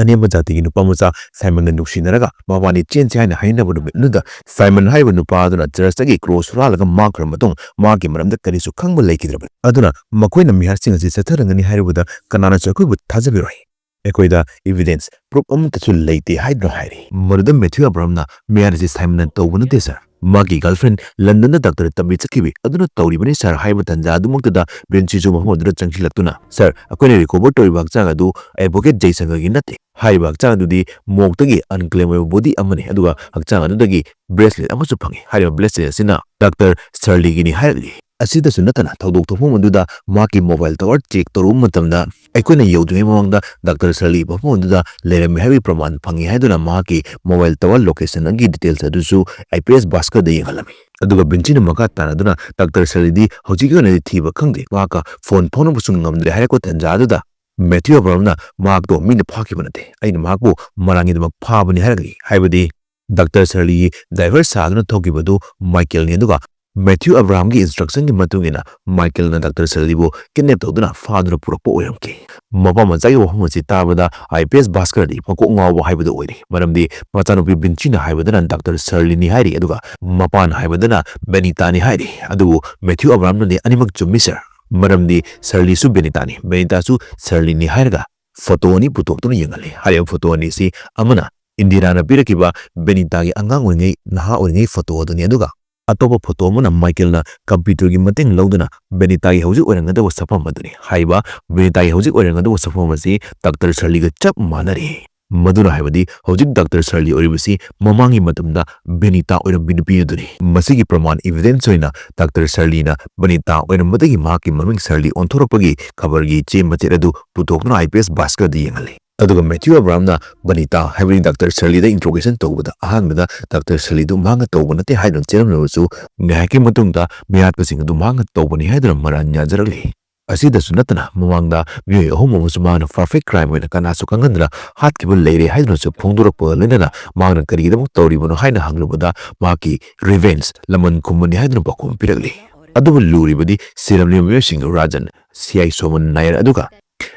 ꯑꯅꯦꯝꯕ ꯖꯥꯇꯤꯒꯤ ꯅꯨꯄꯥ ꯃꯆꯥ ꯁꯥꯏꯃꯟꯒ ꯅꯨꯡꯁꯤꯅꯔꯒ ꯃꯕꯥꯅꯤ ꯆꯦꯟꯁꯤ ꯍꯥꯏꯅ ꯍꯥꯏꯅꯕ ꯅꯨꯃꯤꯠ ꯑꯗꯨꯗ ꯁꯥꯏꯃꯟ ꯍꯥꯏꯔꯤꯕ ꯅꯨꯄꯥ ꯑꯗꯨꯅ ꯆꯔꯆꯇꯒꯤ ꯀ꯭ꯔꯣꯁ ꯍꯨꯔꯥꯜꯂꯒ ꯃꯥꯡꯈ꯭ꯔꯕ ꯃꯇꯨꯡ ꯃꯍꯥꯛꯀꯤ ꯃꯔꯝꯗ ꯀꯔꯤꯁꯨ ꯈꯪꯕ ꯂꯩꯈꯤꯗ꯭ꯔꯕꯅꯤ꯫ ꯑꯗꯨꯅ ꯃꯈꯣꯏꯅ ꯃꯤꯍꯥꯠꯁꯤꯡ ꯑꯁꯤ ꯆꯠꯊꯔꯝꯒꯅꯤ ꯍꯥꯏꯔꯨꯕꯗ ꯀꯅꯥꯅꯁꯨ ꯑꯩꯈꯣꯏꯕꯨ ꯊꯥꯖꯕꯤꯔꯣꯏ꯫ ꯑꯩꯈꯣꯏꯗ ꯏꯚꯤꯗꯦꯟꯁ, ꯄ꯭ꯔꯨꯐ ꯑꯃꯠꯇꯁꯨ ꯂꯩꯇꯦ ꯍꯥꯏꯗꯨꯅ ꯍꯥꯏꯔꯤ꯫ ꯃꯗꯨꯗ ꯃꯦꯊ꯭ꯌꯨ ꯑꯕ꯭ꯔꯥꯝꯅ, "ꯃꯤꯍꯥꯠ ꯑꯁꯤ ꯁꯥꯏꯃꯟꯅ ꯇꯧꯕ ꯅꯠꯇꯦ ꯁꯔ꯫ ꯃꯥꯒꯤ ꯒꯔꯜꯐ꯭ꯔꯦꯟ ꯂꯟꯗꯟꯗ ꯗꯥꯛꯇꯔ ꯇꯝꯕꯤ ꯆꯠꯈꯤꯕꯤ ꯑꯗꯨꯅ ꯇꯧꯔꯤꯕꯅꯤ ꯁꯔ" ꯍꯥꯏꯕ ꯇꯥꯟꯖꯥ ꯑꯗꯨꯃꯛꯇꯗ ꯚꯤꯟꯁꯤꯁꯨ ꯃꯐꯝ ꯑꯗꯨꯗ ꯆꯪꯁꯤꯜꯂꯛꯇꯨꯅ, "ꯁꯔ, ꯑꯩꯈꯣꯏꯅ ꯔꯤꯀꯣꯚꯔ ꯇꯧꯔꯤꯕ ꯍꯛꯆꯥꯡ ꯑꯗꯨ ꯑꯦꯗꯚꯣꯀꯦꯠ ꯖꯦꯁꯟꯒꯤ ꯅꯠꯇꯦ꯫ ꯍꯥꯏꯔꯤꯕ ꯍꯛꯆꯥꯡ ꯑꯗꯨꯗꯤ ꯃꯣꯔꯒꯇꯒꯤ ꯑꯟꯀ꯭ꯂꯦꯝ ꯑꯣꯏꯕ ꯕꯣꯗꯤ ꯑꯃꯅꯤ, ꯑꯗꯨꯒ ꯍꯛꯆꯥꯡ ꯑꯗꯨꯗꯒꯤ ꯕ꯭ꯔꯦꯁꯂꯦꯠ ꯑꯃꯁꯨ ꯐꯪꯉꯤ꯫ ꯍꯥꯏꯔꯤꯕ ꯕ꯭ꯔꯦꯁꯂꯦꯠ ꯑꯁꯤꯅ ꯗꯥꯛꯇꯔ ꯁꯔꯂꯤꯒꯤꯅꯤ" ꯍꯥꯏꯔꯛꯂꯤ꯫ ꯑꯁꯤꯗꯁꯨ ꯅꯠꯇꯅ ꯊꯧꯗꯣꯛ ꯊꯣꯛꯐꯝ ꯑꯗꯨꯗ ꯃꯍꯥꯛꯀꯤ ꯃꯣꯕꯥꯏꯜ ꯇꯋꯥꯔ ꯆꯦꯛ ꯇꯧꯔꯨꯕ ꯃꯇꯝꯗ ꯑꯩꯈꯣꯏꯅ ꯌꯧꯗ꯭ꯔꯤꯉꯩ ꯃꯃꯥꯡꯗ ꯗꯥꯛꯇꯔ ꯁꯔꯂꯤ ꯃꯐꯝ ꯑꯗꯨꯗ ꯂꯩꯔꯝꯃꯤ ꯍꯥꯏꯕꯒꯤ ꯄ꯭ꯔꯃꯥꯟ ꯐꯪꯉꯤ ꯍꯥꯏꯗꯨꯅ ꯃꯍꯥꯛꯀꯤ ꯃꯣꯕꯥꯏꯜ ꯇꯋꯥꯔ ꯂꯣꯀꯦꯁꯟꯒꯤ ꯗꯤꯇꯦꯜꯁ ꯑꯗꯨꯁꯨ ꯑꯥꯏ ꯄꯤ ꯑꯦꯁ ꯚꯥꯁꯀꯔꯗ ꯌꯦꯡꯍꯜꯂꯝꯃꯤ꯫ ꯑꯗꯨꯒ ꯚꯤꯟꯁꯤꯅ ꯃꯈꯥ ꯇꯥꯅꯗꯨꯅ, "ꯗꯥꯛꯇꯔ ꯁꯔꯂꯤꯗꯤ ꯍꯧꯖꯤꯛꯀꯤ ꯑꯣꯏꯅꯗꯤ ꯊꯤꯕ ꯈꯪꯗꯦ, ꯃꯍꯥꯛꯀ ꯐꯣꯟ ꯐꯥꯎꯅꯕꯁꯨ ꯉꯝꯗ꯭ꯔꯦ" ꯍꯥꯏꯔꯛꯄ ꯇꯥꯟꯖꯥ ꯑꯗꯨꯗ ꯃꯦꯊ꯭ꯌꯨ ꯑꯕ꯭ꯔꯥꯝꯅ, "ꯃꯍꯥꯛꯇꯣ ꯃꯤꯅ ꯐꯥꯈꯤꯕ ꯅꯠꯇꯦ, ꯑꯩꯅ ꯃꯍꯥꯛꯄꯨ ꯃꯔꯥꯟꯒꯤꯗꯃꯛ ꯐꯥꯕꯅꯤ" ꯍꯥꯏꯔꯛꯂꯤ꯫ ꯍꯥꯏꯕꯗꯤ ꯗꯥꯛꯇꯔ ꯁꯔꯂꯤꯒꯤ ꯗ꯭ꯔꯥꯏꯚꯔ ꯁꯥꯗꯨꯅ ꯊꯣꯛꯈꯤꯕꯗꯨ ꯃꯥꯏꯀꯦꯜꯅꯤ, ꯑꯗꯨꯒ ꯃꯦꯊ꯭ꯌꯨ ꯑꯕ꯭ꯔꯥꯍꯝꯒꯤ instructionꯒꯤ ꯃꯇꯨꯡ ꯏꯟꯅ ꯃꯥꯏꯀꯦꯜꯅ ꯗꯥꯛꯇꯔ ꯁꯔꯂꯤꯕꯨ kidnap ꯇꯧꯗꯨꯅ ꯐꯥꯗꯨꯅ ꯄꯨꯔꯛꯄ ꯑꯣꯏꯔꯝꯈꯤ꯫ ꯃꯄꯥ ꯃꯆꯥꯒꯤ ꯋꯥꯐꯝ ꯑꯁꯤ ꯇꯥꯕꯗ ꯑꯥꯏ ꯄꯤ ꯑꯦꯁ ꯚꯥꯁꯀꯔꯗꯤ ꯃꯀꯣꯛ ꯉꯥꯎꯕ ꯍꯥꯏꯕꯗꯨ ꯑꯣꯏꯔꯦ꯫ ꯃꯔꯝꯗꯤ ꯃꯆꯥꯅꯨꯄꯤ ꯕꯤꯟꯆꯤꯅ ꯍꯥꯏꯕꯗꯅ ꯗꯥꯛꯇꯔ ꯁꯔꯂꯤꯅꯤ ꯍꯥꯏꯔꯤ, ꯑꯗꯨꯒ ꯃꯄꯥꯅ ꯍꯥꯏꯕꯗꯅ ꯕꯦꯅꯤꯇꯥꯅꯤ ꯍꯥꯏꯔꯤ꯫ ꯑꯗꯨꯕꯨ ꯃꯦꯊ꯭ꯌꯨ ꯑꯕ꯭ꯔꯥꯍꯝꯅꯗꯤ "ꯑꯅꯤꯃꯛ ꯆꯨꯝꯃꯤ ꯁꯔ, ꯃꯔꯝꯗꯤ ꯁꯔꯂꯤꯁꯨ ꯕꯦꯅꯤꯇꯥꯅꯤ, ꯕꯦꯅꯤꯇꯥꯁꯨ ꯁꯔꯂꯤꯅꯤ" ꯍꯥꯏꯔꯒ ꯐꯣꯇꯣ ꯑꯅꯤ ꯄꯨꯊꯣꯛꯇꯨꯅ ꯌꯦꯡꯍꯜꯂꯤ꯫ ꯍꯥꯏꯔꯤꯕ ꯐꯣꯇꯣ ꯑꯅꯤꯁꯤ ꯑꯃꯅ ꯏꯟꯗꯤꯔꯥꯅ ꯄꯤꯔꯛꯈꯤꯕ ꯕꯦꯅꯤꯇꯥꯒꯤ ꯑꯉꯥꯡ ꯑꯣꯏꯔꯤꯉꯩ, ꯅꯍꯥ ꯑꯣꯏꯔꯤꯉꯩ ꯐꯣꯇꯣ ꯑꯗꯨꯅꯤ, ꯑꯗꯨꯒ ꯑꯇꯣꯞꯄ ꯐꯣꯇꯣ ꯑꯃꯅ ꯃꯥꯏꯀꯦꯜꯅ ꯀꯝꯄ꯭ꯌꯨꯇꯔꯒꯤ ꯃꯇꯦꯡ ꯂꯧꯗꯨꯅ ꯕꯦꯅꯤꯇꯥꯒꯤ ꯍꯧꯖꯤꯛ ꯑꯣꯏꯔꯝꯒꯗꯕ ꯁꯛꯐꯝ ꯑꯗꯨꯅꯤ꯫ ꯍꯥꯏꯔꯤꯕ ꯕꯦꯅꯤꯇꯥꯒꯤ ꯍꯧꯖꯤꯛ ꯑꯣꯏꯔꯝꯒꯗꯕ ꯁꯛꯐꯝ ꯑꯁꯤ ꯗꯥꯛꯇꯔ ꯁꯔꯂꯤꯒ ꯆꯞ ꯃꯥꯟꯅꯔꯤ꯫ ꯃꯗꯨꯅ ꯍꯥꯏꯕꯗꯤ ꯍꯧꯖꯤꯛ ꯗꯥꯛꯇꯔ ꯁꯔꯂꯤ ꯑꯣꯏꯔꯤꯕꯁꯤ ꯃꯃꯥꯡꯒꯤ ꯃꯇꯝꯗ ꯕꯦꯅꯤꯇꯥ ꯑꯣꯏꯔꯝꯕꯤ ꯅꯨꯄꯤ ꯑꯗꯨꯅꯤ꯫ ꯃꯁꯤꯒꯤ ꯄ꯭ꯔꯃꯥꯟ, evidence, ꯑꯣꯏꯅ ꯗꯥꯛꯇꯔ ꯁꯔꯂꯤꯅ ꯕꯦꯅꯤꯇꯥ ꯑꯣꯏꯔꯝꯕꯗꯒꯤ ꯃꯍꯥꯛꯀꯤ ꯃꯃꯤꯡ ꯁꯔꯂꯤ ꯑꯣꯟꯊꯣꯔꯛꯄꯒꯤ ꯈꯕꯔꯒꯤ ꯆꯦ ꯃꯆꯦꯠ ꯑꯗꯨ ꯄꯨꯊꯣꯛꯇꯨꯅ ꯑꯥꯏ ꯄꯤ ꯑꯦꯁ ꯚꯥꯁꯀꯔꯗ ꯌꯦꯡꯍꯜꯂꯤ꯫ ꯑꯗꯨꯒ ꯃꯦꯊ꯭ꯌꯨ ꯑꯕ꯭ꯔꯥꯝꯅ ꯕꯅꯤꯇꯥ, ꯍꯥꯏꯕꯗꯤ ꯗꯥꯛꯇꯔ ꯁꯔꯂꯤꯗ interrogation ꯇꯧꯕꯗ ꯑꯍꯥꯟꯕꯗ ꯗꯥꯛꯇꯔ ꯁꯔꯂꯤꯗꯨ ꯃꯍꯥꯛꯅ ꯇꯧꯕ ꯅꯠꯇꯦ ꯍꯥꯏꯗꯨꯅ ꯆꯦꯜꯂꯝꯂꯕꯁꯨ, ꯉꯥꯏꯍꯥꯛꯀꯤ ꯃꯇꯨꯡꯗ ꯃꯤꯍꯥꯠꯄꯁꯤꯡ ꯑꯗꯨ ꯃꯍꯥꯛꯅ ꯇꯧꯕꯅꯤ ꯍꯥꯏꯗꯨꯅ ꯃꯔꯥꯜ ꯌꯥꯖꯔꯛꯂꯤ꯫ ꯑꯁꯤꯗꯁꯨ ꯅꯠꯇꯅ ꯃꯃꯥꯡꯗ ꯃꯤꯑꯣꯏ ꯑꯍꯨꯝ ꯑꯃꯁꯨ ꯃꯍꯥꯛꯅ perfect crime ꯑꯣꯏꯅ ꯀꯅꯥꯁꯨ ꯈꯪꯍꯟꯗꯅ ꯍꯥꯠꯈꯤꯕ ꯂꯩꯔꯦ ꯍꯥꯏꯗꯨꯅꯁꯨ ꯐꯣꯡꯗꯣꯔꯛꯄꯒ ꯂꯣꯏꯅꯅ ꯃꯍꯥꯛꯅ ꯀꯔꯤꯒꯤꯗꯃꯛ ꯇꯧꯔꯤꯕꯅꯣ ꯍꯥꯏꯅ ꯍꯪꯂꯨꯕꯗ ꯃꯍꯥꯛꯀꯤ revenge, ꯂꯃꯟ ꯈꯨꯝꯕꯅꯤ ꯍꯥꯏꯗꯨꯅ ꯄꯥꯎꯈꯨꯝ ꯄꯤꯔꯛꯂꯤ꯫ ꯑꯗꯨꯕꯨ ꯂꯨꯔꯤꯕꯗꯤ ꯁꯤꯔꯝꯂꯤꯕ ꯃꯤꯑꯣꯏꯁꯤꯡ ꯔꯥꯖꯟ, ꯁꯤ ꯑꯥꯏ ꯁꯣꯃꯟ ꯅꯥꯌꯔ ꯑꯗꯨꯒ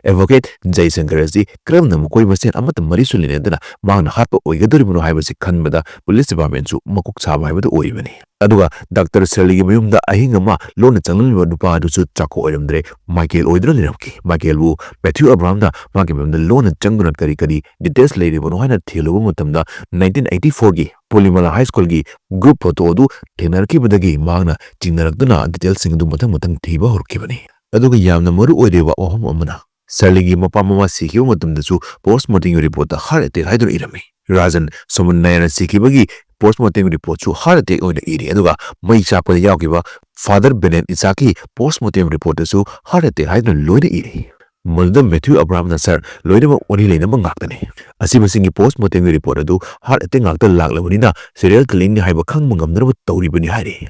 advocate ꯖꯌꯁꯪꯀꯔ ꯑꯁꯤ ꯀꯔꯝꯅ ꯃꯈꯣꯏ ꯃꯁꯦꯟ ꯑꯃꯠꯇ ꯃꯔꯤꯁꯨ ꯂꯩꯅꯗꯅ ꯃꯍꯥꯛꯅ ꯍꯥꯠꯄ ꯑꯣꯏꯒꯗꯧꯔꯤꯕꯅꯣ ꯍꯥꯏꯕꯁꯤ ꯈꯟꯕꯗ police departmentꯁꯨ ꯃꯀꯣꯛ ꯁꯥꯕ ꯍꯥꯏꯕꯗꯨ ꯑꯣꯏꯔꯤꯕꯅꯤ꯫ ꯑꯗꯨꯒ ꯗꯥꯛꯇꯔ ꯁꯔꯂꯤꯒꯤ ꯃꯌꯨꯝꯗ ꯑꯍꯤꯡ ꯑꯃ ꯂꯣꯟꯅ ꯆꯪꯂꯝꯂꯤꯕ ꯅꯨꯄꯥ ꯑꯗꯨꯁꯨ ꯆꯥꯀꯣ ꯑꯣꯏꯔꯝꯗ꯭ꯔꯦ, ꯃꯥꯏꯀꯦꯜ ꯑꯣꯏꯗꯨꯅ ꯂꯩꯔꯝꯈꯤ꯫ ꯃꯥꯏꯀꯦꯜꯕꯨ ꯃꯦꯊ꯭ꯌꯨ ꯑꯕ꯭ꯔꯥꯝꯅ ꯃꯥꯒꯤ ꯃꯌꯨꯝꯗ ꯂꯣꯟꯅ ꯆꯪꯗꯨꯅ ꯀꯔꯤ ꯀꯔꯤ details ꯂꯩꯔꯤꯕꯅꯣ ꯍꯥꯏꯅ ꯊꯤꯜꯂꯨꯕ ꯃꯇꯝꯗ nineteen eighty fourꯒꯤ ꯄꯨꯂꯤꯃꯂꯥ High Schoolꯒꯤ group photo ꯑꯗꯨ ꯊꯦꯡꯅꯔꯛꯈꯤꯕꯗꯒꯤ ꯃꯍꯥꯛꯅ ꯆꯤꯡꯅꯔꯛꯇꯨꯅ detailꯁꯤꯡ ꯑꯗꯨ ꯃꯊꯪ ꯃꯊꯪ ꯊꯤꯕ ꯍꯧꯔꯛꯈꯤꯕꯅꯤ꯫ ꯑꯗꯨꯒ ꯌꯥꯝꯅ ꯃꯔꯨ ꯑꯣꯏꯔꯤꯕ ꯋꯥꯐꯝ ꯑꯃꯅ, ꯁꯔꯂꯤꯒꯤ ꯃꯄꯥ ꯃꯃꯥ ꯁꯤꯈꯤꯕ ꯃꯇꯝꯗꯁꯨ post mortem reportꯇ heart attack ꯍꯥꯏꯗꯨꯅ ꯏꯔꯝꯃꯤ꯫ ꯔꯥꯖꯟ ꯁꯣꯃꯟ ꯅꯥꯌꯔꯅ ꯁꯤꯈꯤꯕꯒꯤ post mortem reportꯁꯨ heart attack ꯑꯣꯏꯅ ꯏꯔꯤ, ꯑꯗꯨꯒ ꯃꯩ ꯆꯥꯛꯄꯗ ꯌꯥꯎꯈꯤꯕ Father Bennett ꯏꯁꯥꯛꯀꯤ post mortem reportꯇꯁꯨ heart attack ꯍꯥꯏꯗꯨꯅ ꯂꯣꯏꯅ ꯏꯔꯤ꯫ ꯃꯗꯨꯗ ꯃꯦꯊ꯭ꯌꯨ ꯑꯕ꯭ꯔꯥꯝꯅ, "ꯁꯔ, ꯂꯣꯏꯅꯃꯛ ꯋꯥꯔꯤ ꯂꯩꯅꯕ ꯉꯥꯛꯇꯅꯤ꯫ ꯑꯁꯤꯕꯁꯤꯡꯒꯤ post mortem report ꯑꯗꯨ heart attack ꯉꯥꯛꯇ ꯂꯥꯛꯂꯕꯅꯤꯅ serial killingꯅꯤ ꯍꯥꯏꯕ ꯈꯪꯕ ꯉꯝꯅꯅꯕ ꯇꯧꯔꯤꯕꯅꯤ" ꯍꯥꯏꯔꯤ꯫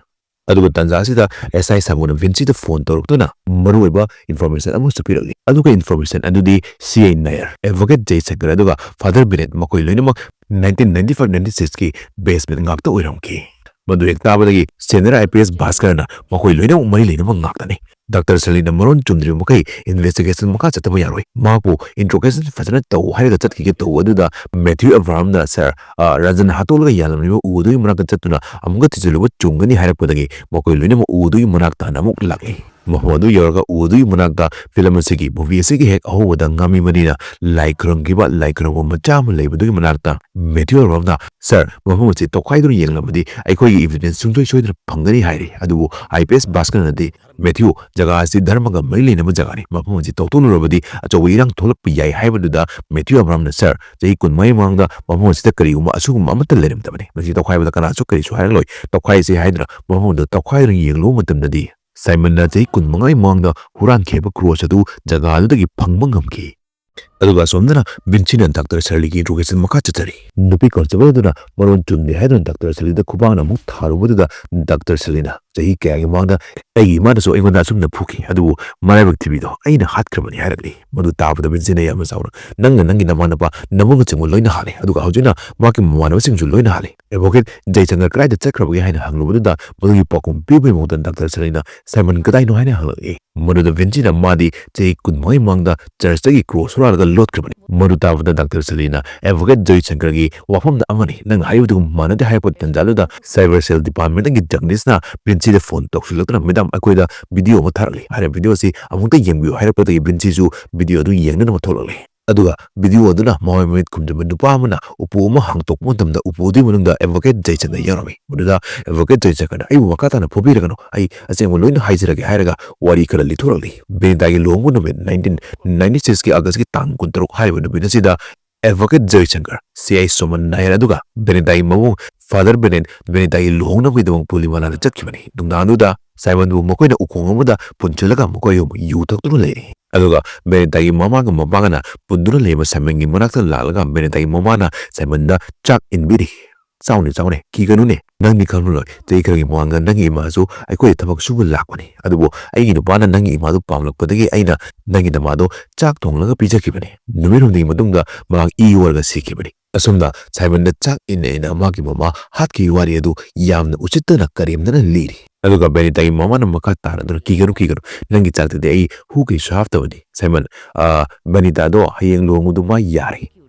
ꯑꯗꯨꯒ ꯇꯥꯟꯖꯥ ꯑꯁꯤꯗ ꯑꯦꯁ ꯑꯥꯏ ꯁꯥꯃꯨꯅ ꯚꯤꯟꯁꯤꯗ ꯐꯣꯟ ꯇꯧꯔꯛꯇꯨꯅ ꯃꯔꯨꯑꯣꯏꯕ information ꯑꯃꯁꯨ ꯄꯤꯔꯛꯂꯤ꯫ ꯑꯗꯨꯒ information ꯑꯗꯨꯗꯤ ꯁꯤ ꯑꯥꯏ ꯅꯥꯌꯔ, advocate ꯖꯌꯁꯪꯀꯔ ꯑꯗꯨꯒ Father Bennett ꯃꯈꯣꯏ ꯂꯣꯏꯅꯃꯛ nineteen ninety five ninety sixꯀꯤ batchꯃꯦꯠ ꯉꯥꯛꯇ ꯑꯣꯏꯔꯝꯈꯤ꯫ ꯃꯗꯨ ꯍꯦꯛ ꯇꯥꯕꯗꯒꯤ ꯁꯦꯅꯤꯌꯔ ꯑꯥꯏ ꯄꯤ ꯑꯦꯁ ꯚꯥꯁꯀꯔꯅ ꯃꯈꯣꯏ ꯂꯣꯏꯅꯃꯛ ꯃꯔꯤ ꯂꯩꯅꯕ ꯉꯥꯛꯇꯅꯤ꯫ ꯗꯥꯛꯇꯔ ꯁꯂꯤꯅ ꯃꯔꯣꯟ ꯆꯨꯝꯗ꯭ꯔꯤꯕ ꯃꯈꯩ ꯏꯟꯚꯦꯁꯇꯤꯒꯦꯁꯟ ꯃꯈꯥ ꯆꯠꯊꯕ ꯌꯥꯔꯣꯏ꯫ ꯃꯍꯥꯛꯄꯨ ꯏꯟꯇ꯭ꯔꯣꯒꯦꯁꯟ ꯐꯖꯅ ꯇꯧ ꯍꯥꯏꯔꯒ ꯆꯠꯈꯤꯒꯦ ꯇꯧꯕ ꯑꯗꯨꯗ ꯃꯦꯊ꯭ꯌꯨ ꯑꯕ꯭ꯔꯥꯍꯝꯅ ꯁꯥꯔ, ꯑ, ꯔꯟꯖꯟ ꯍꯥꯠꯇꯣꯛꯂꯒ ꯌꯥꯜꯂꯝꯂꯤꯕ ꯎ ꯑꯗꯨꯒꯤ ꯃꯅꯥꯛꯇ ꯆꯠꯇꯨꯅ ꯑꯃꯨꯛꯀ ꯊꯤꯖꯤꯜꯂꯨꯕ ꯆꯨꯝꯒꯅꯤ ꯍꯥꯏꯔꯛꯄꯗꯒꯤ ꯃꯈꯣꯏ ꯂꯣꯏꯅꯃꯛ ꯎ ꯑꯗꯨꯒꯤ ꯃꯅꯥꯛ ꯇꯥꯅ ꯑꯃꯨꯛ ꯂꯥꯛꯂꯤ꯫ ꯃꯐꯝ ꯑꯗꯨ ꯌꯧꯔꯒ ꯎ ꯑꯗꯨꯒꯤ ꯃꯅꯥꯛꯇ ꯐꯤꯂꯝ ꯑꯁꯤꯒꯤ, ꯃꯨꯚꯤ ꯑꯁꯤꯒꯤ ꯍꯦꯛ ꯑꯍꯧꯕꯗ ꯉꯥꯃꯤ ꯃꯅꯤꯅ ꯂꯥꯏ ꯈꯨꯔꯨꯝꯈꯤꯕ ꯂꯥꯏ ꯈꯨꯔꯨꯝꯐꯝ ꯃꯆꯥ ꯑꯃ ꯂꯩꯕꯗꯨꯒꯤ ꯃꯅꯥꯛꯇ ꯃꯦꯊ꯭ꯌꯨ ꯑꯕ꯭ꯔꯥꯍꯝꯅ, "ꯁꯥꯔ, ꯃꯐꯝ ꯑꯁꯤ ꯇꯧꯈꯥꯏꯗꯨꯅ ꯌꯦꯡꯂꯕꯗꯤ ꯑꯩꯈꯣꯏꯒꯤ ꯏꯚꯤꯗꯦꯟꯁ ꯁꯨꯡꯁꯣꯏ ꯁꯣꯏꯗꯅ ꯐꯪꯒꯅꯤ" ꯍꯥꯏꯔꯤ꯫ ꯑꯗꯨꯕꯨ ꯑꯥꯏ ꯄꯤ ꯑꯦꯁ ꯚꯥꯁꯀꯔꯅꯗꯤ, "ꯃꯦꯊ꯭ꯌꯨ, ꯖꯒꯥ ꯑꯁꯤ ꯙꯔꯃꯒ ꯃꯔꯤ ꯂꯩꯅꯕ ꯖꯒꯥꯅꯤ꯫ ꯃꯐꯝ ꯑꯁꯤ ꯇꯧꯊꯣꯛꯂꯨꯔꯕꯗꯤ ꯑꯆꯧꯕ ꯏꯔꯥꯡ ꯊꯣꯛꯂꯛꯄ ꯌꯥꯏ" ꯍꯥꯏꯕꯗꯨꯗ ꯃꯦꯊ꯭ꯌꯨ ꯑꯕ꯭ꯔꯥꯍꯝꯅ, "ꯁꯥꯔ, ꯆꯍꯤ ꯀꯨꯟꯃꯉꯥ ꯃꯃꯥꯡꯗ ꯃꯐꯝ ꯑꯁꯤꯗ ꯀꯔꯤꯒꯨꯝꯕ ꯑꯁꯤꯒꯨꯝꯕ ꯑꯃꯠꯇ ꯂꯩꯔꯝꯗꯕꯅꯤ꯫ ꯃꯁꯤ ꯇꯧꯈꯥꯏꯕꯗ ꯀꯅꯥꯁꯨ ꯀꯔꯤꯁꯨ ꯍꯥꯏꯔꯛꯂꯣꯏ꯫ ꯇꯧꯈꯥꯏꯁꯤ" ꯍꯥꯏꯗꯨꯅ ꯃꯐꯝ ꯑꯗꯨ ꯇꯧꯈꯥꯏꯗꯨꯅ ꯌꯦꯡꯂꯨꯕ ꯃꯇꯝꯗꯗꯤ ꯁꯥꯏꯃꯟꯅ ꯆꯍꯤ ꯀꯨꯟꯃꯉꯥꯒꯤ ꯃꯃꯥꯡꯗ ꯍꯨꯔꯥꯟꯈꯤꯕ ꯀ꯭ꯔꯣꯁ ꯑꯗꯨ ꯖꯒꯥ ꯑꯗꯨꯗꯒꯤ ꯐꯪꯕ ꯉꯝꯈꯤ꯫ ꯑꯗꯨꯒ ꯑꯁꯣꯝꯗꯅ ꯚꯤꯟꯁꯤꯅ ꯗꯥꯛꯇꯔ ꯁꯔꯂꯤꯒꯤ ꯏꯟꯇ꯭ꯔꯣꯒꯦꯁꯟ ꯃꯈꯥ ꯆꯠꯊꯔꯤ꯫ ꯅꯨꯄꯤ ꯀꯣꯟꯁꯇꯦꯕꯜ ꯑꯗꯨꯅ ꯃꯔꯣꯟ ꯆꯨꯝꯗꯦ ꯍꯥꯏꯗꯨꯅ ꯗꯥꯛꯇꯔ ꯁꯔꯂꯤꯗ ꯈꯨꯕꯥꯛꯅ ꯑꯃꯨꯛ ꯊꯥꯔꯨꯕꯗꯨꯗ ꯗꯥꯛꯇꯔ ꯁꯔꯂꯤꯅ, "ꯆꯍꯤ ꯀꯌꯥꯒꯤ ꯃꯃꯥꯡꯗ ꯑꯩꯒꯤ ꯏꯃꯥꯅꯁꯨ ꯑꯩꯉꯣꯟꯗ ꯑꯁꯨꯝꯅ ꯐꯨꯈꯤ, ꯑꯗꯨꯕꯨ ꯃꯔꯥꯏꯕꯛ ꯊꯤꯕꯤꯗꯣ ꯑꯩꯅ ꯍꯥꯠꯈ꯭ꯔꯕꯅꯤ" ꯍꯥꯏꯔꯛꯂꯤ꯫ ꯃꯗꯨ ꯇꯥꯕꯗ ꯚꯤꯟꯁꯤꯅ ꯌꯥꯝꯅ ꯆꯥꯎꯅ, "ꯅꯪꯅ ꯅꯪꯒꯤ ꯅꯃꯥꯟꯅꯕ ꯅꯕꯨꯡꯅꯆꯤꯡꯕ ꯂꯣꯏꯅ ꯍꯥꯠꯂꯤ, ꯑꯗꯨꯒ ꯍꯧꯖꯤꯛꯅ ꯃꯍꯥꯛꯀꯤ ꯃꯃꯥꯟꯅꯕꯁꯤꯡꯁꯨ ꯂꯣꯏꯅ ꯍꯥꯠꯂꯤ꯫ ꯑꯦꯗꯚꯣꯀꯦꯠ ꯖꯌꯆꯟꯗ꯭ꯔ ꯀꯗꯥꯏꯗ ꯆꯠꯈ꯭ꯔꯕꯒꯦ?" ꯍꯥꯏꯅ ꯍꯪꯂꯨꯕꯗꯨꯗ ꯃꯗꯨꯒꯤ ꯄꯥꯎꯈꯨꯝ ꯄꯤꯕꯒꯤ ꯃꯍꯨꯠꯇ ꯗꯥꯛꯇꯔ ꯁꯔꯂꯤꯅ, "ꯁꯥꯏꯃꯟ ꯀꯗꯥꯏꯅꯣ?" ꯍꯥꯏꯅ ꯍꯪꯂꯛꯏ꯫ ꯃꯗꯨꯗ ꯚꯤꯟꯁꯤꯅ ꯃꯥꯗꯤ ꯆꯍꯤ ꯀꯨꯟꯃꯉꯥꯒꯤ ꯃꯃꯥꯡꯗ ꯆꯔꯆꯇꯒꯤ ꯀ꯭ꯔꯣꯁ ꯍꯨꯔꯥꯜꯂꯒ ꯂꯣꯠꯈ꯭ꯔꯕꯅꯤ꯫ ꯃꯗꯨ ꯇꯥꯕꯗ ꯗꯥꯛꯇꯔ ꯁꯂꯤꯅ ꯑꯦꯗꯚꯣꯀꯦꯠ ꯖꯣꯏꯁꯪꯀꯔꯒꯤ ꯋꯥꯐꯝꯗ ꯑꯃꯅꯤ, ꯅꯪꯅ ꯍꯥꯏꯔꯤꯕꯗꯨꯒ ꯃꯥꯟꯅꯗꯦ ꯍꯥꯏꯔꯛꯄ ꯇꯟꯖꯥꯗꯨꯗ ꯁꯥꯏꯕꯔ ꯁꯦꯜ ꯗꯤꯄꯥꯔꯠꯃꯦꯟꯇꯒꯤ ꯖꯒꯅꯤꯁꯅ ꯚꯤꯟꯁꯤꯗ ꯐꯣꯟ ꯇꯧꯁꯤꯜꯂꯛꯇꯨꯅ, "ꯃꯦꯗꯥꯝ, ꯑꯩꯈꯣꯏꯗ ꯚꯤꯗꯤꯑꯣ ꯑꯃ ꯊꯥꯔꯛꯂꯤ" ꯍꯥꯏꯅ ꯚꯤꯗꯤꯑꯣ ꯑꯁꯤ ꯑꯃꯨꯛꯇ ꯌꯦꯡꯕꯤꯌꯨ ꯍꯥꯏꯔꯛꯄꯗꯒꯤ ꯚꯤꯟꯁꯤꯁꯨ ꯚꯤꯗꯤꯑꯣ ꯑꯗꯨ ꯌꯦꯡꯅꯅꯕ ꯊꯣꯛꯂꯛꯂꯤ꯫ ꯑꯗꯨꯒ ꯚꯤꯗꯤꯑꯣ ꯑꯗꯨꯅ ꯃꯃꯥꯏ ꯃꯃꯤꯠ ꯈꯨꯝꯖꯤꯟꯕ ꯅꯨꯄꯥ ꯑꯃꯅ ꯎꯄꯨ ꯑꯃ ꯍꯥꯡꯗꯣꯛꯄ ꯃꯇꯝꯗ ꯎꯄꯨ ꯑꯗꯨꯒꯤ ꯃꯅꯨꯡꯗ ꯑꯦꯗꯚꯣꯀꯦꯠ ꯖꯣꯏꯁꯪꯀꯔ ꯌꯥꯎꯔꯝꯃꯤ꯫ ꯃꯗꯨꯗ ꯑꯦꯗꯚꯣꯀꯦꯠ ꯖꯣꯏꯁꯪꯀꯔꯅ, "ꯑꯩꯕꯨ ꯃꯈꯥ ꯇꯥꯅ ꯐꯨꯕꯤꯔꯒꯅꯨ, ꯑꯩ ꯑꯁꯦꯡꯕ ꯂꯣꯏꯅ ꯍꯥꯏꯖꯔꯒꯦ" ꯍꯥꯏꯔꯒ ꯋꯥꯔꯤ ꯈꯔ ꯂꯤꯊꯣꯔꯛꯂꯤ꯫ ꯕꯤꯅꯤꯇꯥꯒꯤ ꯂꯨꯍꯣꯡꯕ ꯅꯨꯃꯤꯠ ꯅꯥꯏꯟꯇꯤꯟ ꯅꯥꯏꯟꯇꯤ ꯁꯤꯛꯁꯀꯤ ꯑꯥꯒꯁꯀꯤ ꯇꯥꯡ ꯀꯨꯟꯇꯔꯨꯛ ꯍꯥꯏꯔꯤꯕ ꯅꯨꯃꯤꯠ ꯑꯁꯤꯗ ꯑꯦꯗꯚꯣꯀꯦꯠ ꯖꯣꯏꯁꯪꯀꯔ, ꯁꯤ ꯑꯥꯏ ꯁꯣꯃꯟ ꯅꯥꯌꯔ ꯑꯗꯨꯒ ꯕꯤꯅꯤꯇꯥꯒꯤ ꯃꯕꯨꯡ ꯐꯥꯗꯔ ꯕꯦꯅꯦꯠ ꯕꯤꯅꯤꯇꯥꯒꯤ ꯂꯨꯍꯣꯡꯅꯕꯒꯤꯗꯃꯛ ꯄꯨꯂꯤꯃꯥꯂꯥꯗ ꯆꯠꯈꯤꯕꯅꯤ꯫ ꯅꯨꯡꯗꯥꯡꯗꯨꯗ ꯁꯥꯏꯃꯟꯕꯨ ꯃꯈꯣꯏꯅ ꯎꯈꯣꯡ ꯑꯃꯗ ꯄꯨꯟꯁꯤꯜꯂꯒ ꯃꯈꯣꯏ ꯑꯍꯨꯝ ꯌꯨ ꯊꯛꯇꯨꯅ ꯂꯩꯔꯤ꯫ ꯑꯗꯨꯒ ꯕꯤꯅꯤꯇꯥꯒꯤ ꯃꯃꯥꯒ ꯃꯄꯥꯒꯅ ꯄꯨꯟꯗꯨꯅ ꯂꯩꯕ ꯁꯥꯏꯃꯟꯒꯤ ꯃꯅꯥꯛꯇ ꯂꯥꯛꯂꯒ ꯕꯤꯅꯤꯇꯥꯒꯤ ꯃꯃꯥꯅ ꯁꯥꯏꯃꯟꯗ ꯆꯥꯛ ꯏꯟꯕꯤꯔꯤ꯫ "ꯆꯥꯎꯅꯦ, ꯆꯥꯎꯅꯦ, ꯀꯤꯒꯅꯨꯅꯦ꯫ ꯅꯪꯗꯤ ꯈꯪꯂꯔꯣꯏ꯫ ꯆꯍꯤ ꯈꯔꯒꯤ ꯃꯃꯥꯡꯗ ꯅꯪꯒꯤ ꯏꯃꯥꯁꯨ ꯑꯩꯈꯣꯏꯗ ꯊꯕꯛ ꯁꯨꯕ ꯂꯥꯛꯄꯅꯤ꯫ ꯑꯗꯨꯕꯨ ꯑꯩꯒꯤ ꯅꯨꯄꯥꯅ ꯅꯪꯒꯤ ꯏꯃꯥꯗꯨ ꯄꯥꯝꯂꯛꯄꯗꯒꯤ ꯑꯩꯅ ꯅꯪꯒꯤ ꯅꯃꯥꯗꯣ ꯆꯥꯛ ꯊꯣꯡꯂꯒ ꯄꯤꯖꯈꯤꯕꯅꯤ꯫ ꯅꯨꯃꯤꯠ ꯍꯨꯝꯅꯤꯒꯤ ꯃꯇꯨꯡꯗ ꯃꯍꯥꯛ ꯏ ꯑꯣꯔꯒ ꯁꯤꯈꯤꯕꯅꯤ"꯫ ꯑꯁꯨꯝꯅ ꯁꯥꯏꯃꯟꯗ ꯆꯥꯛ ꯏꯟꯅ ꯏꯟꯅ ꯃꯥꯒꯤ ꯃꯃꯥ ꯍꯥꯠꯈꯤꯕꯒꯤ ꯋꯥꯔꯤ ꯑꯗꯨ ꯌꯥꯝꯅ ꯎꯁꯤꯠꯇꯅ ꯀꯔꯦꯝꯅꯅ ꯂꯤꯔꯤ꯫ ꯑꯗꯨꯒ ꯕꯦꯅꯤꯇꯥꯒꯤ ꯃꯃꯥꯅ ꯃꯈꯥ ꯇꯥꯅꯗꯨꯅ, "ꯀꯤꯒꯅꯨ, ꯀꯤꯒꯅꯨ, ꯅꯪꯒꯤ ꯆꯥꯛꯇꯗꯤ ꯑꯩ ꯍꯨ ꯀꯩꯁꯨ ꯍꯥꯞꯇꯕꯅꯤ꯫ ꯁꯥꯏꯃꯟ, ꯑ, ꯕꯦꯅꯤꯇꯥꯗꯣ ꯍꯌꯦꯡ ꯂꯨꯍꯣꯡꯕꯗꯨ ꯃꯥ ꯌꯥꯔꯦ꯫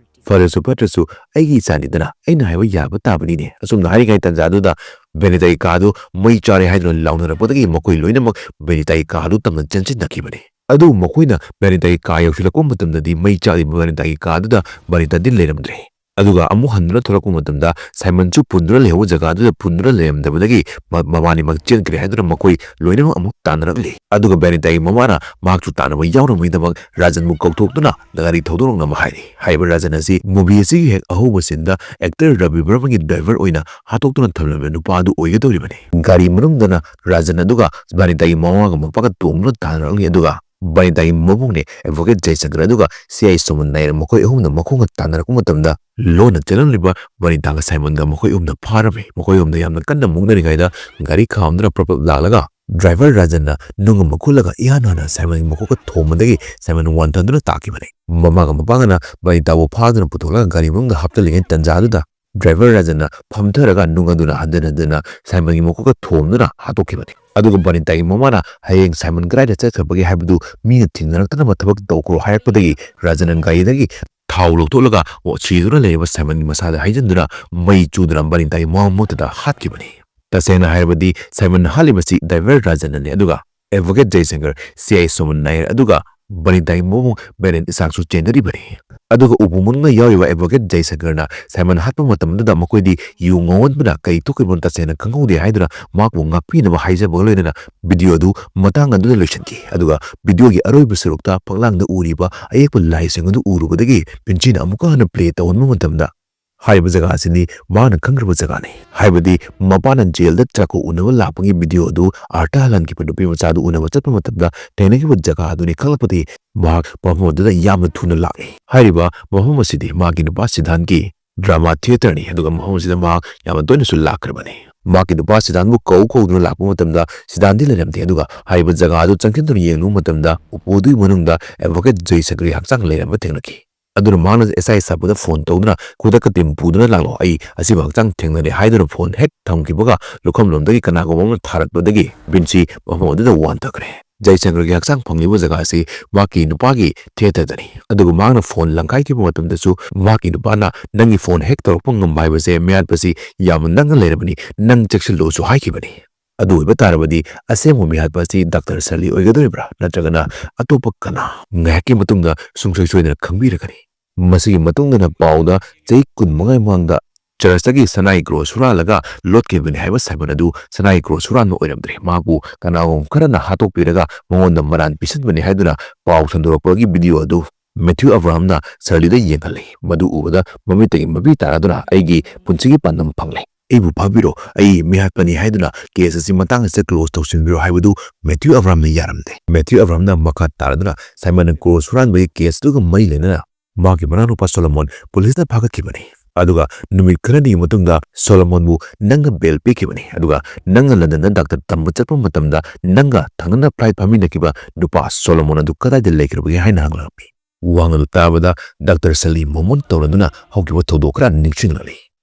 ꯐꯔꯁꯨ ꯐꯠꯇ꯭ꯔꯁꯨ ꯑꯩꯒꯤ ꯏꯆꯥꯅꯤꯗꯅ, ꯑꯩꯅ ꯍꯥꯏꯕ ꯌꯥꯕ ꯇꯥꯕꯅꯤꯅꯦ"꯫ ꯑꯁꯨꯝꯅ ꯍꯥꯏꯔꯤꯉꯩ ꯇꯥꯟꯖꯥꯗꯨꯗ ꯕꯦꯅꯤꯇꯥꯒꯤ ꯀꯥꯗꯨ ꯃꯩ ꯆꯥꯔꯦ ꯍꯥꯏꯗꯨꯅ ꯂꯥꯎꯅꯔꯛꯄꯗꯒꯤ ꯃꯈꯣꯏ ꯂꯣꯏꯅꯃꯛ ꯕꯦꯅꯤꯇꯥꯒꯤ ꯀꯥꯗꯨ ꯇꯝꯅ ꯆꯦꯟꯁꯤꯟꯅꯈꯤꯕꯅꯤ꯫ ꯑꯗꯨꯕꯨ ꯃꯈꯣꯏꯅ ꯕꯦꯅꯤꯇꯥꯒꯤ ꯀꯥ ꯌꯧꯁꯤꯜꯂꯛꯄ ꯃꯇꯝꯗꯗꯤ ꯃꯩ ꯆꯥꯛꯂꯤꯕ ꯕꯦꯅꯤꯇꯥꯒꯤ ꯀꯥꯗꯨꯗ ꯕꯦꯅꯤꯇꯥꯗꯤ ꯂꯩꯔꯝꯗ꯭ꯔꯦ꯫ ꯑꯗꯨꯒ ꯑꯃꯨꯛ ꯍꯟꯗꯨꯅ ꯊꯣꯛꯂꯛꯄ ꯃꯇꯝꯗ ꯁꯥꯏꯃꯟꯁꯨ ꯄꯨꯟꯗꯨꯅ ꯂꯩꯍꯧꯕ ꯖꯒꯥꯗꯨꯗ ꯄꯨꯟꯗꯨꯅ ꯂꯩꯔꯝꯗꯕꯗꯒꯤ ꯃ-, ꯃꯕꯥꯅꯤꯃꯛ ꯆꯦꯟꯈ꯭ꯔꯦ ꯍꯥꯏꯗꯨꯅ ꯃꯈꯣꯏ ꯂꯣꯏꯅꯃꯛ ꯑꯃꯨꯛ ꯇꯥꯟꯅꯔꯛꯂꯤ꯫ ꯑꯗꯨꯒ ꯕꯦꯅꯤꯇꯥꯒꯤ ꯃꯃꯥꯅ ꯃꯍꯥꯛꯁꯨ ꯇꯥꯟꯅꯕ ꯌꯥꯎꯅꯕꯒꯤꯗꯃꯛ ꯔꯥꯖꯟꯕꯨ ꯀꯧꯊꯣꯛꯇꯨꯅ ꯒꯥꯔꯤ ꯊꯧꯗꯣꯔꯛꯅꯕ ꯍꯥꯏꯔꯤ꯫ ꯍꯥꯏꯔꯤꯕ ꯔꯥꯖꯟ ꯑꯁꯤ ꯃꯨꯚꯤ ꯑꯁꯤꯒꯤ ꯍꯦꯛ ꯑꯍꯧꯕ ꯁꯤꯟꯗ ꯑꯦꯛꯇꯔ ꯔꯕꯤ ꯕꯔꯃꯒꯤ ꯗ꯭ꯔꯥꯏꯚꯔ ꯑꯣꯏꯅ ꯍꯥꯠꯇꯣꯛꯇꯨꯅ ꯊꯝꯂꯝꯂꯤꯕ ꯅꯨꯄꯥ ꯑꯗꯨ ꯑꯣꯏꯒꯗꯧꯔꯤꯕꯅꯤ꯫ ꯒꯥꯔꯤ ꯃꯅꯨꯡꯗꯅ ꯔꯥꯖꯟ ꯑꯗꯨꯒ ꯕꯦꯅꯤꯇꯥꯒꯤ ꯃꯃꯥꯒ ꯃꯄꯥꯒ ꯇꯣꯡꯗꯨꯅ ꯇꯥꯟꯅꯔꯛꯂꯤ꯫ ꯑꯗꯨꯒ ꯕꯦꯅꯤꯇꯥꯒꯤ ꯃꯕꯨꯡꯅꯦ ꯑꯦꯗꯚꯣꯀꯦꯠ ꯖꯌꯁꯪꯀꯔ ꯑꯗꯨꯒ ꯁꯤ ꯑꯥꯏ ꯁꯣꯃꯟ ꯅꯥꯏꯔ ꯃꯈꯣꯏ ꯑꯍꯨꯝꯅ ꯃꯈꯣꯡꯒ ꯇꯥꯟꯅꯔꯛꯄ ꯃꯇꯝꯗ ꯂꯣꯟꯅ ꯆꯦꯜꯂꯝꯂꯤꯕ ꯕꯦꯅꯤꯇꯥꯒ ꯁꯥꯏꯃꯟꯒ ꯃꯈꯣꯏ ꯑꯍꯨꯝꯅ ꯐꯥꯔꯝꯃꯤ꯫ ꯃꯈꯣꯏ ꯑꯍꯨꯝꯗ ꯌꯥꯝꯅ ꯀꯟꯅ ꯃꯨꯛꯅꯔꯤꯉꯩꯗ ꯒꯥꯔꯤ ꯈꯥꯝꯗꯨꯅ ꯄ꯭ꯔꯞ ꯄ꯭ꯔꯞ ꯂꯥꯛꯂꯒ ꯗ꯭ꯔꯥꯏꯚꯔ ꯔꯥꯖꯟꯅ ꯅꯨꯡ ꯑꯃ ꯈꯨꯠꯂꯒ ꯏꯍꯥꯟ ꯍꯥꯟꯅ ꯁꯥꯏꯃꯟꯒꯤ ꯃꯀꯣꯛꯇ ꯊꯣꯝꯕꯗꯒꯤ ꯁꯥꯏꯃꯟ ꯋꯥꯟꯊꯗꯨꯅ ꯇꯥꯈꯤꯕꯅꯤ꯫ ꯃꯃꯥꯒ ꯃꯄꯥꯒꯅ ꯕꯦꯅꯤꯇꯥꯕꯨ ꯐꯥꯗꯨꯅ ꯄꯨꯊꯣꯛꯂꯒ ꯒꯥꯔꯤ ꯃꯅꯨꯡꯗ ꯍꯥꯞꯆꯤꯜꯂꯤꯉꯩ ꯇꯟꯖꯥꯗꯨꯗ ꯗ꯭ꯔꯥꯏꯚꯔ ꯔꯥꯖꯟꯅ ꯐꯝꯊꯔꯒ ꯅꯨꯡ ꯑꯗꯨꯅ ꯍꯟꯖꯤꯟ ꯍꯟꯖꯤꯟꯅ ꯁꯥꯏꯃꯟꯒꯤ ꯃꯀꯣꯛꯇ ꯊꯣꯝꯗꯨꯅ ꯍꯥꯠꯇꯣꯛꯈꯤꯕꯅꯤ꯫ ꯑꯗꯨꯒ ꯕꯦꯅꯤꯇꯥꯒꯤ ꯃꯃꯥꯅ ꯍꯌꯦꯡ ꯁꯥꯏꯃꯟ ꯀꯗꯥꯏꯗ ꯆꯠꯈ꯭ꯔꯕꯒꯦ ꯍꯥꯏꯕꯗꯨ ꯃꯤꯅ ꯊꯤꯡꯅꯔꯛꯇꯅꯕ ꯊꯕꯛ ꯇꯧꯈ꯭ꯔꯣ ꯍꯥꯏꯔꯛꯄꯗꯒꯤ ꯔꯥꯖꯟꯅ ꯒꯥꯔꯤꯗꯒꯤ ꯊꯥꯎ ꯂꯧꯊꯣꯛꯂꯒ ꯁꯤꯗꯨꯅ ꯂꯩꯔꯤꯕ ꯁꯥꯏꯃꯟꯒꯤ ꯃꯁꯥꯗ ꯍꯩꯖꯤꯟꯗꯨꯅ ꯃꯩ ꯆꯨꯗꯨꯅ ꯕꯦꯅꯤꯇꯥꯒꯤ ꯃꯃꯥ ꯃꯃꯛꯇꯗ ꯍꯥꯠꯈꯤꯕꯅꯤ꯫ ꯇꯁꯦꯡꯅ ꯍꯥꯏꯔꯕꯗꯤ ꯁꯥꯏꯃꯟ ꯍꯥꯠꯂꯤꯕꯁꯤ ꯗ꯭ꯔꯥꯏꯚꯔ ꯔꯥꯖꯟꯅꯅꯤ꯫ ꯑꯗꯨꯒ ꯑꯦꯗꯚꯣꯀꯦꯠ ꯖꯌꯁꯪꯀꯔ, ꯁꯤ ꯑꯥꯏ ꯁꯣꯃꯟ ꯅꯥꯏꯔ ꯑꯗꯨꯒ ꯕꯦꯅꯤꯇꯥꯒꯤ ꯃꯕꯨꯡ ꯕꯦꯔꯦꯟ ꯏꯁꯥꯛꯁꯨ ꯆꯦꯟꯅꯔꯤꯕꯅꯤ꯫ ꯑꯗꯨꯒ ꯎꯄꯨ ꯃꯅꯨꯡꯗ ꯌꯥꯎꯔꯤꯕ ꯑꯦꯗꯚꯣꯀꯦꯠ ꯖꯌꯁꯪꯀꯔꯅ ꯁꯥꯏꯃꯟ ꯍꯥꯠꯄ ꯃꯇꯝꯗꯨꯗ ꯃꯈꯣꯏꯗꯤ ꯌꯨ ꯉꯥꯎꯍꯟꯕꯅ ꯀꯔꯤ ꯊꯣꯛꯈ꯭ꯔꯤꯕꯅꯣ ꯇꯁꯦꯡꯅ ꯈꯪꯍꯧꯗꯦ ꯍꯥꯏꯗꯨꯅ ꯃꯍꯥꯛꯄꯨ ꯉꯥꯛꯄꯤꯅꯕ ꯍꯥꯏꯖꯕꯒ ꯂꯣꯏꯅꯅ ꯚꯤꯗꯤꯑꯣ ꯑꯗꯨ ꯃꯇꯥꯡ ꯑꯗꯨꯗ ꯂꯣꯏꯁꯤꯟꯈꯤ꯫ ꯑꯗꯨꯒ ꯚꯤꯗꯤꯑꯣꯒꯤ ꯑꯔꯣꯏꯕ ꯁꯔꯨꯛꯇ ꯐꯛꯂꯥꯡꯗ ꯎꯔꯤꯕ ꯑꯌꯦꯛꯄ ꯂꯥꯏꯁꯤꯡ ꯑꯗꯨ ꯎꯔꯨꯕꯗꯒꯤ ꯄꯤꯟꯆꯤꯅ ꯑꯃꯨꯛꯀ ꯍꯟꯅ ꯄ꯭ꯂꯦ ꯇꯧꯍꯟꯕ ꯃꯇꯝꯗ ꯍꯥꯏꯔꯤꯕ ꯖꯒꯥ ꯑꯁꯤꯗꯤ ꯃꯥꯅ ꯈꯪꯈ꯭ꯔꯕ ꯖꯒꯥꯅꯤ꯫ ꯍꯥꯏꯕꯗꯤ ꯃꯄꯥꯅ ꯖꯦꯜꯗ ꯆꯥꯀꯨ ꯎꯅꯕ ꯂꯥꯛꯄꯒꯤ ꯚꯤꯗꯤꯑꯣ ꯑꯗꯨ ꯑꯥꯔꯊ ꯍꯜꯍꯟꯈꯤꯕ ꯅꯨꯄꯤ ꯃꯆꯥꯗꯨ ꯎꯅꯕ ꯆꯠꯄ ꯃꯇꯝꯗ ꯊꯦꯡꯅꯈꯤꯕ ꯖꯒꯥ ꯑꯗꯨꯅꯤ ꯈꯪꯂꯛꯄꯗꯒꯤ ꯃꯍꯥꯛ ꯃꯐꯝ ꯑꯗꯨꯗ ꯌꯥꯝꯅ ꯊꯨꯅ ꯂꯥꯛꯏ꯫ ꯍꯥꯏꯔꯤꯕ ꯃꯐꯝ ꯑꯁꯤꯗꯤ ꯃꯥꯒꯤ ꯅꯨꯄꯥ ꯁꯤꯗꯥꯟꯒꯤ ꯗ꯭ꯔꯃꯥ ꯊꯤꯌꯦꯇꯔꯅꯤ, ꯑꯗꯨꯒ ꯃꯐꯝ ꯑꯁꯤꯗ ꯃꯍꯥꯛ ꯌꯥꯝꯅ ꯇꯣꯏꯅꯁꯨ ꯂꯥꯛꯈ꯭ꯔꯕꯅꯤ꯫ ꯃꯍꯥꯛꯀꯤ ꯅꯨꯄꯥ ꯁꯤꯗꯥꯟꯕꯨ ꯀꯧ ꯀꯧꯗꯨꯅ ꯂꯥꯛꯄ ꯃꯇꯝꯗ ꯁꯤꯗꯥꯟꯗꯤ ꯂꯩꯔꯝꯗꯦ, ꯑꯗꯨꯒ ꯍꯥꯏꯔꯤꯕ ꯖꯒꯥ ꯑꯗꯨ ꯆꯪꯁꯤꯟꯗꯨꯅ ꯌꯦꯡꯂꯨꯕ ꯃꯇꯝꯗ ꯎꯄꯨ ꯑꯗꯨꯒꯤ ꯃꯅꯨꯡꯗ ꯑꯦꯗꯚꯣꯀꯦꯠ ꯖꯌꯁꯪꯀꯔꯒꯤ ꯍꯛꯆꯥꯡ ꯂꯩꯔꯝꯕ ꯊꯦꯡꯅꯈꯤ꯫ ꯑꯗꯨꯅ ꯃꯍꯥꯛꯅ ꯑꯦꯁ ꯑꯥꯏ ꯁꯥꯄꯨꯗ ꯐꯣꯟ ꯇꯧꯗꯨꯅ, "ꯈꯨꯗꯛꯇ ꯇꯤꯝ ꯄꯨꯗꯨꯅ ꯂꯥꯛꯂꯣ, ꯑꯩ ꯑꯁꯤꯕ ꯍꯛꯆꯥꯡ ꯊꯦꯡꯅꯔꯦ" ꯍꯥꯏꯗꯨꯅ ꯐꯣꯟ ꯍꯦꯛ ꯊꯝꯈꯤꯕꯒ ꯂꯨꯈꯝꯂꯣꯝꯗꯒꯤ ꯀꯅꯥꯒꯨꯝꯕ ꯑꯃꯅ ꯊꯥꯔꯛꯄꯗꯒꯤ ꯕꯤꯟꯁꯤ ꯃꯐꯝ ꯑꯗꯨꯗ ꯋꯥꯟꯊꯈ꯭ꯔꯦ꯫ ꯖꯌꯆꯟꯗ꯭ꯔꯒꯤ ꯍꯛꯆꯥꯡ ꯐꯪꯂꯤꯕ ꯖꯒꯥ ꯑꯁꯤ ꯃꯍꯥꯛꯀꯤ ꯅꯨꯄꯥꯒꯤ ꯊꯤꯌꯦꯇꯔꯗꯅꯤ꯫ ꯑꯗꯨꯒ ꯃꯍꯥꯛꯅ ꯐꯣꯟ ꯂꯪꯈꯥꯏꯈꯤꯕ ꯃꯇꯝꯗꯁꯨ ꯃꯍꯥꯛꯀꯤ ꯅꯨꯄꯥꯅ, "ꯅꯪꯒꯤ ꯐꯣꯟ ꯍꯦꯛ ꯇꯧꯔꯛꯄ ꯉꯝꯕ ꯍꯥꯏꯕꯁꯦ ꯃꯤꯍꯥꯠꯄꯁꯤ ꯌꯥꯝꯅ ꯅꯛꯅ ꯂꯩꯔꯕꯅꯤ, ꯅꯪ ꯆꯦꯛꯁꯤꯜꯂꯨꯁꯨ" ꯍꯥꯏꯈꯤꯕꯅꯤ꯫ ꯑꯗꯨ ꯑꯣꯏꯕ ꯇꯥꯔꯕꯗꯤ ꯑꯁꯦꯡꯕ ꯃꯤꯍꯥꯠꯄ ꯑꯁꯤ ꯗꯥꯛꯇꯔ ꯁꯔꯂꯤ ꯑꯣꯏꯒꯗꯧꯔꯤꯕ꯭ꯔꯥ, ꯅꯠꯇ꯭ꯔꯒꯅ ꯑꯇꯣꯞꯄ ꯀꯅꯥ? ꯉꯥꯏꯍꯥꯛꯀꯤ ꯃꯇꯨꯡꯗ ꯁꯨꯡꯁꯣꯏ ꯁꯣꯏꯗꯅ ꯈꯪꯕꯤꯔꯒꯅꯤ꯫ ꯃꯁꯤꯒꯤ ꯃꯇꯨꯡꯗꯅ ꯄꯥꯎꯗ ꯆꯍꯤ ꯀꯨꯟꯃꯉꯥꯒꯤ ꯃꯃꯥꯡꯗ ꯆꯔꯆꯇꯒꯤ ꯁꯅꯥꯒꯤ ꯀ꯭ꯔꯣꯁ ꯍꯨꯔꯥꯜꯂꯒ ꯂꯣꯠꯈꯤꯕꯅꯤ ꯍꯥꯏꯕ ꯁꯥꯏꯃꯟ ꯑꯗꯨ ꯁꯅꯥꯒꯤ ꯀ꯭ꯔꯣꯁ ꯍꯨꯔꯥꯟꯕ ꯑꯣꯏꯔꯝꯗ꯭ꯔꯦ꯫ ꯃꯍꯥꯛꯄꯨ ꯀꯅꯥꯒꯨꯝꯕ ꯈꯔꯅ ꯍꯥꯠꯇꯣꯛꯄꯤꯔꯒ ꯃꯉꯣꯟꯗ ꯃꯔꯥꯟ ꯄꯤꯁꯤꯟꯕꯅꯤ ꯍꯥꯏꯗꯨꯅ ꯄꯥꯎ ꯁꯟꯗꯣꯔꯛꯄꯒꯤ ꯚꯤꯗꯤꯑꯣ ꯑꯗꯨ ꯃꯦꯊ꯭ꯌꯨ ꯑꯕ꯭ꯔꯥꯍꯝꯅ ꯁꯔꯂꯤꯗ ꯌꯦꯡꯍꯜꯂꯤ꯫ ꯃꯗꯨ ꯎꯕꯗ ꯃꯃꯤꯠꯇꯒꯤ ꯃꯄꯤ ꯇꯥꯔꯗꯨꯅ, "ꯑꯩꯒꯤ ꯄꯨꯟꯁꯤꯒꯤ ꯄꯥꯟꯗꯝ ꯐꯪꯂꯦ꯫ ꯑꯩꯕꯨ ꯐꯥꯕꯤꯔꯣ꯫ ꯑꯩ ꯃꯤꯍꯥꯠꯄꯅꯤ" ꯍꯥꯏꯗꯨꯅ ꯀꯦꯁ ꯑꯁꯤ ꯃꯇꯥꯡ ꯑꯁꯤꯗ ꯀ꯭ꯂꯣꯖ ꯇꯧꯁꯤꯟꯕꯤꯔꯣ ꯍꯥꯏꯕꯗꯨ ꯃꯦꯊ꯭ꯌꯨ ꯑꯕ꯭ꯔꯥꯍꯝꯅ ꯌꯥꯔꯝꯗꯦ꯫ ꯃꯦꯊ꯭ꯌꯨ ꯑꯕ꯭ꯔꯥꯍꯝꯅ ꯃꯈꯥ ꯇꯥꯔꯗꯨꯅ ꯁꯥꯏꯃꯟꯅ ꯀ꯭ꯔꯣꯁ ꯍꯨꯔꯥꯟꯕꯒꯤ ꯀꯦꯁ ꯑꯗꯨꯒ ꯃꯔꯤ ꯂꯩꯅꯅ ꯃꯍꯥꯛꯀꯤ ꯃꯅꯥꯎꯅꯨꯄꯥ ꯁꯣꯂꯣꯃꯣꯟ ꯄꯨꯂꯤꯁꯅ ꯐꯥꯒꯠꯈꯤꯕꯅꯤ꯫ ꯑꯗꯨꯒ ꯅꯨꯃꯤꯠ ꯈꯔꯅꯤꯒꯤ ꯃꯇꯨꯡꯗ ꯁꯣꯂꯣꯃꯣꯟꯕꯨ ꯅꯪꯅ ꯕꯦꯜ ꯄꯤꯈꯤꯕꯅꯤ꯫ ꯑꯗꯨꯒ ꯅꯪꯅ ꯂꯟꯗꯟꯗ ꯗꯥꯛꯇꯔ ꯇꯝꯕ ꯆꯠꯄ ꯃꯇꯝꯗ ꯅꯪꯒ ꯊꯪꯅꯅ ꯐ꯭ꯂꯥꯏꯠ ꯐꯝꯃꯤꯟꯅꯈꯤꯕ ꯅꯨꯄꯥ ꯁꯣꯂꯣꯃꯣꯟ ꯑꯗꯨ ꯀꯗꯥꯏꯗ ꯂꯩꯈ꯭ꯔꯕꯒꯦ ꯍꯥꯏꯅ ꯍꯪꯂꯛꯂꯝꯃꯤ꯫ ꯋꯥꯍꯪ ꯑꯗꯨ ꯇꯥꯕꯗ ꯗꯥꯛꯇꯔ ꯁꯔꯂꯤ ꯃꯣꯃꯣꯟ ꯇꯧꯔꯗꯨꯅ ꯍꯧꯈꯤꯕ ꯊꯧꯗꯣꯛ ꯈꯔ ꯅꯤꯡꯁꯤꯡꯂꯛꯂꯤ꯫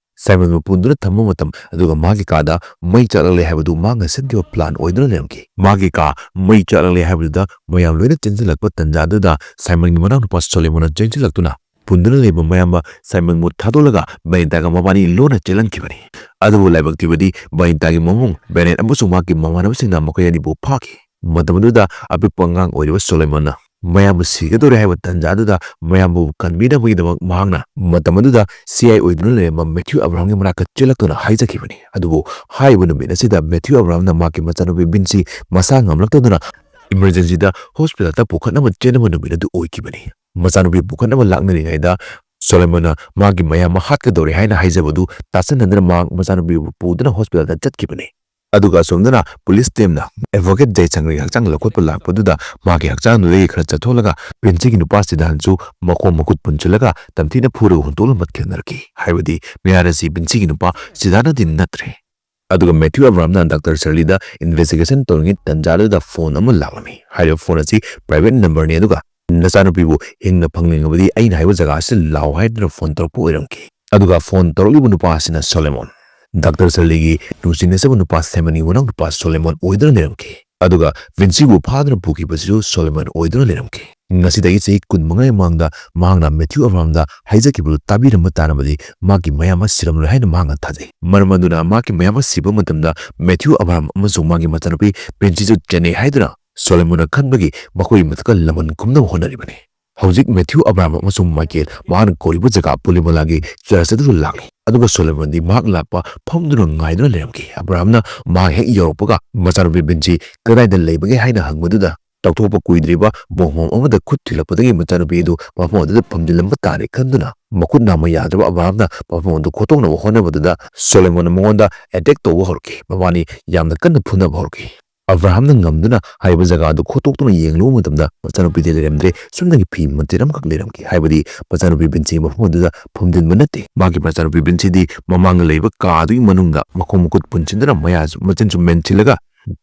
ꯁꯥꯏꯃꯟꯕꯨ ꯄꯨꯟꯗꯨꯅ ꯊꯝꯕ ꯃꯇꯝ ꯑꯗꯨꯒ ꯃꯥꯒꯤ ꯀꯥꯗ ꯃꯩ ꯆꯥꯛꯂꯛꯂꯦ ꯍꯥꯏꯕꯗꯨ ꯃꯥꯅ ꯁꯤꯟꯈꯤꯕ ꯄ꯭ꯂꯥꯟ ꯑꯣꯏꯗꯨꯅ ꯂꯩꯔꯝꯈꯤ꯫ ꯃꯥꯒꯤ ꯀꯥ ꯃꯩ ꯆꯥꯛꯂꯛꯂꯦ ꯍꯥꯏꯕꯗꯨꯗ ꯃꯌꯥꯝ ꯂꯣꯏꯅ ꯆꯦꯟꯁꯤꯜꯂꯛꯄ ꯇꯟꯖꯥ ꯑꯗꯨꯗ ꯁꯥꯏꯃꯟꯒꯤ ꯃꯅꯥꯎꯅꯨꯄꯥ ꯁꯣꯂꯦꯃꯣꯟꯅ ꯆꯦꯟꯁꯤꯜꯂꯛꯇꯨꯅ ꯄꯨꯟꯗꯨꯅ ꯂꯩꯕ ꯃꯌꯥꯝꯕ ꯁꯥꯏꯃꯟꯕꯨ ꯊꯥꯗꯣꯛꯂꯒ ꯕꯦꯅꯤꯇꯥꯒ ꯃꯕꯥꯅꯤ ꯂꯣꯟꯅ ꯆꯦꯜꯍꯟꯈꯤꯕꯅꯤ꯫ ꯑꯗꯨꯕꯨ ꯂꯥꯏꯕꯛ ꯊꯤꯕꯗꯤ ꯕꯦꯅꯤꯇꯥꯒꯤ ꯃꯕꯨꯡ ꯕꯦꯅꯦꯠ ꯑꯃꯁꯨꯡ ꯃꯍꯥꯛꯀꯤ ꯃꯃꯥꯟꯅꯕꯁꯤꯡꯅ ꯃꯈꯣꯏ ꯑꯅꯤꯕꯨ ꯐꯥꯈꯤ꯫ ꯃꯇꯝ ꯑꯗꯨꯗ ꯑꯄꯤꯛꯄ ꯑꯉꯥꯡ ꯑꯣꯏꯔꯤꯕ ꯁꯣꯂꯦꯃꯣꯟꯅ ꯃꯌꯥꯝꯕꯨ ꯁꯤꯒꯗꯧꯔꯦ ꯍꯥꯏꯕ ꯇꯟꯖꯥ ꯑꯗꯨꯗ ꯃꯌꯥꯝꯕꯨ ꯀꯟꯕꯤꯅꯕꯒꯤꯗꯃꯛ ꯃꯍꯥꯛꯅ ꯃꯇꯝ ꯑꯗꯨꯗ ꯁꯤ ꯑꯥꯏ ꯑꯣꯏꯗꯨꯅ ꯂꯩꯔꯝꯕ ꯃꯦꯊ꯭ꯌꯨ ꯑꯕ꯭ꯔꯥꯍꯝꯒꯤ ꯃꯅꯥꯛꯇ ꯆꯦꯜꯂꯛꯇꯨꯅ ꯍꯥꯏꯖꯈꯤꯕꯅꯤ꯫ ꯑꯗꯨꯕꯨ ꯍꯥꯏꯔꯤꯕ ꯅꯨꯃꯤꯠ ꯑꯁꯤꯗ ꯃꯦꯊ꯭ꯌꯨ ꯑꯕ꯭ꯔꯥꯍꯝꯅ ꯃꯍꯥꯛꯀꯤ ꯃꯆꯥꯅꯨꯄꯤ ꯕꯤꯟꯁꯤ ꯃꯁꯥ ꯉꯝꯂꯛꯇꯗꯨꯅ ꯏꯃꯔꯖꯦꯟꯁꯤꯗ ꯍꯣꯁꯄꯤꯇꯥꯜꯗ ꯄꯨꯈꯠꯅꯕ ꯆꯦꯟꯅꯕ ꯅꯨꯃꯤꯠ ꯑꯗꯨ ꯑꯣꯏꯈꯤꯕꯅꯤ꯫ ꯃꯆꯥꯅꯨꯄꯤ ꯄꯨꯈꯠꯅꯕ ꯂꯥꯛꯅꯔꯤꯉꯩꯗ ꯁꯣꯂꯦꯃꯣꯟꯅ ꯃꯥꯒꯤ ꯃꯌꯥꯝꯕ ꯍꯥꯠꯀꯗꯧꯔꯦ ꯍꯥꯏꯅ ꯍꯥꯏꯖꯕꯗꯨ ꯇꯥꯁꯤꯟꯅꯗꯨꯅ ꯃꯍꯥꯛ ꯃꯆꯥꯅꯨꯄꯤꯕꯨ ꯄꯨꯗꯨꯅ ꯍꯣꯁꯄꯤꯇꯥꯜꯗ ꯆꯠꯈꯤꯕꯅꯤ꯫ ꯑꯗꯨꯒ ꯑꯁꯣꯝꯗꯅ ꯄꯨꯂꯤꯁ ꯇꯤꯝꯅ ꯑꯦꯗꯚꯣꯀꯦꯠ ꯖꯌꯆꯟꯗ꯭ꯔꯒꯤ ꯍꯛꯆꯥꯡ ꯂꯧꯈꯠꯄ ꯂꯥꯛꯄꯗꯨꯗ ꯃꯥꯒꯤ ꯍꯛꯆꯥꯡꯗꯨꯗꯒꯤ ꯈꯔ ꯆꯠꯊꯣꯛꯂꯒ ꯕꯤꯟꯁꯤꯒꯤ ꯅꯨꯄꯥ ꯁꯤꯗꯥꯟꯁꯨ ꯃꯈꯣꯡ ꯃꯈꯨꯠ ꯄꯨꯟꯁꯤꯜꯂꯒ ꯇꯝꯊꯤꯅ ꯐꯨꯔꯒ ꯍꯨꯟꯗꯣꯛꯂꯝꯕ ꯊꯦꯡꯅꯔꯛꯈꯤ꯫ ꯍꯥꯏꯕꯗꯤ ꯃꯤꯍꯥꯠ ꯑꯁꯤ ꯕꯤꯟꯁꯤꯒꯤ ꯅꯨꯄꯥ ꯁꯤꯗꯥꯟꯅꯗꯤ ꯅꯠꯇ꯭ꯔꯦ꯫ ꯑꯗꯨꯒ ꯃꯦꯊ꯭ꯌꯨ ꯑꯕ꯭ꯔꯥꯝꯅ ꯗꯥꯛꯇꯔ ꯁꯔꯂꯤꯗ ꯏꯟꯚꯦꯁꯇꯤꯒꯦꯁꯟ ꯇꯧꯔꯤꯉꯩ ꯇꯟꯖꯥꯗꯨꯗ ꯐꯣꯟ ꯑꯃ ꯂꯥꯛꯂꯝꯃꯤ꯫ ꯍꯥꯏꯔꯤꯕ ꯐꯣꯟ ꯑꯁꯤ ꯄ꯭ꯔꯥꯏꯚꯦꯠ ꯅꯝꯕꯔꯅꯤ꯫ ꯑꯗꯨꯒ "ꯅꯆꯥꯅꯨꯄꯤꯕꯨ ꯍꯤꯡꯅ ꯐꯪꯅꯤꯡꯉꯕꯗꯤ ꯑꯩꯅ ꯍꯥꯏꯕ ꯖꯒꯥ ꯑꯁꯤꯗ ꯂꯥꯛꯑꯣ" ꯍꯥꯏꯗꯨꯅ ꯐꯣꯟ ꯇꯧꯔꯛꯄ ꯑꯣꯏꯔꯝꯈꯤ꯫ ꯑꯗꯨꯒ ꯐꯣꯟ ꯇꯧꯔꯛꯂꯤꯕ ꯅꯨꯄꯥ ꯑꯁꯤꯅ ꯁꯣꯂꯦꯃꯣꯟ, ꯗꯥꯛꯇꯔ ꯁꯔꯂꯤꯒꯤ ꯅꯨꯡꯁꯤꯅꯖꯕ ꯅꯨꯄꯥ ꯁꯦꯃꯟꯒꯤ ꯃꯅꯥꯎ ꯅꯨꯄꯥ ꯁꯣꯂꯦꯃꯣꯟ ꯑꯣꯏꯗꯨꯅ ꯂꯩꯔꯝꯈꯤ꯫ ꯑꯗꯨꯒ ꯚꯤꯟꯁꯤꯕꯨ ꯐꯥꯗꯨꯅ ꯄꯨꯈꯤꯕꯁꯤꯁꯨ ꯁꯣꯂꯦꯃꯣꯟ ꯑꯣꯏꯗꯨꯅ ꯂꯩꯔꯝꯈꯤ꯫ ꯉꯁꯤꯗꯒꯤ ꯆꯍꯤ ꯀꯨꯟꯃꯉꯥꯒꯤ ꯃꯃꯥꯡꯗ ꯃꯍꯥꯛꯅ ꯃꯦꯊ꯭ꯌꯨ ꯑꯕ꯭ꯔꯥꯝꯗ ꯍꯥꯏꯖꯈꯤꯕꯗꯨ ꯇꯥꯕꯤꯔꯝꯕ ꯇꯥꯔꯕꯗꯤ ꯃꯍꯥꯛꯀꯤ ꯃꯌꯥꯝꯕ ꯁꯤꯔꯝꯂꯣꯏ ꯍꯥꯏꯅ ꯃꯍꯥꯛꯅ ꯊꯥꯖꯩ꯫ ꯃꯔꯝ ꯑꯗꯨꯅ ꯃꯍꯥꯛꯀꯤ ꯃꯌꯥꯝꯕ ꯁꯤꯕ ꯃꯇꯝꯗ ꯃꯦꯊ꯭ꯌꯨ ꯑꯕ꯭ꯔꯥꯝ ꯑꯃꯁꯨꯡ ꯃꯥꯒꯤ ꯃꯆꯥꯅꯨꯄꯤ ꯚꯤꯟꯁꯤꯁꯨ ꯆꯦꯟꯅꯩ ꯍꯥꯏꯗꯨꯅ ꯁꯣꯂꯦꯃꯣꯟꯅ ꯈꯟꯕꯒꯤ ꯃꯈꯣꯏꯒꯤ ꯃꯊꯛꯇ ꯂꯃꯟ ꯈꯨꯝꯅꯕ ꯍꯣꯠꯅꯔꯤꯕꯅꯤ꯫ ꯍꯧꯖꯤꯛ ꯃꯦꯊ꯭ꯌꯨ ꯑꯕ꯭ꯔꯥꯝ ꯑꯃꯁꯨꯡ ꯃꯥꯏꯀꯦꯜ ꯃꯍꯥꯛꯅ ꯀꯧꯔꯤꯕ ꯖꯒꯥ ꯄꯨꯂꯤꯃꯂꯥꯒꯤ ꯆꯔꯆ ꯑꯗꯨꯗ ꯂꯥꯛꯂꯤ꯫ ꯑꯗꯨꯒ ꯁꯣꯂꯦꯃꯣꯟꯗꯤ ꯃꯍꯥꯛ ꯂꯥꯛꯄ ꯐꯝꯗꯨꯅ ꯉꯥꯏꯗꯨꯅ ꯂꯩꯔꯝꯈꯤ꯫ ꯑꯕ꯭ꯔꯥꯝꯅ ꯃꯍꯥꯛ ꯍꯦꯛ ꯌꯧꯔꯛꯄꯒ ꯃꯆꯥꯅꯨꯄꯤ ꯚꯤꯟꯁꯤ ꯀꯗꯥꯏꯗ ꯂꯩꯕꯒꯦ ꯍꯥꯏꯅ ꯍꯪꯕꯗꯨꯗ ꯇꯧꯊꯣꯛꯄ ꯀꯨꯏꯗ꯭ꯔꯤꯕ ꯕꯣꯡꯍꯣꯝ ꯑꯃꯗ ꯈꯨꯠ ꯊꯤꯜꯂꯛꯄꯗꯒꯤ ꯃꯆꯥꯅꯨꯄꯤ ꯑꯗꯨ ꯃꯐꯝ ꯑꯗꯨꯗ ꯐꯝꯖꯤꯜꯂꯝꯕ ꯇꯥꯔꯦ ꯈꯟꯗꯨꯅ ꯃꯈꯨꯠ ꯅꯥꯝꯃ ꯌꯥꯗ꯭ꯔꯕ ꯑꯕ꯭ꯔꯥꯝꯅ ꯃꯐꯝ ꯑꯗꯨ ꯈꯣꯠꯇꯣꯛꯅꯕ ꯍꯣꯠꯅꯕꯗꯨꯗ ꯁꯣꯂꯦꯃꯣꯟꯅ ꯃꯉꯣꯟꯗ ꯑꯦꯇꯦꯛ ꯇꯧꯕ ꯍꯧꯔꯛꯈꯤ꯫ ꯃꯕꯥꯅꯤ ꯌꯥꯝꯅ ꯀꯟꯅ ꯐꯨꯅꯕ ꯍꯧꯔꯛꯈꯤ꯫ ꯑꯕ꯭ꯔꯥꯍꯥꯝꯅ ꯉꯝꯗꯨꯅ ꯍꯥꯏꯔꯤꯕ ꯖꯒꯥ ꯑꯗꯨ ꯈꯣꯠꯇꯣꯛꯇꯨꯅ ꯌꯦꯡꯂꯨꯕ ꯃꯇꯝꯗ ꯃꯆꯥꯅꯨꯄꯤꯗꯤ ꯂꯩꯔꯝꯗ꯭ꯔꯦ꯫ ꯁꯨꯞꯅꯒꯤ ꯐꯤ ꯃꯇꯦꯛ ꯑꯃꯈꯛ ꯂꯩꯔꯝꯈꯤ꯫ ꯍꯥꯏꯕꯗꯤ ꯃꯆꯥꯅꯨꯄꯤ ꯚꯤꯟꯁꯤ ꯃꯐꯝ ꯑꯗꯨꯗ ꯐꯝꯖꯤꯟꯕ ꯅꯠꯇꯦ꯫ ꯃꯥꯒꯤ ꯃꯆꯥꯅꯨꯄꯤ ꯚꯤꯟꯁꯤꯗꯤ ꯃꯃꯥꯡꯗ ꯂꯩꯕ ꯀꯥ ꯑꯗꯨꯒꯤ ꯃꯅꯨꯡꯗ ꯃꯈꯣꯡ ꯃꯈꯨꯠ ꯄꯨꯟꯁꯤꯟꯗꯨꯅ ꯃꯌꯥꯁꯨ ꯃꯆꯤꯟꯁꯨ ꯃꯦꯟꯁꯤꯜꯂꯒ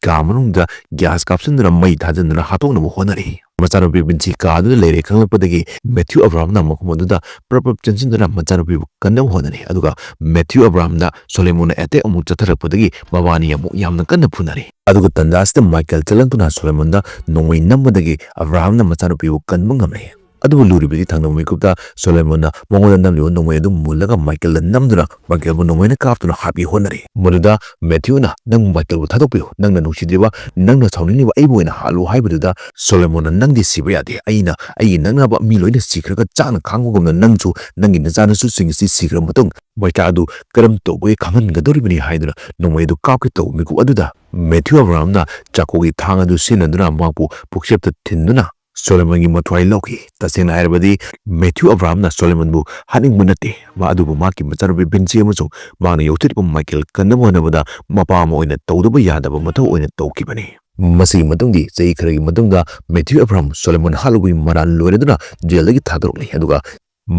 ꯀꯥ ꯃꯅꯨꯡꯗ ꯒ꯭ꯌꯥꯁ ꯀꯥꯞꯁꯤꯟꯗꯨꯅ ꯃꯩ ꯊꯥꯖꯤꯟꯗꯨꯅ ꯍꯥꯠꯇꯣꯛꯅꯕ ꯍꯣꯠꯅꯔꯤ꯫ ꯃꯆꯥꯅꯨꯄꯤ ꯚꯤꯟꯁꯤ ꯀꯥ ꯑꯗꯨꯗ ꯂꯩꯔꯦ ꯈꯪꯂꯛꯄꯗꯒꯤ ꯃꯦꯊ꯭ꯌꯨ ꯑꯕ꯭ꯔꯥꯍꯥꯝꯅ ꯃꯐꯝ ꯑꯗꯨꯗ ꯄ꯭ꯔꯞ ꯄ꯭ꯔꯞ ꯆꯦꯟꯁꯤꯟꯗꯨꯅ ꯃꯆꯥꯅꯨꯄꯤꯕꯨ ꯀꯟꯅꯕ ꯍꯣꯠꯅꯔꯤ꯫ ꯑꯗꯨꯒ ꯃꯦꯊ꯭ꯌꯨ ꯑꯕ꯭ꯔꯥꯍꯥꯝꯗ ꯁꯣꯂꯦꯃꯣꯟꯅ ꯑꯦꯇꯦꯛ ꯑꯃꯨꯛ ꯆꯠꯊꯔꯛꯄꯗꯒꯤ ꯃꯕꯥꯅꯤ ꯑꯃꯨꯛ ꯌꯥꯝꯅ ꯀꯟꯅ ꯐꯨꯅꯔꯤ꯫ ꯑꯗꯨꯒ ꯇꯟꯖꯥ ꯑꯁꯤꯗ ꯃꯥꯏꯀꯦꯜ ꯆꯠꯂꯛꯇꯨꯅ ꯁꯣꯂꯦꯃꯣꯟꯗ ꯅꯣꯡꯃꯩ ꯅꯝꯕꯗꯒꯤ ꯑꯕ꯭ꯔꯥꯍꯥꯝꯅ ꯃꯆꯥꯅꯨꯄꯤꯕꯨ ꯀꯟꯕ ꯉꯝꯂꯦ꯫ ꯑꯗꯨꯕꯨ ꯂꯨꯔꯤꯕꯗꯤ ꯊꯪꯅꯕ ꯃꯤꯀꯨꯞꯇ ꯁꯣꯂꯦꯃꯣꯟꯅ ꯃꯉꯣꯟꯗ ꯅꯝꯂꯤꯕ ꯅꯣꯡꯃꯩ ꯑꯗꯨ ꯃꯨꯜꯂꯒ ꯃꯥꯏꯀꯦꯜꯗ ꯅꯝꯗꯨꯅ ꯃꯥꯏꯀꯦꯜꯕꯨ ꯅꯣꯡꯃꯩꯅ ꯀꯥꯞꯇꯨꯅ ꯍꯥꯠꯄꯤ ꯍꯣꯠꯅꯔꯤ꯫ ꯃꯗꯨꯗ ꯃꯦꯊ꯭ꯌꯨꯅ, "ꯅꯪ ꯃꯥꯏꯀꯦꯜꯕꯨ ꯊꯥꯗꯣꯛꯄꯤꯌꯨ, ꯅꯪꯅ ꯅꯨꯡꯁꯤꯗ꯭ꯔꯤꯕ, ꯅꯪꯅ ꯁꯥꯎꯅꯤꯡꯂꯤꯕ ꯑꯩꯕꯨ ꯑꯣꯏꯅ ꯍꯥꯠꯂꯨ" ꯍꯥꯏꯕꯗꯨꯗ ꯁꯣꯂꯦꯃꯣꯟꯅ, "ꯅꯪꯗꯤ ꯁꯤꯕ ꯌꯥꯗꯦ, ꯑꯩꯅ ꯑꯩꯒꯤ ꯅꯛꯅꯕ ꯃꯤ ꯂꯣꯏꯅ ꯁꯤꯈ꯭ꯔꯒ ꯆꯥꯛꯅ ꯈꯥꯡꯕꯒꯨꯝꯅ ꯅꯪꯁꯨ ꯅꯪꯒꯤ ꯅꯆꯥꯅꯁꯨꯁꯤꯡ ꯑꯁꯤ ꯁꯤꯈ꯭ꯔ ꯃꯇꯨꯡ ꯃꯩꯆꯥꯛ ꯑꯗꯨ ꯀꯔꯝ ꯇꯧꯕꯒꯦ ꯈꯪꯍꯟꯒꯗꯧꯔꯤꯕꯅꯤ" ꯍꯥꯏꯗꯨꯅ ꯅꯣꯡꯃꯩ ꯑꯗꯨ ꯀꯥꯞꯀꯦ ꯇꯧꯕ ꯃꯤꯀꯨꯞ ꯑꯗꯨꯗ ꯃꯦꯊ꯭ꯌꯨ ꯑꯕ꯭ꯔꯥꯍꯥꯝꯅ ꯆꯥꯛꯀꯧꯒꯤ ꯊꯥꯡ ꯑꯗꯨ ꯁꯤꯖꯤꯟꯅꯗꯨꯅ ꯃꯍꯥꯛꯄꯨ ꯄꯨꯛꯆꯦꯞꯇ ꯊꯤꯟꯗꯨꯅ ꯁꯣꯂꯦꯃꯣꯟꯒꯤ ꯃꯊ꯭ꯋꯥꯏ ꯂꯧꯈꯤ꯫ ꯇꯁꯦꯡꯅ ꯍꯥꯏꯔꯕꯗꯤ ꯃꯦꯊ꯭ꯌꯨ ꯑꯕ꯭ꯔꯥꯍꯥꯝꯅ ꯁꯣꯂꯦꯃꯣꯟꯕꯨ ꯍꯥꯠꯅꯤꯡꯕ ꯅꯠꯇꯦ, ꯃꯥ ꯑꯗꯨꯕꯨ ꯃꯍꯥꯛꯀꯤ ꯃꯆꯥꯅꯨꯄꯤ ꯚꯤꯟꯁꯤ ꯑꯃꯁꯨꯡ ꯃꯍꯥꯛꯅ ꯌꯣꯛꯊꯔꯛꯄ ꯃꯥꯏꯀꯦꯜ ꯀꯟꯅꯕ ꯍꯣꯠꯅꯕꯗ ꯃꯄꯥ ꯑꯃ ꯑꯣꯏꯅ ꯇꯧꯗꯕ ꯌꯥꯗꯕ ꯃꯊꯧ ꯑꯣꯏꯅ ꯇꯧꯈꯤꯕꯅꯤ꯫ ꯃꯁꯤꯒꯤ ꯃꯇꯨꯡꯗꯤ ꯆꯍꯤ ꯈꯔꯒꯤ ꯃꯇꯨꯡꯗ ꯃꯦꯊ꯭ꯌꯨ ꯑꯕ꯭ꯔꯥꯍꯥꯝ ꯁꯣꯂꯦꯃꯣꯟ ꯍꯥꯠꯂꯨꯕꯒꯤ ꯃꯔꯥꯜ ꯂꯣꯏꯔꯗꯨꯅ ꯖꯦꯜꯗꯒꯤ ꯊꯥꯗꯣꯔꯛꯂꯤ꯫ ꯑꯗꯨꯒ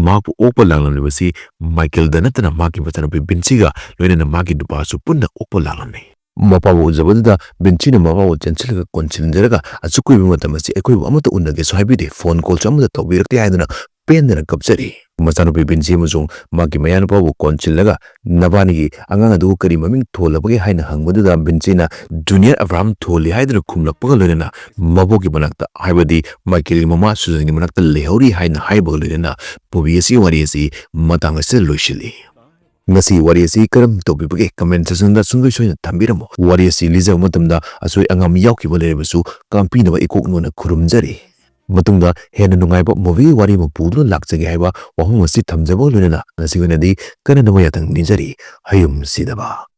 ꯃꯍꯥꯛꯄꯨ ꯑꯣꯛꯄ ꯂꯥꯡꯂꯝꯂꯤꯕꯁꯤ ꯃꯥꯏꯀꯦꯜꯗ ꯅꯠꯇꯅ ꯃꯍꯥꯛꯀꯤ ꯃꯆꯥꯅꯨꯄꯤ ꯚꯤꯟꯁꯤꯒ ꯂꯣꯏꯅꯅ ꯃꯍꯥꯛꯀꯤ ꯅꯨꯄꯥꯁꯨ ꯄꯨꯟꯅ ꯑꯣꯛꯄ ꯂꯥꯡꯂꯝꯃꯤ꯫ ꯃꯄꯥꯕꯨ ꯎꯖꯕꯗꯨꯗ ꯕꯤꯟꯁꯤꯅ ꯃꯄꯥꯕꯨ ꯆꯦꯟꯁꯤꯜꯂꯒ ꯀꯣꯟꯁꯤꯟꯖꯔꯒ, "ꯑꯁꯨꯛ ꯀꯨꯏꯕ ꯃꯇꯝ ꯑꯁꯤ ꯑꯩꯈꯣꯏꯕꯨ ꯑꯃꯠꯇ ꯎꯅꯒꯦꯁꯨ ꯍꯥꯏꯕꯤꯗꯦ, ꯐꯣꯟ ꯀꯣꯜꯁꯨ ꯑꯃꯠꯇ ꯇꯧꯕꯤꯔꯛꯇꯦ" ꯍꯥꯏꯗꯨꯅ ꯄꯦꯟꯗꯅ ꯀꯞꯆꯔꯤ꯫ ꯃꯆꯥꯅꯨꯄꯤ ꯕꯤꯟꯁꯤ ꯑꯃꯁꯨꯡ ꯃꯥꯒꯤ ꯃꯌꯥꯅꯨꯄꯥꯕꯨ ꯀꯣꯟꯁꯤꯜꯂꯒ, "ꯅꯕꯥꯅꯤꯒꯤ ꯑꯉꯥꯡ ꯑꯗꯨ ꯀꯔꯤ ꯃꯃꯤꯡ ꯊꯣꯜꯂꯕꯒꯦ?" ꯍꯥꯏꯅ ꯍꯪꯕꯗꯨꯗ ꯕꯤꯟꯁꯤꯅ "ꯖꯨꯅꯤꯌꯔ ꯑꯕ꯭ꯔꯥꯍꯝ ꯊꯣꯜꯂꯤ" ꯍꯥꯏꯗꯨꯅ ꯈꯨꯝꯂꯛꯄꯒ ꯂꯣꯏꯅꯅ ꯃꯕꯣꯛꯀꯤ ꯃꯅꯥꯛꯇ, ꯍꯥꯏꯕꯗꯤ ꯃꯥꯏꯀꯦꯜꯒꯤ ꯃꯃꯥ ꯁꯨꯖꯟꯒꯤ ꯃꯅꯥꯛꯇ ꯂꯩꯍꯧꯔꯤ ꯍꯥꯏꯅ ꯍꯥꯏꯕꯒ ꯂꯣꯏꯅꯅ ꯃꯨꯚꯤ ꯑꯁꯤ, ꯋꯥꯔꯤ ꯑꯁꯤ ꯃꯇꯥꯡ ꯑꯁꯤꯗ ꯂꯣꯏꯁꯤꯜꯂꯤ꯫ ꯉꯁꯤ ꯋꯥꯔꯤ ꯑꯁꯤ ꯀꯔꯝ ꯇꯧꯕꯤꯕꯒꯦ? ꯀꯃꯦꯟ ꯁꯦꯛꯁꯟꯗ ꯁꯨꯡꯁꯣꯏ ꯁꯣꯏꯗꯅ ꯊꯝꯕꯤꯔꯝꯃꯨ꯫ ꯋꯥꯔꯤ ꯑꯁꯤ ꯂꯤꯖꯕ ꯃꯇꯝꯗ ꯑꯁꯣꯏ ꯑꯉꯥꯝ ꯌꯥꯎꯈꯤꯕ ꯂꯩꯔꯕꯁꯨ ꯀꯥꯡꯄꯤꯅꯕ ꯏꯀꯣꯛ ꯅꯣꯟꯅ ꯈꯨꯔꯨꯝꯖꯔꯤ꯫ ꯃꯇꯨꯡꯗ ꯍꯦꯟꯅ ꯅꯨꯡꯉꯥꯏꯕ ꯃꯨꯚꯤ ꯋꯥꯔꯤ ꯑꯃ ꯄꯨꯗꯨꯅ ꯂꯥꯛꯆꯒꯦ ꯍꯥꯏꯕ ꯋꯥꯐꯝ ꯑꯁꯤ ꯊꯝꯖꯕꯒ ꯂꯣꯏꯅꯅ ꯉꯁꯤꯒꯤ ꯑꯣꯏꯅꯗꯤ ꯀꯥꯏꯅꯅꯕ ꯌꯥꯊꯪ ꯅꯤꯖꯔꯤ꯫ ꯍꯌꯨꯝ ꯁꯤꯗꯕ꯫